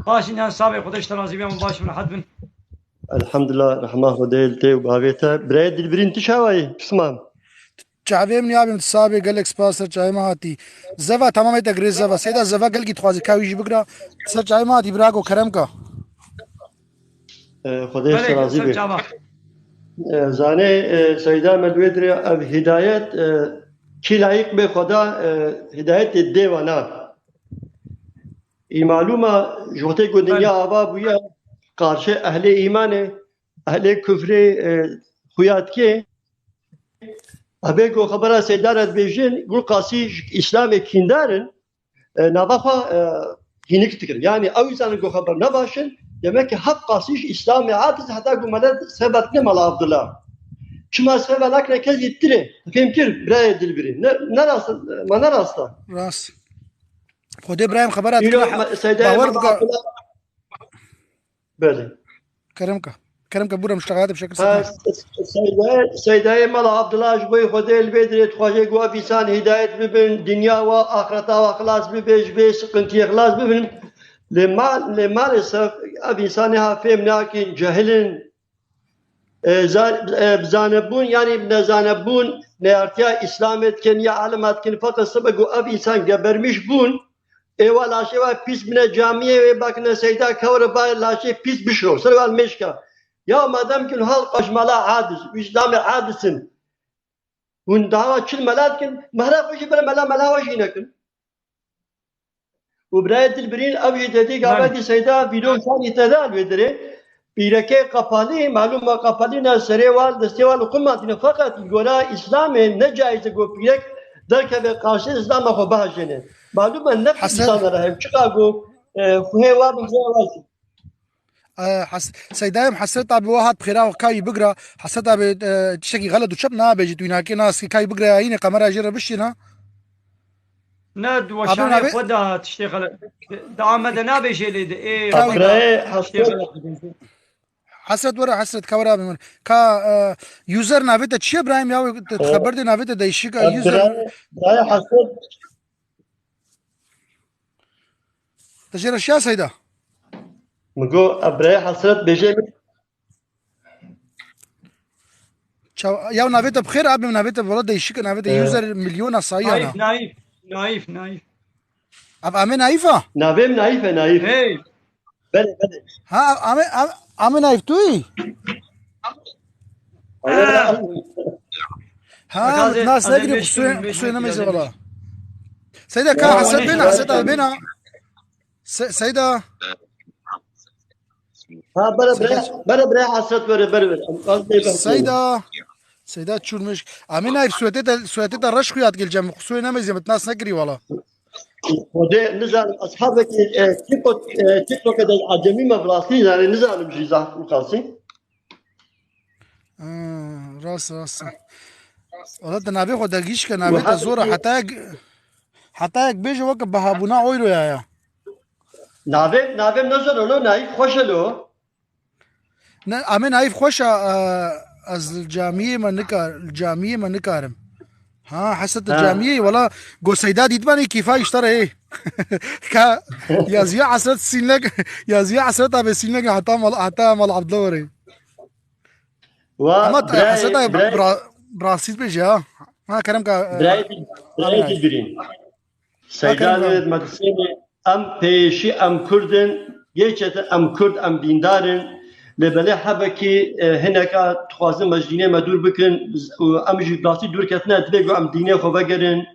Baş in, ya sabê, Xwedê ji te razî be, em baş in, rehet bin. Elhamdulillah, rehma Xwedê li te û bavê te. Birayê Dilbirîn, tu çawayî? Pismam. Çavê min ya bim, tu sabê, gelek spas ser çavê me hatî. Zeva tamamê te girê zeva. Seyda zeva gelkî dixwaze ka wî jî bigira. Ser çavê me hatî birago, kerem ka. E, Xwedê ji te razî be. E, zanê, e, Seyda me li wê dirê ev hidayet, e, kî layîq bê Xweda, e, hidayetê dêwa na. Î malûm e, ji wextê ku dinya ava bûye, qarşê ehlê îmanê, ehlê kufrê, e, xuya dikê. Ebê ku xebera Seyda re dibêjin, gul qasî ji Îslamê kîndar in, e, nava xwe, e, hînik dikin. Yanî ew zanin ku xeber ne baş in, demek ki heft qasî ji Îslamê aciz, heta ku mele seba dikine mala Abdullah. Çima seba nakine kesî tirê? Fêm kir, birayê Dilbirî. Ne, ne rast, ma ne rast e? Rast. Xwedê birayê min xebera dikine, Îro ha-, me-, Seydayê bawer mala bike. Abdullah. Belê. Kerem ka. Kerem ka, bûra muştexayatê bi şekil Ha, sekine. Seydayê, Seydayê Mela Abdullah ji bo Xwedê li vê dirê dixwaze ku ev însan hidayet bibin, dinya wa, axireta wa xilas bibe, ji vê siqintiyê xilas bibin. Lê ma-, lê maalesef ev însanê ha fêm nakin, cehil in. E, za-, e, bi zanebûn, yanî bi nezanebûn, neyartiya Îslamê dikin ya elima dikin, feqet sibe ku ev însan gebermiş bûn, Ê wa laşê wa pîs bine camiyê, wê bakine Seyda kewre ba laşê pîs bişiro. Ser wa mêşka. Ya madem ki hal qaş mala adis, Îslamê adis in. Hûn dawa çil mela dikin, mehra xwe jî bere mela, mela we jî nekin. Û birayê Dilbirîn ev jî dedî, Belê. Gavekî Seyda vîdeo şanî te da li wê dirê. Pîrekê qepalî, malûm e qepalî ne serê wa, destê wa li qum hatine. Feqet li gora Îslamê ne caiz e ku pîrek derkeve qarşî Îslama xwe bihejêne. Malûm e ne Hesen. Îslamê re heye. Çiqa ku, e, xuhê wa bi zê wa jî. E, Hes-, Seydayê min Hesret abi wa hat bi xêra xwe kayî bigira. Hesret abi, e, tiştekî xelet û çep nabêjî, tu wînakê naskî kayî bigira ya yînê qemera jê re bişîna. Ne, di Abi, weşanê abi. Xwe de tiştê xelet. Di Amedê nabêjê lê de. Ê, Tabii. Xweda Abi, tiştê Hesret. Xelet dibêjê. Hesret were, Hesret, ka were abi min. Ka, e, user navê te çi ye, Ibrahim ya? Te, te E, xeber de navê te değişik, e, e, user. Birayê, birayê Hesret. Te jê re şiya Seyda? Min got, e, birayê Hesret bêjê min. Ç-, Ya navê te bi xêr, abim, navê te wala değişik, navê te Ee, user milyona sayana. Naif, naif, naif, naif. Ab, Amê Naif a? Navê min Naif e, Naif. Hey. Belê, belê. Ha, Amê, Amê, Amê Naif tu yî? Ee. Ha, nas negirî, qusûyê, qusûyê nemêze wala. Seyda ka Hesret bêna, Hesret abi bêna. Se-, Seyda. Ha, bere, bere, bere, bere, Hesret bere, bere, bere. Em, az bê, bere. Seyda. Seyda Çurmiş. Amê Naif, suetê te, suetê te reş xuya digel cem. Qusûyê nemêze, mit nas negirî wala. Xwedê nizanim, eshabekî, e, TikTok, e, TikTokê de acemî me bi rastî, yani nizanim jî zaf û qasî. Ha, rast, rast. Wala te navê xwe dergîş ke, navê te zor e. Heta yek, heta yek bêje weke bihabûna oyroya ya. Navê, navê ne zor e lo, Naif xweş e lo. Ne, Amê Naif xweş e, e, ez li camiyê me nikar-, li camiyê me nikarim. Ha, Hesret Ha. Camiyê, wala, go Seyda dîtmanê kîfa îştara ê. Ka, yaziya Hesret sînek, yaziya Hesret abi sînek heta mal, heta mal Abdullah were. Wa, Ama te birayê, Hesret abi birayê, bra-, brasît bêje ha. Ha, kerem ka, e, birayê, birayê Amê Naif. Dibirîn. Seyda Akın Lê Medisênê, em pêşî em Kurd in, gerçekten em Kurd, em dîndar in. Lê belê hebekî, e, hineka dixwazin me ji dînê me dûr bikin û em jî bi rastî dûr ketine, divê ku em dînê xwe vegerin,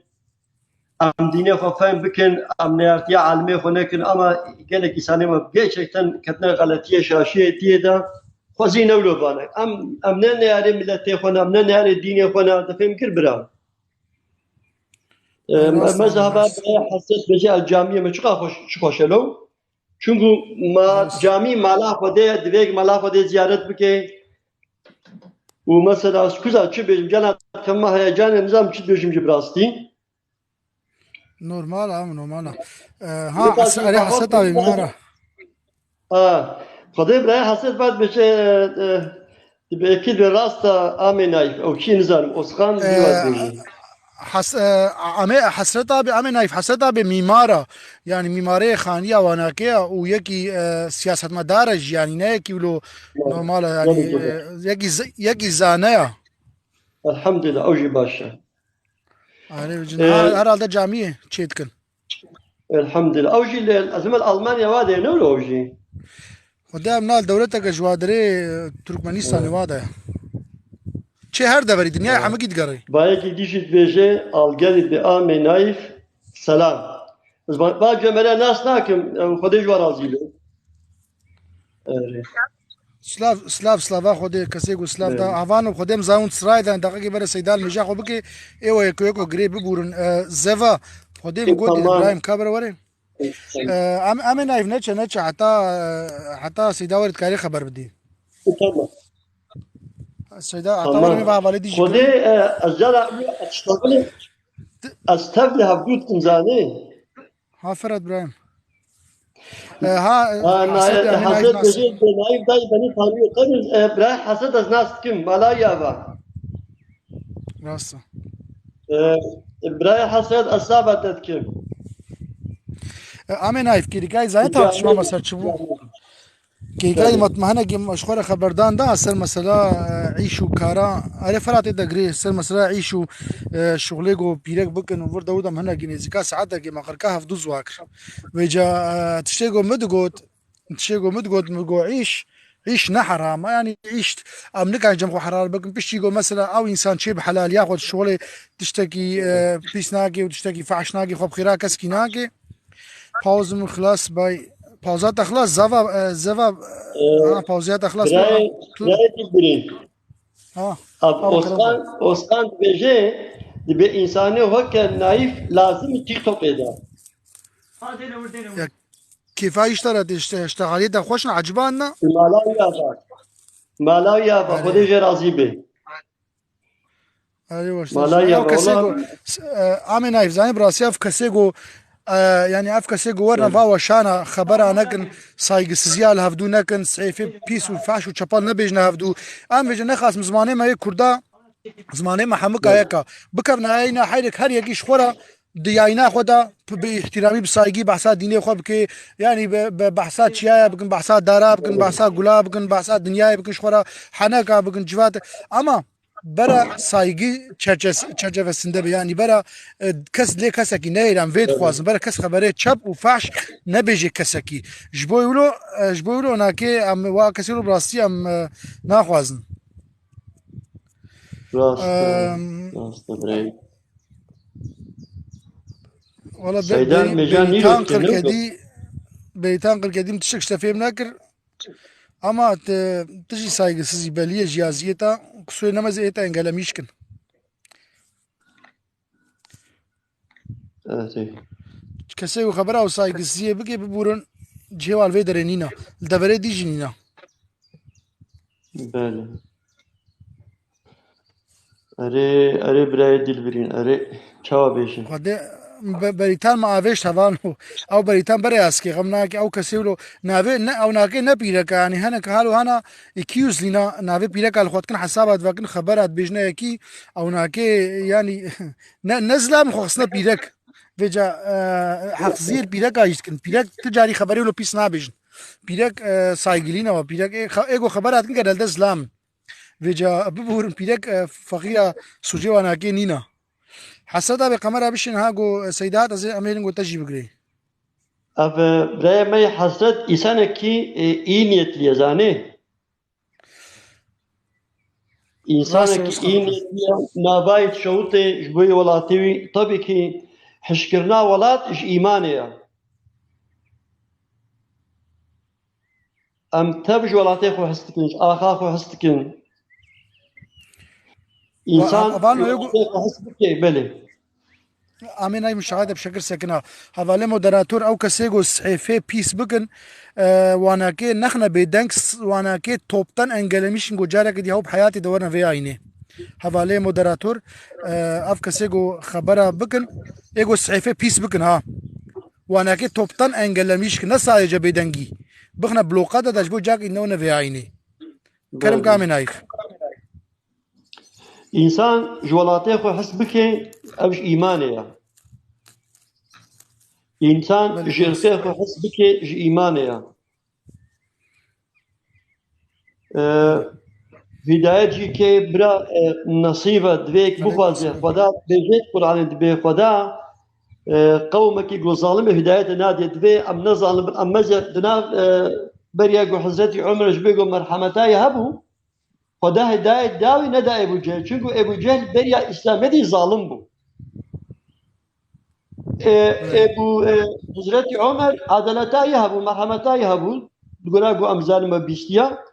em dînê xwe fehm bikin, em neyartiya alimê xwe nekin, ama gelek îsanê me gerçekten ketine xeletiyê şaşiyê tiyê de, xwezî newlo bane. Em, em ne neyarê miletê xwe ne, em ne neyarê dînê xwe ne, te fêm kir bira. E, me, me zava be Hesret bêje ez camiyê me çiqa xweş, çi xweş e lo. Çunku ma camî mala Xwedê ye, divê mala Xwedê ziyaret bike. Û mesela ez kuza çi bêjim, cana tema heyecanê nizam çi dibêjim ji bi rastî. Normal am, normal am. E, ha, Hesret, erê Hesret abi, mara. Ha, Xwedê birayê Hesret vat bêje, e, e, belkî bi rast e, Amê Naif. Ew kî nizanim, Oskan Ee, Dîwaz bêje. Has-, e, Amê, Hesret abi, Amê Naif, Hesret abi mîmar e. Yani mîmarê xaniya wanakê ye û yekî, e, siyasetmedar e jî, yani ne yekî wilo normal e, yani, Tabii, tabii. E, yekî z-, yekî zane ye. Elhamdülillah, ew jî baş e. Alê, Ee, her, herhalde camiyê çê dikin. Elhamdülillah. Ew jî li, ez li Almanya wa de ne ew jî. Xwedê em nal dewleteke ji wa derê, e, Turkmenistanê wa de. Çê her deverî dinyayê hemikî digerî. Bayekî dî jî dibêje, Algerî bi Amê Naif selam. Ez ba, ba cemere nas nakim, e, Xwedê ji wa razî be. Erê. Slav, slav, slava Xwedê, kesê ku slav da. Evet. Havano Xwedê em zawn sirayê dan, deqekê bere Seyda li mêja xwe bike, ê we yeko yeko girê bibûrin. E, zeva, Xwedê min got, Tamam. Îbrahim, ka bere were. Tamam. E, em, em ê Naif neçe, neçe, heta, e, heta Seyda were dikarê xeber bidî. Tamam. Seyda, heta Tamam. were mi va hevalê dî jî Xwedê, e, ez cara, ez tevlê, ez tevlê hevdû dikim zanê. Ha, Ferhat Brahim. E, ha, Ha, Hesret, Naye-, yani, Hesret Naif Nasir. Bêje, Naif dayî benî tanıyor. Tabii, e, Brahim Hesret ez nas dikim, mala ya va. Rast e. E, Brahim Hesret ez saba te dikim. E, Amê Naif, kêrîkayê zayê tartışma me ser çi bû? Kêkayî Belê. me, me hinekî ji xwe re xeberdan da ser mesela, e, îş û kara. Erê Ferhat ê de girê ser mesela îş û, e, şuxulê ku pîrek bikin û vir de wir de me hinekî nêzîka saetekê me qirka hevdû ziwa kir. Vêca, e, tiştê ku min digot, tiştê ku min digot, min got îş, îş ne heram e. Yani îş em nikarin cem xwe herar bikin. Piştî ku mesela ew însan çê bi helaliya xwe dişuxulê tiştekî, e, pîs nake û tiştekî fahş nake, xwe bi xêra keskî nake. Pauz min xilas bay. Pauza te xilas, zava, e, zeva, e, Ee, ha, pauziya te xilas birayê, tu. Birayê tu birî. Ha, Ab, tamam, Oskan, tamam. Oskan dibêje, dibê însanê weke Naif lazim TikTokê de. Ya, kêfa îşte re, işte, işte, haliyê de xweş ne, eciban ne? Mala ya va. Mala ya va, Xwedê jê razî be. Erê weş. Mala ya Ev kesê valla. Ku, s-, e, Amê Naif, zanî bi rastî ev kesê ku, e, yani ev kesê ku werine Evet. va weşana, xebera nekin, saygısızya li hevdû nekin, seyfê pîs û fahş û çepal nebêjine hevdû. Em bêjin nexasim zimanê me yê Kurda, zimanê me hemika Evet. yeka. Bikevne eyna heyrek her yekî ji xwe re di yayna xwe de bi, bi îhtîramî, bi saygî behsa dînê xwe bike. Yani be, be, behsa çiyaya bikin, behsa dara bikin, Evet. behsa gula bikin, behsa dinyayê bikin ji xwe re, heneka bikin, civat. Ama bera saygı çerçes-, çerçevesinde be. Yani bera, e, kes lê kesekî neyran vê dixwazin. Bera kes xeberê çep û fahş nebêje kesekî. Ji bo wilo, e, ji bo wilo nakê em wa kesê wilo bi rastî em, e, naxwazin. Rast e. Em, Rast e, birayê. Wala be-, Seyda be-, Mecan Beytan nîro çênî Qirkedî, Beytan Qirkedî min tiştek ji te fêm nekir. Ama te, tu jî saygısızî belî ye jiyaziyê te. Kusurê nemezê ê te engelemîş kin. Evet, evet. Kesê ku xebera û saygısıziyê bike, biburin cihê wan vê derê nîna. Li deverê dî jî nîna. Belê. Erê, erê birayê Dilbirîn, erê çawa bêjin? Xwedê, be-, Berîtan me avêşt hevalno. Ew Berîtan berê eskê, xem nake, ew kesê wilo navê, ne, ew nake ne pîreka, yani hene ke halo hana iki yüz lîna navê pîreka li xwe dikin, hesaba divekin, xebera dibêjne yekî, ew nake, yani, ne, ne zilam xwe xistine pîrek. Vêca, e, haqsiziyê li pîreka jî dikin. Pîrek tu carî xeberê wilo pîs nabêjin. Pîrek, e, saygilî ne wa, pîrek ê, xe-, ê go xebera dikin genelde zilam. Vêca biburin pîrek, e, feqîra sûcê wanakê nîna. Hesreta bê qemera bişên ha go, e, Seyda hat ez ê em hêlin go te jî bigirê. Ev, e, birayê me yê Hesret îsanekî, e, î niyetli ye zanê. Rast e, Însanekî rast e. Î niyetli ye, navayê dişewitê ji bo yê welatê wî. Tabii ki hişkirina welat ji îmanê ye. Em tev ji welatê xwe his dikin, ji axa xwe his dikin. Wa-, Însan avan ji o yek welatê xwe his bike, belê. Amê nayê muşahede bi şekir sekina. Hevalê moderator ew kesê go sehêfê pîs bikin, e, wanakê nexne bêdeng, s-, wanakê toptan engelemîşin go careke dî hew bi heyatê de werine vê ayînê. Hevalê moderator, e, ev kesê go xebera bikin, ê go sehêfê pîs bikin ha. Wanakê toptan engelemîş ki, ne sadece bêdengî. Bixne bloka de, de ji bo cak îne ne vê ayînê. Kerem Doğru. Kamê nayîf. Însan ji welatê xwe his bike, ev ji îmanê ye. Însan Belê, ji rast. Irqê xwe his bike, ji îmanê ye. E, hidayet jî kê bira, e, nesîve divê yek Belê, bixwaze. Xweda bêjêt Qur'anê dibê Xweda, e, qewmekî ku zalim e hidayete nadê divê em ne zalim bin, em meze di nav, e, beriya ku Hezretî Omer ji bê ku merhemeta ye hebû, Xweda hidayet da wî neda Ebu Cehil. Çunku Ebu Cehil beriya Îslamiyetê zalim bû. E, Evet. Ebu, e, Hezretî Omer adaleta yê hebû, merhemeta yê hebû. Gura ku em zalim bîstiya.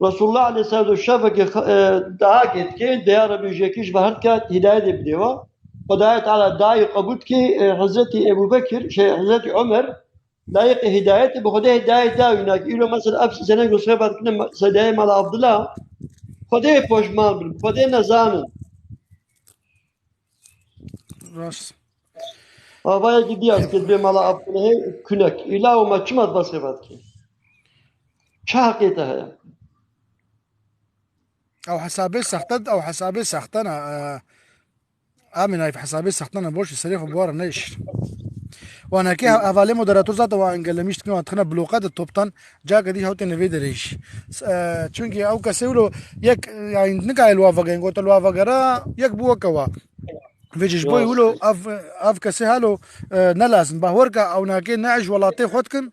Resulullah aleyhisselatu şevekê, e, dua dike, de ya Rebî jekî ji ve her kat hidayetê bidê wa. Xwedayê Teala dayê qebûl dike, e, Hezretî Ebu Bekir, şey, Hezretî Omer, Layiqê hidayetê bi Xwedê hidayet da wî, nak îro mesela ev zenek Yusuf Efendi kine sedayê Mala Abdullah. Xwedê poşman bin, Xwedê nezanin. Rast. Avaya gidiya kir bê Mala Abdullahê kunek. Îla û me çima dibas xebat kir? Çi heqê te heye? Ew hesabê sexte, ew hesabê sexte ne, e, Amê nayf hesabê sexte ne, boş serê xwe biware ne îş. Wanekê he-, hevalê moderator zaten wa engellemiş dikin, wan dixine bloka de toptan, cake dî hewtê nevê derê îş. S-, e, çunkî ew kesê wilo yek, e, yani nikayê li wa vegerin, gote li wa vegera, yek bû weke wa. Vêce ji bo wilo ev, ev kesê halo, e, ne lazim. Bahwer ke ew nakê ne ji welatê xwe dikin,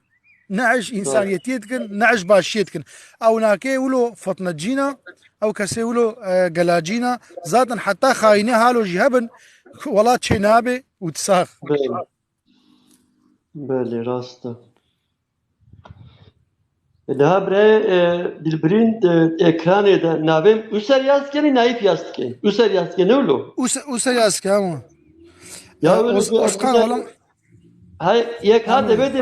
ne ji însaniyetiyê dikin, ne ji başiyê dikin. Ew nakê wilo fitnecîna, ew kesê wilo, e, gelacîna. Zaten heta xayînê halo jî hebin, welat çê nabe û disax. Belê. Belê, rast e. E, daha birayê, e, Dilbirîn, e, ekranê de navê User yaz dikenî, Naîf yaz dikenî? User yaz dikenî, ne wilo? User, User yaz dikenî, ama. Ya, e, wilo Oz-, bir Ozkan, Abdullah oğlum. Hay, yek ha Tamam. Devê de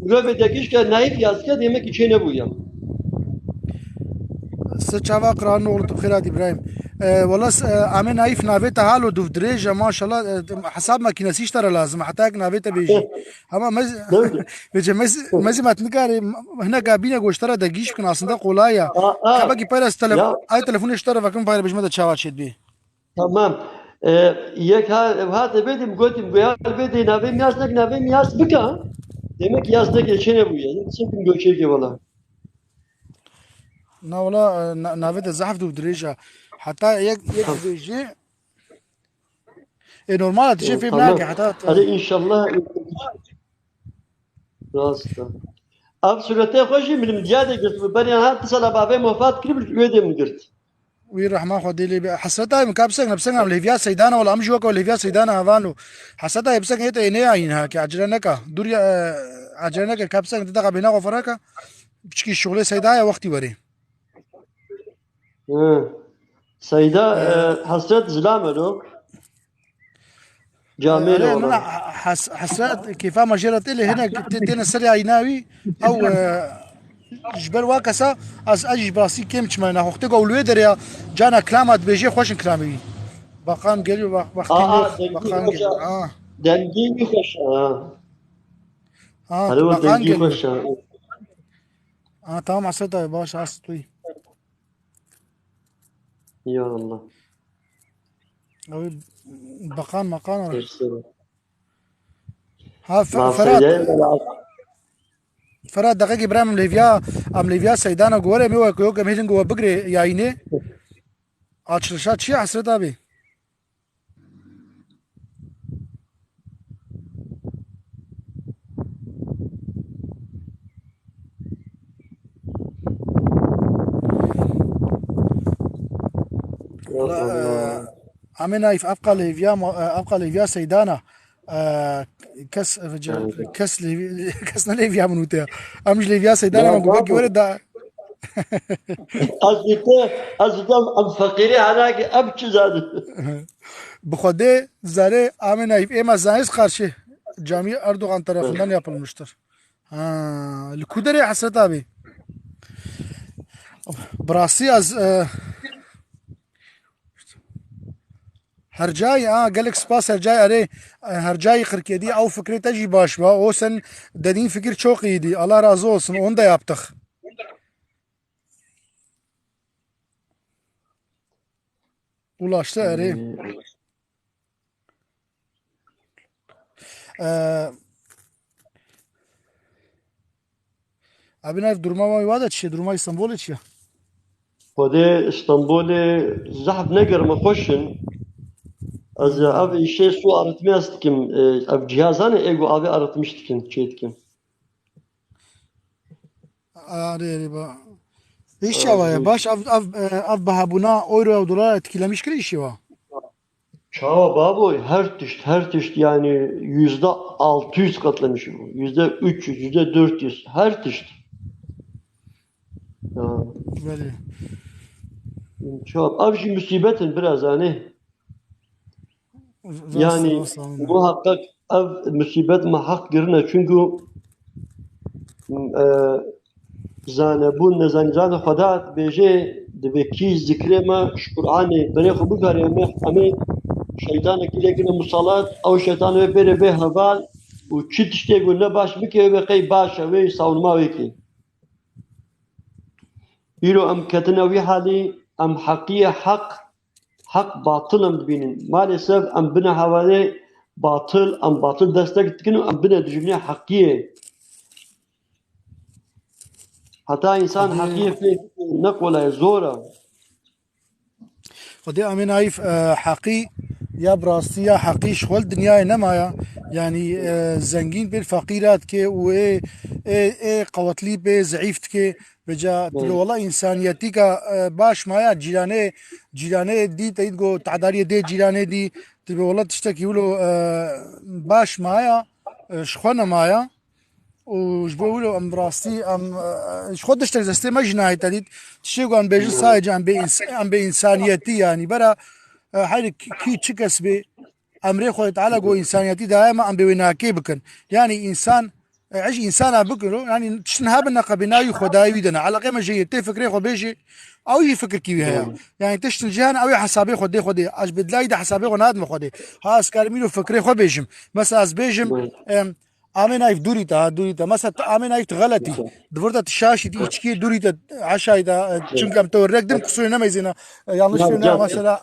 mirovê de kişke Naîf yaz ke, demek ki çê nebûye. Se çava qirarın oğlu tu xêrat İbrahim. E, wala s-, e, Amê Naîf navê te halo duv dirêj e, maşallah, e, hesab makinesi ji te re lazim e, heta yek navê te bêjî. Ama mez-, Doğru. vêce mez-, mezî me tu nikarê, hineka bîne goştara de gîş bikin, aslında kolay ya. Aa, aa. Xebekî payras tele-, Ya. Ay telefonê ji te re vekin, payre bêjme de çawa çêdibî. Tamam. E, yek ha, ha te bêdim gotim, goya bêdê navê miyas nek navê miyas bika. Demek yas nek çê nebûye. Çekim göçê ke valla. Na wala, e, na-, navê te zehf dû dirêj e. Heta yek, yek dibêjî, ê, normal e, tu jê fêm nake, heta. Hadi inşallah. Rast e. Ev sûretê xwe jî min diya de girt, bi beriyan hat, sala bavê min wefat kiribû, wê dê min girt. Wî rehma Xwedê lê be. Hesreta min ka pisek ne, pisek em lêviya seydana, wala em jî weke lêviya seydana hevan û. Hesreta pisek yê te ê neyayîn ha, ke acele neka. Dur ya, e, acele neke, ka pisek te deqa bêhna xwe feraka. Piçkî şuxlê seyda ya wextî werê. Hı. Seyda, e, Hesret zilam e lo. Camê Erê, lo nina, ra. Hes-, Hesret, kêfa me jê re tê lê hinek tê-, têne serê ayîna wî. Ew, e, ji ber wa kesa, ez, ez jî basî kêm çima naxwe. Xwedê go ew li wê derê ya, cana kilama dibêjê xweş in kilamê wî. Baqan geliyor, bak, bak, Aa, geliyor, dengî baqan xweş geliyor. A. Aa. Dengî wî xweş e, ha. Ha, Alo, baqan dengî geliyor. Xweş e. Ha, tamam, Hesret abi, baş, Hesret wî. Ya Allah. Ew baqan maqan ara. Tersine. Ha, Fe-, Lan Ferhat. Seyda, Ferhat, deqekî bira em lêviya, em lêviya seydana gore me wek yok em hêlin go bigre yayînê. Açılışa çi Hesret abi? Wala, e, Amê Naîf, evqa lêviya ma-, e, evqa lêviya seydana, e, kes, e, kes lêvi-, kes ne lêviya min wite ya. Em ji lêviya seydana Ya, me guvek babo. Were da. Ez û te, ez û te em feqîrê henakê, em çi zanin? Bi Xwedê zarê Amê Naîf, êma zanîst karşı cami Erdoğan tarafından yapılmıştır. Ha, li ku derê Hesret abi? Bi rastî ez, e, Hercai, ha, gelek spas Hercai, erê, e, Hercai kırk yedi, ew fikrê te jî baş ba. O sen dediğin fikir çok iyiydi. Allah razı olsun. Onu da yaptık. Ulaştı, erê. Ee, Abi, nav duruma wa, wa da çi, duruma İstanbul'e çi ya? Xwedê Stenbolê zehf ne germ e, xweş in. Ez ev îşê su arıtmaya ez dikim, e, ev cihazanê ê ku avê arıtmiş dikin, çê dikin. Arê, arê, ba. Îş çawa ye? Baş, ev, ev, e, ev bihabûna euro û dolar etkilemiş kir îşê wa? Çawa babo, her tişt, her tişt, yani yüzde altı yüz katlamış bu. Yüzde üç yüz, yüzde dört yüz, her tişt. Ya. Belê. Çawa, ev jî musîbet in biraz, yani. Rast, Yani, rast, aynen. Muhakkak ev musîbet me heq kirine, çünkü, e, zanebûn, nezanî zana Xweda dibêje, divê kî zikrê me ji Qur'anê berê xwe bikare, em ê, em ê şeytanekî lê kirine musalat, ew şeytan wê bêre bê heval û çi tiştê ku ne baş bike, wê qey baş e, wê savunma wê kê. Îro em ketine wî halî, em heqiyê heq, heq batil em dibînin. Maalesef em bine hevalê batil, em batil destek dikin û em bine dijminê heqiyê. Heta însan Xwedê heqiyê fê ne kolay, zor e. Xwedê Amê Naîf, e, heqî ya bi rastî ya heqî ji xwe li dinyayê nemaya. Yanî, e, zengîn pê feqîra dike û ê, ê, ê qewetlî pê zeîf dike. Vêca tu bi wela însaniyetîka, e, baş maya, cîranê, cîranê dî te dît ku tedariyê dê cîranê dî, tu bi wela tiştekî wilo, e, baş maya, e, ji xwe nemaya. Û ji bo wilo em bi rastî, em, e, ji xwe tiştek destê me jî nayê te dît. Tiştê ku em bêjin sadece em bê îns-, em bê însaniyetî, yanî bera, e, her kî çi kes bê, emrê Xwedê Teala ku însaniyetî daye me, em bê wê nakê bikin. Yanî însan, e, ez jî însana bikiro, yanî tiştin hebin neqebê navî Xwedayê wî de ne. Eleqê me jê ye, tê fikrê xwe bêjê, ew jî fikirkî wî heye. Yanî tiştin cî hene, ew ê hesabê Xwedê Xwedê. Ez bi dilayî de hesabê xwe nadime Xwedê. Ha, ez karim îro fikrê xwe bêjim. Mesela ez bêjim, em, Amê Naîf dûrî te, ha, dûrî te. Mesela tu Amê Naîf tu xeletî. Di vir de tu şaşî, tu îçkiyê dûrî te, eşayî te, e, çimkî em te rek din, qisûrê nemeyzêne. E, yanlış fêm neke, mesela,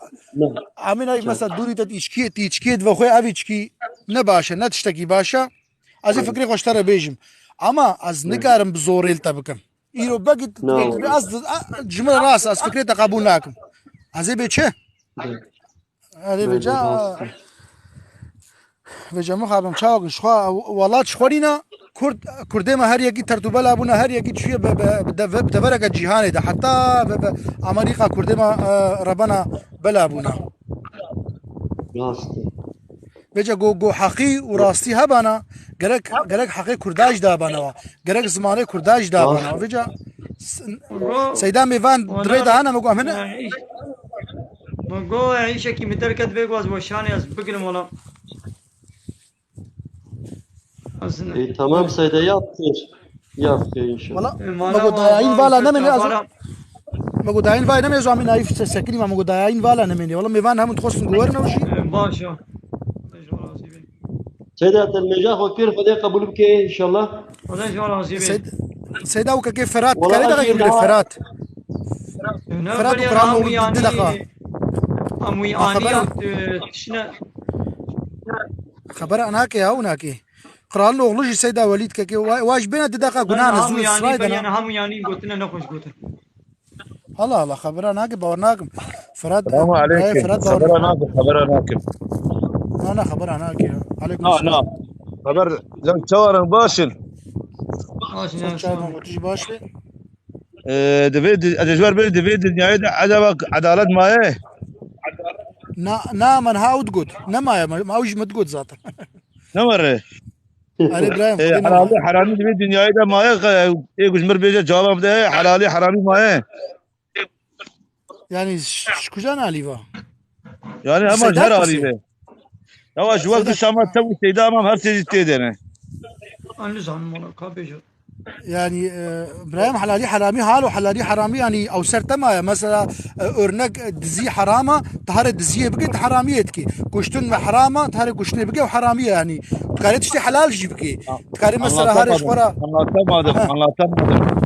Amê Naîf mesela dûrî te tu îçkiyê, tu îçkiyê dibe xwe, ev îçkî ne baş e, ne tiştekî baş e. Ez ê fikrê xwe ji te re bêjim. Ama ez nikarim bi zorê li te bikim. Îro belkî tu, tu, ez, a, ji min re rast, ez fikrê te qebûl nakim. Ez ê bê çi? Erê vêca, vêca mixabim çawa ku ji xwe welat ji xwe nîna, Kurd, Kurdê me her yekî tertûbela bûne, her yekî çûye bi, bi, bi deve-, bi devereke cîhanê de. Heta bi, bi Amerîka Kurdê me, e, rebena bela bûne. Rast e. Vêca go, go heqî û rastî hebana, gerek, gerek heqê Kurda jî dabana wa. Gerek zimanê Kurda jî dabana wa. Vêca s-, Seyda mêvan dirê de hene, me got, em hene. Ma go, e, îşekî min derket vê go ez weşanê ez bigirim wala. Ez ne- Ê, tamam Seyda, ya xêr. Ya xêr inşallah. Wala, E, me got dayayîn vala nemêne ez. Me got dayayîn vala nemêne ez amî nayîf se-, sekinî me got dayayîn vala nemêne. Wala mêvan hemin dixwestin go werin ew jî. E, baş e. Xwedê ji we razî be. Seyda, te mêja xwe kir, Xwedê qebûl bike inşallah. Xwedê ji we razî be. Seyda, Seyda û kekê Ferhat, Wala dikarê ez daxê jî bigire daha Ferhat. Ne Ferhat û birê Kur'an hemû oğlu yanî, di deqa. Hemû Ma anî xebera, ya, e, tiştine. Xebera nake ya, û nake. Kralın oğlu jî Seyda Welîd kekê, wa, wa ji bêne di deqa gunah ne, hemû zû yanî, sirayê de na. Yanî hemû yanî gotine nexweş gotin. Allah Allah, xebera nake, bawer nakim. Ferhat, Selamu e, aleyküm. Ferhat bawer Xebera nakim, xebera nakim. Na, na, xebera nake ya. Aleyküm Na, selam. Na. Xeber, lan çawa rin, baş in? Baş in, Sen ya, çawa sağ ol. Rin, tu jî baş be? Ee, divê di-, ez ji ber bê divê dinyayê de edaba edalet maye. Na, na, man ha ew digot. Nemaye, ma, ma ew jî min digot zaten. Ne were? Erê Ibrahim, Ee, Xwedê helalî nemaye. Heramî divê dinyayê de maye, e, ê ku ji mir bêje cewaba bide, helalî heramî maye. Yani ş-, ji kujan alî va? Yani hema ji her alî ve. Yawa ji wek dişa me tev û Seyda, em her sê jî tê de ne. An nizanim wala ka bêje. Yani, e, Ibrahim helalî heramî halo helalî heramî yani ew ser te maye. Mesela, e, örnek, e, dizî herama, tu harê diziyê bike, tu heramiyê dike. Kuştin me herama, tu harê kuştinê bike, ew heramî ye yani. Tu karê tiştê helal jî bike. Tu karê mesela harê ji xwe re. Anlatamadım, anlatamadım.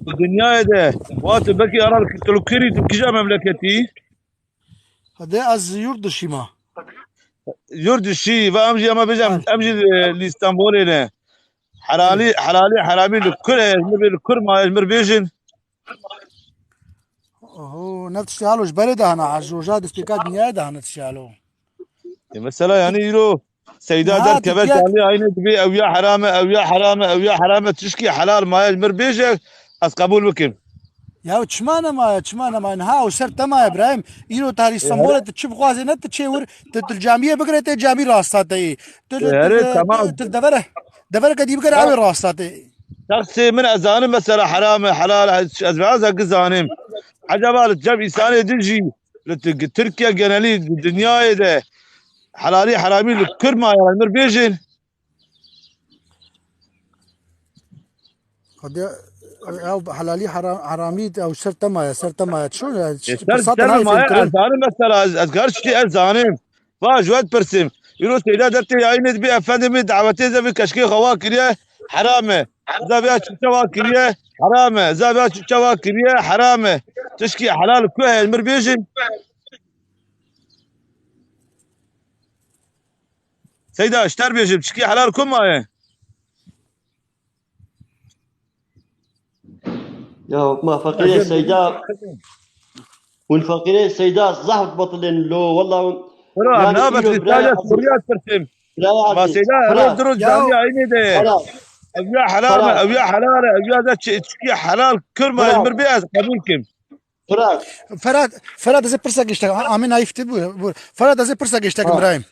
Di dinyayê de, wa tu bekî ana tu li kirî, tu kîja memleketî? Hadi ez yurt dışî ma. Yurt dışî, ve em jî, em bêjin, em jî, e, li Stenbolê ne. Helalî, helalî, heramî li kur e, ji mir bê li kur ma, ji mir bêjin. Oho, ne tiştê halo ji berê de hana, ji roja destpêka dinyayê de hana tiştê halo. E, mesela yani îro Seyda derkeve, canlı yayını dibi, ew ya herame, ew ya herame, ew ya herame, tişkî helal maye, ji mir bêje, ez qebûl bikim. Ya çima nemaye, çima nemaye? Ha, o ser te maye, Ibrahim. Îro tarî Stenbolê, tu çi bixwazê ne tu çê wir, tu, tu camiyê bigire, te camî rasta te yê. Tu, tu, Herê, tu, tamam. Tu, tu devere, devereke dî bigire, ew ê rasta te yê. Şexsê min ez zanim mesela herame, helal, ez, ez vêya zeki zanim. Ecaba li cem însanê din jî, li Tirk-, Tirkiye genelî, di dinyayê de helalî heramî li kur maye, mir bêjin. Hadi ew helalî hera-, heramî ew ser te maye, ser te maye. Çi, e, ser, ser maye, ez zanim mesela, ez, ez gar tiştê ez zanim. Va ji we dipirsim. Îro Seyda dertê yayînê dibê efendê min dawetê ze vê keşkê xwe wa kiriye, heram e. Ze vê çiçe wa kiriye, heram e. Ze vê çiçe wa kiriye, heram e. Tişkî helal ku heye, mir bêjin. Seyda, ji te re bêjim, çikî helal ku maye? Ya, ma feqîrê Seyda, hûn feqîrê Seyda zehf dibetilên lo, wela hûn, Bira, yani, nabe îro tu birayê sadece Ezîz, Suriye dipirsim. Birayê Ma Ezîz, Seyda, Firat, roj du roj ya, camiye aynê de ye. Firat, Ev ya helal e, Firat, ev ya helal e, ev ya da çi-, çikî helal kirma, Firat, mir bê ez qebûl kim. Firat. Ferhat, Ferhat, ez ê pirsekê ji te, a-, Amîn Naîf tê, bû, bû. Ferhat, ez ê pirsekê ji te kim, Ha. Birayim.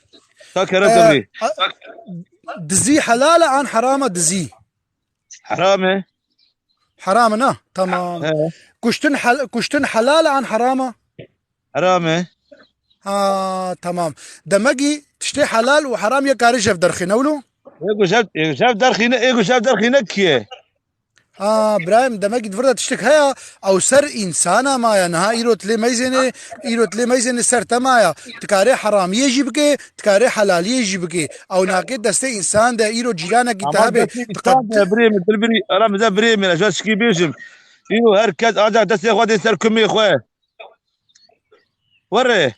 Ta kerem Ee, kevî. a-, dizî helal e an heram e dizî? Heram e. Heram e, na? Tamam. He. Kuştin hel-, kuştin helal e an heram e? Heram e. Ha, tamam. Demekî tiştê helal û heram yek karî jev derxîne, wilo? Ê ku jev, ê ku jev derxîne, ê ku jev derxîne kî ye? Ha, Birahîm, demekî di vir de tiştek heye, ew ser însana maye. Niha îro tu lê meyzênê, îro tu lê meyzênê ser te maye. Tu karê heramiyê jî bikê, tu karê helaliyê jî bikê. Ew nake destê însan de, îro cîranekî te Ama hebe. destê Tu qe-, însan de birê min, dilbirî, ara min de birê min, ez ji we çikî bêjim. Îro her kes ancak destê xwe dê ser kumê xwe. Were.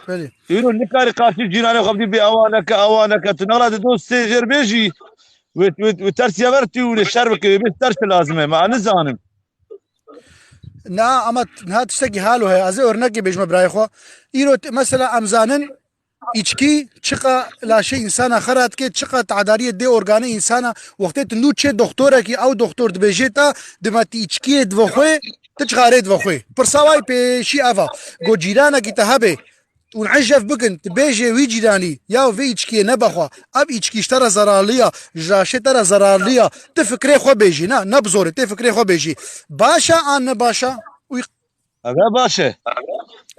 Belê. Îro nikarî qarşî cîranê xwe bidî bê awa neke, awa neke. Tu nala di dost sê jêr bêjî. Wê, wê, wê tersiye ver tî û lê şer bike, wê bê ters lazim e. Ma nizanim. Na, ama t-, niha tiştekî halo heye. Ez ê örnekê bêjime birayê xwe. Îro t-, mesela em zanin, îçkî çiqa laşê însana xera dike, çiqa tedariyê dê organê însana. Wextê tu nû çê doktorekî, ew doktor dibêjê te, dima tu îçkiyê dive xwe, tu çixarê dive xwe. Pirsa wayî pêşî eva. Go cîranekî te hebe, hûn eceb bikin, tu bêjê wî cîranî, ya vê îçkiyê nebe xwe. Ev îçkî ji te re zerarli ya, ji laşê te re zerarli ya. Tu fikrê xwe bêjî, ne, ne bi zorê, tê fikrê xwe bêjî. Baş e an ne baş e? Wî Eve baş e.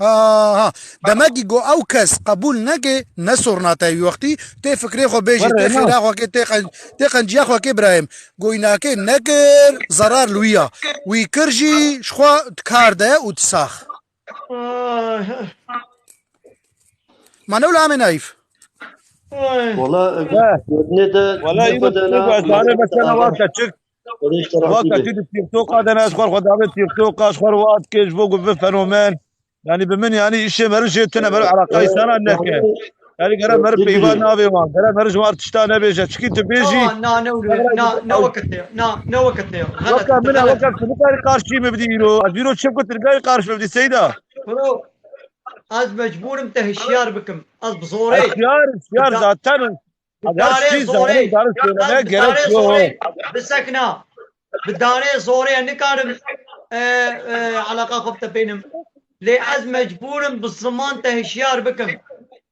Aha. Demekî go ew kes qebûl neke, ne sorna te wî wextî. Tê fikrê xwe bêjî, Were tê na. Xêra xwe ke, tê qen-, tê qenciya xwe ke birayêm. Go înakê nekir, zerar li wî ya. Wî kir jî, ji xwe di kar de û di sax. Ay. Ma ne wila em ê nayîf? Ay. Wala, He. Wala, ne de, Wala ne iyi de, de, ne ne, de, ne de, mesela ne, waka çık. Waka çık TikTok'a de ne, xwar xwe davet TikTok'a, xwar wat ke ji bo gu bi fenomen. Yani bi min yani işe meriv jê tune, meriv alaka insana neke. Yani gere meriv peyva navê wan, gere meriv ji wan tişta nebêje. Çikî tu bêjî. Tamam, na, ne oluyor? Na, ne vakit ya? Na, ne vakit ya? Waka min e, waka tu nikarî karşî min bidî îro. Ez îro çim ku tu nikarî karşî min bidî Seyda. Bro, ez mecbûrim te hişyar bikim. Ez bi zorê. Hişyar, hişyar zaten. Bi darê zorê, bi darê zorê, bi sekna. Bi darê zorê nikarim, e, e, alaqa xwe bi te pênim. Lê ez mecbûrim bi ziman te hişyar bikim.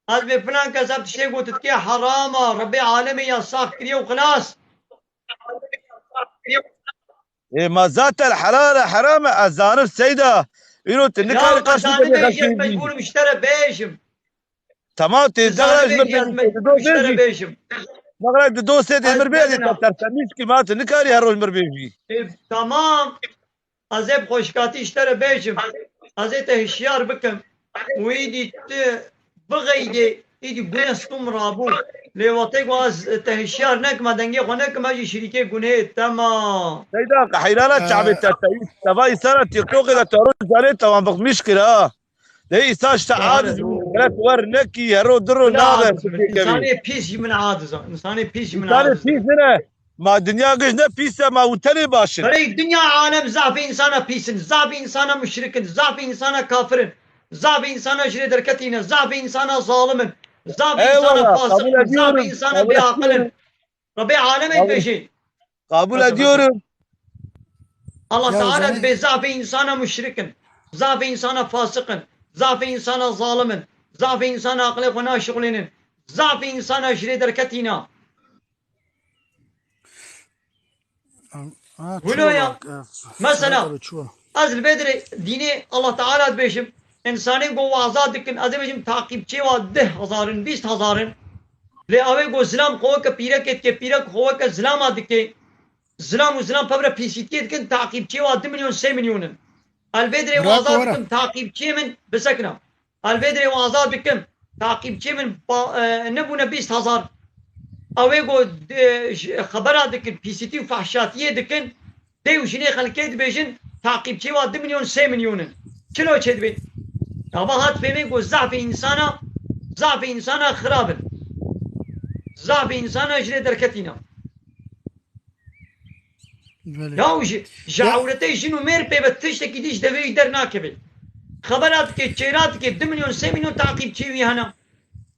Ez bê filan kes ev tiştê got dikê herama, Rebê alemê yasax kiriye û xilas. Ê, ma zaten helal e, heram e, ez zanim Seyda. Îro tu nikarî karşî te bêjî. Mecbûrim ji te re bêjim. Tamam, tê dexra ji mir bêjî, tu dost bêjî. Dexra tu dostê dê mir bêjî, te tersemîş kî ma tu nikarî her roj mir bêjî. E, tamam. Ez ê bi xweşkatî ji te re bêjim. Ez ê te hişyar bikim. Û îdî tu bixeydê, îdî gune stûm rabû. Lê wextê ku ez te hişyar nekim, dengê xwe nekim, ez jî şirîkê guneyê, temam. Seyda, qeheyrana çavê te, te, te va îsana TikTokê de te roj canê te wan bixmîş kir ha. Dê îsa ji te aciz bû, gerek wer nekî, hero diro nabe. Însanê pîs ji min aciz e. Însanê pîs ji min aciz e. Însanê pîs nine. Ma dinya giş ne pîs e, ma û tenê baş in. Berê dinya alem zafê însana pîs in. Zafê însana muşrik in. Zafê însana kafir in. Zafê însana ji rê derketî ne. Zafê însana zalim in. Zafê însana fasiq in. Zafê însana bêaqil in. Rebê alemê dibêjê. Kabul ediyorum. Allah Teala dibê zafê însana muşrik in, zafê însana fasiq in, zafê însana zalim in, zafê însana aqilê xwe naşixulênin, zafê însana ji rê derketîna. Wilo ya. Mesela, ez li vê dirê dînê Allah Teala dibêjim, însanê ku waza dikin, ez ê bêjim taqîbçê wa deh hezar in, bîst hezar in. Lê ew ê ku zilam xwe weke pîrekê dike, pîrek xwe weke zilama dike, zilam û zilam pevre pîsîtiyê dikin, taqîbçiyê wa du milyon, sê milyon in. Ez li vê dirê waza dikim, taqîbçiyê min bisekina. Ez li vê dirê waza dikim, taqîbçiyê min ba-, e, nebûne bîst hezar. Ew ê ku, e, ji, xebera dikin, pîsîtî û fehşatiyê dikin, Dê û jinê xelkê dibêjin, taqîbçî wa du milyon, sê milyon in. Çilo çêdibê? Gava hat fêmê ku zafê însana, zafê însana xirab in. Zafê însana ji rê derketîna. Belê. Ya û ji, ji ewretê jin û mêr pê ve tiştekî dî ji devê wî dernakeve. Xebera dike, çêra dike, du milyon, sê milyon taqîbçî wî hene.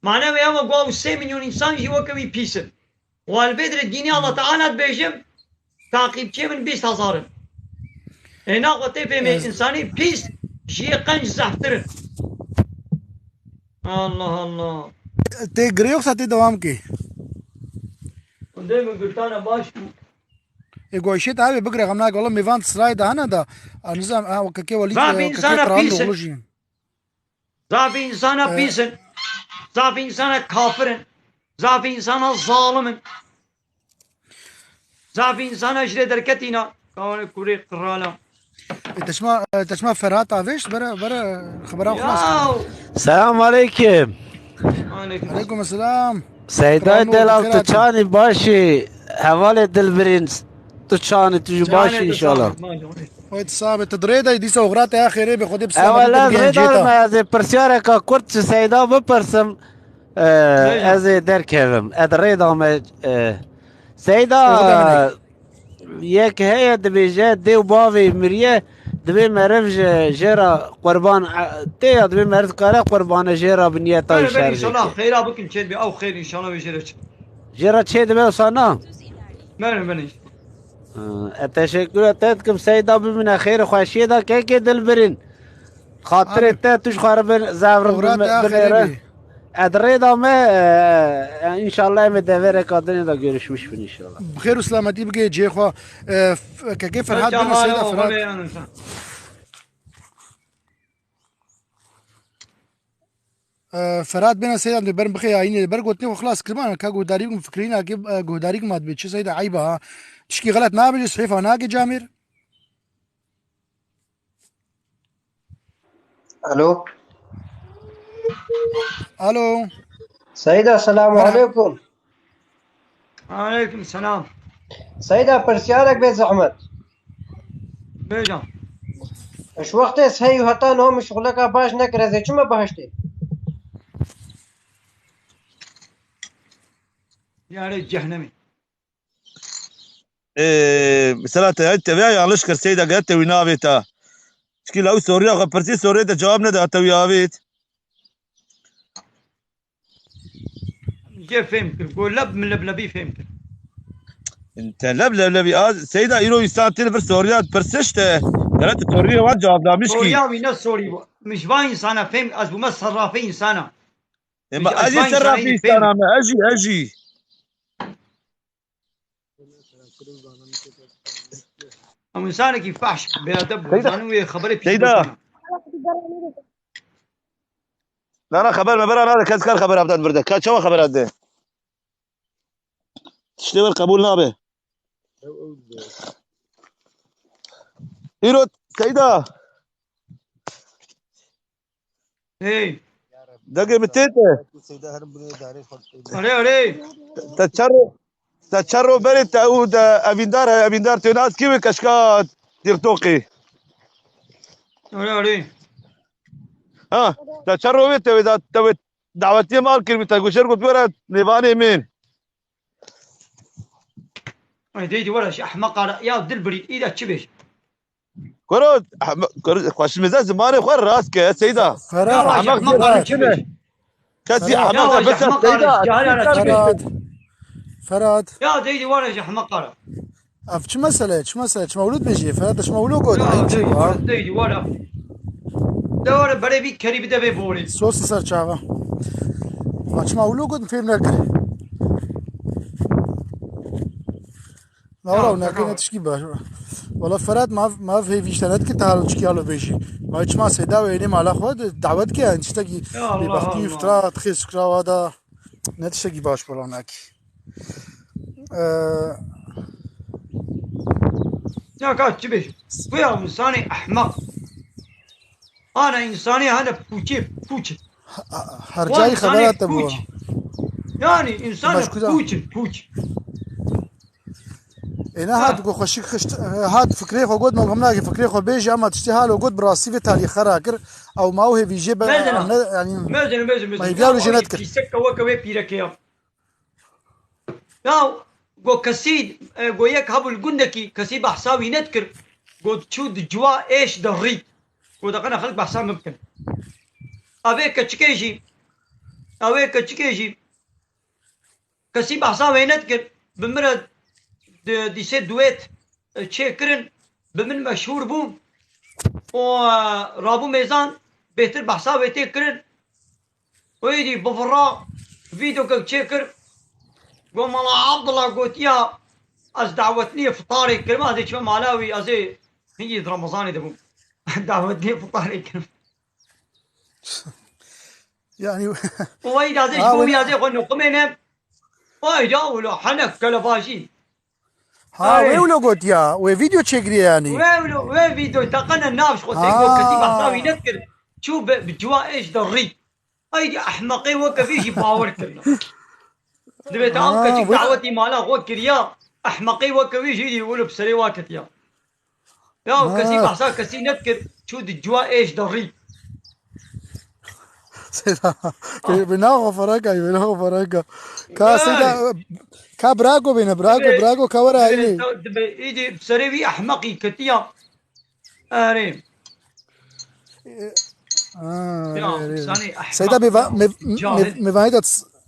Mane wê ew e ku ew sê milyon însan jî weke wî pîs in. Û ez li vê dirê dînê Allah Teala dibêjim, taqîbçiyê min bîst hezar in. Ê naxwe tê fêmê, însanê pîs ji yê qenc zehftir in. Allah Allah. Tê girê yoksa tê dewam kê? Gundê min gultana baş bû. Ê goşê te hevê bigire, xem nake, wela mêvan di sirayê de hene de. A nizam, ha, weke kê welî, zafê weke kê însana qral pîs in. Zafê însana pîs in. Zafê însana kafir in. Zafê însana zalim in. Zafê însana ji rê derketîna. Kawanê kurê qirala. E, te çima, e, te çima Ferhat avêşt? Bere, bere xebera xwe nas kir. Selam aleyküm. Aleyküm. Aleyküm selam. Seyda delal, tu çanî başî? Hevalê dilbirîn, tu çanî, tu jî başî înşallah. Wê tu sabe, tu dirê de dîsa oxira te ya xêrê be, Xwedê bi selametî te bigihîne cihê te. Ew, ez rê da me, ez ê pirsiyareka kurt ji Seyda bipirsim, e, ez ê derkevim. Ez rê da me, e, Seyda, yek heye dibêje, dê û bavê miriye, Divê meriv ji jê re qurban, e, tê ya divê meriv dikare qurbane jê re bi niyeta Bere, bere, şer înşallah bike. Xeyra bikin, çê dibe, ew xeyr înşallah wê jê re çi. Jê re çê dibe wisa na? Bere, bere. Ha, e, teşekkür e, te dikim Seyda, bimîne xêr û xweşiyê de kekê dilbirîn. Xatirê Amin. Te tu ji xwe re bin, zevrin Xewra bin, te ya binêre. Xêrê bî. E, di rê de me, e, e, înşallah em ê devereka dinê de görüşmüş bin înşallah. Bi xêr û selametî bigê cihê xwe. E, f-, kekê Ferhat bine Seyda Ferhat. E, Ferhat bêne Seyda, em dê berin bixê yayînê, ber gotinê xwe xilas kiribana, ka guhdarî bikim, fikrîna kê, e, guhdarî kim hat bê, çi Seyda, eyba ha. Tişkî xelet nabêje, sihêfa nake camêr. Alo. Alo. Seyda, selamu Merhaba. Aleykum. Aleykum selam. Seyda, pirsiyarek bê zehmet. Bêje. Ji wextê sey û heta niha min şixuleka baş nekir, ez ê çima behiştê? Yarê cehnemî. Ee, mesela te, te veya yanlış kir, Seyda, gel te wî navê te. Çikî la wî sorîya xwe pirsî, sorê te cevab nede, te wî avêt. Jê fêm kir. Go leb min leblebî fêm kir. Te leb leblebî. A, Seyda, îro însan tê li vir sorîya pirsiş te. Gere tu sorîya wan cevab damiş kî. Sorîya wî ne sorî bû. Min ji van însana fêm, ez bûme serrafê însana. Ema ez jî serrafê însana me. Ez jî, ez jî. Em insanekî fahş, bêedeb bû. Seyda. Zanin wê xeberê pîs Seyda. Bû. Na, na, xeber me bera nade, kes kar xeber avdan virde. Ka çawa xeber avde? Tiştê wer qebûl nabe. Îro, Seyda. Hey. Degê min tê te. Erê, erê. Te çerro, te çerro berê te û de evîndar he, evîndar tê nas kî wê keşka TikTokê. Erê, erê. Ha, te çerro wê te wê da, te wê dawetiyê mal kiribî, te goşer got were nêvanê min. Ay, deydi were ji ehmeqa re, ya dil birî, î de çi bêj? Kuro, Ahme-, kuro, xweşimêze zimanê xwe rast ke, Seyda. Ferhat. Ya, Ahmek Ahmek zêde Arif çi bêj? Kesî Ferhat. Ahmek Ya, de besa Ahmek Seyda, Arif, cahil Arif çi bêj? Ferhat. Ferhat. Ya, deydi were ji Ahmek Arif. Ev çi mesele ye? Çi mesele? Çima wilo dibêjî? Ferhat, çima wilo got? Ya, Ayıp çi deydi, bu, ha? Were, deydi were. De were berê vî kerî bide vê borê. Sos li ser çava. Ma çima wilo got, fêm nekir. Navra Ya, û nekir tamam. Ne tişkî baş. Wala Ferhat, ma, ma hêvî işte net ki tahal çiki alo beji. Ma çima Seyda ve ênê mala xwe de davet ke, yani tiştekî Ya Allah bêbextî Allah. Iftira, tixê sukra wa da. Ne tiştekî baş bala nekî. Ee, Ya ka çi bêj? Bu ya insanê ehmeq. Ana insanê hane pûçê, pûç. Her cayî xebera te bû. Yani, insana Başka da- pûç in, pûç. Ê, ne Ha. Hat ku xweşik xişt, e, hat fikrê xwe got, me gom nake fikrê xwe bêjî, ama tiştê halo got, bi rastî vê talî xera kir. Ew ma ew hêvî jê be, Mezin ha. Ne, yani, Mezin, mezin, mezin. Ma hêviya Ya, wê jê wayî, netkir. Pîsek ew weke wê pîrekê ya. Ya, go kesî, e, go yek hebû li gundekî, kesî behsa wî nedikir. Go diçû di ciwa êş de rî. Go deqene xelk behsa min bikin. Avê keçikê jî, avê keçikê jî, kesî behsa wê nedikir. Bi min re di-, dîsê duet, e, çêkirin, bi min meşhûr bû. Û, e, rabû mêzan, bêtir behsa wê tê kirin. Êdî bivira, vîdeokek çêkir. Got, Mala Abdullah gotiya, ez dawetinê fitarê kirim, ez ê çime mala wî, ez ê hingî di Remezanê de bûm. Dawetinê fitarê kirim. Yani, Û wayî de ez ê ji Ha, bo wî wele- ez ê xwe nuqimênim. Ay ya wilo, henek kelebajî. Ha, Ay. Wê wilo gotiya, wê vîdeo çêkiriye yani. Wê wilo, wê vîdeo, teqene nav ji xwe tê Ha. Got, kesî behsa wî nedikir. Çû bi, bi ciwa êş de rî. Ay, ehmeqê weke vî jî bawer kirine. Dibê te ew Ha, keçik wê dawetî mala xwe kiriya, ehmeqê weke wî jî dî wilo bi serê wa ketiya. Ya, Ha. Kesî behsa kesî nedikir, çû di ciwa êş de rî. Seyda, bi, bi naxo fereka, bi naxo fereka. Ka Ay. Seyda, ka Brago bêne, Brago, Dibê, Brago, ka were dibê, ayî. Dibê, îdî serê wî ehmeqî ketiya. Erê. Ha, Ya, erê, erê. Seyda, me va-, me, me, me vayda,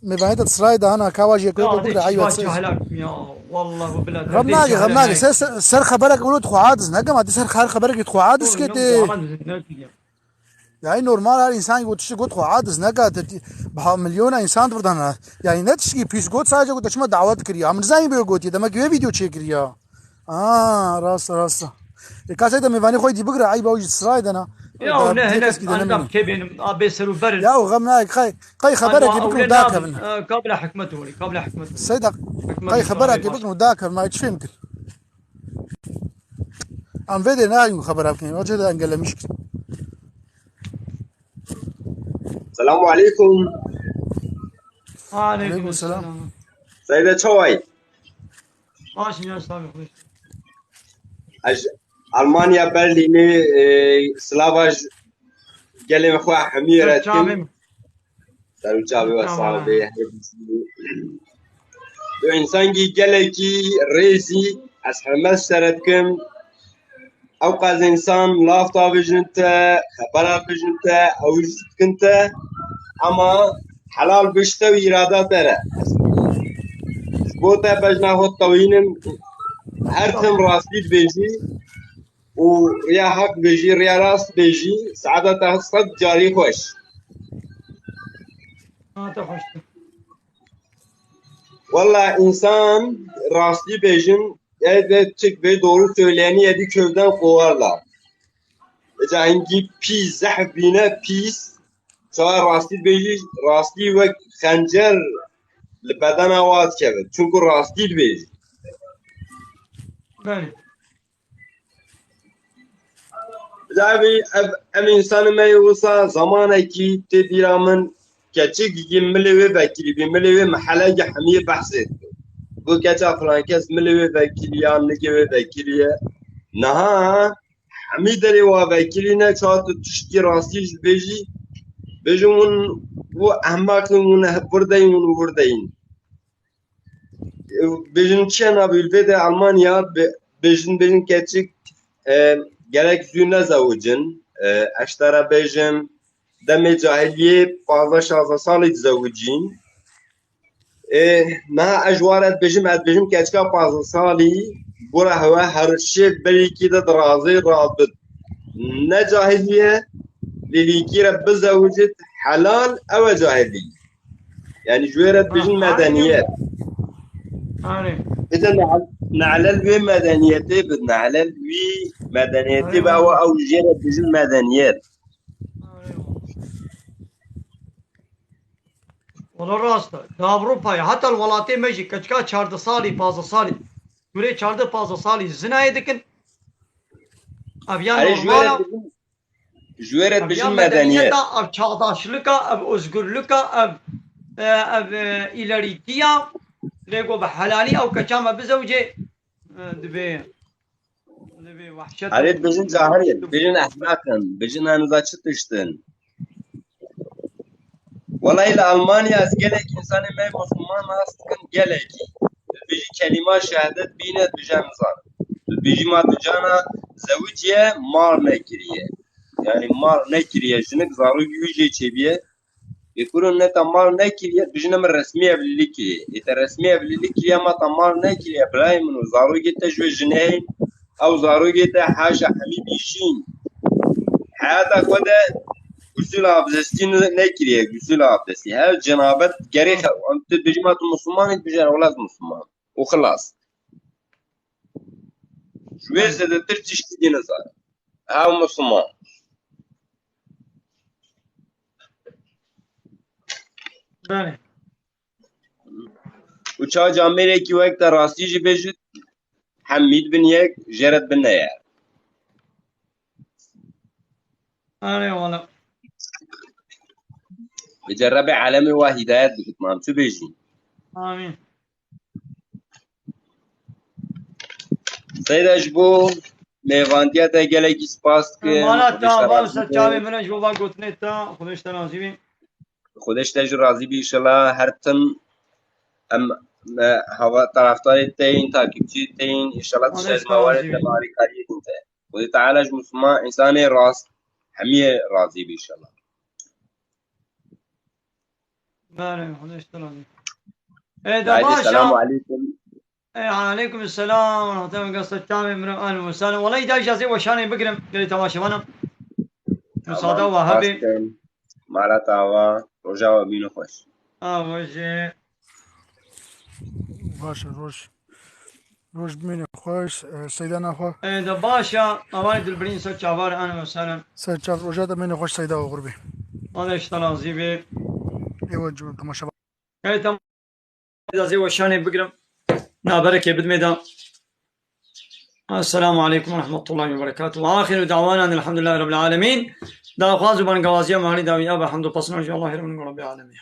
me vayda sırayda ana kavaji Ya, koydu hadi bugre ayva. Cahilak ya. Vallahi billahi. Gam nage, gam nage. Ser, ser, ser xeberek bunu tu aciz neke, ma ser her xeberek tu aciz kete. Yani normal her insan got, tişt got, xwe aciz neke, te, te, biha milyona insan buradan ha. Yani ne tişkî pîs got, sadece got, çima davet kiriya. Min zanî bê gotiye, demek wê video çêkiriya. Aa, rast, rast. E, ka Seyda mêvanî xwe dî bigre, eyba wî ji sirayê de na. Ya, ne, ne, kes gidene anlam mîne. Kê benim, a, bê ser û ber. Ya, o xem nake, qey, qey xeberekî bikro dakevin. E, kabla hikmet weri, kabla hikmet weri. Seyda, qey xeberekî bikro dakevin, ma hiç fêm kir. Em vê de nayîn xebera bikin. Hoca da engellemiş. Selamu aleykum. Aleykum selam. Seyda çaway? Baş ya, sağ ol. Ez Almanya Berlînê, e, silava ji gelê xwe hemî re dikim. Ser û çavê we sax be, her bizî. Tu însangî gelekî rêzî, ez hurmet ji te re dikim. Ewqas însan laf davêjin te, xebera bêjin te, ew jî dikin te. Ema helal bi ji te û îrada te re. Ji bo te bejna xwe tewînim, her tim rastî dibêjî. û riya heq bêjî, riya rast bêjî, saeta te sed carî xweş. Saeta xweş. Walla însan rastî bêjin, ev de çik bê doğru söyleyeni yedi kövden kovarlar. Eca hingî pîs, zehf bîne pîs, çawa rastî bêjî, rastî wek xencer li bedena wa dikeve. Çunku rastî dibêjî. Belê. Zavî ev, ev însanê me yê wisa zamanekî tê bîra min keçik yê milê wê vekirî bî, milê wê mehelekî hemiyê behsê dike. Got keça filan kes milê wê vekirî ya, nikê wê vekirî ye. Niha hemî derê wa vekirî ne, ça tu tiştî rastî jî bêjî, bêjin hûn û ehmeq in, hûn virdeyîn, hûn virdeyîn. Bêjin çi ye nabî li vê de Almanya, bê-, bêjin, bêjin keçik, e, gerek zû nezewicin. E, ez ji te re bêjim, demê cahiliyê pazdeh şazdeh salî dizewicîn. E, niha ez ji wan re dibêjim, ez dibêjim keçika pazdeh salî, gura hewe her şê berîkî de dirazê, radbit. Ne cahiliye, lê lîkî re bizewicit, helal, ew e cahilî. Yani ji wê re dibêjin medeniyet. Arê. Bide nehl-, nehlel wê medeniyetê bi, nehlel wî medeniyetê bi, ew, ew jê re dibêjin medeniyet. Arê. Wala rast e. Di Ewropayê, heta li welatê me jî keçika çardeh salî, pazdeh salî, gurê çardeh pazdeh salî zinayê dikin. Ev ya normal e. Ji wê re dibêjin medeniyet. Ev çağdaşlika, ev özgürlüka, ev, e, ev, e, îlerîtiya, lê ku bi helalî ew keça me bizewicê, e, divê, divê wehşet. Erê, dibêjin cahil in, dibêjin ehmeq in, dibêjin heniza çi tişt in. Welay li Almanya ez gelek însanê me Musulman nas dikim, gelekî. Dibêjî kelîma şehadet bîne, dibêje em nizanin. Dibêjî ma tu cana zewiciye, mar nekiriye. Yani mar nekiriye, jinik zarokî wî jê çêbiye. Ê kuro ne te mar nekiriye, dibêjin em resmî evlîlîk kiriye. Ê te resmî evlîlîk kiriye, ma te mar nekiriye, birayê min û zarokê te ji wê jinê heyîn, ew zarokê te haşa hemî bîşîn. Heyata xwe de gusül abdestî ne-, nekiriye, gusül abdestî. Her cenabet gerê xe-, em tu dibêjî ma tu Musulman î, dibêje wela ez Musulman. Û xilas. Ji wê zêdetir tiştî dî nizane. Ew Musulman. Belê. Û ça camêrekî wek te rastî jî bêjit, hemî dibin yek, jê re dibin neyar. Erê wala. Vêce Rebê alemê wa hîdayet bikit, mam çi bêjî? Amîn. Seyda, ji bo mêvantiya te gelekî spas dikim. Mala te ava ser çavê min e, ji bo van gotinê te, Xwedê ji te razî bî. Xwedê ji te jî razî bî, înşallah her tim em, e, hava taraftarê te yîn, takipçî te yîn, înşallah tiştê ji me were te, me alîkariyê din te. Xwedê Teala ji Musliman, însanê rast, hemiyê razî be înşallah. Belê, Xwedê ji te razî. Ê, de Haydi, baş e. Selamu aleykum. Ê, aleykum selam, rahmetullah, gasta çavê mirim, ahlen ve sahlen. Wela îda îcazê weşanê bigirim, gelê temaşevanan. Musada Tamam, we hebê. rast in. Mala te ava, roja we bîne xweş. A, rojê. Baş e, roj. Roj bimîne xweş, e, Seyda naxwe. Ê, de baş e, avarê dilbirîn ser çavar, ahlen ve sahlen. Ser çav roja te bimîne xweş Seyda we qurbî. Xwedê ji te razî be. Êwe cû temaşe. Gelê temaşevanan, îcazê weşanê bigirim. Naberekê bidmê de. Esselamu aleykum ve rahmetullahi ve berekatuhu. Ve ahiru da'wana elhamdulillahi rabbil alemin. Daxwaz û bangawaziya me herî dawî ebe hamd û pesna ji Allahê re min rabbil alemin.